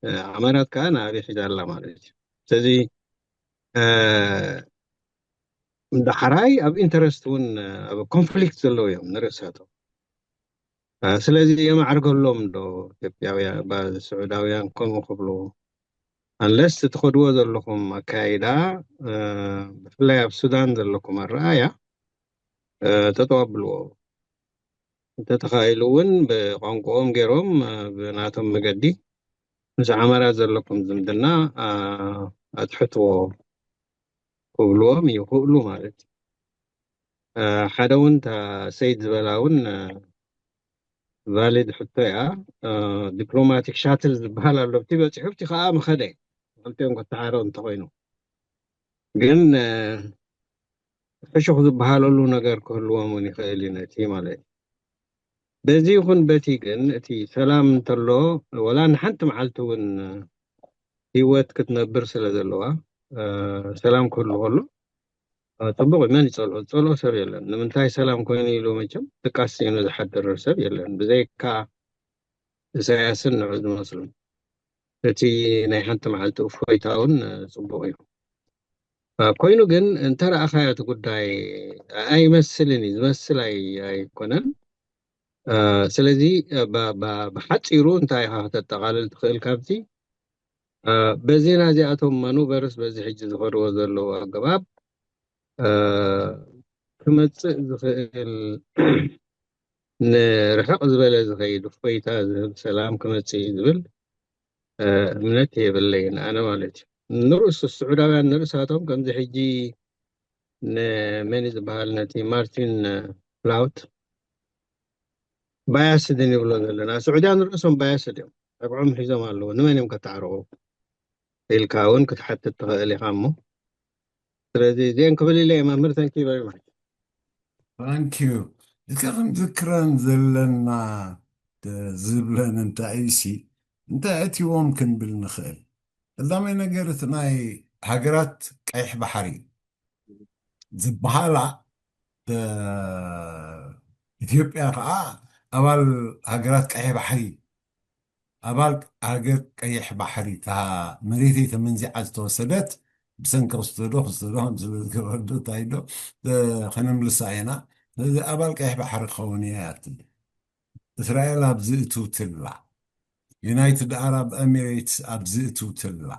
እ፣ ኣመራት ከዓ ንኣብይ ሒዛ ኣላ ማለት እዩ። ስለዚ፣ እ፣ ዳሕራይ ኣብ ኢንተረስት እውን፣ እ፣ ኣብ ኮንፍሊክት ዘለዉ እዮም ንርእሳቶም። እ፣ ስለዚ የማዕርገሎም ዶ ኢትዮጵያውያን፣ ባ-፣ ስዑዳውያን ከምኡ ክብሉ? ኣንለስ እቲ ትኸድዎ ዘለኹም ኣካይዳ፣ እ፣ ብፍላይ ኣብ ሱዳን ዘለኩም ኣረኣያ፣ እ፣ ተጠዋብልዎ። እንተተኻኢሉ እውን ብቋንቋኦም ገይሮም፣ እ፣ ብናቶም መገዲ ምስ ኣማራ ዘለኩም ዝምድና፣ እ፣ ኣትሕትዎ ክብልዎም ይኽእሉ ማለት እዩ። እ፣ ሓደ እውን እታ ሰይድ ዝበላ እውን፣ እ፣ ቫሊድ ሕቶ እያ። እ፣ ዲፕሎማቲክ ሻትል ዝበሃል ኣሎ። እቲ በፂሑ፣ እቲ ከዓ ምኸደ። ክልቲኦም ከተሓረው እንተኾይኑ። ግን፣ እ፣ ሕሹኽ ዝበሃለሉ ነገር ክህልዎም እውን ይኽእል እዩ ነቲ ማለት እዩ። በዚ ይኹን በቲ ግን እቲ ሰላም እንተሎ፣ ወላ ንሓንቲ መዓልቲ እውን ህይወት ክትነብር ስለ ዘለዋ፣ እ፣ ሰላም ክህሉ ከሎ፣ እ፣ ጽቡቕ እዩ። መን ይጸልኦ? ዝጸልኦ ሰብ የለን። ንምንታይ ሰላም ኮይኑ ኢሉ መቸም ድቃስ ስኢኑ ዝሓድር ሰብ የለን። ብዘይካ ኢሳያስን ንዑ ዝመስሉ። እቲ ናይ ሓንቲ መዓልቲ እፎይታ እውን፣ እ፣ ጽቡቕ እዩ። እ፣ ኮይኑ ግን እንተ ረኣኻዮ እቲ ጉዳይ ኣይመስልን እዩ፣ ዝመስል ኣይ-፣ ኣይኮነን። እ፣ ስለዚ፣ እ፣ ብ-፣ ብ-፣ ብሓጺሩ እንታይ ኢኻ ከተጠቓልል ትኽእል ካብዚ? እ፣ በዜና እዚኣቶም ማኑቨርስ በዚ ሕጂ ዝኸድዎ ዘለዉ ኣገባብ፣ እ፣ ክመጽእ ዝኽእል ንርሕቕ ዝበለ ዝኸይድ እፎይታ ዝህብ ሰላም ክመጽእ እዩ ዝብል፣ እ፣ እምነት የብለይን ኣነ ማለት እዩ። ንርእሱ ስዑዳውያን ንርእሳቶም ከምዚ ሕጂ ንመን እዩ ዝበሃል ነቲ ማርቲን፣ እ፣ ፕላውት ባያስድን ይብሎ ዘለና። ስዑዳውያን ንርእሶም ባያስድ እዮም። ጠብዖም ሒዞም ኣለዉ። ንመን እዮም ከተዕርቑ ኢልካ እውን ክትሓትት ትኽእል ኢኻ እሞ። ስለዚ እዚአን ክብል ኢለ እየ መምህር። Thank you very much። Thank you። እስከ ክንዝክረን ዘለና፣ እ፣ ዝብለን እንታይ እዩሲ፣ እንታይ ኣእትይዎም ክንብል ንኽእል? ቀዳማይ ነገር እቲ ናይ ሃገራት ቀይሕ ባሕሪ ዝበሃላ፣ እ፣ ኢትዮጵያ ከዓ ኣባል ሃገራት ቀይሕ ባሕሪ፣ ኣባል ሃገር ቀይሕ ባሕሪ፣ እታ መሬተይ ተመንዚዓ ዝተወሰደት ብሰንኪ ክስቶ ዶ ክስቶ ዶ ከም ስለ ዝገበር ዶ እንታይ ዶ እ፣ ከነምልሳ ኢና። ስለዚ ኣባል ቀይሕ ባሕሪ ክኸውን እየ እያ ትብል። እስራኤል ኣብዚ እትው ትላ፣ ዩናይትድ ኣረብ ኤሚሬትስ ኣብዚ እትው ትላ።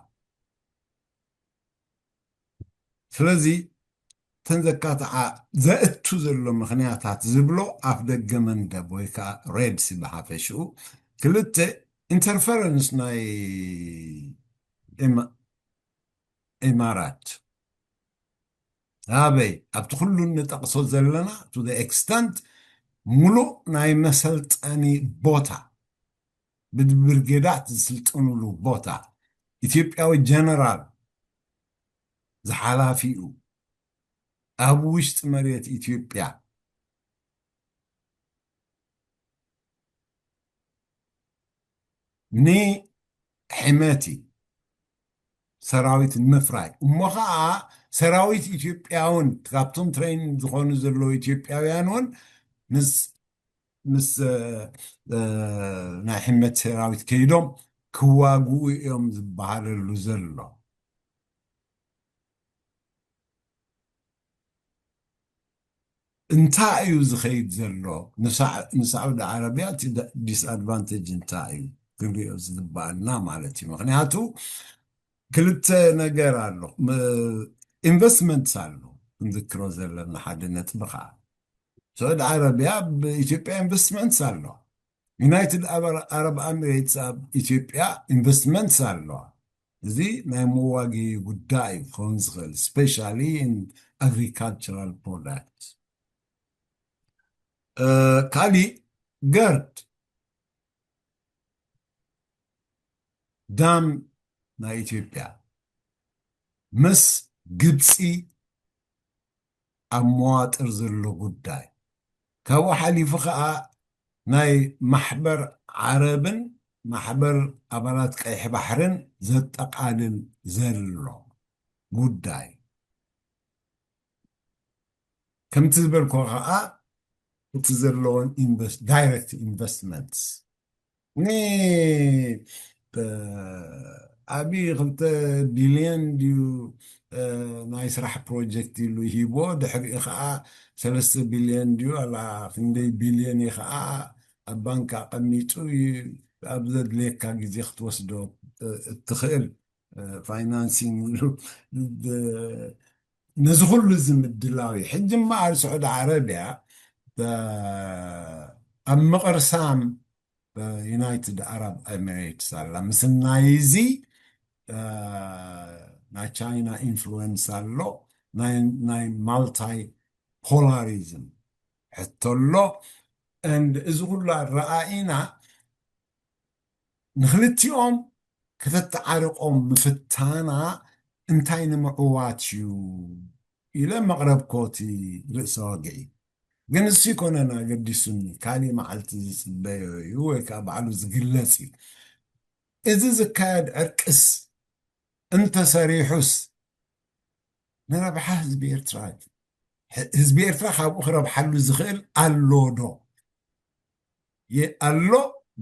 ስለዚ እተን ዘካትዓ ዘእቱ ዘሎ ምኽንያታት ዝብሎ ኣፍ ደገ መንደብ ወይ ከዓ ሬድሲ ብሓፈሽኡ፣ ክልተ ኢንተርፈረንስ ናይ ኤማ- ኢማራት ኣበይ ኣብቲ ኩሉ እንጠቕሶ ዘለና to the extent ሙሉእ ናይ መሰልጠኒ ቦታ ብብርጌዳት ዝስልጥኑሉ ቦታ ኢትዮጵያዊ ጀነራል ዝሓላፊኡ ኣብ ውሽጢ መሬት ኢትዮጵያ ንሕመቲ ሰራዊት ንምፍራይ እሞ ከዓ ሰራዊት ኢትዮጵያ እውን ካብቶም ትሬን ዝኾኑ ዘለዉ ኢትዮጵያውያን እውን ምስ ምስ እ፣ እ፣ ናይ ሕመት ሰራዊት ከይዶም ክዋግኡ እዮም ዝበሃለሉ ዘሎ። እንታይ እዩ ዝኸይድ ዘሎ? ንሳዑዲ ዓረብያ እቲ ዲስኣድቫንቴጅ እንታይ እዩ ክንሪኦ ዝግባኣና ማለት እዩ። ምክንያቱ ክልተ ነገር ኣሎ። ኢንቨስትመንት ኣሎ፣ ክንዝክሮ ዘለና ሓደ ነጥቢ ከዓ ስዑዲ ዓረብያ ብኢትዮጵያ ኢንቨስትመንት ኣሎ። ዩናይትድ ኣረብ ኤሚሬትስ ኣብ ኢትዮጵያ ኢንቨስትመንት ኣለዋ። እዚ ናይ መዋጊ ጉዳይ ክኸውን ዝኽእል ስፔሻሊ ኢን ኣግሪካልቸራል ፕሮዳክት። ካሊእ ገርድ ዳም ናይ ኢትዮጵያ ምስ ግብፂ ኣብ መዋጥር ዘሎ ጉዳይ፣ ካብኡ ሓሊፉ ከዓ ናይ ማሕበር ዓረብን ማሕበር ኣባላት ቀይሕ ባሕርን ዘጠቓልል ዘሎ ጉዳይ፣ ከምቲ ዝበልኮ ከዓ እቲ ዘለዎን ዳይሬክት ኢንቨስትመንትስ ኒ ብ- ዓቢ ክልተ ቢልዮን ድዩ እ፣ ናይ ስራሕ ፕሮጀክት ኢሉ ሂቦ፣ ድሕሪኡ ከዓ ሰለስተ ቢልዮን ድዩ ኣላ ክንደይ ቢልዮን እዩ ከዓ ኣብ ባንክ ኣቐሚጡ ዩ- ኣብ ዘድልየካ ግዜ ክትወስዶ እ፣ እትኽእል እ፣ ፋይናንሲንግ ኢሉ ብ- ነዚ ኩሉ እዚ ምድላው እዩ። ሕጂ እምበኣር ስዑዲ ዓረብያ እ፣ ኣብ ምቕርሳም ዩናይትድ ኣረብ ኤሚሬትስ ኣላ። ምስ ናይዚ እ፣ ናይ ቻይና ኢንፍሉወንስ ኣሎ፣ ናይ ናይ ማልታይ ፖላሪዝም ሕቶ ኣሎ። And እዚ ኩሉ ኣረኣኢና ንክልቲኦም ከተተዓርቆም ምፍታና እንታይ ንምዕዋት እዩ ኢለ መቕረብኮ እቲ ርእሰ ወግዒ። ግን እሱ ይኮነን ኣገዲሱኒ፣ ካሊእ መዓልቲ ዝፅበዮ እዩ ወይ ከዓ ባዕሉ ዝግለፅ እዩ። እዚ ዝካየድ ዕርቅስ እንተሰሪሑስ ንረብሓ ህዝቢ ኤርትራ እዩ። ህ- ህዝቢ ኤርትራ ካብኡ ክረብሓሉ ዝኽእል ኣሎ ዶ? የ- ኣሎ።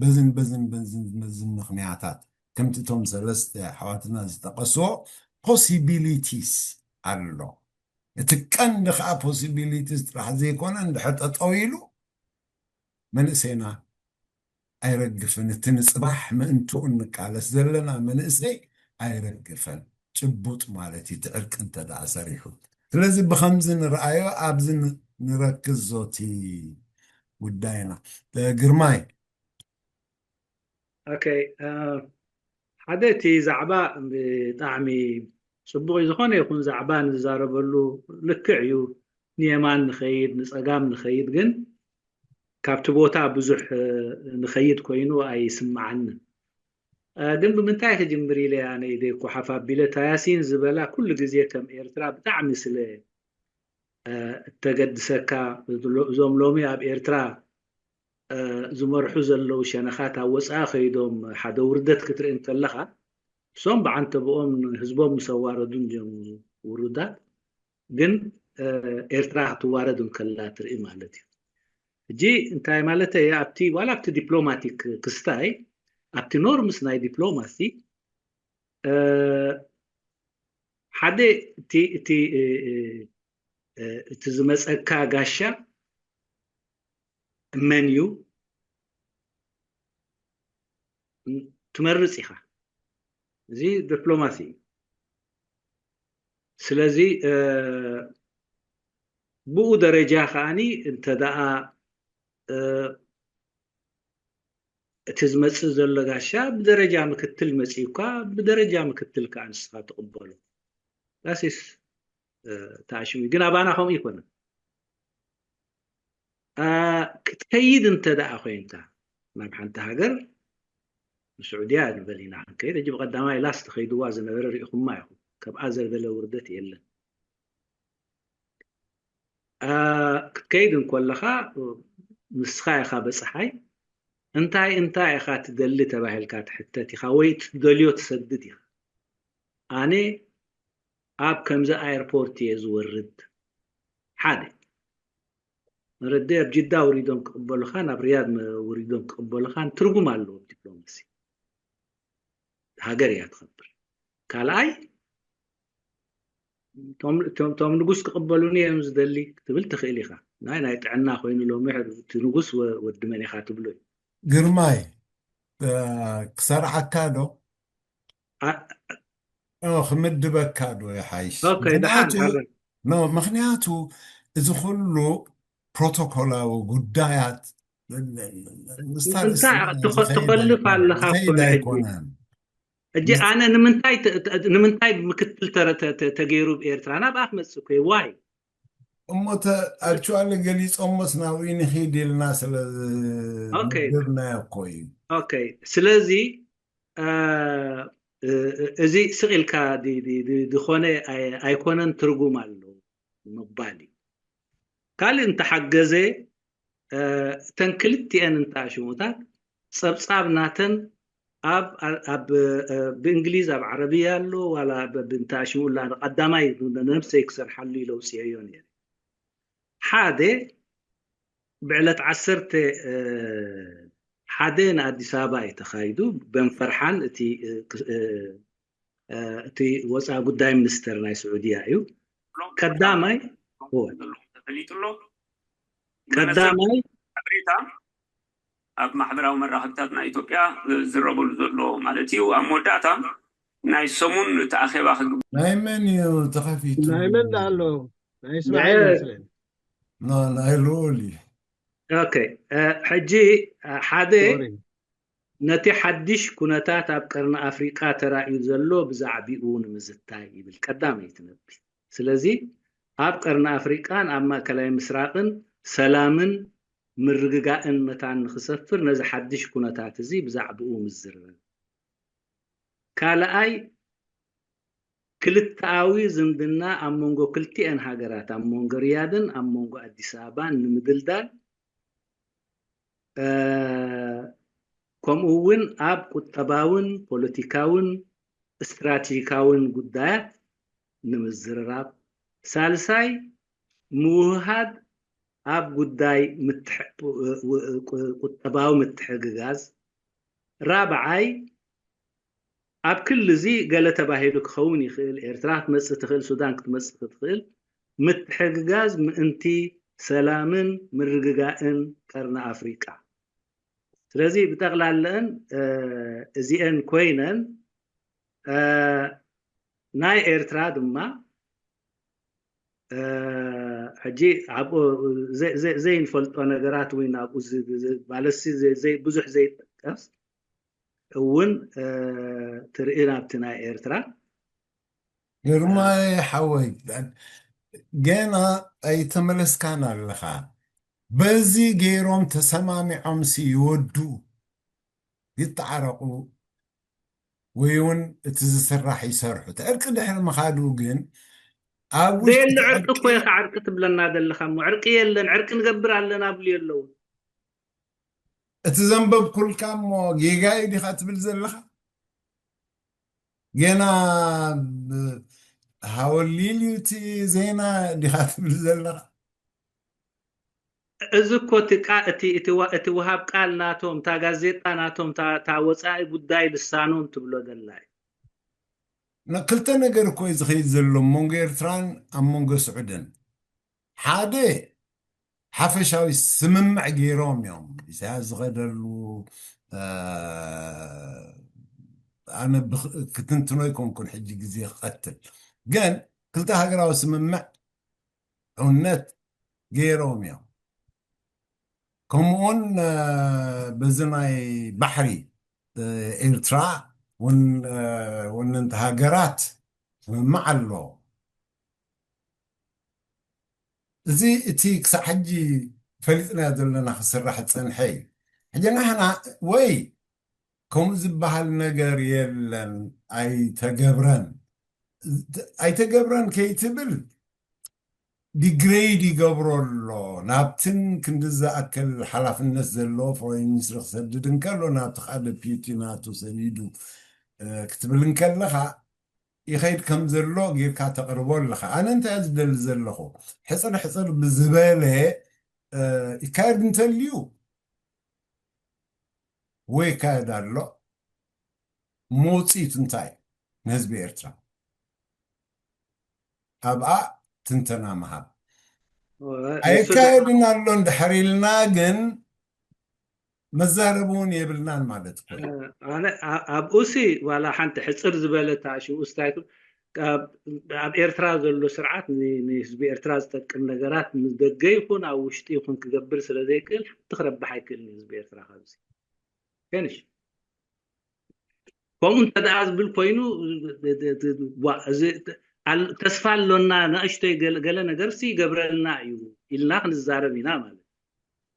በዝን በዝን በዝን በዝን ምኽንያታት ከምቲ እቶም ሰለስተ ኣሕዋትና ዝጠቐስዎ ፖሲቢሊቲስ ኣሎ። እቲ ቀንዲ ከዓ ፖሲቢሊቲስ ጥራሕ ዘይኮነ እንድሕር ጠጠው ኢሉ መንእሰይና ኣይረግፍን። እቲ ንፅባሕ ምእንትኡ እንቃለስ ዘለና መንእሰይ ኣይረግፍን። ጭቡጥ ማለት እዩ፣ እቲ ዕርቂ እንተ ደኣ ሰሪሑ። ስለዚ ብኸምዚ ንረኣዮ፣ ኣብዚ ን- ንረክዝ ዞቲ ጉዳይና። እ፣ ግርማይ። ኦኬ፣ እ፣ ሓደ እቲ ዛዕባ ብጣዕሚ ፅቡቕ እዩ። ዝኾነ ይኹን ዛዕባ ንዛረበሉ ልክዕ እዩ። ንየማን ንኸይድ፣ ንፀጋም ንኸይድ፣ ግን ካብቲ ቦታ ብዙሕ እ፣ ንኸይድ ኮይኑ ኣይስምዓንን። እ፣ ግን ብምንታይ ክጅምር ኢለ ኣነ ኢደይ ኮሓፍ ኣቢለ፣ ታያሲን ዝበላ ኩሉ ግዜ ከም ኤርትራ ብጣዕሚ ስለ እ፣ እተገድሰካ፣ እዞም ሎሚ ኣብ ኤርትራ እ፣ ዝመርሑ ዘለዉ ሸነኻት ኣብ ወፃኢ ከይዶም ሓደ ውርደት ክትርኢ እንከለኻ፣ እሶም ብዓንተብኦም ንህዝቦም ምስ ኣዋረዱ እንዲዮም ውሩዳት። ግን እ፣ ኤርትራ ክትዋረድ እንከላ ትርኢ ማለት እዩ። ሕጂ እንታይ ማለተይ እየ? ኣብቲ ዋላ ኣብቲ ዲፕሎማቲክ ክስታይ፣ ኣብቲ ኖርምስ ናይ ዲፕሎማሲ እ፣ ሓደ እቲ እቲ እቲ ዝመፀካ ጋሻ መን እዩ ትመርፅ ኢኻ። እዚ ዲፕሎማሲ እዩ። ስለዚ ብኡ ደረጃ ከዓኒ እንተ ደኣ እቲ ዝመፅእ ዘሎ ጋሻ ብደረጃ ምክትል መፅኡ እኳ ብደረጃ ምክትል ከዓ ንስኻ ትቕበሎ። ዳሲስ ተኣሽሙ ግን ኣባና ከምኡ ይኮነ። ክትከይድ እንተ ደኣ ኮይንካ ናብ ሓንቲ ሃገር ንስዑድያ ንበል ኢና ክንከይድ ሕጂ ብቀዳማይ ላስ ተኸይድዋ ዝነበረ ርኢኹማ ኢኹም። ከብኣ ዘበለ ውርደት የለን። ክትከይድ እንኮለኻ ንስኻ ኢኻ በፅሓይ እንታይ እንታይ ኢኻ ትደሊ ተባሂልካ ትሕተት ኢኻ ወይ ትደልዮ ትሰድድ ኢኻ። ኣነ ኣብ ከምዚ ኣየርፖርት እየ ዝወርድ። ሓደ መረዲ ኣብ ጅዳ ውሪዶም ክቕበሉኻን ኣብ ሪያድ ውሪዶም ክቕበሉኻን ትርጉም ኣለዎ ዲፕሎማሲ። ሃገር እያ ትኸብር። ካልኣይ እቶም ንጉስ ክቕበሉኒ እዮም ዝደሊ ክትብል ትኽእል ኢኻ። ናይ ናይ ጥዕና ኮይኑ ሎሚ እቲ ንጉስ ወዲ መን ኢኻ ትብሎ እዩ። ግርማይ ክሰርዓካ ዶ ክምድበካ ዶ ይሓይሽ? ምክንያቱ እዚ ኩሉ ፕሮቶኮላዊ ጉዳያት ትኸልፍ ኣለኻ። ኣይኮነን። ሕጂ ኣነ ንምንታይ ንምንታይ ምክትል ተገይሩ ብኤርትራ ናብኣ ክመፅእ ኮ ዋይ እሞ actually ገሊፆሞስ ናብኡ ንኺድ ኢልና ስለዝነገርናዮ እኮ እዩ። ስለዚ እዚ ስቕ ኢልካ ዝኾነ ኣይኮነን ትርጉም ኣሎ ምባል እዩ። ካልእ እንተሓገዘ እተን ክልቲኤን እንተኣሽሙታት ፀብፃብ ናተን ኣብ ኣብ ብእንግሊዝ ኣብ ዓረብያ ኣሎ ዋላ ብእንተኣሽሙላ ቀዳማይ ነብሰይ ክሰርሓሉ ኢለ ውፅኤዮ ነይረ። ሓደ ብዕለት ዓሰርተ ሓደ ንኣዲስ ኣበባ እዩ ተኻይዱ። በንፈርሓን እቲ እቲ ወፃኢ ጉዳይ ሚኒስተር ናይ ስዑድያ እዩ። ቀዳማይ ተፈሊጡ ኣሎ። ቀዳማይ ሓበሬታ ኣብ ማሕበራዊ መራኸብታት ናይ ኢትዮጵያ ዝረበሉ ዘሎ ማለት እዩ። ኣብ መወዳእታ ናይ ሰሙን እቲ ኣኼባ ክግበር ናይ መን እዩ ተኸፊቱ? ናይ መን ኣሎ? ናይ እስማኤል መስለኒ። ናይ ልኡል እዩ። ኦኬ ሕጂ ሓደ ነቲ ሓድሽ ኩነታት ኣብ ቀርኒ ኣፍሪቃ ተራእዩ ዘሎ ብዛዕባኡ ንምዝታይ ይብል ቀዳመይቲ ነጥቢ። ስለዚ ኣብ ቀርኒ ኣፍሪቃን ኣብ ማእከላይ ምስራቅን ሰላምን ምርግጋእን መታን ንክሰፍር ነዚ ሓድሽ ኩነታት እዚ ብዛዕባኡ ምዝርራብ። ካልኣይ ክልተኣዊ ዝምድና ኣብ መንጎ ክልቲኤን ሃገራት ኣብ መንጎ ሪያድን ኣብ መንጎ ኣዲስ ኣበባን ንምድልዳል ከምኡ እውን ኣብ ቁጠባውን ፖለቲካውን ስትራቴጂካውን ጉዳያት ንምዝርራብ። ሳልሳይ ምውህሃድ ኣብ ጉዳይ ቁጠባዊ ምትሕግጋዝ። ራብዓይ ኣብ ክሊ እዚ ገለ ተባሂሉ ክኸውን ይኽእል፣ ኤርትራ ክትመጽእ ትኽእል፣ ሱዳን ክትመጽእ ክትኽእል፣ ምትሕግጋዝ ምእንቲ ሰላምን ምርግጋእን ቀርኒ ኣፍሪቃ። ስለዚ ብጠቕላላአን እዚአን ኮይነን ናይ ኤርትራ ድማ ሕጂ ኣብኡ ዘይንፈልጦ ነገራት ወይ ናብኡ ማለትሲ ብዙሕ ዘይጠቀስ እውን ትርኢ ናብቲ ናይ ኤርትራ። ግርማይ ሓወይ ገና ኣይተመለስካን ኣለኻ። በዚ ገይሮም ተሰማሚዖምሲ ይወዱ ይተዓረቑ ወይ እውን እቲ ዝስራሕ ይሰርሑ። እቲ ዕርቂ ድሕሪ ምኻዱ ግን ኣብ ውሽጢ ዘየለ ዕርቂ እኮ ኢኻ ዕርቂ ትብለና ዘለኻ እሞ ዕርቂ የለን ዕርቂ ንገብር ኣለና ብሉ የለውን። እቲ ዘንበብኩልካ እሞ ጌጋ እዩ ዲኻ ትብል ዘለኻ? ገና ሃወሊል እዩ እቲ ዜና ዲኻ ትብል ዘለኻ? እዚ እኮ እቲ ቃ- እቲ እቲ ዋ- እቲ ውሃብ ቃል ናቶም እታ ጋዜጣ ናቶም እታ እታ ወፃኢ ጉዳይ ልሳኖም ትብሎ ዘላ እዩ። ክልተ ነገር እኮ እዩ ዝኸይድ ዘሎ ኣብ መንጎ ኤርትራን ኣብ መንጎ ስዑድን። ሓደ ሓፈሻዊ ስምምዕ ገይሮም እዮም። ኢሳያስ ዝኸደሉ ኣነ ክትንትኖ ኣይኮንኩን ሕጂ ግዜ ክቐትል፣ ግን ክልተ ሃገራዊ ስምምዕ እውነት ገይሮም እዮም። ከምኡውን በዚ ናይ ባሕሪ ኤርትራ ወነንቲ ሃገራት ስምምዕ ኣሎ። እዚ እቲ ክሳዕ ሕጂ ፈሊጥናዮ ዘለና ክስራሕ ዝፀንሐ እዩ። ሕጂ ናህና ወይ ከምኡ ዝበሃል ነገር የለን፣ ኣይተገብረን። ኣይተገብረን ከይትብል ዲግሬድ ይገብሮ ኣሎ። ናብትን ክንዲ ዝኣክል ሓላፍነት ዘለዎ ፎሬን ሚኒስትሪ ክሰድድ እንከሎ ናብቲ ካልእ ፒቲ ናቱ ሰዲዱ ክትብል እንከለኻ ይኸይድ ከም ዘሎ ጌርካ ተቕርቦ ኣለኻ። ኣነ እንታይ ዝደሊ ዘለኹ ሕፅር ሕፅር ብዝበለ ይካየድ እንተልዩ ወይ ይካየድ ኣሎ፣ መውፅኢቱ እንታይ ንህዝቢ ኤርትራ ኣብኣ ትንተና ምሃብ ኣይካየድን ኣሎ እንድሕር ኢልና ግን መዛረቢ እውን የብልናን ማለት እኮ። ኣነ ኣብኡሲ ዋላ ሓንቲ ሕፅር ዝበለ ታሽኡ ስታይቱ ኣብ ኤርትራ ዘሎ ስርዓት ንህዝቢ ኤርትራ ዝጠቅም ነገራት ንደገ ይኹን ኣብ ውሽጢ ይኹን ክገብር ስለ ዘይክእል ሓንቲ ክረብሕ ኣይክእልን ህዝቢ ኤርትራ ካብዚ ፌኒሽ። ከምኡ እንተ ደኣ ዝብል ኮይኑ ተስፋ ኣሎና፣ ንእሽተይ ገለ ነገር ሲ ይገብረልና እዩ ኢልና ክንዛረብ ኢና ማለት።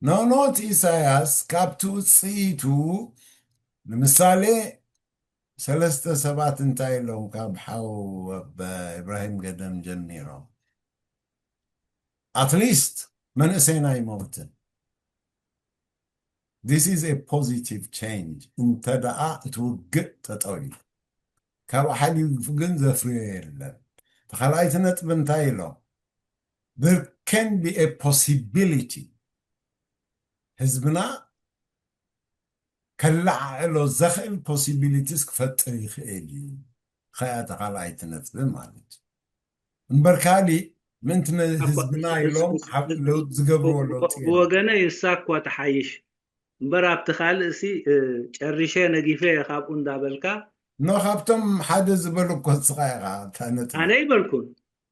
ኖኖት ኢሳያስ ካብቲ ውፅኢቱ ንምሳሌ ሰለስተ ሰባት እንታይ ኢሎም ካብ ሓው እብራሂም ገደም ጀሚሮም ኣትሊስት መንእሰይና ይመውትን። This is a positive change። እንተ ደኣ እቲ ውግእ ጠጠው ኢሉ ካብ ሓሊፉ ግን ዘፍርዮ የለን። ተኻልኣይቲ ነጥቢ እንታይ ኢሎም? There can be a possibility ህዝብና ከለዓዕሎ ዘኽእል possibilities ክፈጥር ይኽእል እዩ። ኸያ ተኻልኣይቲ ነጥቢ ማለት እዩ። እምበር ካሊእ ምእንቲ ህዝብና ኢሎም ለውጥ ዝገብርዎ ለውጥ ብወገነ ይሳ እኳ ተሓይሽ እምበር ኣብቲ ካልእ ሲ ጨሪሸ ነጊፈ እየ ካብኡ እንዳበልካ ኖ ካብቶም ሓደ ዝበሉ እኮ ንስኻ ኢኻ እታ ነጥቢ ኣነ ይበልኩን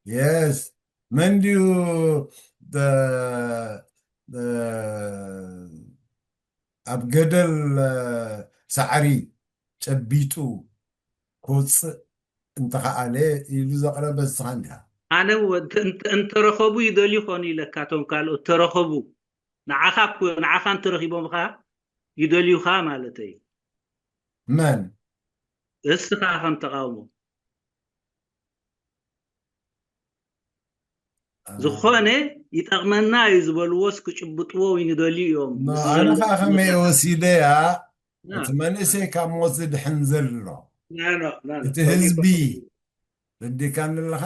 የስ መን ድዩ ኣብ ገደል ሳዕሪ ጨቢጡ ክወፅእ እንተኸኣለ ኢሉ ዘቕረበ ንስኻ እንዲኻ። ኣነ እውን እንተ- እንተ- እንተረኸቡ ይደልዩ ኾኑ ኢለካ እቶም ካልኦት ተረኸቡ ንዓኻ እኮ- ንዓኻ እንተረኺቦምኻ ይደልዩኻ ማለተይ እዩ። መን? እስኻ ከም ተቓውሞ ዝኾነ ይጠቕመና እዩ ዝበልዎስ ክጭብጥዎ ይደልዩ እዮም። ኣነ ከዓ ከመይ ወሲደያ እቲ መንእሰይ ካብ ሞት ዝድሕን ዘሎ እቲ ህዝቢ ረዲካኒ ኣለኻ።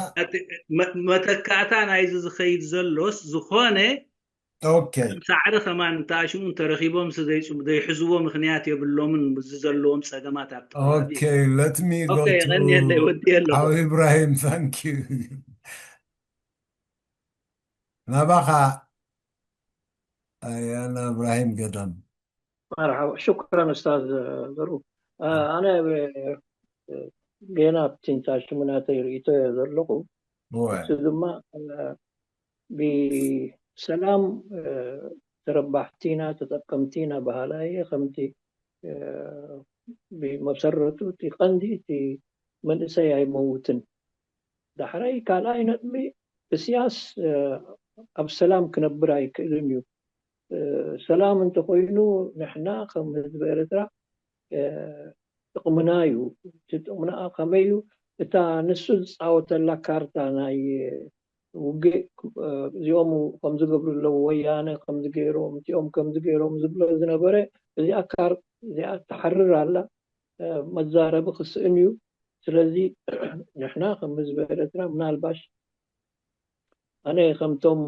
መተካእታ ናይዚ ዝኸይድ ዘሎስ ዝኾነ ሳዕሪ ከማን እንተኣሽሙ እንተረኺቦም ዘይሕዝዎ ምክንያት የብሎምን። እዚ ዘለዎም ፀገማት ኣብቲ ከባቢ let me go to ኢብራሂም thank you ናባኻ ኣያና እብራሂም ገዳም መርሓባ ሽኩረን ኡስታዝ ዘሩ ኣነ ጌና ኣብቲ ሽሙናተይ ርእቶ ዘለኹ እሱ ድማ ብሰላም ተረባሕቲና ተጠቀምቲና ባህላየ ከምቲ ብመሰረቱ እቲ ቀንዲ እቲ መንእሰይ ኣይመውትን ዳሕራይ ካልኣይ ነጥቢ እስያስ ኣብ ሰላም ክነብር ኣይክእልን እዩ ሰላም እንተኮይኑ ንሕና ከም ህዝቢ ኤርትራ ጥቕምና እዩ እቲ ጥቕምና ከመይ እዩ እታ ንሱ ዝፃወተላ ካርታ ናይ ውግእ እዚኦም ከምዚ ገብሩ ኣለዉ ወያነ ከምዚ ገይሮም እቲኦም ከምዚ ገይሮም ዝብሎ ዝነበረ እዚኣ ካር እዚኣ ትሓርር ኣላ መዛረቢ ክስእን እዩ ስለዚ ንሕና ከም ህዝቢ ኤርትራ ምናልባሽ ኣነ ከምቶም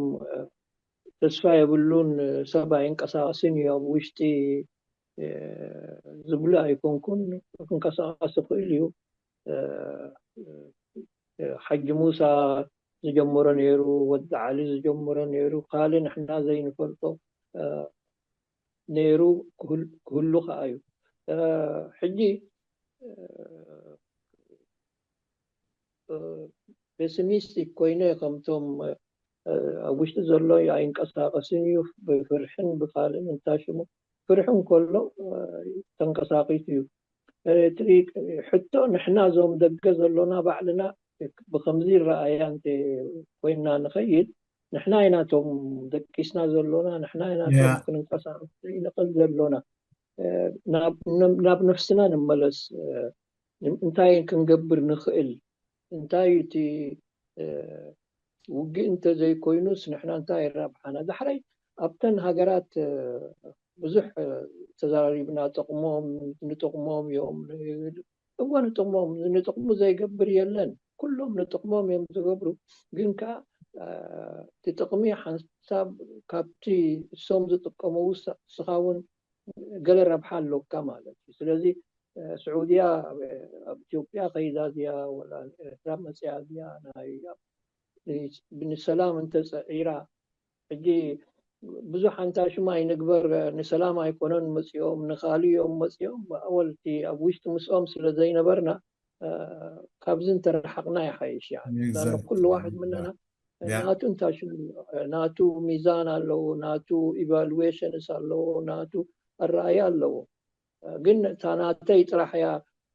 ተስፋ የብሉን ሰብ ኣይንቀሳቀስን እዩ ኣብ ውሽጢ ዝብሉ ኣይኮንኩን ክንቀሳቀስ ይኽእል እዩ ሓጂ ሙሳ ዝጀመሮ ነይሩ፣ ወዲ ዓሊ ዝጀመሮ ነይሩ፣ ካልእ ንሕና ዘይንፈልጦ ነይሩ ክህሉ ከዓ እዩ። ሕጂ ፔሲሚስቲክ ኮይነ ከምቶም ኣብ ውሽጢ ዘሎ ኣይንቀሳቀስን እዩ፣ ብፍርሕን ብካልእን እንታሽሙ ፍርሒ እንከሎ ተንቀሳቂሱ እዩ። እቲ ሕቶ ንሕና እዞም ደገ ዘሎና ባዕልና ብከምዚ ረኣያ እንተ ኮይንና ንኸይድ ንሕና ኢና ቶም ደቂስና ዘሎና፣ ንሕና ኢና ቶም ክንንቀሳቀስ ዘይንኽእል ዘሎና። ናብ ነፍስና ንመለስ። እንታይ ክንገብር ንኽእል? እንታይ እቲ ውግእ እንተዘይኮይኑስ ንሕና እንታይ ይረብሓና? ዳሕራይ ኣብተን ሃገራት ብዙሕ ተዘራሪብና፣ ጥቕሞም ንጥቕሞም እዮም። እወ ንጥቕሞም፣ ንጥቕሙ ዘይገብር የለን። ኩሎም ንጥቕሞም እዮም ዝገብሩ። ግን ከዓ እቲ ጥቕሚ ሓንሳብ ካብቲ እሶም ዝጥቀመው ንስኻ እውን ገለ ረብሓ ኣለካ ማለት እዩ። ስለዚ ስዑድያ ኣብ ኢትዮጵያ ከይዳ እዚኣ ወላ ኤርትራ መፅያ እዚኣ ናይ ንሰላም እንተፀዒራ ሕጂ ብዙሕ ኣንታ ሽማ ይንግበር ንሰላም ኣይኮነን መፅኦም ንኻልእ እዮም መፅኦም ኣወልቲ ኣብ ውሽጢ ምስኦም ስለ ዘይነበርና ካብዚ እንተረሓቕና ይሓይሽ። ኩሉ ዋሕድ ምነና ናቱ እንታይ ሽሙ ናቱ ሚዛን ኣለዎ፣ ናቱ ኢቫሉዌሽንስ ኣለዎ፣ ናቱ ኣረኣያ ኣለዎ። ግን እታ ናተይ ጥራሕ እያ።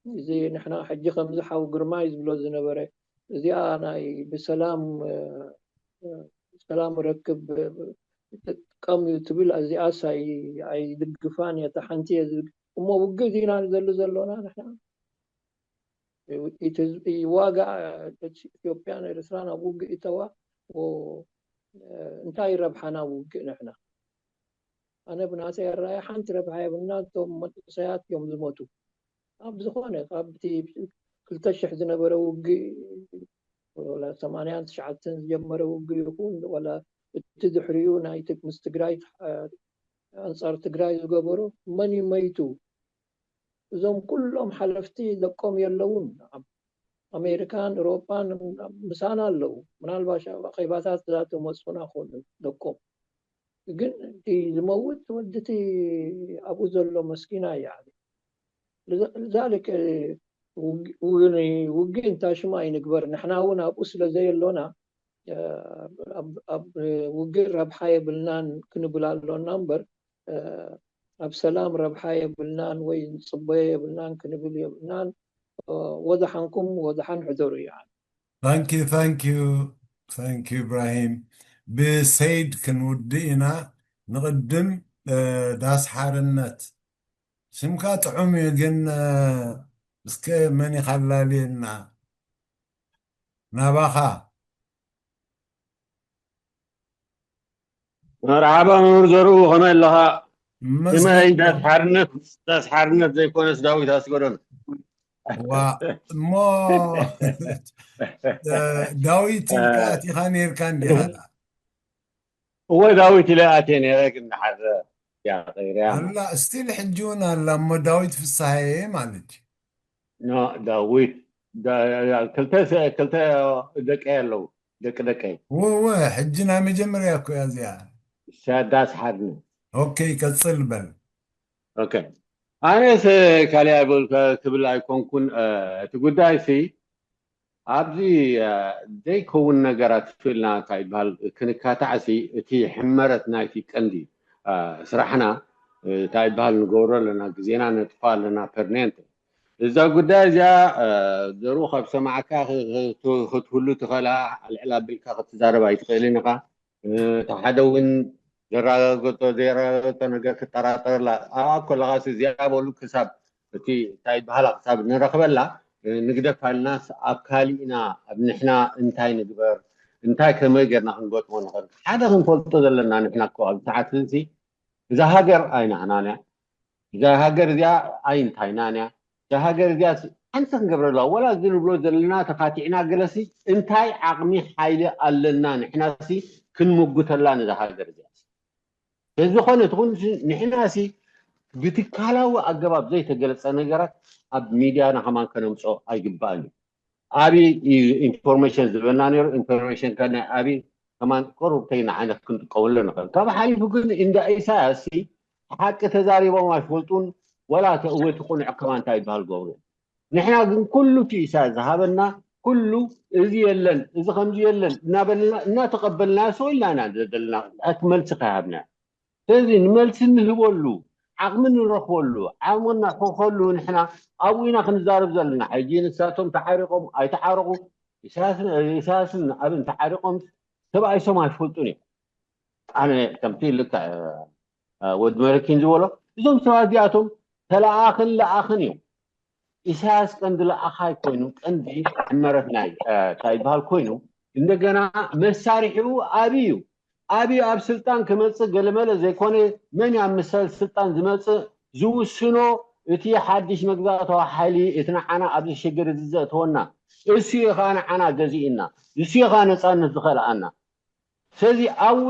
እዚ ንሕና ሕጂ ከምዚ ሓው ግርማይ ዝብሎ ዝነበረ እዚኣ ናይ ብሰላም ሰላም ረክብ ጥቀም እዩ ትብል እዚኣስ ኣይድግፋን እየ። እታ ሓንቲ እየ እሞ ውግእ ዲና ንዘሉ ዘሎና ንሕና ዋጋ ኢትዮጵያን ኤርትራን ኣብ ውግእ ይተዋ እንታይ ረብሓና ውግእ ንሕና? ኣነ ብናተይ ኣረኣያ ሓንቲ ረብሓ የብልና። እቶም መንእሰያት እዮም ዝሞቱ። ኣብ ዝኾነ ካብቲ ክልተ ሽሕ ዝነበረ ውግእ ወላ ሰማንያን ትሽዓተን ዝጀመረ ውግእ ይኹን ወላ እቲ ድሕሪኡ ናይ ምስ ትግራይ ኣንጻር ትግራይ ዝገበሮ መን እዩ መይቱ? እዞም ኩሎም ሓለፍቲ ደቆም የለውን። ኣብ ኣሜሪካን ኤውሮጳን ምሳና ኣለዉ። ምናልባሽ ኣብ ኣኼባታት እዛ ተመፁና ክኾኑ ደቆም። ግን እቲ ዝመውት ወዲ እቲ ኣብኡ ዘሎ መስኪና እያ። ልዛልክ ውግእ እንታይ ሽማ ይንግበር ንሕና እውን ኣብኡ ስለ ዘየሎና ኣብ ውግእ ረብሓ የብልናን ክንብል ኣሎና እምበር ኣብ ሰላም ረብሓ የብልናን ወይ ንፅበዮ የብልናን ክንብል የብልናን። ወደሓንኩም ወደሓን ሕደሩ ይዓል። Thank you, thank you, thank you ኢብራሂም። ብሰይድ ክንውድእ ኢና። ንቕድም ዳስ ሓርነት ስምካ ጥዑም እዩ ግን እስከ መን ይኻላልየና ናባኻ መርሓባ መምህር ዘርኡ ከመይ ኣለኻ? ስመይ ዳስ ሓርነት ዳስ ሓርነት ዘይኮነስ ዳዊት ኣስገዶም። ዋ እሞ ዳዊት ኢልካ ኣቲኻ ነርካ እንዲኻ እወ ዳዊት ኢለ ኣትየ ነረ ግን ድሓር ያ ቀይረያ ኣላ ስቲል ሕጂ እውን ኣላ እሞ ዳዊት ፍሳሃየ ማለት እዩ። ኖ ዳዊት ክልተ ክልተ ደቀይ ኣለዉ ደቂ ደቀይ ወወ ሕጂ ናይ መጀመርያ እኮ እያ እዚኣ። ሻዳስ ሓድነት ኦኬ ቀጽል በል። ኦኬ ኣነስ ካልያ ክብል ኣይኮንኩን እቲ ጉዳይ ሲ ኣብዚ ዘይከውን ነገራት ፍልና እንታይ ይበሃል ክንካታዕ ሲ እቲ ሕመረት ናይቲ ቀንዲ ስራሕና እንታይ ይበሃል ንገብሮ ኣለና ግዜና ነጥፋ ኣለና ፐርኔንት እዛ ጉዳይ እዚኣ ዘርኡ ካብ ሰማዕካ ክትህሉ ትኽእላ ኣልዕል ኣቢልካ ክትዛረብ ኣይትኽእልን ኢኻ እቲ ሓደ እውን ዘረጋገጦ ዘየረጋገጦ ነገር ክጠራጠረላ ኣብኣ ከለኻ እዚኣ በሉ ክሳብ እቲ እንታይ በሃላ ክሳብ ንረኽበላ ንግደፋ ኢልናስ ኣብ ካሊእና ኣብ ንሕና እንታይ ንግበር እንታይ ከመይ ጌርና ክንገጥሞ ንኽእል ሓደ ክንፈልጦ ዘለና ንሕና እኮ ኣብ ሰዓት እዚ እዛ ሃገር ኣይናህናን እያ እዛ ሃገር እዚኣ ኣይንታይናን እያ እዛ ሃገር እዚኣ ሓንቲ ክንገብረላ ወላ እዚ ንብሎ ዘለና ተኻቲዕና ገለሲ እንታይ ዓቕሚ ሓይሊ ኣለና ንሕና ሲ ክንምጉተላ ነዛ ሃገር እዚኣ በዝኾነ ትኹን ንሕና ሲ ብትካላዊ ኣገባብ ዘይተገለፀ ነገራት ኣብ ሚድያና ከማን ከነምፅኦ ኣይግባእን እዩ። ኣብይ ኢንፎርሜሽን ዝበና ነይሩ። ኢንፎርሜሽን ከ ናይ ኣብይ ከማን ቅሩብ ከይንዓይነት ክንጥቀመሉ ንኽእል። ካብ ሓሊፉ ግን እንዳ ኢሳያስ ሓቂ ተዛሪቦም ኣይፈልጡን። ወላ እቲ እወ እቲ ቁኑዕ ከማን እንታይ ይበሃል ገብሩ። ንሕና ግን ኩሉ እቲ ኢሳያስ ዝሃበና ኩሉ እዚ የለን እዚ ከምዚ የለን እናበልና እናተቐበልና ሰው ኢልና ኢና ዘለና። እቲ መልሲ ከይሃብና ስለዚ ንመልሲ እንህበሉ ዓቕሚ ንረኽበሉ ዓቕሚ ነሕኸሉ ንሕና ኣብኡ ኢና ክንዛረብ ዘለና። ሕጂ ንሳቶም ተዓሪቆም ኣይተዓረቁ ኢሳያስን ኢሳያስን ኣብን ተዓሪቆም ተባኢሶም ኣይፈልጡን እዮም። ኣነ ከምቲ ልካ ወዲ መለኪን ዝበሎ እዞም ሰባት እዚኣቶም ተለኣኣኽን ለኣኽን እዮም። ኢሳያስ ቀንዲ ለኣኻይ ኮይኑ ቀንዲ ሕመረት ናይ እንታይ ይበሃል ኮይኑ እንደገና መሳርሒኡ ኣብይ እዩ። ኣብይ ኣብ ስልጣን ክመፅእ ገለመለ ዘይኮነ መን ኣብ ምሳል ስልጣን ዝመፅእ ዝውስኖ እቲ ሓድሽ መግዛእታዊ ሓይሊ እቲ ንዓና ኣብዚ ሽግር እዚ ዘእተወና እሱ እዩ ከዓ ንዓና ገዚእና እሱ እዩ ከዓ ነፃነት ዝኸልኣና። ስለዚ ኣብኡ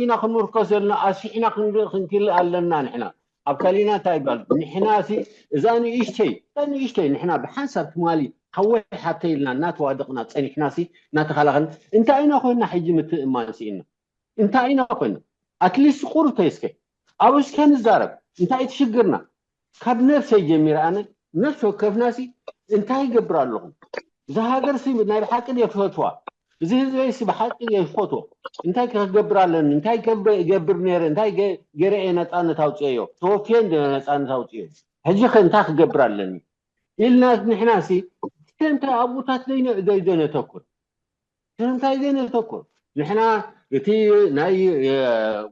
ኢና ክንምርኮስ ዘለና ኣስፊሕና ክንርኢ ክንክእል ኣለና ንሕና ኣብ ካሊና እንታይ ይባል ንሕና ሲ እዛ ንእሽተይ እዛ ንእሽተይ ንሕና ብሓንሳብ ትማሊ ሓወይ ሓተይ ኢልና እናተዋደቕና ፀኒሕና ሲ እናተኸላኸልና እንታይ ኢና ኮይንና ሕጂ ምትእማን ስኢና እንታይ ኢና ኮይንና ኣትሊስት ቁሩብ ተይስከ ኣብኡ እስከ ንዛረብ እንታይ እቲ ሽግርና ካብ ነብሰይ ጀሚረ ኣነ ነብሲ ወከፍና ሲ እንታይ ይገብር ኣለኹም እዛ ሃገር ሲ ናይ ብሓቂ ድየ ክፈትዋ እዚ ህዝበይ ሲ ብሓቂ ድየ ክፈትዎ እንታይ ክገብር ኣለኒ እንታይ ከገብር ነይረ እንታይ ገይረ እየ ነፃነት ኣውፅኤዮ ተወፍየ እንደ ነፃነት ኣውፅኤዮ ሕጂ ከ እንታይ ክገብር ኣለኒ ኢልና ንሕና ሲ ስለምንታይ ኣብኡታት ዘይነተኩር ስለምንታይ ዘይነተኩር ንሕና እቲ ናይ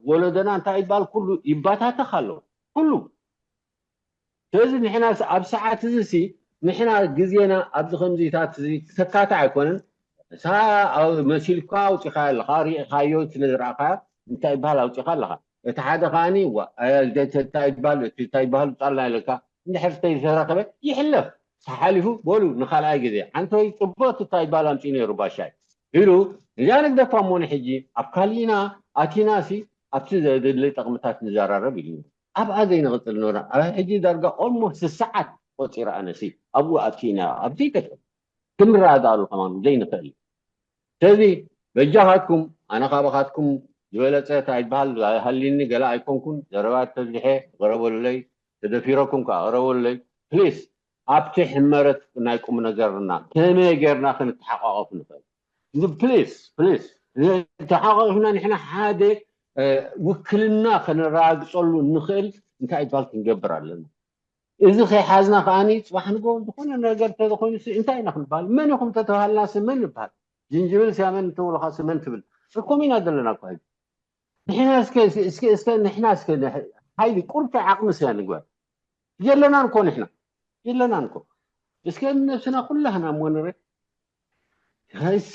ወለዶና እንታይ ይባል ኩሉ ይባታተኽ ኣሎ ኩሉ ስለዚ ንሕና ኣብ ሰዓት እዚ ሲ ንሕና ግዜና ኣብዚ ከምዚታት እዚ ክተካትዕ ኣይኮነን እሳ መሲልካ ኣውፂኻ ኣለኻ ሪኢኻዮ ስለ ዝረኣኻዮ እንታይ ይበሃል ኣውፂኻ ኣለኻ እቲ ሓደ ከዓኒ እንታይ ይበሃል እንታይ ይበሃል ጣልና ኢለካ እንድሕር ተይተረኸበ ይሕለፍ ተሓሊፉ በሉ ንካልኣይ ግዜ ሓንተወይ ፅቡቅ እንታይ ይበሃል ኣምፅኡ ነይሩ ባሻይ ኢሉ እዚኣ ንግደፋ እሞ ንሕጂ ኣብ ካሊእና ኣቲና ሲ ኣብቲ ዘድሊ ጠቕምታት ንዘራረብ ኢሉ ኣብኣ ዘይንቕፅል ኖራ ኣብ ሕጂ ዳርጋ ኦልሞስት ሰዓት ቆፂራ ኣነሲ ኣብኡ ኣትኪና ኣብዚ ይጠቅም ክንረዳእሉ ከማን ዘይንኽእል ስለዚ በጃኻትኩም ኣነ ካባኻትኩም ዝበለፀ እንታይ ይበሃል ሃሊኒ ገለ ኣይኮንኩን ዘረባ ተብዝሐ ቅረበለይ ተደፊረኩም ከዓ ቅረበለይ ፕሊስ ኣብቲ ሕመረት ናይ ቁም ነገርና ከመይ ጌርና ክንተሓቋቐፍ ንኽእል ፕሊስ ፕሊስ ተሓቋቂፍና ንሕና ሓደ ውክልና ከነረጋግፀሉ እንኽእል እንታይ ይባል ክንገብር ኣለና እዚ ከይሓዝና ከዓኒ ፅባሕ ንጎ ዝኾነ ነገር ተዝኮይኑ እንታይ ኢና ክንበሃል መን ኢኹም ተተባሃልና ሲ መን ንበሃል ጅንጅብል ስያ መን ትብሉካ ሲ መን ትብል እኮም ኢና ዘለና እኮ ሕጂ ንሕና እስከ እስከ እስከ ንሕና እስከ ሓይሊ ቁርተ ዓቕሚ ስያ ንግበር የለናን እኮ ንሕና የለናን እኮ እስከ ነብስና ኩላህና እሞ ንረ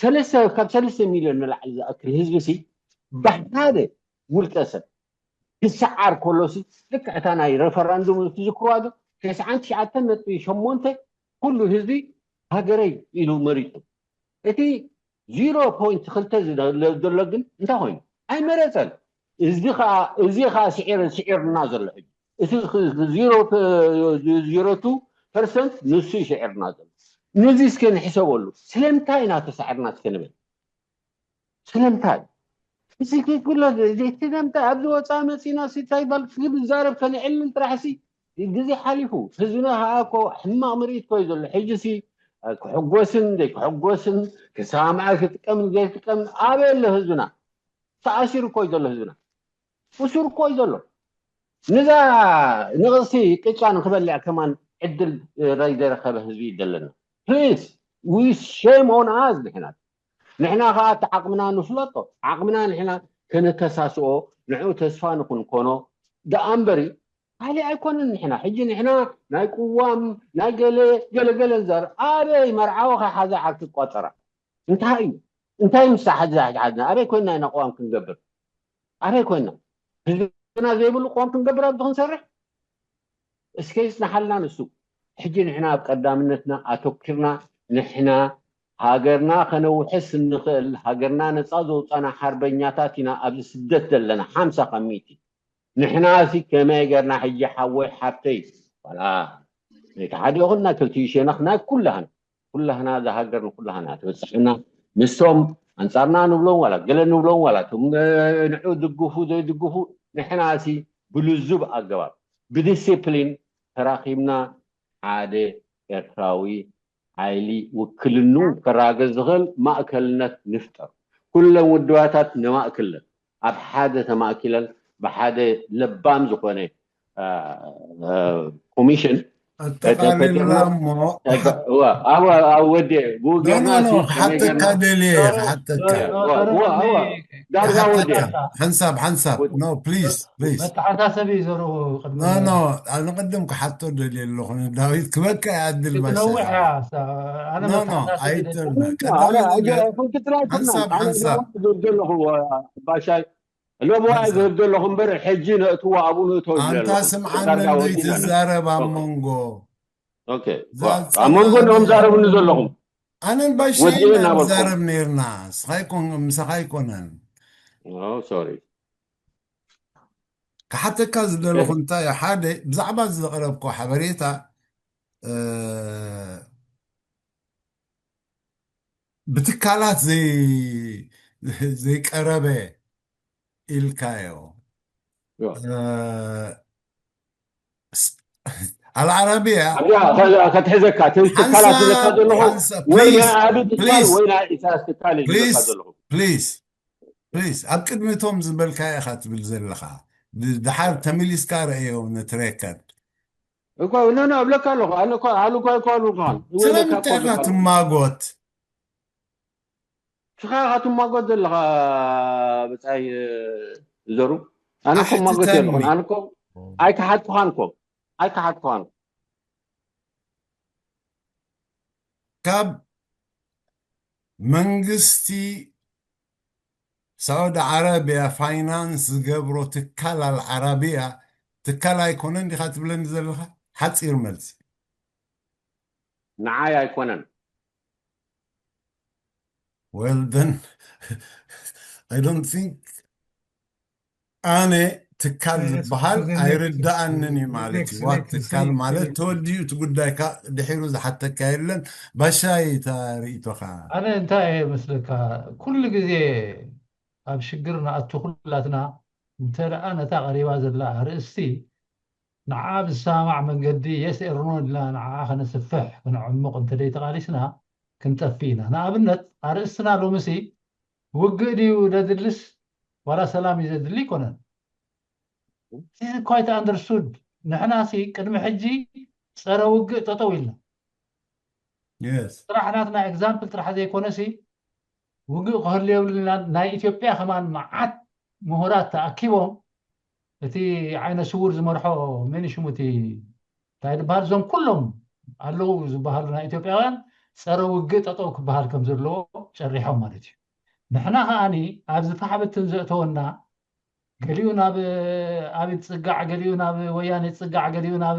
ሰለስተ ካብ ሰለስተ ሚልዮን ንላዕሊ ዝኣክል ህዝቢ ሲ ብሓደ ውልቀ ሰብ ክሰዓር ከሎ ሲ ልክዕ እታ ናይ ረፈራንዱም ትዝክርዋ ዶ ተስዓን ትሽዓተን ነጥቢ ሸሞንተ ኩሉ ህዝቢ ሃገረይ ኢሉ መሪፁ እቲ ዚሮ ፖይንት ክልተ ዘሎ ግን እንታይ ኮይኑ ኣይመረፀን እዚ ከዓ እዚ ከዓ ስዒር ስዒርና ዘሎ ሕጂ እቲ ዚሮ ዚሮ ቱ ፐርሰንት ንሱ ይስዒርና ዘሎ ነዚ እስከ ንሕሰበሉ ስለምንታይ ኢና ተሳዒርና እስከ ንብል ስለምንታይ እዚ ኩሎ ስለምንታይ ኣብዚ ወፃኢ መፂና እንታይ ባል ዝዛረብ ከነዕልል ጥራሕ ሲ ግዜ ሓሊፉ ህዝብና ከዓ እኮ ሕማቕ ምርኢት ኮዩ ዘሎ ሕጂ ሲ ክሕጎስን ዘይክሕጎስን ክሰማማዕ ክጥቀምን ዘይጥቀምን ኣበይ ኣሎ ህዝብና ተኣሲሩ ኮዩ ዘሎ ህዝብና እሱር ኮዩ ዘሎ ንዛ ንቕፅቲ ቅጫ ንክበልዕ ከማን ዕድል ዘይረኸበ ህዝቢ እዩ ዘለና please we shame on us ንሕና ንሕና ከዓ እቲ ዓቕምና ንፍለጦ ዓቕምና ንሕና ከነተሳስኦ ንዕኡ ተስፋ ንክንኮኖ ደኣ እምበሪ ካሊእ ኣይኮነን ንሕና ሕጂ ንሕና ናይ ቅዋም ናይ ገለ ገለገለ ንዛረብ ኣበይ መርዓዊ ከሓዘ ዓርኪ ቆፀራ እንታይ እዩ እንታይ ምሳ ሓዚ ሓዝና ኣበይ ኮይና ኢና ቅዋም ክንገብር ኣበይ ኮይና ህዝብና ዘይብሉ ቅዋም ክንገብር ኣብዚ ክንሰርሕ እስከ ይፅናሓልና ንሱ ሕጂ ንሕና ኣብ ቀዳምነትና ኣተኪርና ንሕና ሃገርና ከነውሕስ እንኽእል ሃገርና ነፃ ዘውፃና ሓርበኛታት ኢና ኣብዚ ስደት ዘለና ሓምሳ ካብ ሚእቲ ንሕናሲ ከመይ ጌርና ሕጂ ሓወይ ሓፍተይ ዋላ እቲ ሓደ ይኹንና ክልቲኡ ሸነኽ ናይ ኩላህና ኩላህና እዛ ሃገር ንኩላህና ትበፅሕና ንሶም ኣንፃርና ንብሎም ዋላ ገለ ንብሎም ዋላ እቶም ንዑ ድግፉ ዘይድግፉ ንሕናሲ ብልዙብ ኣገባብ ብዲሲፕሊን ተራኺብና ሓደ ኤርትራዊ ሓይሊ ውክልንኡ ከረጋግፅ ዝኽእል ማእከልነት ንፍጠር። ኩለን ውድባታት ነማእክለን ኣብ ሓደ ተማእኪለን ብሓደ ለባም ዝኾነ ኮሚሽን ኣጠቃሊልና እሞ ወዲ ብኡ ጌርና ክሓተካ ደልየ ክሓተካ ዳርጋ ወዲ ሓንሳብ ሓንሳብ no please please መተሓሳሰቢ እዩ ዘርኡ ቅድሚ no no ንቅድም ክሓቶ ደልየ ኣለኹ ንዳዊት ክበካ ይኣድል ባሻ ክትነውሕ እያ እሳ። ኣነ no no መተሓሳሰቢ ደልየ። ኣይትርና ቀዳማይ ነገር ሓንሳብ ሓንሳብ ዘለኹ ባሻይ ሎምዋ ዝህብ ዘለኹ እምበር ሕጂ ነእትዎ ኣብኡ ንእቶ ኣንታ ስምዓኒ ዘይትዛረብ ኣብ መንጎ ኣብ መንጎ እንዲኹም ዛረብኒ ዘለኹም ኣነን ባሻይ ወዲኤ እናበልኩም። ንዛረብ ነርና ንስኻ ኣይኮን- ምሳኻ ኣይኮነን ሶሪ ክሓተካ ዝደለኹ እንታይ እዩ ሓደ ብዛዕባ ዘቕረብኮ ሓበሬታ እ፣ ብትካላት ዘይ ዘይቀረበ ኢልካዮ እ፣ ስ- ኣልዓረብያ ኣብያ ከ- ከትሕዘካ እቲ ትካላት ዝብለካ ዘለኹ ሓንሳብ- ወይ please, ናይ ኣቢ ትካል please, ወይ ናይ ኢሳያስ ትካል እዩ ዝብለካ please, ዘለኹ please, please ኣብ ቅድሚቶም ዝበልካ ኢኻ ትብል ዘለኻ ድ- ድሓር ተመሊስካ ረእዮ ነቲ ሬከርድ እኮ ኖ ኖ እብለካ ኣለኹ ኣነ እኮ ኣሉ እኮ ኣይኮኑ ኳን ስለምንታይ ኢኻ ትማጎት ሽኻ ኢኻ ትማጎት ዘለኻ ብጻይ ዘሩ ኣነ እኮ ማጎት ኣሕትተኒ። የለኹን ኣነ እኮ ኣይከሓድኩኻን እኮ ኣይከሓድኩኻን ካብ መንግስቲ ሳዑዲ ዓረብያ ፋይናንስ ዝገብሮ ትካል ኣልዓረብያ ትካል ኣይኮነን ዲኻ ትብለኒ ዘለኻ ሓፂር መልሲ ንዓይ ኣይኮነን well then I don't think ኣነ ትካል ዝበሃል ኣይርዳኣንን እዩ ማለት እዩ ዋ ትካል ማለት ተወዲኡ እቲ ጉዳይካ ድሒሩ ዝሓተካ የለን ባሻይ እታ ርእቶኻ ኣነ እንታይ እየ መስለካ ኩሉ ግዜ ኣብ ሽግር ንኣቱ ኩላትና እንተ ደኣ ነታ ቀሪባ ዘላ ኣርእስቲ ንዓ ብዝሰማማዕ መንገዲ yes or no ኢልና ንዓ ከነስፍሕ ክንዕምቕ እንተደይ ተቓሊስና ክንጠፍእ ኢና ንኣብነት ኣርእስትና ሎምሲ ውግእ ድዩ ዘድልስ ዋላ ሰላም እዩ ዘድሊ ኣይኮነን quite understood ንሕናሲ ቅድሚ ሕጂ ፀረ ውግእ ጠጠው ኢልና yes ጥራሕ ናትና example ጥራሕ ዘይኮነሲ ውግእ ክህሉ የብልና ናይ ኢትዮጵያ ከማን መዓት ምሁራት ተኣኪቦም እቲ ዓይነ ስውር ዝመርሖ መን ሽሙ እቲ እንታይ ዝበሃል እዞም ኩሎም ኣለዉ ዝበሃሉ ናይ ኢትዮጵያውያን ፀረ ውግእ ጠጠው ክበሃል ከም ዘለዎ ጨሪሖም ማለት እዩ ንሕና ከዓኒ ኣብዚ ፋሕብትን ዘእተወና ገሊኡ ናብ ኣብ ዝፅጋዕ ገሊኡ ናብ ወያነ ዝፅጋዕ ገሊኡ ናብ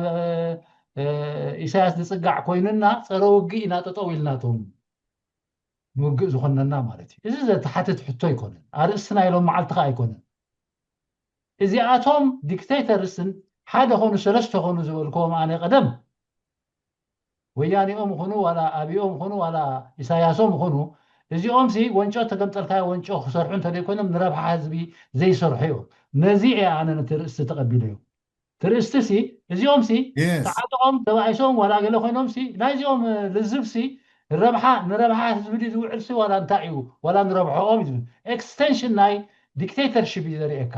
ኢሳያስ ዝፅጋዕ ኮይኑና ፀረ ውግእ ኢና ጠጠው ኢልናቶም ንውግእ ዝኾነና ማለት እዩ እዚ ዘተሓትት ሕቶ ኣይኮነን ኣርእስቲ ናይ ሎም መዓልቲ ከዓ ኣይኮነን እዚኣቶም ዲክቴተርስን ሓደ ኾኑ ሰለስተ ኾኑ ዝበልክዎም ኣነ ቀደም ወያኔኦም ይኹኑ ዋላ ኣብኦም ይኹኑ ዋላ ኢሳያሶም ይኹኑ እዚኦም ሲ ወንጮ ተገምጠልካዮ ወንጮ ክሰርሑ እንተደይኮይኖም ንረብሓ ህዝቢ ዘይሰርሑ እዮም ነዚ እየ ኣነ ነቲ ርእስቲ ተቐቢለዮ ትርእስቲ ሲ እዚኦም ሲ Yes. ተዓጥቖም ተባኢሶም ዋላ ገለ ኮይኖም ሲ ናይዚኦም ልዝብ ሲ ረብሓ ንረብሓ ህዝቢ ድዩ ዝውዕል ሲ ዋላ እንታይ እዩ ዋላ ንረብሖኦም እዩ ዝብል extension ናይ dictatorship እዩ ዘርእየካ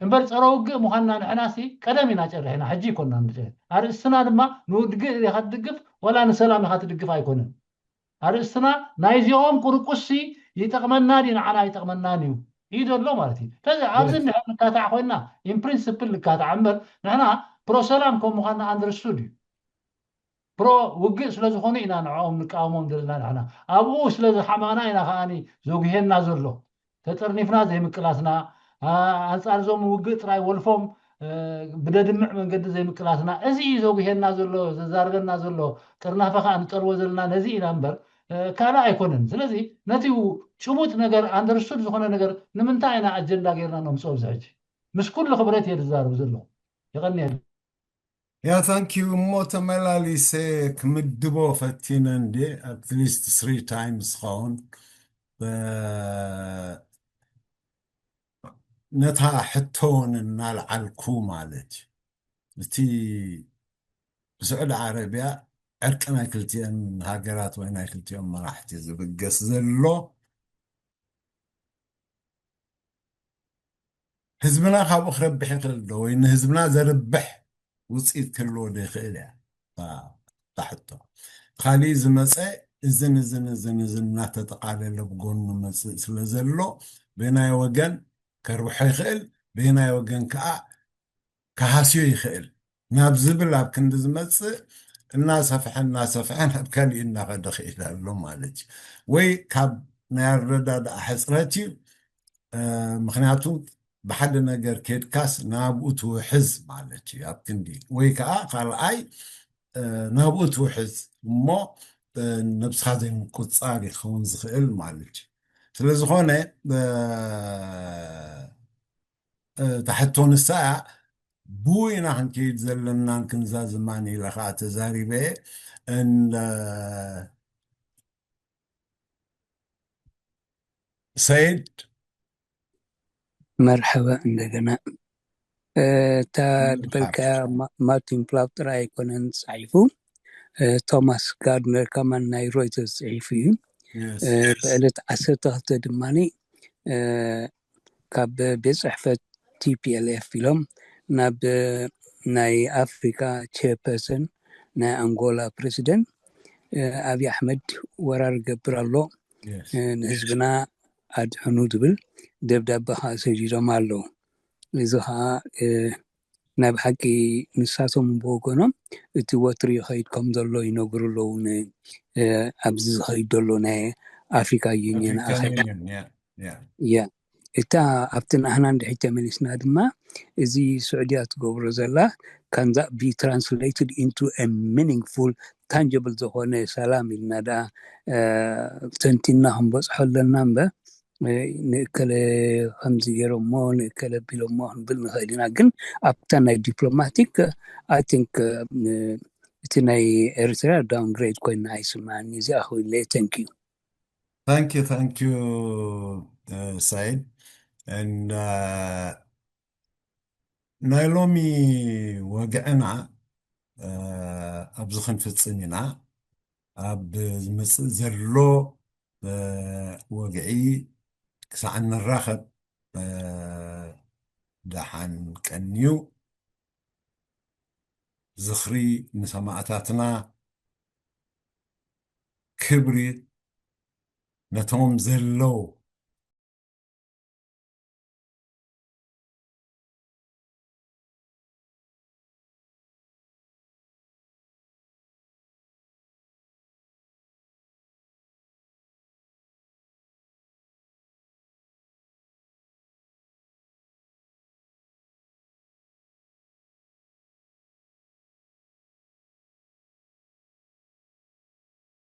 እምበር ፀረ ውግእ ምዃንና ንሕና ሲ ቀደም ኢና ጨሪሕና ሕጂ ይኮና ንጨ ኣርእስትና ድማ ንውግእ ኢኻ ትድግፍ ዋላ ንሰላም ኢኻ ትድግፍ ኣይኮነን ኣርእስትና ናይዚኦም ቁርቁስ ሲ ይጠቕመና ድዩ ንዓና ኣይጠቕመናን እዩ እዩ ዘሎ ማለት እዩ ስለዚ ኣብዚ እንድሕር ንካታዕ ኮይና in principle ንካታዕ እምበር ንሕና pro ሰላም ከም ምዃንና understood እዩ pro ውግእ ስለ ዝኾኑ ኢና ንዕኦም ንቃወሞም ዘለና ንሕና ኣብኡ ስለ ዝሓመቕና ኢና ከዓኒ ዘጉሄና ዘሎ ተጠርኒፍና ዘይምቅላስና ኣንፃር እዞም ውግእ ጥራይ ወልፎም ብደድምዕ መንገዲ ዘይምቅላስና እዚ እዩ ዘጉሄና ዘሎ ዘዛርበና ዘሎ ጥርናፈ ከዓ ንጠልቦ ዘለና ነዚ ኢና እምበር ካልእ ኣይኮነን ስለዚ ነቲ ጭቡጥ ነገር understood ዝኾነ ነገር ንምንታይ ኢና ኣጀንዳ ጌርና ነምፅኦ ኣብዚ ሕጂ ምስ ኩሉ ክብረት እየ ዝዛረብ ዘለኹ። የቐንየለይ። ያ thank you። እሞ ተመላሊሰ ክምድቦ ፈቲነ እንዴ፣ at least three times ኸውን ነታ ሕቶ እውን እናልዓልኩ ማለት እዩ። እቲ ብስዑዲ ዓረብያ ዕርቂ ናይ ክልቲኦን ሃገራት ወይ ናይ ክልቲኦም መራሕቲ ዝብገስ ዘሎ፣ ህዝብና ካብኡ ክረብሕ ይኽእል ዶ? ወይ ንህዝብና ዘርብሕ ውፅኢት ክህልዎ ዶ ይኽእል እያ እታ ሕቶ። ካሊእ ዝመፀ እዝን እዝን እዝን እዝን እናተጠቓለለ ብጎኑ መፅእ ስለ ዘሎ፣ በናይ ወገን ከርብሖ ይኽእል፣ በናይ ወገን ከዓ ክሃስዮ ይኽእል ናብ ዝብል ኣብ ክንዲ ዝመፅእ እናሰፍሐ እናሰፍሐ ናብ ካሊእ እናኸደ ክእል ኣሎ ማለት እዩ። ወይ ካብ ናይ ኣረዳድኣ ሕፅረት እዩ። ምክንያቱ ብሓደ ነገር ኬድካስ ናብኡ ትውሕዝ ማለት እዩ። ኣብ ክንዲ ወይ ከዓ ካልኣይ ናብኡ ትውሕዝ እሞ ነብስኻ ዘይምቁፃር ይኸውን ዝኽእል ማለት እዩ። ስለዝኾነ ታሕቶ ንሳ እያ ብኡ ኢና ክንከይድ ዘለናን ክንዛዝማን ኢለ ከዓ ተዛሪበ። ሰይድ መርሐባ እንደገና። እታ ዝበልካያ ማርቲን ፕላውተር ኣይኮነን ፃሒፉ፣ ቶማስ ጋርድነር ከማን ናይ ሮይተርስ ፅሒፉ እዩ። ብዕለት ዓሰርተ ክልተ ድማ ካብ ቤት ፅሕፈት ቲ ፒ ኤል ኤፍ ኢሎም ናብ ናይ ኣፍሪካ ቸርፐርሰን ናይ ኣንጎላ ፕሬዚደንት ኣብይ ኣሕመድ ወራር ገብር ኣሎ፣ ንህዝብና ኣድሕኑ ዝብል ደብዳበ ከዓ ሰዲዶም ኣለዉ። እዚ ከዓ ናይ ብሓቂ ንሳቶም ብወገኖም እቲ ወትሪ ይኸይድ ከም ዘሎ ይነግሩ ኣለዉ። ኣብዚ ዝኸይድ ዘሎ ናይ ኣፍሪካ ዩኒየን ኣኸዳ እያ። እታ ኣብቲ ናህና እንድሕር ተመሊስና ድማ እዚ ስዑድያ ትገብሮ ዘላ can that be translated into a meaningful tangible ዝኾነ ሰላም ኢልና ደኣ ተንቲና ክንበፅሖ ኣለና እምበር ንእከለ ከምዚ ገይሮሞ ንእከለ ቢሎሞ ክንብል ንኽእል ኢና። ግን ኣብታ ናይ ዲፕሎማቲክ I think እቲ ናይ ኤርትራ downgrade ኮይና ኣይስምዓኒ። እዚኣ ክብለ። Thank you። Thank you, thank you, ሰይድ። ናይ ሎሚ ወግዕና ኣብዚ ክንፍፅም ኢና። ኣብ ዝመፅእ ዘሎ ወግዒ ክሳዕ እንራኸብ ደሓን ቀንዩ። ዝኽሪ ንሰማእታትና፣ ክብሪ ነቶም ዘለዉ